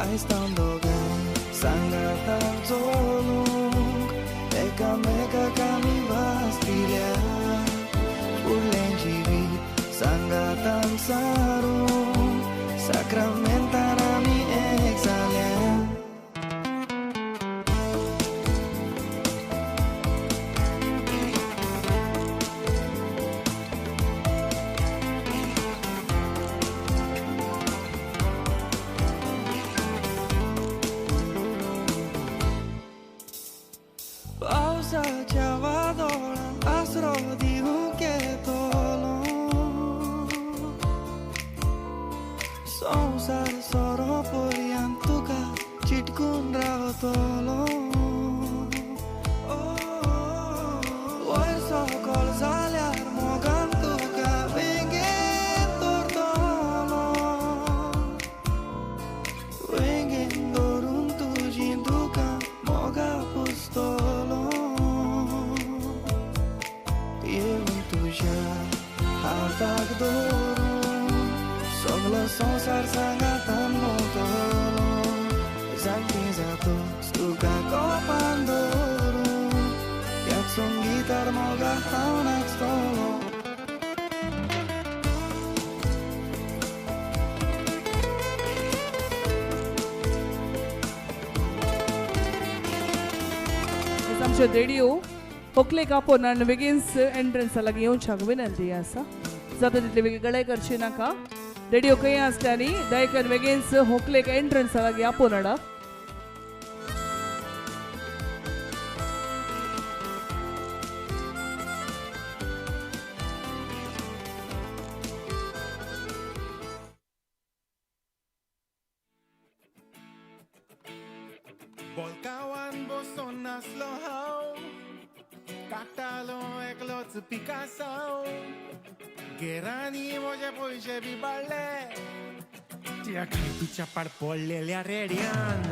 आयज तावन दोगांय सांगाता चलूंक एकामेकाक आमी भास दिल्या फुडलें जिवीत सांगातान सारूंक साक्रामेंतान आमी एक जाल्या। पावसाच्या वादळान आसरो दिवंक येतलो संवसार सोरो पर्यंत तुका चिटकून रावतलो। वयर सकल जाल्यार मोगान तुका वेंगेन दवरतलो वेंगेन दवरून तुजीं दुकां मोगा पुसतलो। येवन तुज्या हाताक धरून सगलो संवसार सांगातान भोंवतलो जाणटी जातच तुका कोपान धरून ह्याच संगितार मोगा हांव नाचतलो।
आमच्यो देडियो होकलेक आपोवन आनी बेगीनच एंट्रन्सा लागीं येवच्याक विनंती आसा। जाता तितले बेगीन गळे करची नाका। देडियो खंय आसल्यार दयाकन बेगीनच होकलेक एंट्रन्सा लागीं आपोवन हाडा।
बोलकावान बसून नासलो हांव काडटालो एकलोच पिकासांव गेरांनी म्हजे पयशे बी बाळ्ळे त्या खायतूच्या पाड पडलेल्या रेड्यान।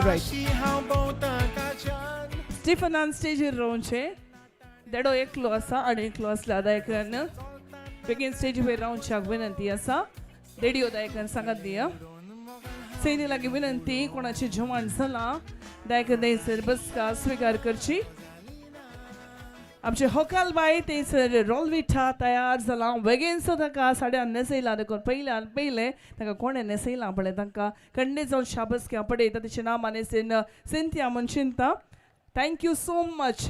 Alright. स्टीफनान स्टेजीर रावचें देडो एकलो आसा आनी एकलो आसला दायकान बेगीन स्टेजी वयर रावच्याक विनंती आसा रेडियो दायकान सांगात दिया सैनी लागीं विनंती कोणाचें जेवण जालां दायकान थंयसर बसका स्विकार करची आमचे होकाल बाय थंयसर रोलविठा तयार जालां बेगीन सो ताका साड्यान न्हेसयलां देखून पयल्यान पयलें ताका कोणें न्हेसयलां पळय तांकां कंडे जावन शाबस्क्या पडयता तेचें नांव आनी सिंथिया म्हूण चिंता thank you so much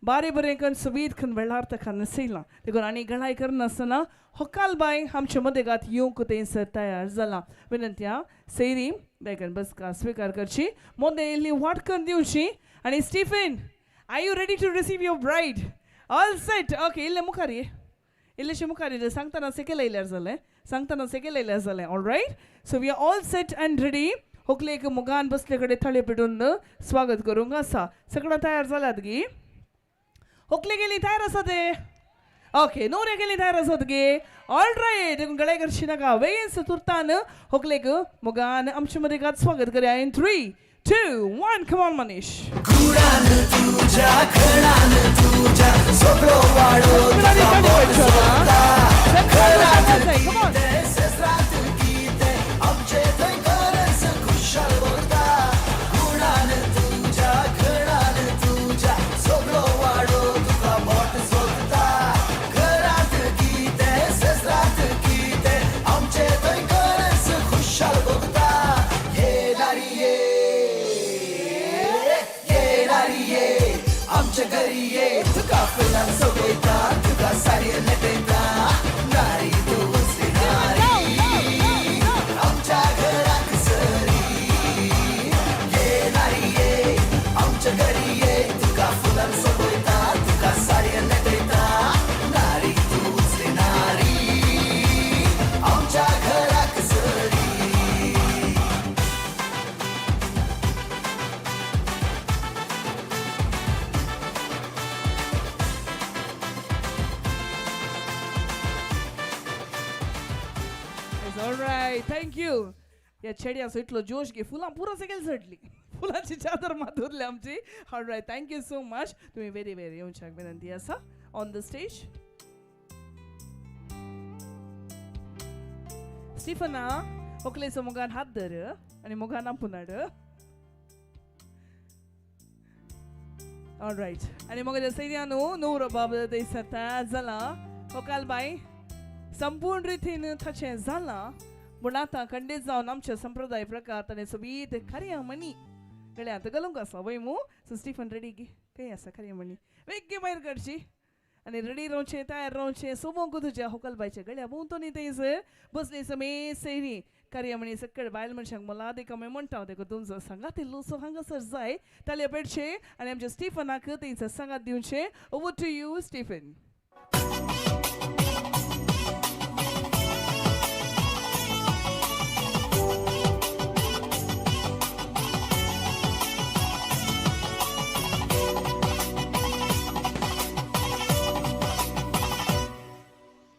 बारे बरें करून सोबीत खन वेळार ताका न्हेसयलां देखून आनी गळाय करनासतना होकाल बाय आमचे मदेगात येवंक थंयसर तयार जालां विनंती आं सैरी बेगीन बसका स्विकार करची मोदें इल्ली वाट करून दिवची आनी Stephen Are you ready to receive your bride? All set. Okay, इल्ले मुखार ये इल्लेशे मुखार ये सांगतना सेकेल येयल्यार जालें सांगतना सेकेल येयल्यार जालें all right so we are all set and ready होकलेक मुगान बसले कडेन थळे पेटून स्वागत करूंक आसा सगळां तयार जाल्यात गी होकले गेली तयार आसा ते ओके न्हवरे गेली तयार आसात गे ऑल रायट देखून गळे करशी नाका वेगीन तुर्तान होकलेक मुगान आमचे मदें स्वागत करया in 3 2 1 come on Manish
गुणान तुझ्या खणान तुझ्या सगळो वाडो तुका मोड सोदता घरात कितें सेसरात कितें आमचे थंय खरेंच खुशाल भरता गुणान तुझ्या खणान तुझ्या सगळो वाडो तुका मोट सोदता घरात कितें सेसरात कितें आमचे थंय खरेंच खुशाल भरता ये नारी ये आमच्या घरी ये तुका फुलां सोबयता तुका साडये न्हेटयता नारी तूं असली नारी आमच्या घराक सरी ये नारी ये आमच्या घरी ये तुका फुलां सोबयता तुका साडये न्हेटयता नारी तूं असली नारी आमच्या घराक सरी
It's all right. Thank you. ह्या चेड्याचो इतलो जोश गे फुलां पुरो सकयल चडली फुलांची चादर मात उरली आमची all right thank you so much तुमी वेरी वेरी येवच्याक विनंती आसा ऑन the stage स्टिफना होकलेचो मुखार हात धर आनी मुखार आपून हाड ऑल रायट आनी मगो सैन्या न्हू न्हवरो बाब थंयसर तयार जाला होकाल बाय संपूर्ण रितीन ताचें जालां पूण आतां खंडीत जावन आमच्या संप्रदाय प्रकार ताणें सोबीत खऱ्या म्हणी गळ्यांत घालूंक आसा वय मू सो स्टिफन रेडी गे खंय आसा खऱ्या म्हणी वेगळी भायर काडची आनी रेडी रावचें तयार रावचें सोबोंक तुज्या होकलबायच्या गळ्या भोंवतणी थंयसर बसली समे सैरी कार्य म्हणी सकळ बायल मनशांक मोलादीक आमी म्हणटा देखून तुमचो सांगात इल्लोसो हांगासर जाय ताळयो पेटचे आनी आमच्या स्टिफनाक थंयसर सांगात दिवचें over to you Stephen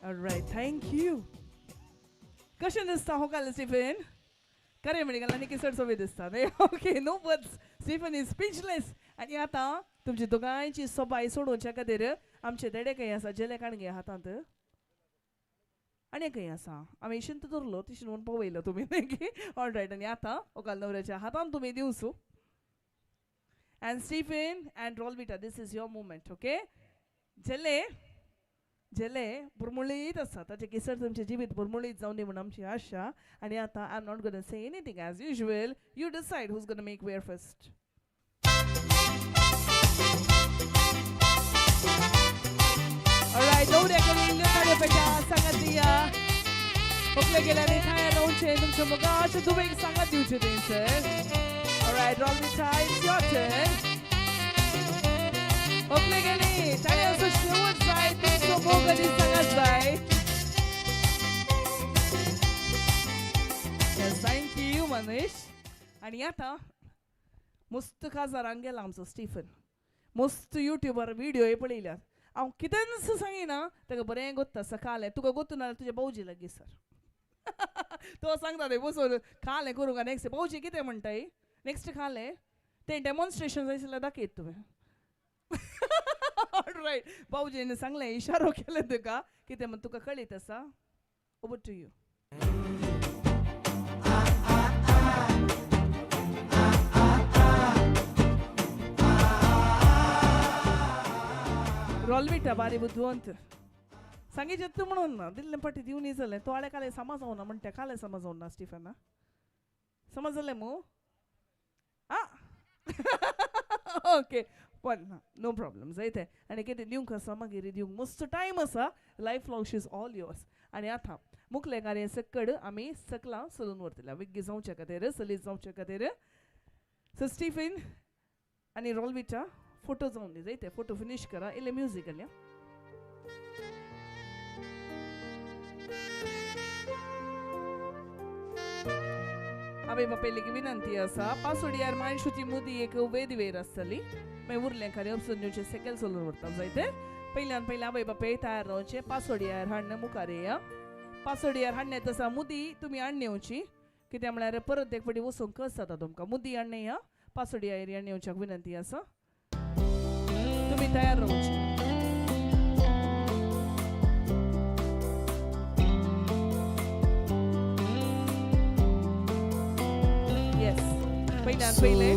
All right, thank you. कशें दिसता होकाल स्टीफन खरें म्हणी घाल आनी किसड सोबीत दिसता न्ही okay no words Stephen is speechless आनी आतां तुमची दोगांयची सोबाय सोडोवच्या खातीर आमचे देडे खंय आसा जेले काणगे हातांत आनी खंय आसा आमी शिंत धरलो तिशीन म्हणून पळयलो तुमी न्ही ऑल रायट आनी आतां होकाल न्हवऱ्याच्या हातांत तुमी दिवसू and Stephen and Rolvita this is your moment okay जेले जेले बुरमुळीत आसा ताचे केसर तुमचे जिवीत बुरमुळीत जावं दी म्हूण आमची आशा आनी आतां I am not gonna say anything as usual you decide who's gonna make where first Alright, न्हवऱ्या कडेन इल्ल्यो ताळयो पेटा सांगात दिया होकले गेल्यार थांय रावचें तुमच्या मुखार दुबेक सांगात दिवचें थंयसर Alright, Rolvita, it's your turn. होकले गेली ताळयांचो शेवट जाय तुमचो मोग आनी सांगात जाय Yes, thank you, Manish. आनी आतां मस्त काजारांक गेला आमचो स्टीफन मस्त युट्यूबार व्हिडियो पळयल्यात हांव कितेंच सांगिना ताका बरें गोत्ता सकाळें तुका गोत्तू ना तुज्या भावजी लागीं सर तो सांगता ते बसून कालें करूंक नेक्स्ट भावजी कितें म्हणटाय नेक्स्ट खाले तें डेमॉन्स्ट्रेशन जाय जाल्यार दाखयत तुवें. रायट, भाऊजीन सांगलें, इशारो केले तुका कितें म्हण तुका कळीत आसा. Over to you. रोलविटा बारी बुदवंत सांगीचे तूं म्हणून ना दिल्लें पाटी दिवनी जालें तोळे काले समज जावना म्हणटा, काले समज जावना स्टिफना, समज जालें मू? आं ओके, पण ना नो प्रॉब्लम जायते. आनी कितें दिवंक आसा मागीर दिवंक मस्त टायम आसा, life long she is all yours. आनी आतां मुखलें कार्य सकड आमी सकलां चलून व्हरतले विग्गी जावचे खातीर, सलीस जावचे खातीर. सो स्टिफन आनी रोलविटा फोटो जावन दी जायते, फोटो फिनीश करा, इल्लें म्युजीक घालया. आवय बापाय लेगीत विनंती आसा, पासोडयार माणशुची मुदी एक वेदी वेर आसतली, मागीर उरलें कार्य उपसून दिवचें सेकेल चलून व्हरता जायते. पयल्यान पयलें आवय बापाय तयार रावचें, पासोडयार हाडण मुखार येया. पासोडयार हाडणे तसा मुदी तुमी हाडून येवची, कित्याक म्हळ्यार परत एक फावटी वचूंक कस जाता तुमकां. मुदी हाडून येया, पासोडयार हाडून येवच्याक विनंती आसा, तुमी तयार रावची. येस, पयल्यान पयलें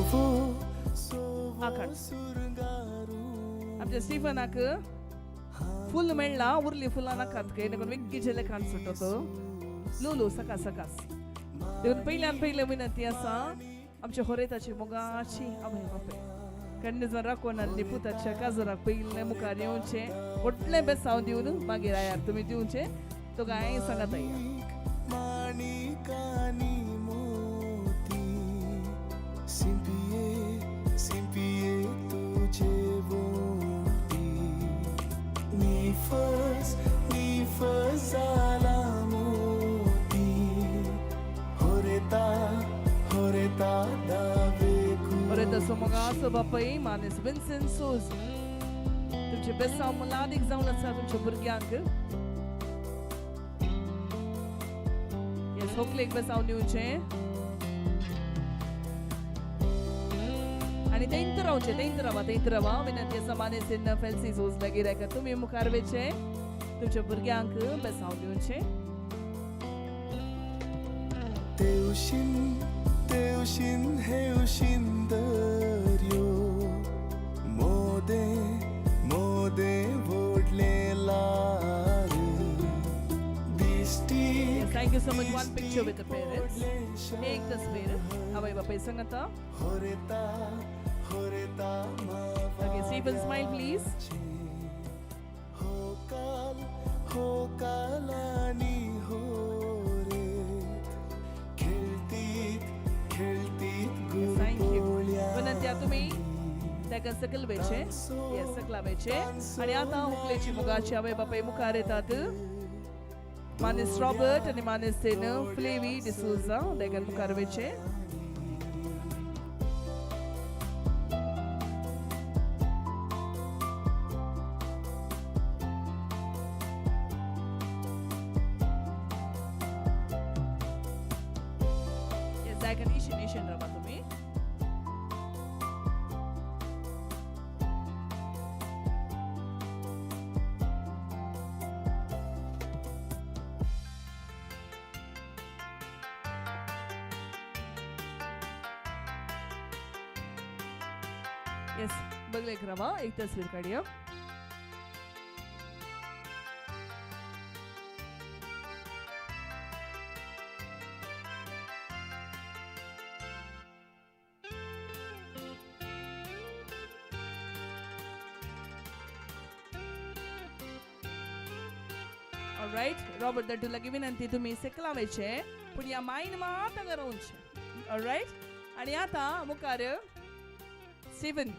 आखाड आमच्या स्टिफनाक फूल मेळ्ळा, उरली फुलां नाकात खंय, देखून वेगळी लेखान सुटो तो लुलू सकास सकास. देखून पयल्यान पयलें विनंती आसा आमच्या होरेताची मोगाची आवय बापाय कन्या राखून आनी पुताच्या काजराक पयलें मुखार येवचें, व्हडलें बेसांव दिवन मागीर आयार तुमी दिवचें. तुका हांवें सांगता मोगाचो बापाय मानेस विन्सेंट सोज तुमचे बेसांव मुलादीक जावन आसा तुमच्या भुरग्यांक. येस, होकलेक बेसांव दिवचें आनी तेंत रावचें, तेंत रावा, तेंत रावा. विनंती आसा मानेस फेल्सी सोज लागीं रायका तुमी मुखार वयचें, तुमच्या भुरग्यांक बेसांव दिवचें.
तेवशीन तेवशीन हेवशीन दर्यो मोदे मोदे व्हडले लार दिश्टी.
Thank you so much. One picture with the parents. एक तस्वीर आवय बापाय संगता.
होरेता होरेता.
Okay, Stephen, smile please.
होकाल होकालानी हो रे खेळतीत खेळतीत.
Thank you. विनंती तुमी ताका सकल वयचें, येस सकला वयचें. आनी आतां हुकलेची मोगाची आवय बापाय मुखार येतात मानेस रॉबर्ट आनी मानेस फ्लेवी डिसोजा ताका मुखार वयचें. येस, ताका इशन इशन रावा तुमी. येस, बगलेक रावा, एक तस्वीर काडया. ऑलरायट, रॉबर्ट दट्टू लागीं विनंती तुमी सेकला वयचें, पूण ह्या मायन मात हांगा रावचें. ऑलरायट, आनी आतां मुखार स्टिफन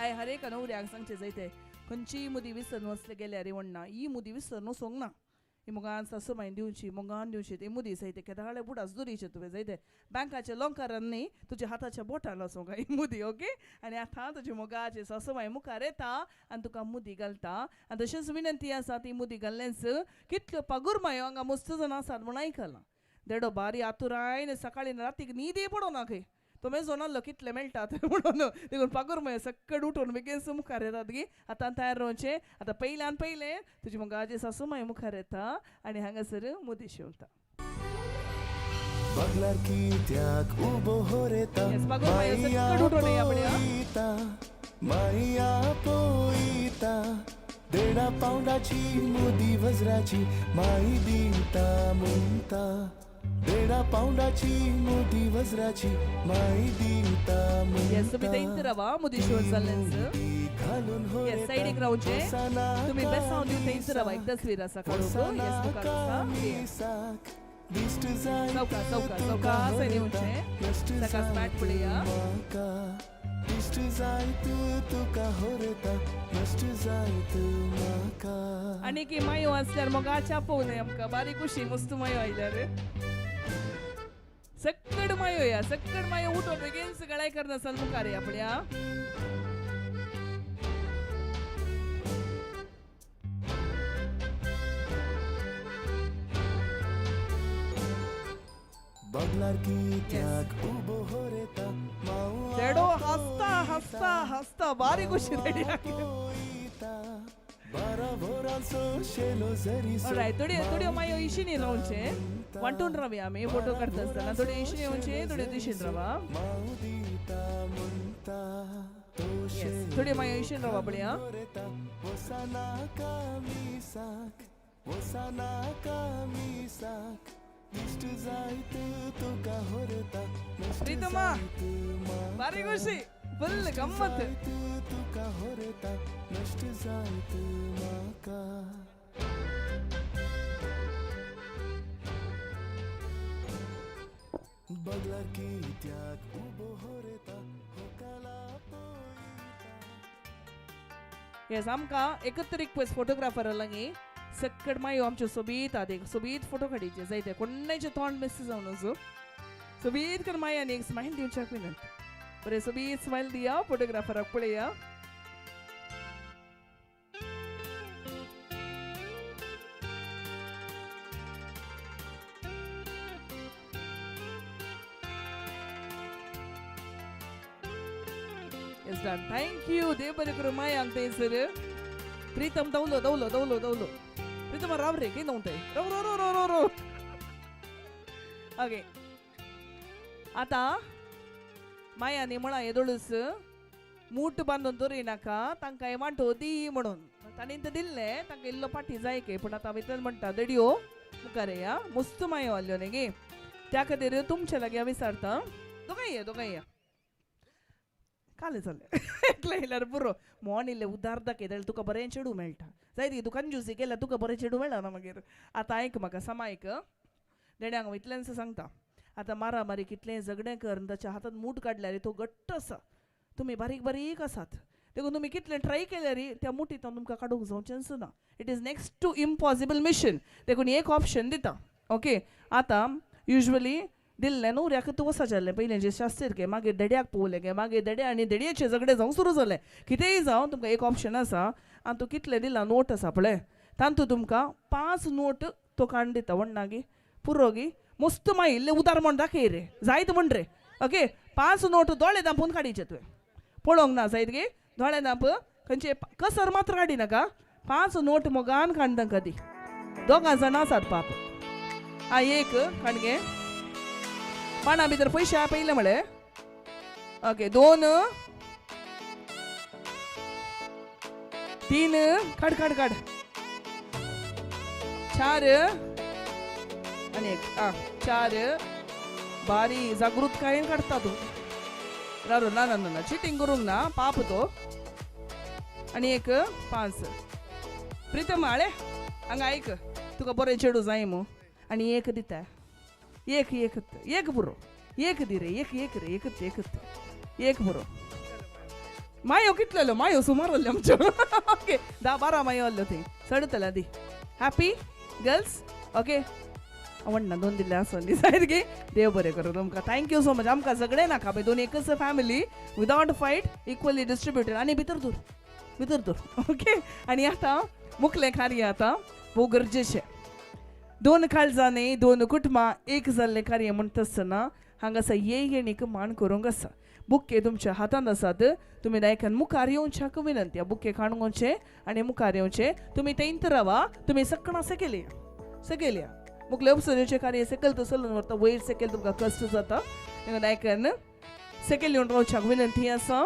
I हर एक न्हवऱ्यांक सांगचें जायते खंयचीय मुदी विसरून वचले गेल्यार म्हणना, ही मुदी विसरून वचोंक ना, ही मोगान सासूमायन दिवची, मोगान दिवची ती मुदी जायते केदाळे बुडास दुरीचे तुवें जायते बँकाच्या लोंकारान न्ही तुज्या हाताच्या बोटान वचोंक ही मुदी. ओके, आनी आतां तुजी मोगाची सासूमाय मुखार येता आनी तुका मुदी घालता. आनी तशेंच विनंती आसा ती मुदी घाल्लेंच कितल्यो पागुरमायो हांगा मस्त जाण आसात म्हूण आयकलां. देडो बारी आतुरायन सकाळीं रातीक न्हीदय पडोना खंय, तो मेजो नाल्लो कितले मेळटात म्हणून देखून पागूर मायो सक्कड उठून बेगीन मुखार येतात गी. आतां तयार रावचें. आतां पयल्यान पयलें तुजी मोगाची सासू माय मुखार येता आनी हांगासर मुदी शिंवता.
बगलार कित्याक उबो होरेता
माया
पोयता माया पोयता देडा पावंडाची मुदी वज्राची माई दिता म्हणटा देडा पावंडाची मुदी वज्राची माई दिता
म्हणटा. तुमी थंयच रावा मुदी शिवून जाल्लेंच सायडीक रावचें तुमी बेसांव दिवन थंयच रावा. एक तस्वीर आसा काडूंक. येस मुखार आसा. चौका चौका चौका येवचें ताका स्मार्ट पळया.
दिश्ट जायत तुका होरेता नश्ट जायत म्हाका.
आनी की मायो आसल्यार मोगाच्या पोवनय आमकां बारीक खुशी मस्त मायो आयल्यार सक्कड मायो या सक्कड मायो उठून बेगीन गळाय करनासतना मुखार या पळया.
बगलार कित्याक उबो होरेता
चेडो हसता हसता हसता बारीक खुशी थोड्यो थोड्यो मायो इशिनी रावचें वांटून रावया आमी फोटो काडटा आसतना. थोड्यो इशिनी येवचें थोड्यो दिशीन रावा. थोड्यो मायो इशीन रावा पळया. प्रीतमा बारीक खुशी फुल गम्मत.
तुका होरेता नश्ट जायत म्हाका. बगलार कित्याक उबो होरेता होकाला पोयता.
येस आमकां एकच रिक्वेस्ट फोटोग्राफरा लागीं सक्कड मायो आमच्यो सोबीत आदेक सोबीत फोटो काडीचे जायते कोणाचे तोंड मिस जावन वचूं. सोबीत कर मायान एक स्मायल दिवच्याक विनंती. बरें सोबीत स्मायल दिया फोटोग्राफराक पळया. Yes done. Thank you. देव बरें करूं मायांक थंयसर. प्रीतम दवलो दवलो दवलो दवलो. प्रीतम राव रे कितें दवताय राव राव राव राव राव. ओके आतां मायानी म्हळां येदोळूच मूठ बांदून दवरिनाका तांकां हें वांटो दी म्हणून तांणी तें दिल्लें तांकां इल्लो पाटी जाय के पूण आतां भितर म्हणटा देडयो मुखार या मस्त मायो आसल्यो न्ही गे. त्या खातीर तुमचे लागीं हांव विचारता दोगांय या दोगांय या काले जालें एकलें येयल्यार पुरो मोन इल्लें उदार दाखयता जाल्यार तुका बरें चेडूं मेळटा जायत ती तुका कंजूसी केल्यार तुका बरें चेडूं मेळना मागीर. आतां आयक म्हाका समा आयक देड्यांक इतलेंच सांगता. आतां मारामारी कितलें झगडें कर ताच्या हातांत मूठ काडल्यार तो घट्ट आसा तुमी बारीक बारीक आसात देखून तुमी कितलें ट्राय केल्यार त्या मुठींतल्यान तुमकां काडूंक जावचेंच ना. It is next to impossible mission. देखून एक ऑप्शन दिता. ओके आतां युजवली दिल्लें न्हू तूं वसा जालें पयलें जें शास्त्र गे मागीर देड्याक पळोवलें गे मागीर देडे आनी देडयेचें झगडें जावंक सुरू जालें. कितेंय जावं तुमकां एक ऑप्शन आसा आनी तूं कितलें दिलां नोट आसा पळय तातूंत तुमकां 5 नोट तो काडून दिता व्हडना गी पुरो गी मस्त मागीर इल्लें उदार म्हण दाखय रे जायत म्हण रे. ओके 5 नोट दोळे धांपून काडीचे तुवें पळोवंक ना जायत गे दोळे धांप खंयचे कसर मात्र काडी नाका 5 नोट मोगान काड तांकां दी. दोगां जाणां आसात पाप आ एक काडगे पाना भितर पयशे पयले म्हळे. ओके 2 3 काड काड काड 4 आनी एक आ 4 बारी जागृतकायेन काडटा तूं राव ना ना ना चिटींग करूंक ना पाप तो. आनी एक 5 प्रीतम आळे हांगा आयक तुका बरें चेडूं जाय मू आनी एक दिता एक एक एक पुरो एक दी रे एक एक रे एकच एकच एक पुरो. मायो कितलेलो मायो सुमार आसल्यो आमच्यो. ओके 10 12 मायो आसल्यो थंय चडतल्या दी. हॅपी गर्ल्स ओके आवडना 2 दिल्ले आसोन दी जायत गे. देव बरें करूं तुमकां. Thank you so much. आमकां सगळें नाका पळय दोन एकच family without fight equally distributed. आनी भितर दूर भितर दूर. ओके आनी आतां मुखलें कार्य आतां भोव गरजेचें. 2 काळजांनी 2 कुटुंबां एक जाल्लें कार्य म्हणटा आसतना हांगासर ये येणीक मान करूंक आसा. बुके तुमच्या हातांत आसात, तुमी दायकान मुखार येवच्याक विनंती. बुके काडूंक वचचें आनी मुखार येवचें. तुमी थंयत रावा, तुमी सकणा सकयल या, सकयल या. मुखले उपसून येवचें कार्य सकयल तो चलून व्हरता, वयर सकयल तुमकां कश्ट जाता. दायकान सकयल येवन रावच्याक विनंती आसा.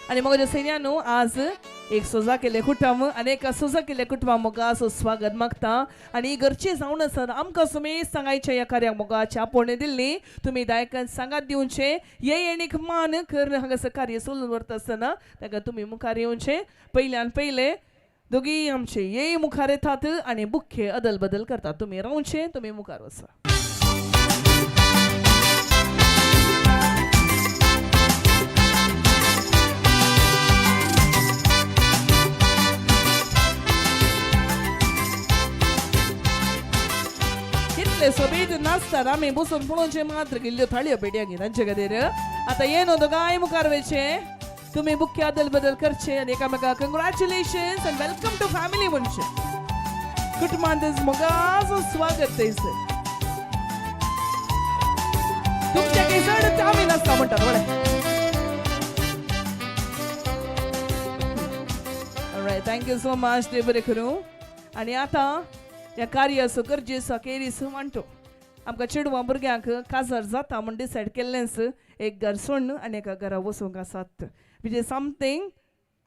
आनी म्हज्या सैन्यानू आज एक सोजा केल्ले कुटुंब आनी एका सोजा केल्ले कुटुंबा मोगाचो स्वागत मागता. आनी घरचे जावन आसत आमकां सुमेस सांगायच्या ह्या कार्याक मोगाची आपोवणें दिल्ली तुमी दायकान सांगात दिवचें. हे येणीक मान करून हांगासर कार्य चलून व्हरता आसतना ताका तुमी मुखार येवचें. पयल्यान पयले दोगीय आमचे ये मुखार येतात आनी बुखे अदल बदल करतात. तुमी रावचें, तुमी मुखार वचा. कितले सोबीत नाचतात आमी बसून पळोवचें मात्र गेल्ल्यो थाळयो पेटयांक तांचे खातीर. आतां ये न्हू दोगांय मुखार वयचें, तुमी बुके अदल बदल करचे आनी एकामेकाक congratulations and welcome to family म्हणचें. कुटुंबांत मोगाचो स्वागत थंयसर. तुमच्या चड आमी नाचता म्हणटात बरें. Alright, thank you so much. देव बरें करूं. आनी आतां ह्या कार्याचो गरजेचो अखेरीस म्हणटो आमकां चेडवां भुरग्यांक काजार जाता म्हूण डिसायड केल्लेंच एक घर सोडून आनी एका घरा वचूंक आसात, which is something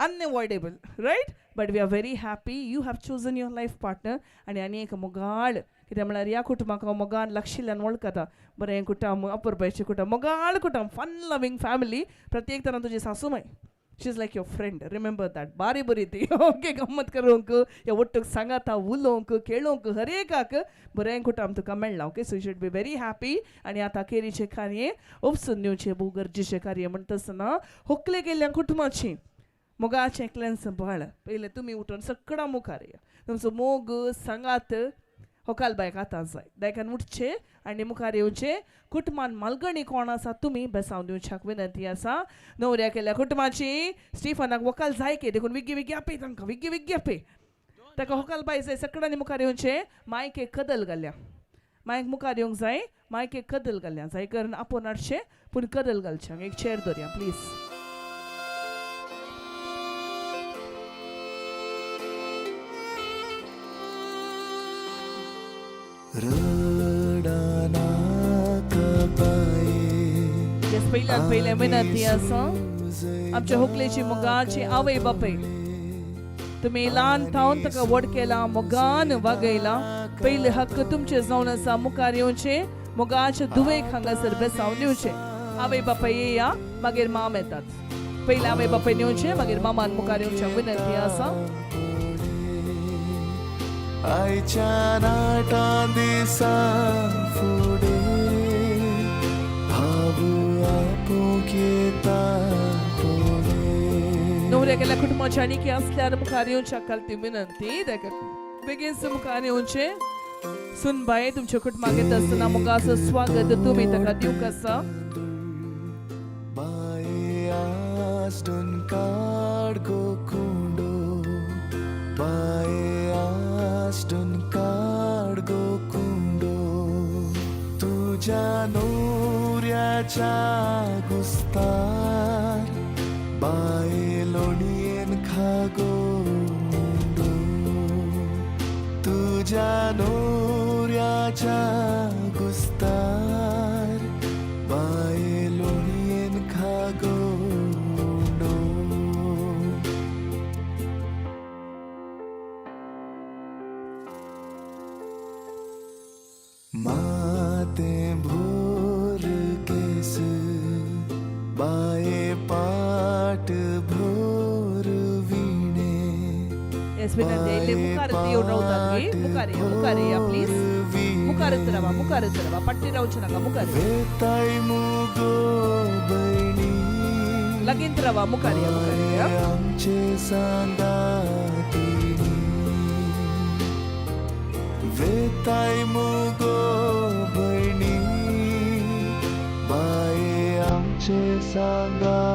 unavoidable, right? But we are very happy you have chosen your life partner. आनी आनी एक मोगाळ कित्याक म्हळ्यार ह्या कुटुंबाक हांव मोगान लागशिल्ल्यान वळखता. बरें कुटुंब, अपुरबायचें कुटुंब, मोगाळ कुटुंब, फन लवींग फॅमिली. प्रत्येक तरान तुजी सासूमाय, she is like your friend, remember that. बारी बरी ती, ओके. गम्मत करूंक ह्या ಒಟ್ಟುಗ್ सांगाता उलोवंक खेळोवंक हर एकाक बरें कुटुंब तुका मेळ्ळां. Okay, so you should be very happy. आनी आतां अखेरीचें कार्य उपसून दिवचें भोव गरजेचें कार्य म्हणटा आसतना होकले गेल्ल्या कुटुंबाची मोगाचें एकल्यान सांबाळ. पयलें तुमी उठून सगळ्या मुखार या, तुमचो मोग सांगात होकाल बायक आतां जाय. दायकान उठचें आनी मुखार येवचें. कुटुंबान मालगणी कोण आसा तुमी बेसांव दिवच्याक विनंती आसा. न्हवऱ्या केल्या कुटुंबाची स्टिफनाक वकाल जाय के देखून विग्गी विग्गी आपय तांकां, विग्गी विग्गी आपय ताका. होकाल बाय जाय सगळ्यांनी मुखार येवचें. मायक एक कदल घाल्या, मायक मुखार येवंक जाय. मायक एक कदल घाल्या जाय करून आपोवन हाडचें, पूण कदल घालचें. एक चेर दवरया प्लीज. पयल्यान पयलें विनंती आसा आमच्या होकलेची मोगाची आवय बापय, तुमी ल्हान थावन ताका व्हड केला, मोगान वागयला. पयले हक्क तुमचे जावन आसा. मुखार येवचें, मोगाचे दुवेक हांगासर बेसावन दिवचें. आवय बापय येया, मागीर माम येतात. पयले आवय बापय येवचें, मागीर मामान मुखार येवचें विनंती आसा.
आयच्या नाटां दिसा फुडें हांव आपोवंक येता पळय.
न्हवऱ्या केल्या कुटुंबाची आनी की आसल्यार मुखार येवच्या खालती विनंती. बेगीन मुखार येवचें. सुनबाय तुमच्या कुटुंबाक येता आसतना मोगाचो स्वागत तुमी ताका दिवंक आसा.
बाये आसडून काड गो कुंडो, बाये आसडून काड गो कुंडो, तुज्या न्हवऱ्याच्या गुस्तार बाये लोणयेन खागो मुंडो, तुज्या न्हवऱ्याच्या गुस्तार बाये लोणयेन खागो मुंडो. मातें भोर केस बाये पाट भोर वीणे.
येस विनंती इल्ले मुखार येवन रावतात गे. मुखार या, मुखार या प्लीज. मुखार रावा, मुखार रावा, पट्टी रावचें नाका. मुखार
वेताय मुगो भयणी,
लागींत रावा, मुखार या, मुखार या.
आमचे सांगातिणी, वेताय मुगो भयणी, बाये आमचे सांगातिणी.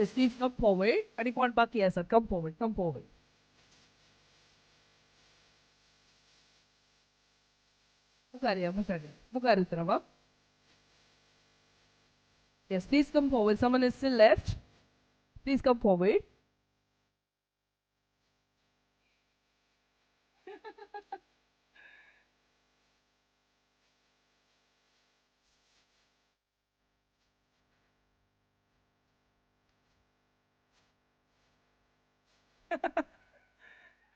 Please come forward. आनी कोण बाकी आसात, कम फॉरवर्ड, कम फॉरवर्ड. मुखार या, मुखार या, मुखार उतरा बाब. Yes, please come forward. Someone is still left. Please come forward.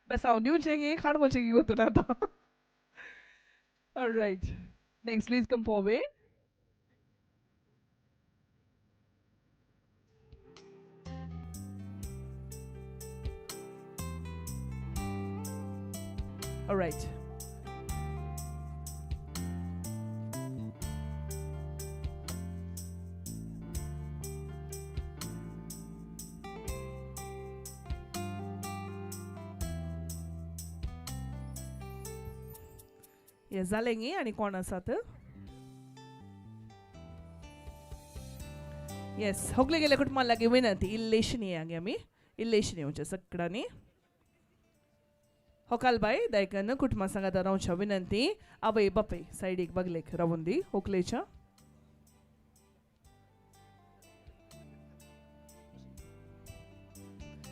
बस हांव दिवचें खाण वचें वतून आतां. All right. Next, please come forward. All right. Yes, जालें न्ही. आनी कोण आसात? येस, होगले गेले कुटुंबा लागीं विनंती, इल्लेशी न्ही गे आमी, इल्लेशी येवचें सगळ्यांनी. होकाल बाय दायकन कुटुंबा सांगाता रावच्या विनंती. आवय बापय सायडीक बगलेक रावून दी होकलेच्या.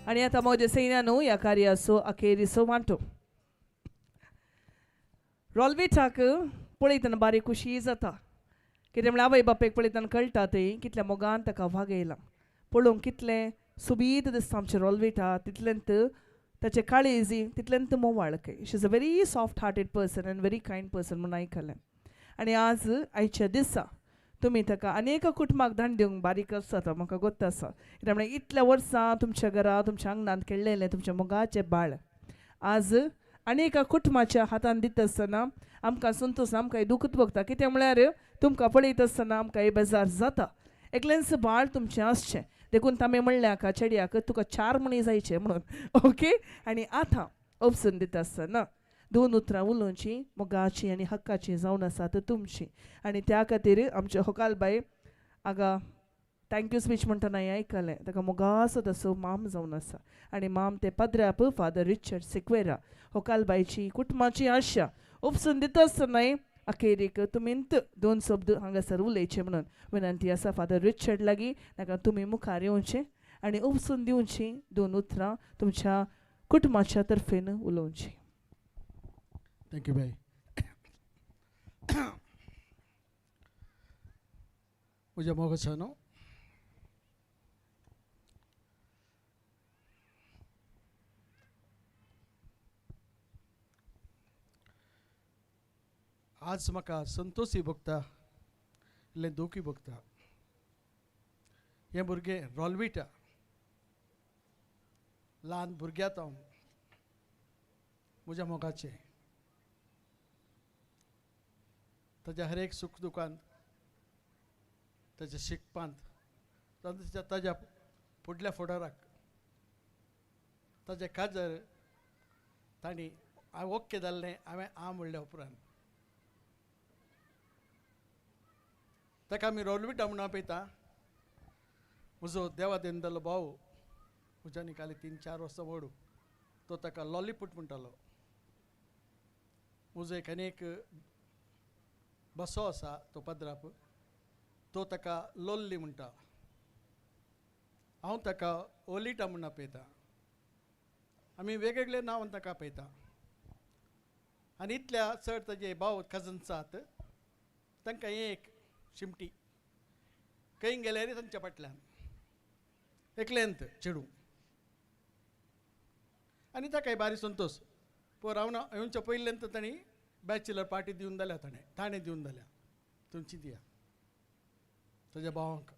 आनी आतां म्हज्या सैन्यानू ह्या कार्याचो अखेरीचो वांटो. रॉलविटाक पळयतना बारीक खुशी जाता, कितें म्हळ्यार आवय बापायक पळयतना कळटा थंय कितल्या मोगान ताका वागयलां. पळोवंक कितलें सुबीत दिसता आमचें रॉलविटा, तितलेंत ताचें काळीज, तितलेंत मोवाळ. She is a very soft hearted person and very kind person म्हणून आयकलें. आनी आज आयच्या दिसा तुमी ताका अनेक कुटुंबाक दान दिवंक बारीक आसा, म्हाका गोत्त आसा. कित्याक म्हळ्यार इतल्या वर्सां तुमच्या घरा तुमच्या आंगणांत खेळ्ळेलें तुमच्या मोगाचें बाळ आज अनेक कुटुंबाच्या हातान दिता आसतना आमकां संतोश, आमकां दुखत भोगता. कित्याक म्हळ्यार तुमकां पळयत आसतना आमकां बेजार जाता. एकलेंच बाळ तुमचें आसचें, देखून तामी म्हणलें हाका चेडयाक तुका 4 मणी जायचें म्हणून. ओके. आनी आतां ऑप्शन दिता आसतना 2 उतरां उलोवचीं मोगाचीं आनी हक्काचीं जावन आसात तुमचीं. आनी त्या खातीर आमचे होकाल बाय आगा thank you speech म्हणटना हें आयकलें, ताका मोगाचो तसो माम जावन आसा. आनी माम ते पद्राप फादर रिचर्ड सिक्वेरा होकाल बायची कुटुंबाची आशा उपसून दिता आसतनाय अखेरीक तुमींत 2 शब्द हांगासर उलयचे म्हणून विनंती आसा फादर रिचर्ड लागीं. ताका तुमी मुखार येवचें आनी उपसून दिवचीं 2 उतरां तुमच्या कुटुंबाच्या तर्फेन उलोवचीं.
Thank you बाय. म्हज्या मोगाच्यानो, आज म्हाका संतोषी भोगता, इल्लें दुखी भोगता. हें भुरगें रॉलविटा ल्हान भुरग्यांत हांव म्हज्या मोगाचें, ताज्या हर एक सूख दुखांत, ताज्या शिकपांत, ताज्या फुडल्या फुडाराक, ताजें काजर तांणी हांवें ओके जाल्लें हांवें आं म्हणल्या उपरांत ताका आमी रॉलविटा म्हणून आपयता. म्हजो देवा देंदालो भाव म्हज्यानी काली 3-4 वर्सां व्हड, तो ताका लॉलीपूट म्हणटालो. म्हजो एक आनी एक बसो आसा तो पद्राप, तो ताका लोल्ली म्हणटा. हांव ताका ओलिटा म्हूण आपयता. आमी वेगवेगळे नांवान ताका आपयता. आनी इतल्या चड ताजे भाव कजन्स आसात, तांकां एक शिमटी खंय गेल्यार तांच्या फाटल्यान एकल्यांत चेडूं. आनी ताकाय बारी संतोश. पोर हांव येवच्या पयल्यान तांणी बॅचलर पार्टी दिवन जाल्या, ताणें दिवन जाल्या तुमची दिया ताज्या भावांक.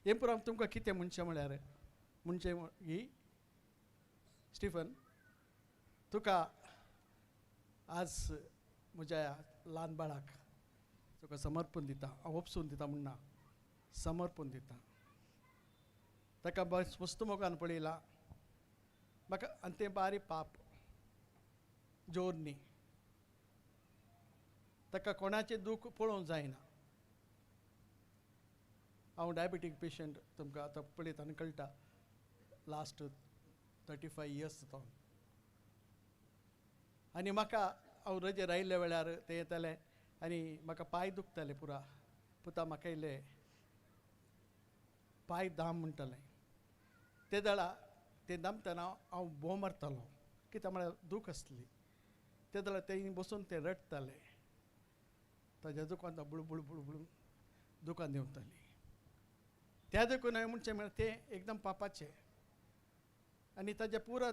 हें पुरो तुमकां कितें म्हणचें म्हळ्यार म्हणचें ही स्टिफन तुका आज म्हज्या ल्हान बाळाक तुका समर्पण दिता, हांव उपसून दिता म्हणना, समर्पण दिता. ताका बस मस्त मोगान पळयला म्हाका. आनी तें बारी पाप जोर न्ही, ताका कोणाचें दूख पळोवंक जायना. हांव डायबेटीक पेशंट, तुमकां आतां पळयत आनी कळटा, लास्ट 35 इयर्स जाता. आनी म्हाका हांव रजेर आयिल्ल्या वेळार तें येतालें आनी म्हाका पांय दुखताले पुरा. पुता म्हाका इल्ले पांय दाम म्हणटालें. ते वेळा तें दामतना हांव बोव मारतालो, कित्याक म्हळ्यार दूख आसली. ते वेळार तें बसून तें रडटालें, ताज्या दुकान बुळबुळ बुळबुळ दुकान देंवताली. त्या देखून हांवें म्हणचें म्हळ्यार तें एकदम पापाचें. आनी ताज्या पुरा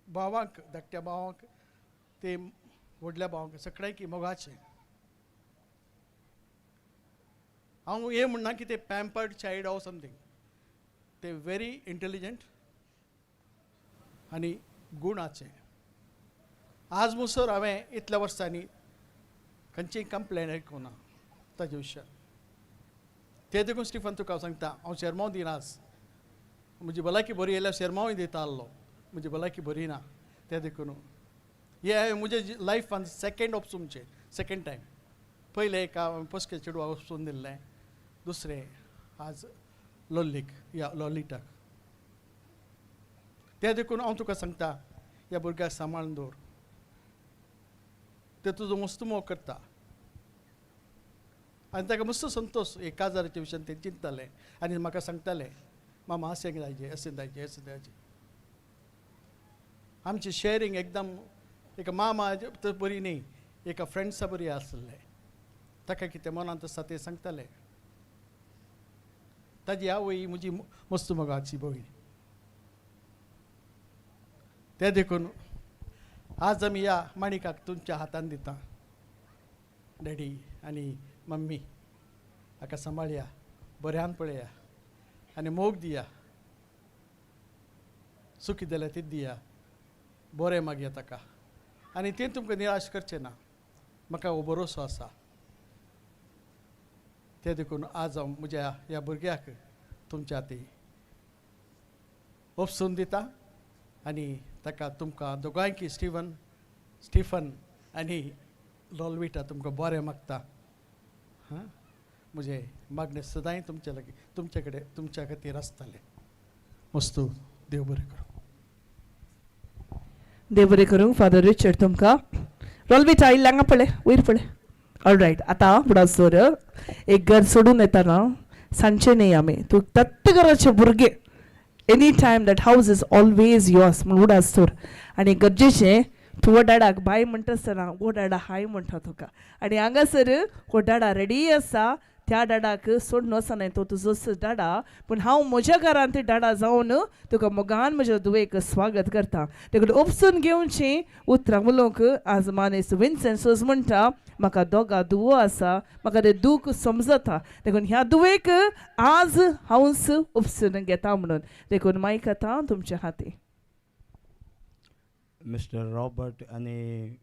भावांक, धाकट्या भावांक, ते व्हडल्या भावांक सगळ्यांकी मोगाचें. हांव हें म्हणना की ते पॅम्पर्ड चायल्ड ऑर समथींग, ते व्हेरी इंटेलिजंट आनी गुणाचें. आज मुसर हांवें इतल्या वर्सांनी खंयचीय कंप्लेन आयकूंक ना ताजे विशयान. ते देखून स्टिफन तुका हांव सांगता, हांव शेरमांव दिना आज. म्हजी भलायकी बरी येयल्यार शेरमांवूय दिता आहलो, म्हजी भलायकी बरी ना. ते देखून हे हांवें म्हजे लायफान सेकेंड ऑप्सूमचें, सेकेंड टायम. पयलें एक हांवें पोसके चेडवाक ऑप्सून दिल्लें, दुसरें आज लोल्लीक या लोलिटाक. ते देखून हांव तुका सांगता, ह्या भुरग्याक सांबाळून दवर, ते तुजो मस्त मोग करता. आनी ताका मस्त संतोश एक काजाराच्या विशयान ते चिंतताले आनी म्हाका सांगताले, मामा अशें जायचें, अशें जायचें, अशें जायचें. आमची शेअरींग एकदम एका मामा तर बरी न्ही, एका फ्रेंड्सा बरी आसलें. ताका कितें मनांत आसा तें सांगताले. ताजी आवय म्हजी मस्त मोगाची भयण. ते देखून आज आमी ह्या माणिकाक तुमच्या हातान दिता. डॅडी आनी मम्मी हाका सांबाळया, बऱ्यान पळया आनी मोग दिया, सुखी जाल्यार तीच दिया, बरें मागया ताका. आनी तें तुमकां निराश करचें ना, म्हाका हो भरोसो आसा. ते देखून आज हांव म्हज्या ह्या भुरग्याक तुमच्या हाती ओपसून दिता आनी ताका तुमकां दोगांयकी स्टिफन आनी लोलविटा तुमकां बरें मागता. हां, म्हजें मागणें सदांय तुमच्या लागीं, तुमचे कडेन, तुमच्या खातीर आसतालें. वस्तू देव बरें करूं.
देव बरें करूं फादर रिचर्ड तुमकां. रोलविटा आयिल्लें हांगा पळय, वयर पळय. ऑल रायट, आतां फुडासर एक घर सोडून येताना सांजचें न्ही आमी, तूं दत्त घराचे भुरगे, any time that house is always yours म्हूण उडास तर. आनी गरजेचें तूं हो डाडाक बाय म्हणटा आसतना हो डाडा हाय म्हणटा तुका. आनी हांगासर हो डाडा रेडी आसा, त्या डाडाक सोडून वचना, तो तुजोच डाडा, पूण हांव म्हज्या घरांत डाडा जावन तुका मोगान म्हज्या धुवेक स्वागत करता. देखून उपसून घेवची उतरां उलोवंक आज मानेस विन्सेंट सोज म्हणटा, म्हाका दोगा धुवो आसा, म्हाका ते दूख समजता, देखून ह्या धुवेक आज हांवच उपसून घेता म्हणून. देखून मायक आतां तुमच्या हाती.
मिस्टर रॉबर्ट आनी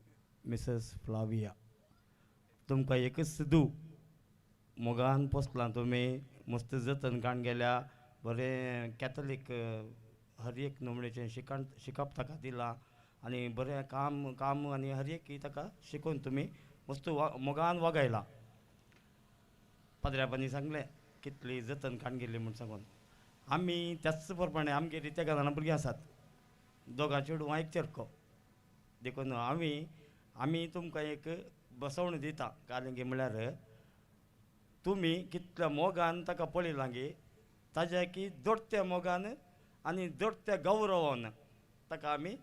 मिसेस फ्लाविया, तुमकां एकच दू मोगान पोसलां तुमी, मस्त जतन काण गेल्या, बरें कॅथलीक हर एक नमणेचें शिकण शिकप ताका दिलां आनी बरें काम काम आनी हर एक ताका शिकोवन तुमी मस्त मोगान वागयलां. पाद्र्यापांनी सांगलें कितली जतन काण गेली म्हूण सांगून. आमी त्याच प्रमाणे आमगेर तेगा जाणां भुरगीं आसात, दोगां चेडवां एक चेरको, देखून आमी तुमकां एक बसवण दिता. कारण की म्हळ्यार तुमी कितल्या मोगान ताका पळयलां गे, ताज्या की दोडत्या मोगान आनी दोडत्या गौरवान ताका आमी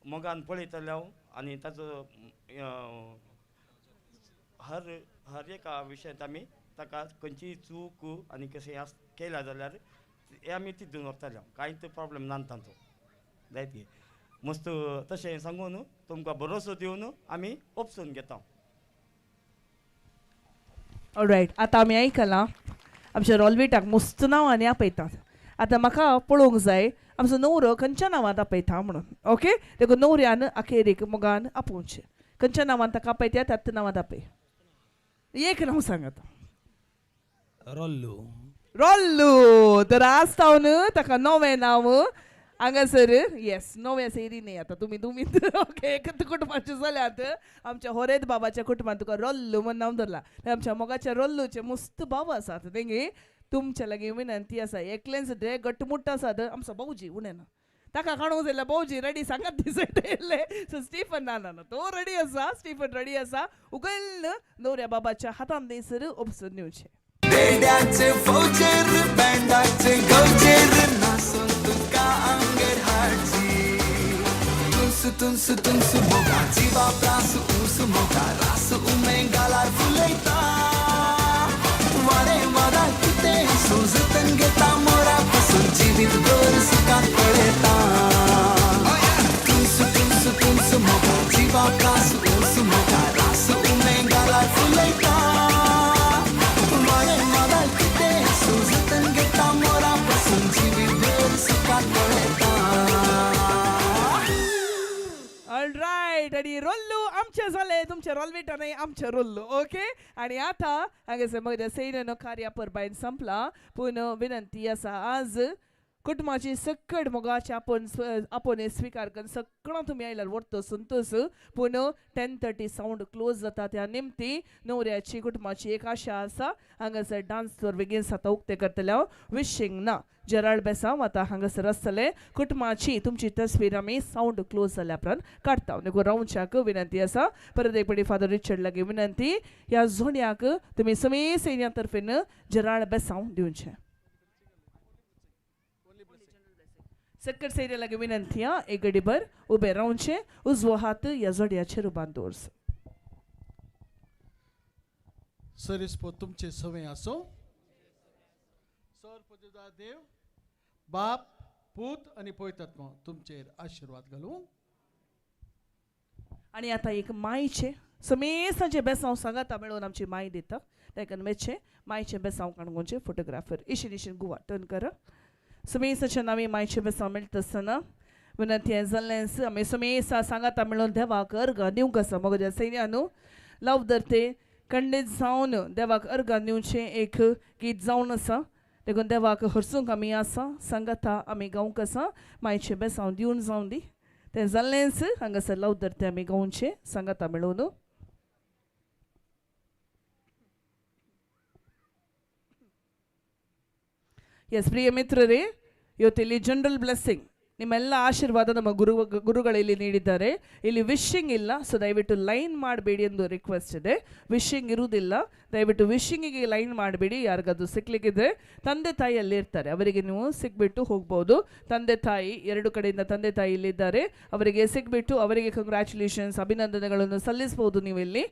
मोगान पळयतले आनी ताचो हर हर एका विशयांत आमी ताका खंयचीय चूक आनी कशें केल्या जाल्यार हें आमी तितून व्हरतले, कांयच प्रोब्लेम ना तांचो जायत गे. मस्त तशें सांगून तुमकां भरोसो दिवन आमी ओपसून घेता.
ऑलरायट, आतां आमी आयकलां आमच्या रोलविटाक मस्त नांवांनी आपयतात. आतां म्हाका पळोवंक जाय आमचो न्हवरो खंयच्या नांवांत आपयता म्हणून. ओके, देखून न्हवऱ्यान अखेरीक मोगान आपोवचें. खंयच्या नांवान ताका आपयता त्याच नांवांत आपय. एक नांव सांगात.
रोल्लू.
रोल्लू. तर आज तावन ताका नवें नांव हांगासर येस नव्या सैरी न्ही आतां तुमी तुमी ओके एकच कुटुंबाचे जाल्यात. आमच्या होरेद बाबाच्या कुटुंबान तुका रोल्लू म्हण नांव धरला. आमच्या मोगाच्या रोल्लूचे मस्त भाव आसात तेंगे तुमच्या लागीं विनंती आसा एकलेंच रे गटमुट्ट आसात आमचो भाऊजी उणें ना ताका काडूंक जाय भाऊजी रेडी सांगात दिसत येयल्ले. सो स्टीफन ना ना ना तो रेडी आसा, स्टीफन रेडी आसा. उगल्ल नवऱ्या बाबाच्या हातान थंयसर उपसून दिवचें.
देड्याचे फौजेर बँडाचे गवजेर नासून तुका आमगेर हाडची. तुमसु तुमसु तुमसु मोगा जिवा प्रासु ऊसु मोगा रासु उमे गालार फुलयता वाडे वाडा कितें सुजतन घेता मोरा पसून जिवीत भर सुखाक पळयता. तुमसु तुमसु तुमसु मोगा जिवा प्रासु ऊसु मोगा रासु उमे गालार फुलयता
ऑलरायट. आनी रोल्लू आमचे जाले तुमचे रोलविटा न्ही आमचे रोल्लू. ओके आनी आतां हांगासर म्हज्या सैन्यानो कार्या परबायन संपला. पूण विनंती आसा आज कुटुंबाची सकट मोगाचे आपोवन आपोवन स्विकार करून सगळो तुमी आयल्यार व्हरतो संतोश. पूण 10:30 सावंड क्लोज जाता त्या निमती नवऱ्याची कुटुंबाची एक आशा आसा हांगासर डान्स फ्लोर बेगीन जाता उक्ते करतले हांव विशींग ना जेराल्ड बेसांव आतां हांगासर आसतले. कुटुंबाची तुमची तस्वीर आमी सावंड क्लोज जाल्या उपरांत काडटा. देखून रावच्याक विनंती आसा. परत एक फावटी फादर रिचर्ड लागीं विनंती ह्या जोड्याक तुमी समे सैन्या तर्फेन जेराल्ड बेसांव दिवचें. सक्कर सैन्या लागीं विनंती आं एक गडीभर उबें रावचें उजवो हात ह्या जोड्याचेर उबान दवरचो.
सरिस्पो तुमचे सवय आसो. सर देव बाप पूत आनी पवित्र तुमचेर आशिर्वाद घालूं.
आनी आतां एक मायचें समेसाचें बेसांव सांगाता मेळोवन आमची माय दिता ताका मेचें मायचें बेसांव काणकोणचें फोटोग्राफर इशीन इशीन गुवा टर्न कर. समेसाच्या नांवी मायचें बेसांव मेळटा आसतना विनंती जाल्लेंच आमी समेसा सांगाता मेळोवन देवाक अर्गां दिवंक आसा. म्हज्या सैन्यानू लाव धरते खंडीत जावन देवाक अर्गां दिवचें एक गीत जावन आसा. देखून देवाक हरसूंक आमी आसा सांगाता आमी गावंक आसा. मायचें बेसांव दिवन जावन दी तें जाल्लेंच हांगासर लाव धरते आमी गावचें सांगाता मेळोवन. ಎಸ್ ಪ್ರಿಯ ಮಿತ್ರರೇ, ಇವತ್ತಿಲ್ಲಿ ಜನರಲ್ ಬ್ಲೆಸ್ಸಿಂಗ್ ನಿಮ್ಮೆಲ್ಲ ಆಶೀರ್ವಾದ ನಮ್ಮ ಗುರುಗಳಲ್ಲಿ ನೀಡಿದ್ದಾರೆ. ಇಲ್ಲಿ ವಿಶಿಂಗ್ ಇಲ್ಲ, ಸೊ ದಯವಿಟ್ಟು ಲೈನ್ ಮಾಡಬೇಡಿ ಎಂದು ರಿಕ್ವೆಸ್ಟ್ ಇದೆ. ವಿಶಿಂಗ್ ಇರುವುದಿಲ್ಲ, ದಯವಿಟ್ಟು ವಿಶಿಂಗಿಗೆ ಲೈನ್ ಮಾಡಬೇಡಿ. ಯಾರಿಗಾದ್ರೂ ಸಿಕ್ಲಿಕ್ಕಿದ್ರೆ ತಂದೆ ತಾಯಿ ಅಲ್ಲಿ ಇರ್ತಾರೆ, ಅವರಿಗೆ ನೀವು ಸಿಕ್ಬಿಟ್ಟು ಹೋಗ್ಬೋದು. ತಂದೆ ತಾಯಿ ಎರಡು ಕಡೆಯಿಂದ ತಂದೆ ತಾಯಿ ಇಲ್ಲಿದ್ದಾರೆ, ಅವರಿಗೆ ಸಿಕ್ಬಿಟ್ಟು ಅವರಿಗೆ ಕಂಗ್ರ್ಯಾಚುಲೇಷನ್ಸ್ ಅಭಿನಂದನೆಗಳನ್ನು ಸಲ್ಲಿಸ್ಬೋದು ನೀವು ಇಲ್ಲಿ.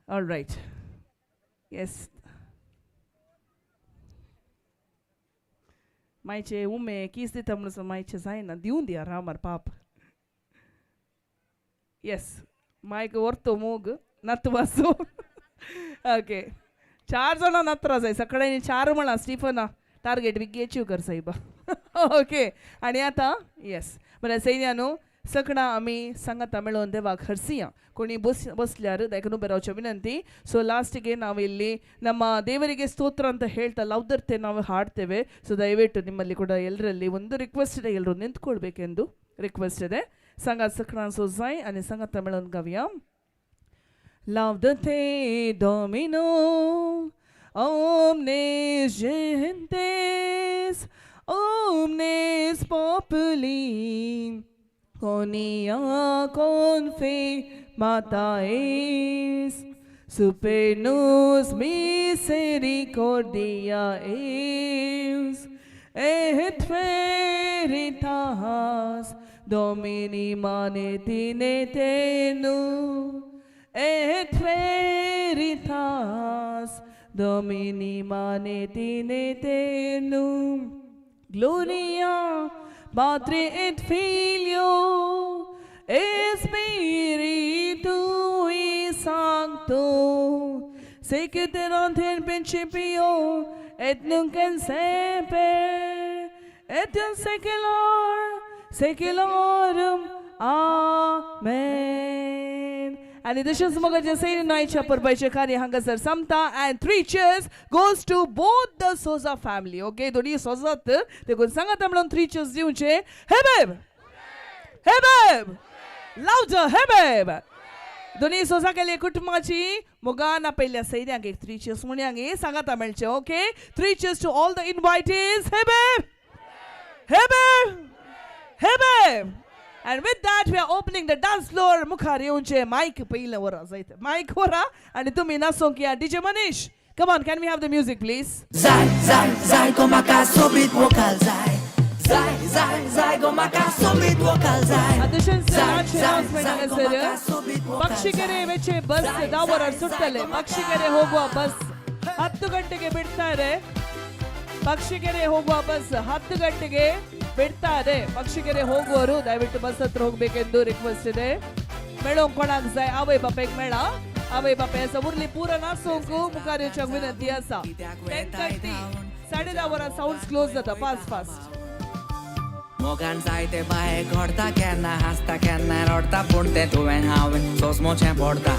All right. ಎಸ್ मायचे उमे कीस दिता म्हणून मायचे जायना दिवन दिया रामार पाप. येस मायक व्हरतो मोग नात वासो. ओके चार जाणां नातरां जाय सकाळी चार म्हणा स्टिफना टार्गेट बेगी अचीव कर सायबा. ओके आनी आतां येस बरें सैन्यानू सगळां आमी सांगाता मेळोवन देवाक हरसिया. कोणी ಬಸ್ಲ್ಯಾರು ದಯಕನು ಬರೋಚ ವಿನಂತಿ. ಸೊ ಲಾಸ್ಟಿಗೆ ನಾವಿಲ್ಲಿ ನಮ್ಮ ದೇವರಿಗೆ ಸ್ತೋತ್ರ ಅಂತ ಹೇಳ್ತಾ ಲವ್ದರ್ತೆ ನಾವು ಹಾಡ್ತೇವೆ. ಸೊ ದಯವಿಟ್ಟು ನಿಮ್ಮಲ್ಲಿ ಕೂಡ ಎಲ್ಲರಲ್ಲಿ ಒಂದು ರಿಕ್ವೆಸ್ಟ್ ಇದೆ, ಎಲ್ಲರೂ ನಿಂತ್ಕೊಳ್ಬೇಕೆಂದು ರಿಕ್ವೆಸ್ಟ್ ಇದೆ. ಸಂಗಾತ ಸಕ್ರಾನ್ ಸೋಜಾಯ್ आणि ಸಂಗಾತ मेळोवन गावया. Laudate Domino omnes gentes omnes populi Conia confirmata es, super nos misericordia es, et veritas Domini manet in aeternum, et veritas Domini manet in aeternum. Gloria Patri et Filio et Spiritui Sancto, sic et erat in principio et nunc et semper et in saeculorum saeculorum. Amen. आनी तशेंच मगाचे सैनी नायच्या परबायचे कार्य हांगासर संपता. And three cheers goes to both the Souza family. Okay, दोनी सोजात देखून सांगात म्हणून three chairs दिवचे. हे बेब, हे बेब, लावजो हे बेब. दोन्ही सोजा केले कुटुंबाची मोगान आपयल्या सैन्यांक एक थ्री चेयर्स म्हणयांक सांगाता मेळचे. Okay, three cheers to all the invitees. Hey babe, hey babe, hey babe. And with that, we are opening the dance floor. मुखार येवचे मायक पयलें वरा जायत मायक वरा आनी तुमी नाचोंक या. DJ Manish, come on, can we have the music please?
जाय जाय जाय गो म्हाका सोबीत वोकाल जाय जाय जाय जाय गो म्हाका सोबीत वोकाल जाय.
तशेंच
जाय
रातचें
जाय
announcement
जाय गो
हांगासर.
म्हाका सोबीत वोकाल
ಪಕ್ಷಿಗೆರೆ ವೆಚ್ಚೆ ಬಸ್ 10 ವರ ಸುತ್ತಲೆ ಪಕ್ಷಿಗೆರೆ ಹೋಗುವ ಬಸ್ 10 ಗಂಟೆಗೆ ಬಿಡ್ತಾರೆ. ಪಕ್ಷಿಗೆರೆ ಹೋಗುವ ಬಸ್ 10 ಗಂಟೆಗೆ ಬಿಡ್ತಾರೆ. ಪಕ್ಷಿಗೆರೆ ಹೋಗುವವರು ದಯವಿಟ್ಟು ಬಸ್ ಹತ್ರ ಹೋಗ್ಬೇಕೆಂದು ರಿಕ್ವೆಸ್ಟ್ ಇದೆ. मेळोंक कोणाक जाय आवय बापायक मेळा. आवय बापाय आसा उरली पुरा नाचोंक मुखार येवच्याक विनंती आसा. 10:30 10:30 वरां सावंड क्लोज जाता फास्ट फास्ट.
मोगान जायते बाये घडता केन्ना हांसता केन्ना रडता पूण तें तुवें हांवें सोंसमोचें पडटा.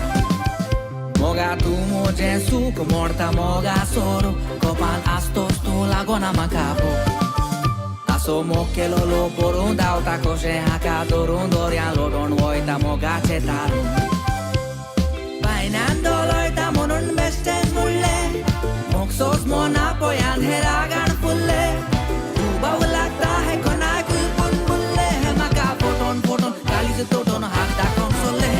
मोगा तूं म्हजें सूख मोडता मोगा सोरू कोपान आसतोच तूं लागोना म्हाका भूक. तासो मोग केलो पोरून धांवता कशें हाका धरून दर्या लोटून वयता मोगाचें तारू. बायनान डोलयता म्हणून बेश्टेंच म्हणलें मोग सोंसमो ना पळयान हे रागान फुल्लें. तूं बावू लागता हे कोणाकूय पूण बुल्ले हे म्हाका फोटोन फोटोन काळीज तोटोन हात दाखोवन सोडले.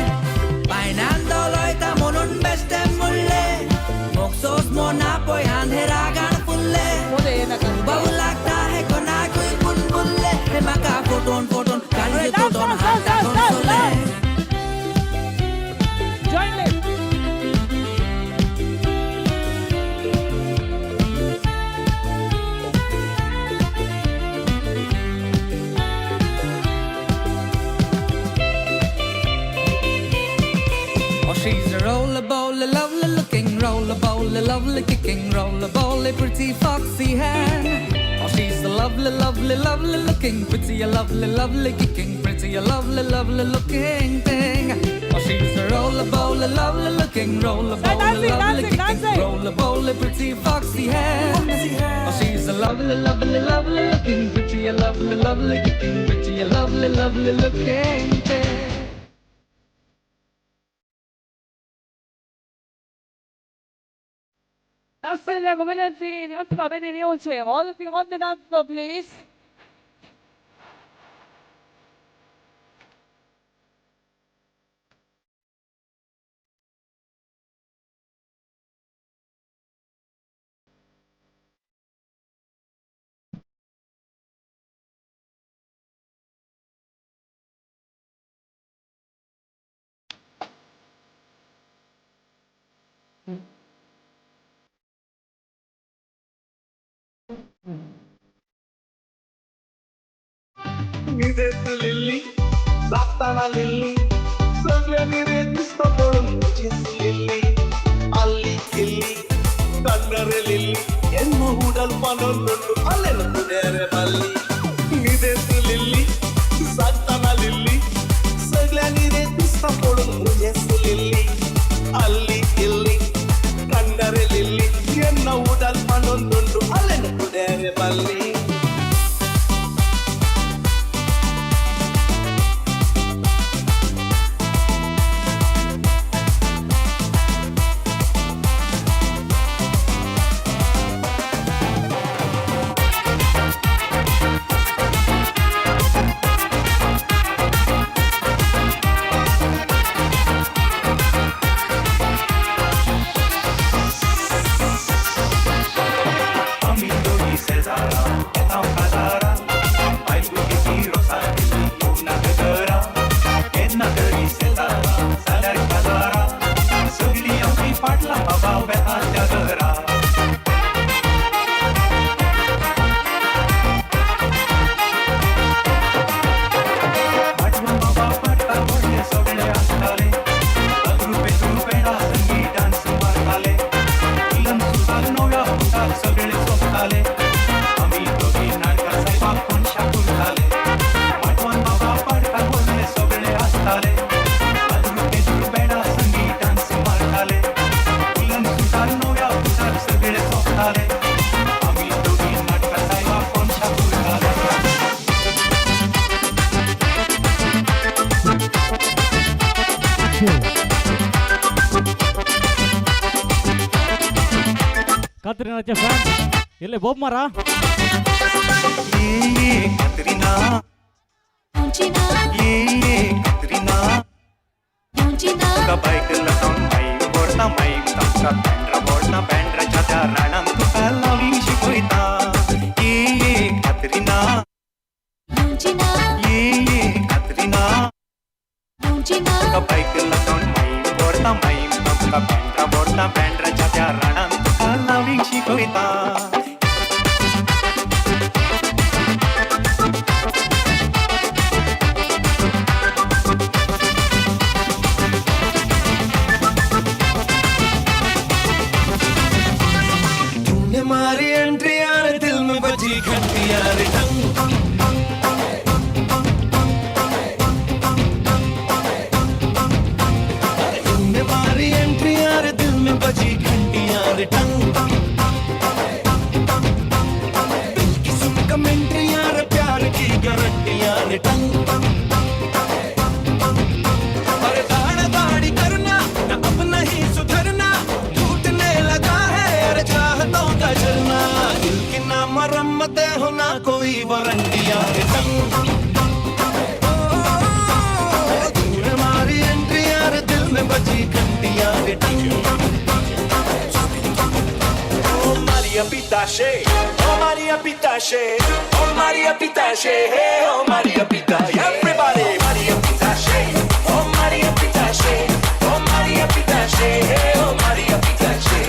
बायनान डोलयता म्हणून बेश्टें म्हणलें मोग सोंसमो ना पळयान हे रागान फुल्लें. तूं बावू लागता हे कोणाकूय पूण बुल्ले हे म्हाका फोटोन फोटोन काळीज तोटोन हात दाखोवन सोडले.
Join me.
Oh, she's a roller bowler, lovely looking, roller bowler, lovely kicking, roller bowler, pretty foxy hand. Oh, she's a lovely, lovely, lovely looking, pretty, a lovely, lovely kicking, pretty, a lovely, lovely looking thing. Oh, she's a roller bowler, lovely looking, roller bowler,
dancing,
lovely
dancing,
kicking,
dancing.
roller bowler, pretty foxy hand. Oh, she's a lovely, lovely, lovely looking, pretty, a lovely, lovely kicking, pretty, a lovely, lovely looking thing.
All of you on the dance floor, please.
निदेत लिल्ली जागताना लिल्ली सगळ्यांनी रे दिसता पळोवन म्हजीच Lillie आल्ली किल्ली कन्नरे Lillie ಎನ್ನು ಉಡಲ್ ಪನೊಂದುಂಡು ಅಲ್ಲೆನ ಕುಡೇರೆ ಬಲ್ಲಿ. ನಿದೇತ್ ಲಿಲ್ಲಿ जागताना लिल्ली सगळ्यांनी रे दिसता पळोवन म्हजीच लिल्ली ಅಲ್ಲಿ ಇಲ್ಲಿ ಕಂಡರೆ ಲಿಲ್ಲಿ ಎನ್ನ ಉಡಲ್ ಪನೊಂದುಂಡು ಅಲ್ಲೆನ ಕುಡೇರೆ ಬಲ್ಲಿ.
सगळे आसताले.
कात्रिनाचे फॅन इल्ले बोब मारा.
कतरीना ये कतरीना तुका बायक लटोन माई बोरता माई तुमका बँड्रा बोरता बँड्राच्या त्या राणान तुका लवींग शिकयता. ये कतरीना ये कतरीना तुका बायक लटोन माई बोरता माई तुमका बँड्रा बोरता बँड्राच्या त्या राणान तुका लवींग शिकयता.
तूने मारी एंट्री यार दिल में बजी घंटी यार टंग. तूने मारी एंट्री यार दिल में बजी घंटी यार टंग. दिल की सुन कमेंट्री यार प्यार की गारंटी यार टंग. अरे दाड़ दाड़ी करना ना अब नहीं सुधरना, टूटने लगा है अरे चाहतों का झरना. दिल की ना मरम्मत हो ना कोई वारंटी यार टंग. तूने मारी एंट्री यार दिल में बजी घंटी यार टंग.
Oh Maria Pitache, oh Maria Pitache, oh Maria Pitache, hey, oh Maria Pitache. Everybody, Maria Pitache, oh Maria Pitache, oh Maria Pitache, hey, oh Maria Pitache.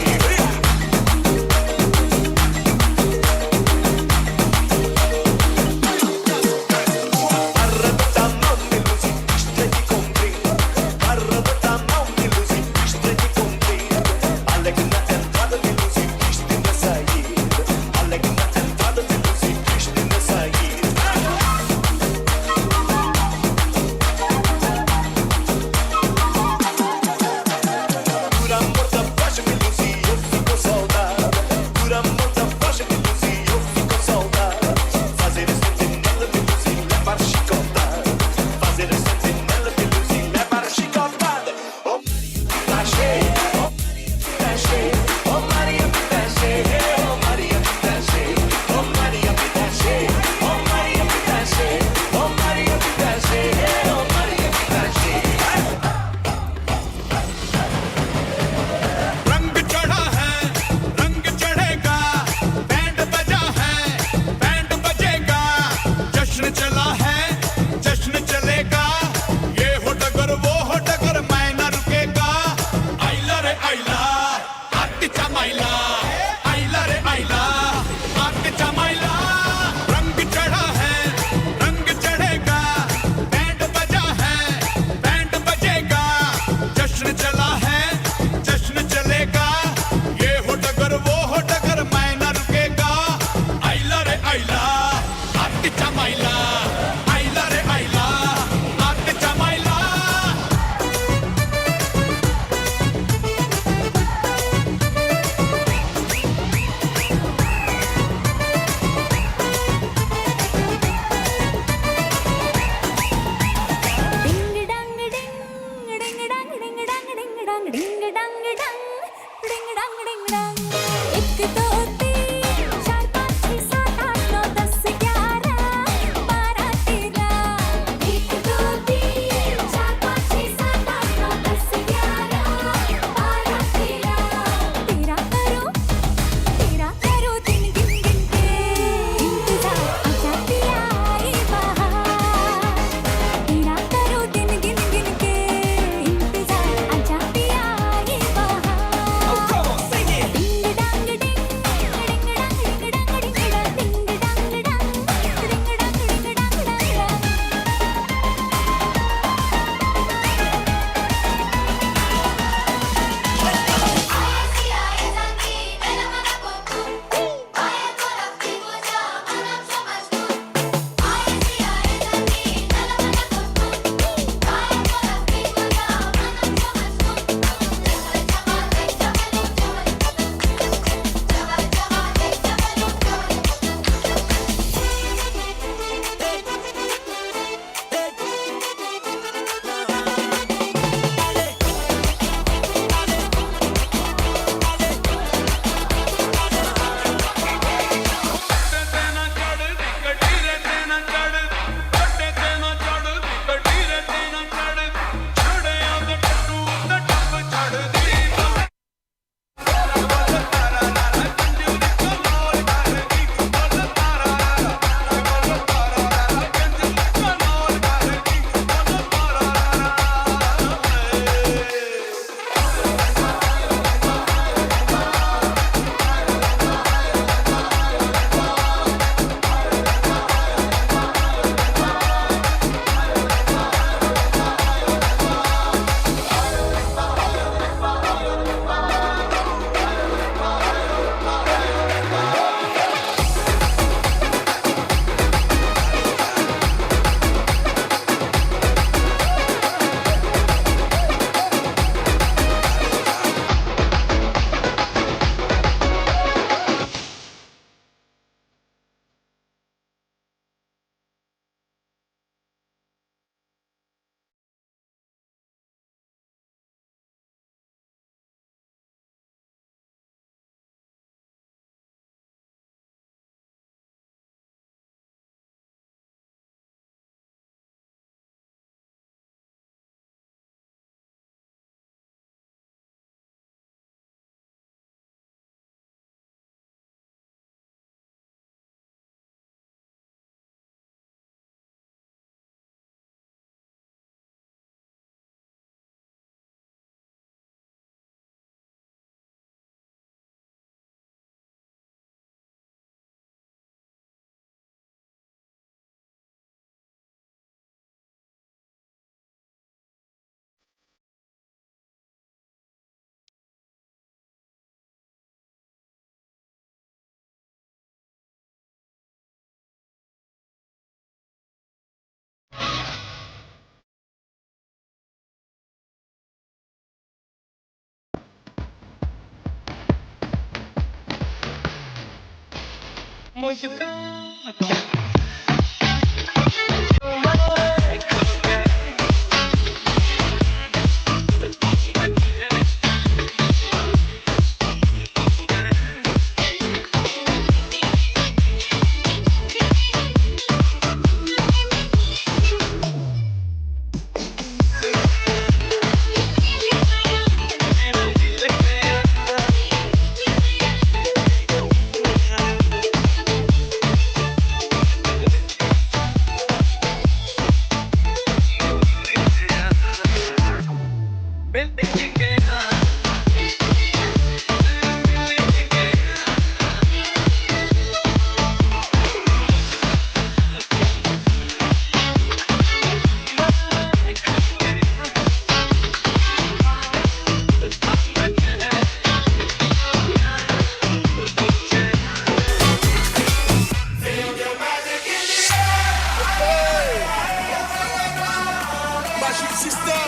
Magic System,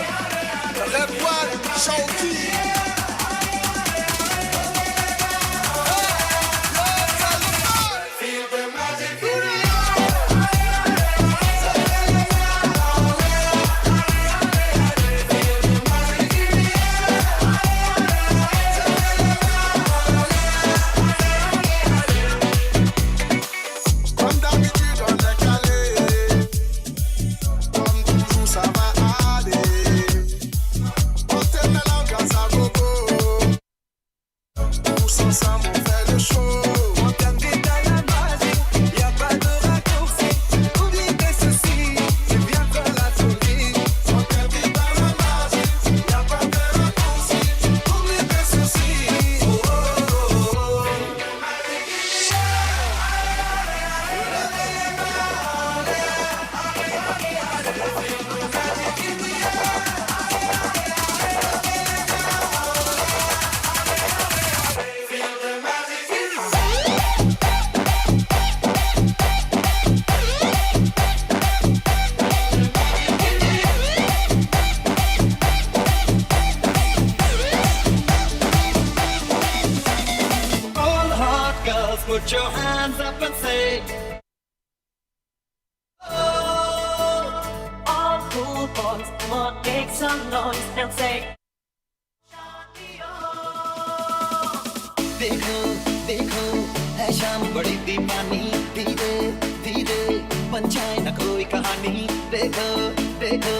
Red One, Shawty. Feel the magic in the Comme d'habitude, on est calé. Comme toujours, ça va aller. On te met l'ambiance à gogo. Tous ensemble, on fait le show.
On t'invite à la magie, y a pas de raccourci. Oublie tes soucis, tu viens faire la folie.
On t'invite à la magie, y a pas de raccourci. Oublie tes soucis.
Oh, oh, oh, oh. All hot girls, put your hands up and say,
All cool boys, come on, make some noise and say.
देखो देखो है शाम बड़ी दीवानी, धीरे धीरे बन जाए न कोई कहानी। देखो देखो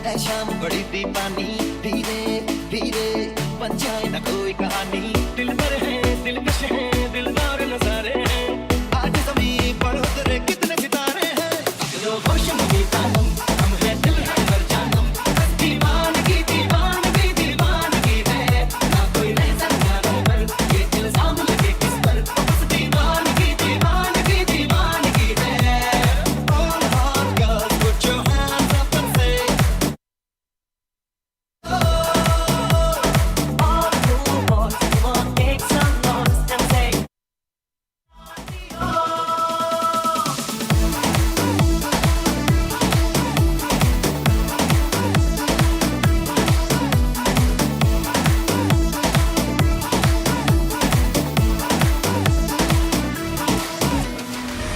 है शाम बड़ी दीवानी, धीरे धीरे बन जाए न कोई कहानी।
दिल पर है दिलकश है दिलदार नजारे हैं, आज जमीन पर उतरे कितने सितारे हैं। अगलो होश में तानम, हम है दिल है हर जानम, बस दीवानगी दीवानगी दीवानगी है। ना कोई रहसन ना रहबर, ये इल्जाम लगे किस पर, बस दीवानगी दीवानगी दीवानगी है।
All hot girls, put your hands up and say,
All cool boys, come on, make some noise and say.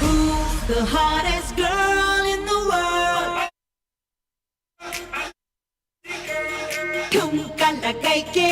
Who's the hottest girl in the world? ठुमका लगाई के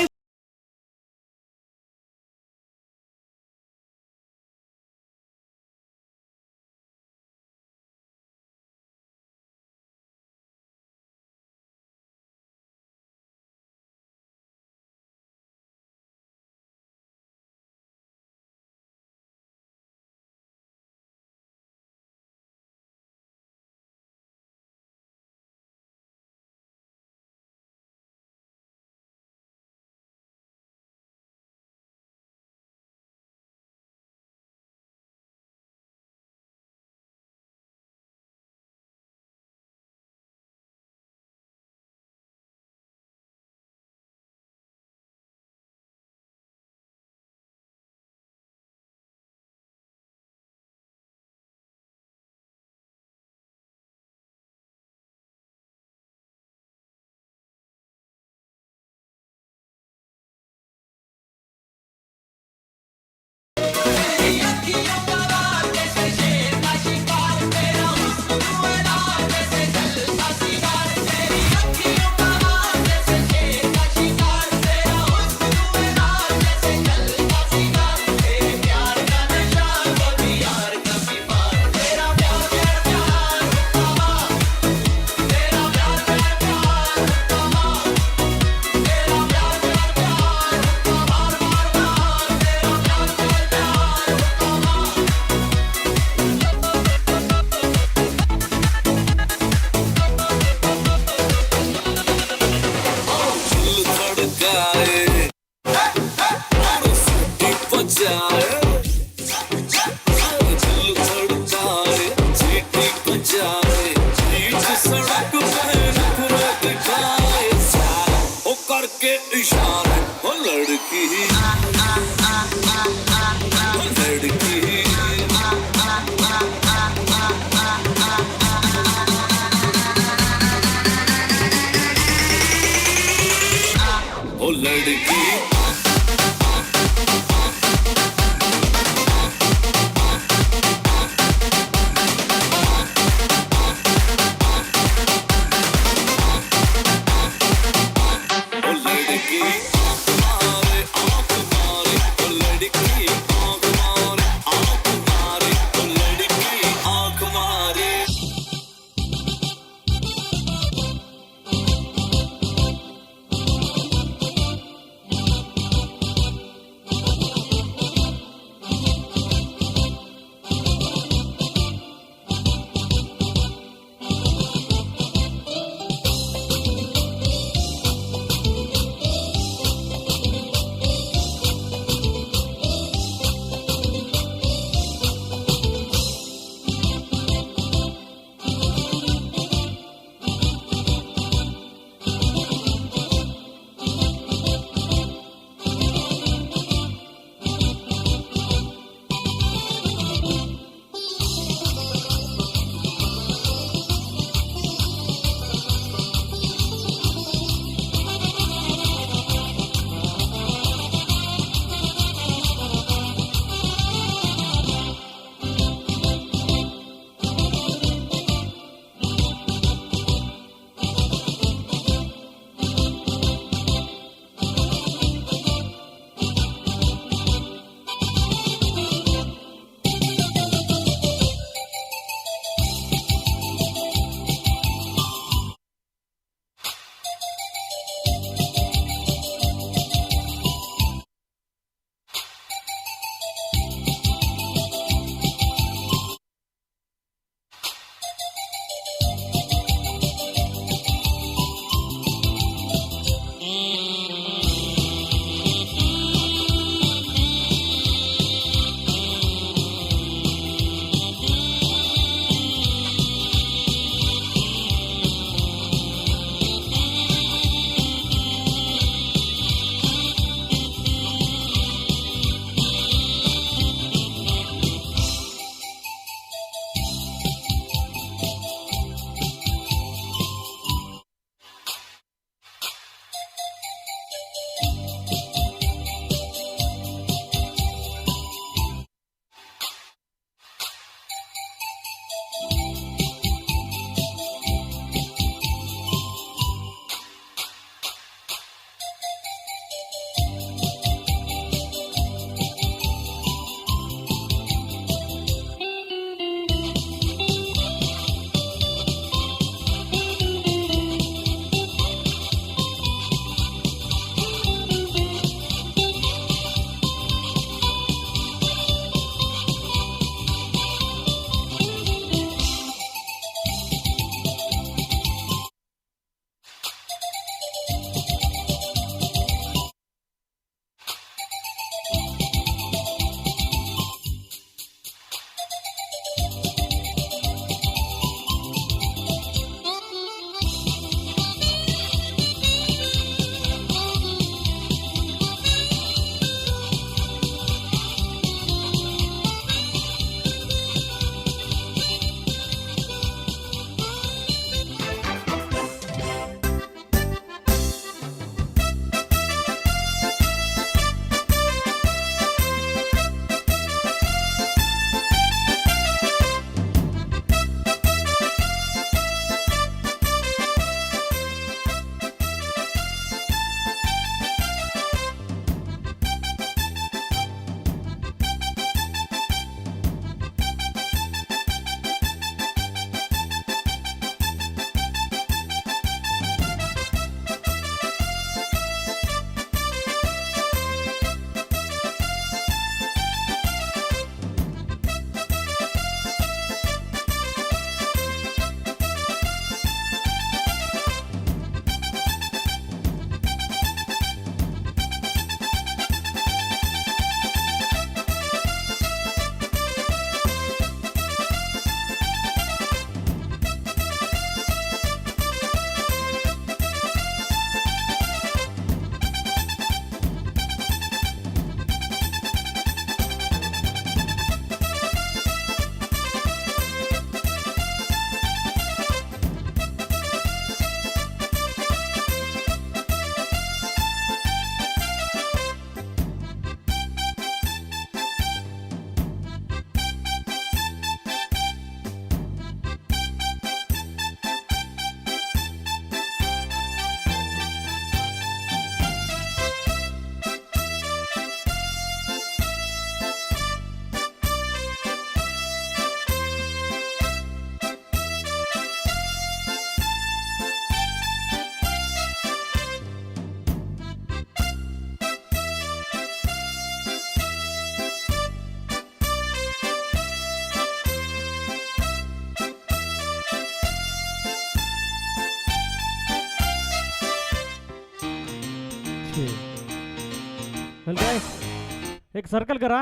एक सर्कल करा.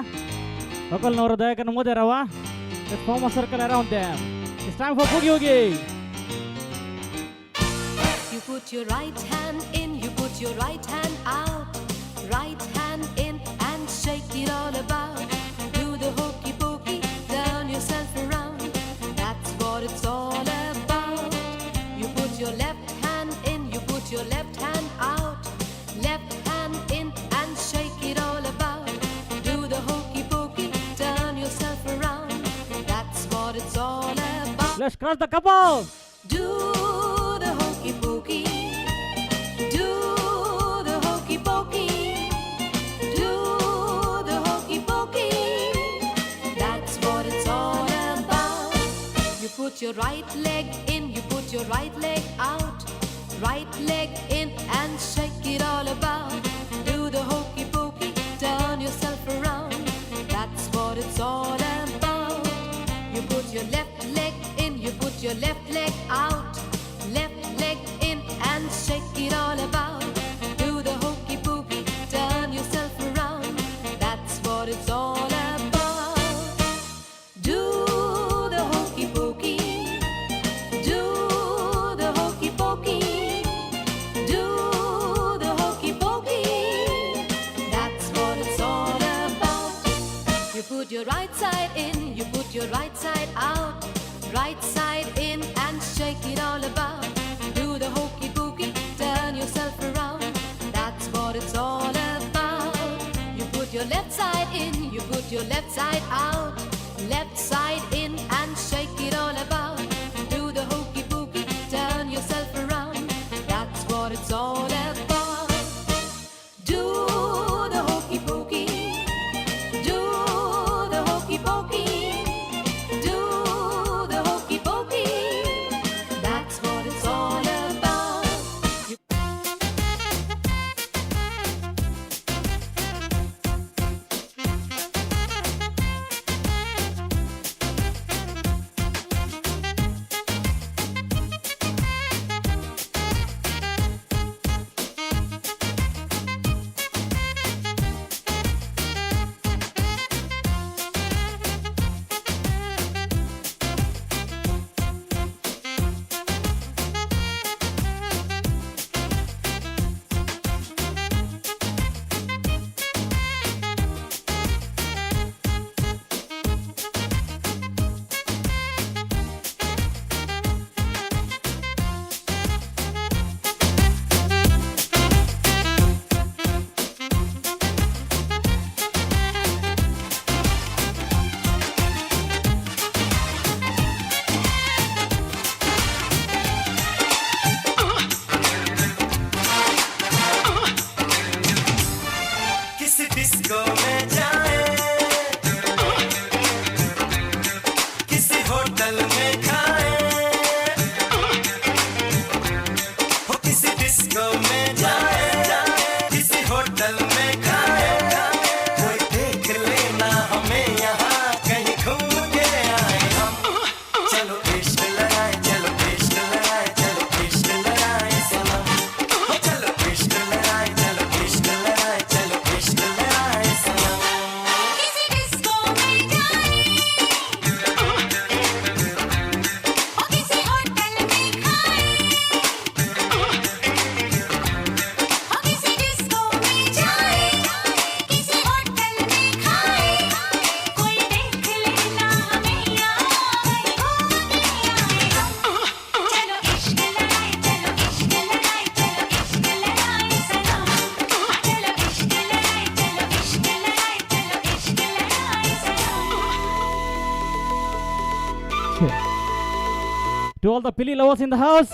होकल नवरो दयाकन मोदे रावा. Let's form a circle around them. It's time for boogie woogie.
You put your right hand in, you put your right hand out. Right hand in and shake it all about. Do the hokey pokey, turn yourself around. That's what it's all about. You put your left hand in, you put your left hand out. Left hand in and shake it all about. Do the hokey pokey, turn yourself around. That's what it's all about.
Let's cross the couple.
Do the hokey pokey. Do the hokey pokey. Do the hokey pokey. That's what it's all about. You put your right leg in, you put your right leg out. Right leg in and shake it all about. Do the hokey pokey, turn yourself around. That's what it's all about. You put your left leg in, you put your left leg out. Left leg in and shake it all about. Do the hokey pokey, turn yourself around. That's what it's all about. Do the hokey pokey. Do the hokey pokey. Do the hokey pokey. That's what it's all about. You put your right side in, you put your right side out. Right side in and shake it all about. Do the hokey pokey, turn yourself around. That's what it's all about. You put your left side in, you put your left side out. Left side in and shake it all about. Do the hokey pokey, turn yourself around. That's what it's all about. Do the hokey pokey. Do the hokey pokey. Do the hokey pokey. That's what it's all about. You
किसी disco में जाए, किसी hotel में खाए, हो किसी disco में जाए, किसी होटल में खाए, कोई देख लेना हमें यहाँ कहीं घूम के आए हम। चलो इश्क लड़ाए, चलो इश्क लड़ाए, चलो इश्क लड़ाए सनम, हो चलो इश्क लड़ाए, चलो इश्क लड़ाए, चलो इश्क लड़ाए सनम।
किसी डिस्को में जाए, ओ किसी होटल में खाए, ओ किसी डिस्को में जाए, किसी होटल में खाए, कोई देख लेना हमें यहाँ कहीं घूम के आए हम। चलो इश्क लड़ाए, चलो इश्क लड़ाए, चलो इश्क लड़ाए सनम, चलो इश्क लड़ाए, चलो इश्क लड़ाए, चलो इश्क लड़ाए सनम।
To all the Pili lovers in the house.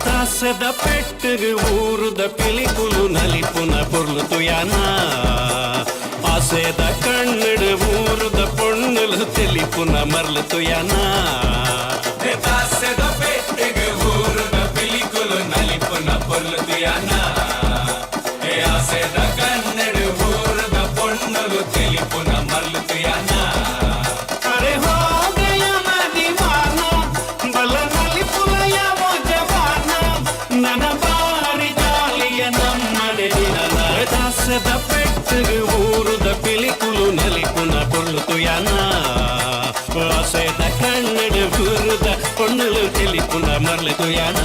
ತ್ರಾಸದ ಪೆಟ್ಟಗ್ ಊರುದ ಪಿಲಿಕುಲು ನಲಿಪುನ ಪೊರ್ಲು ತುಯಾನ, ಆಸೆದ ಕಣ್ಣಡು ಊರುದ ಪೊಣ್ಣುಲು ತೆಲಿಪುನ ಮರ್ಲು ತುಯಾನ.
ತ್ರಾಸದ ಪೆಟ್ಟಗ್ ಊರುದ ಪಿಲಿಕುಲು ನಲಿಪುನ ಪೊರ್ಲು ತುಯಾನ, ಆಸೆದ ಕಣ್ಣಡು ಊರುದ ಪೊಣ್ಣುಲು ತೆಲಿಪುನ ಮರ್ಲು ತುಯಾನ.
ಅರೆ ಹೋ ಗಯಾ ನಾ ದಿವಾನ, ಬಲ ನಲಿಪುನ ಯಾವ ಜವಾನ, ನನ್ನ ಬಾರಿ ಆಸೆದ ಪೆಟ್ಟಿಗೆ ಊರುದ ಪಿಲಿಕುಲು ನಲಿಪುನ ಪೊರ್ಲು ತುಯಾನ ಆಸೆದ ಕಣ್ಣಡು ಊರುದ ಪೊಣ್ಣುಲು ತಿಳಿಪುನ ಮರ್ಲು ತುಯಾನ.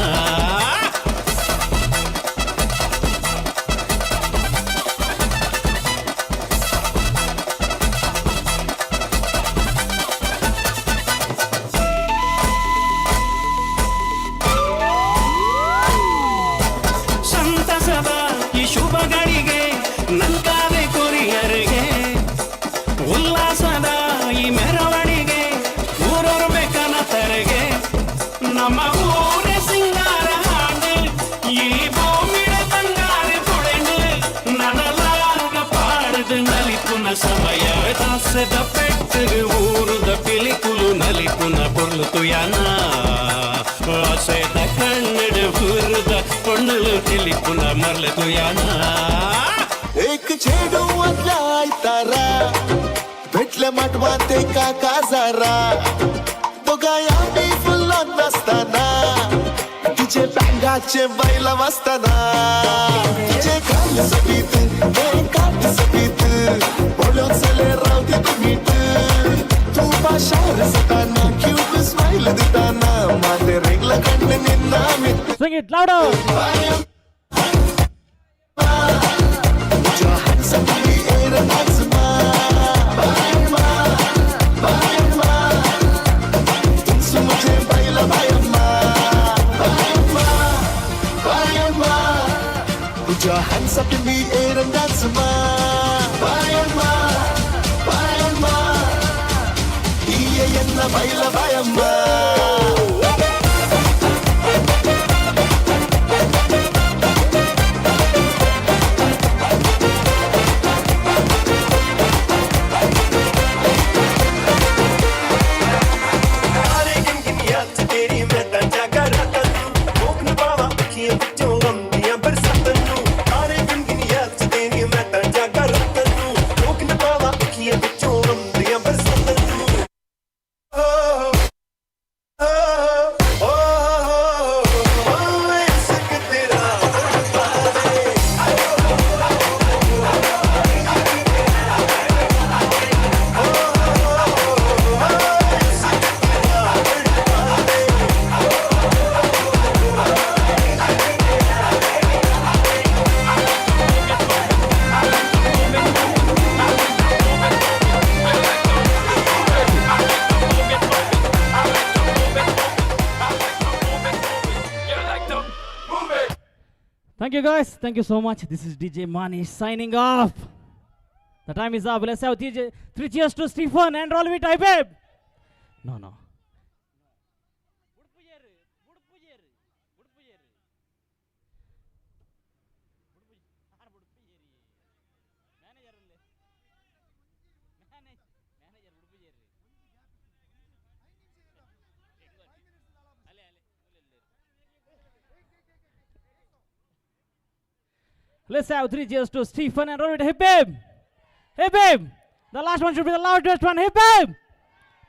ಸಂತಸದ ಈ ಶುಭಗಳಿಗೆ ನಲ್ಕಾವೆ ಕೊರಿಯರಿಗೆ ಉಲ್ಲಾಸದ ಈ ಮೆರವಣಿಗೆ ಊರೊರ್ಮೆ ಕನತರಿಗೆ ನಮ್ಮ ಊರೇ ಸಿಂಗಾರ ಹಾಡು ಈ ಭೂಮಿಡ ಬಂಗಾರ ಪುಡೆಂಡು ನನಲಾಗ ಪಾಡದು ನಲಿಪುನ ಸಮಯ. ಆಸೆದ ಪೆಟ್ಟಿಗೆ ಊರುದ ಪಿಲಿಕುಲು ನಲಿಪುನ ಪೊರ್ಲು ತುಯಾನ ಆಸೆದ ಕಣ್ಣಡು ಊರುದ ಪೊಣ್ಣುಲು ತಿಳಿಪುನ ಮರ್ಲು ತುಯಾನ.
एक चेडू तारा भेटले माटवांत एका काजारा दोगांय आमी फुल्लोन नासतना तिचे बँगाचे बायलां वाजतना तिचे गाल सोबीत तें कात सोबीत पळोवन चले रावती तुमीट तूं पाशार जाताना क्यूट स्मायल दिताना माते रेगला कण्ण निन्ना मित.
Sing it louder.
Put your hands up in the air and dance, ma. Bayamma, bayamma. Dance mujhe baila bayamma. Bayamma, bayamma. Put your hands up in the air and dance, ma. Bayamma, bayamma. Iye enna baila bayamma.
Thank you guys. Thank you so much. This is DJ Manish signing off. The time is up. Let's have DJ 3 cheers to Stephen and Rolvi Taipei. No, no. Let's have 3 cheers to Stephen and Rolvi. Hey babe! Hey babe! The last one should be the loudest one. Hey babe!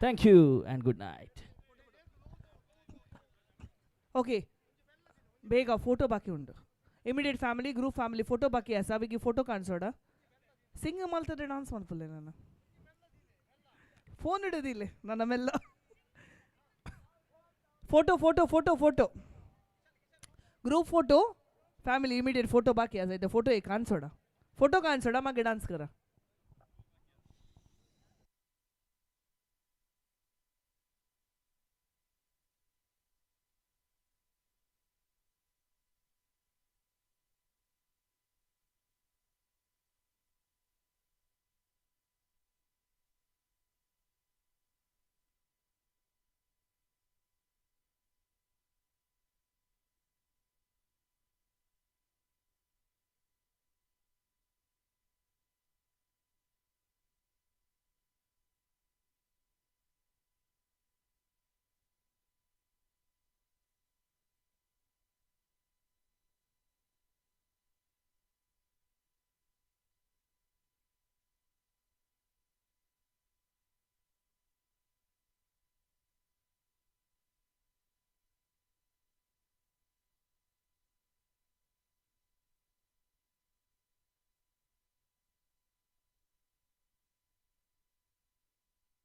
Thank you and good night.
Okay. ಬೇಗ photo ಬಾಕಿ ಉಂಟು. Immediate family group family photo ಬಾಕಿ ಆಸ ಅವಿಗೆ photo ಕಾಣಿಸೋಡ. Singh ಮಲ್ತದೆ dance ಮಾಡ್ಪಲ್ಲೆ ನಾನು phone ಹಿಡಿದಿಲ್ಲ ನನ್ನ ಮೆಲ್ಲ. Photo photo photo photo group photo family immediate photo ಬಾಕಿ ಆಸ ಇದು ಫೋಟೋ ಕಾಣಿಸೋಡ. ಫೋಟೋ ಕಾಣಿಸೋಡ ಮಗೆ ಡಾನ್ಸ್ ಕರ.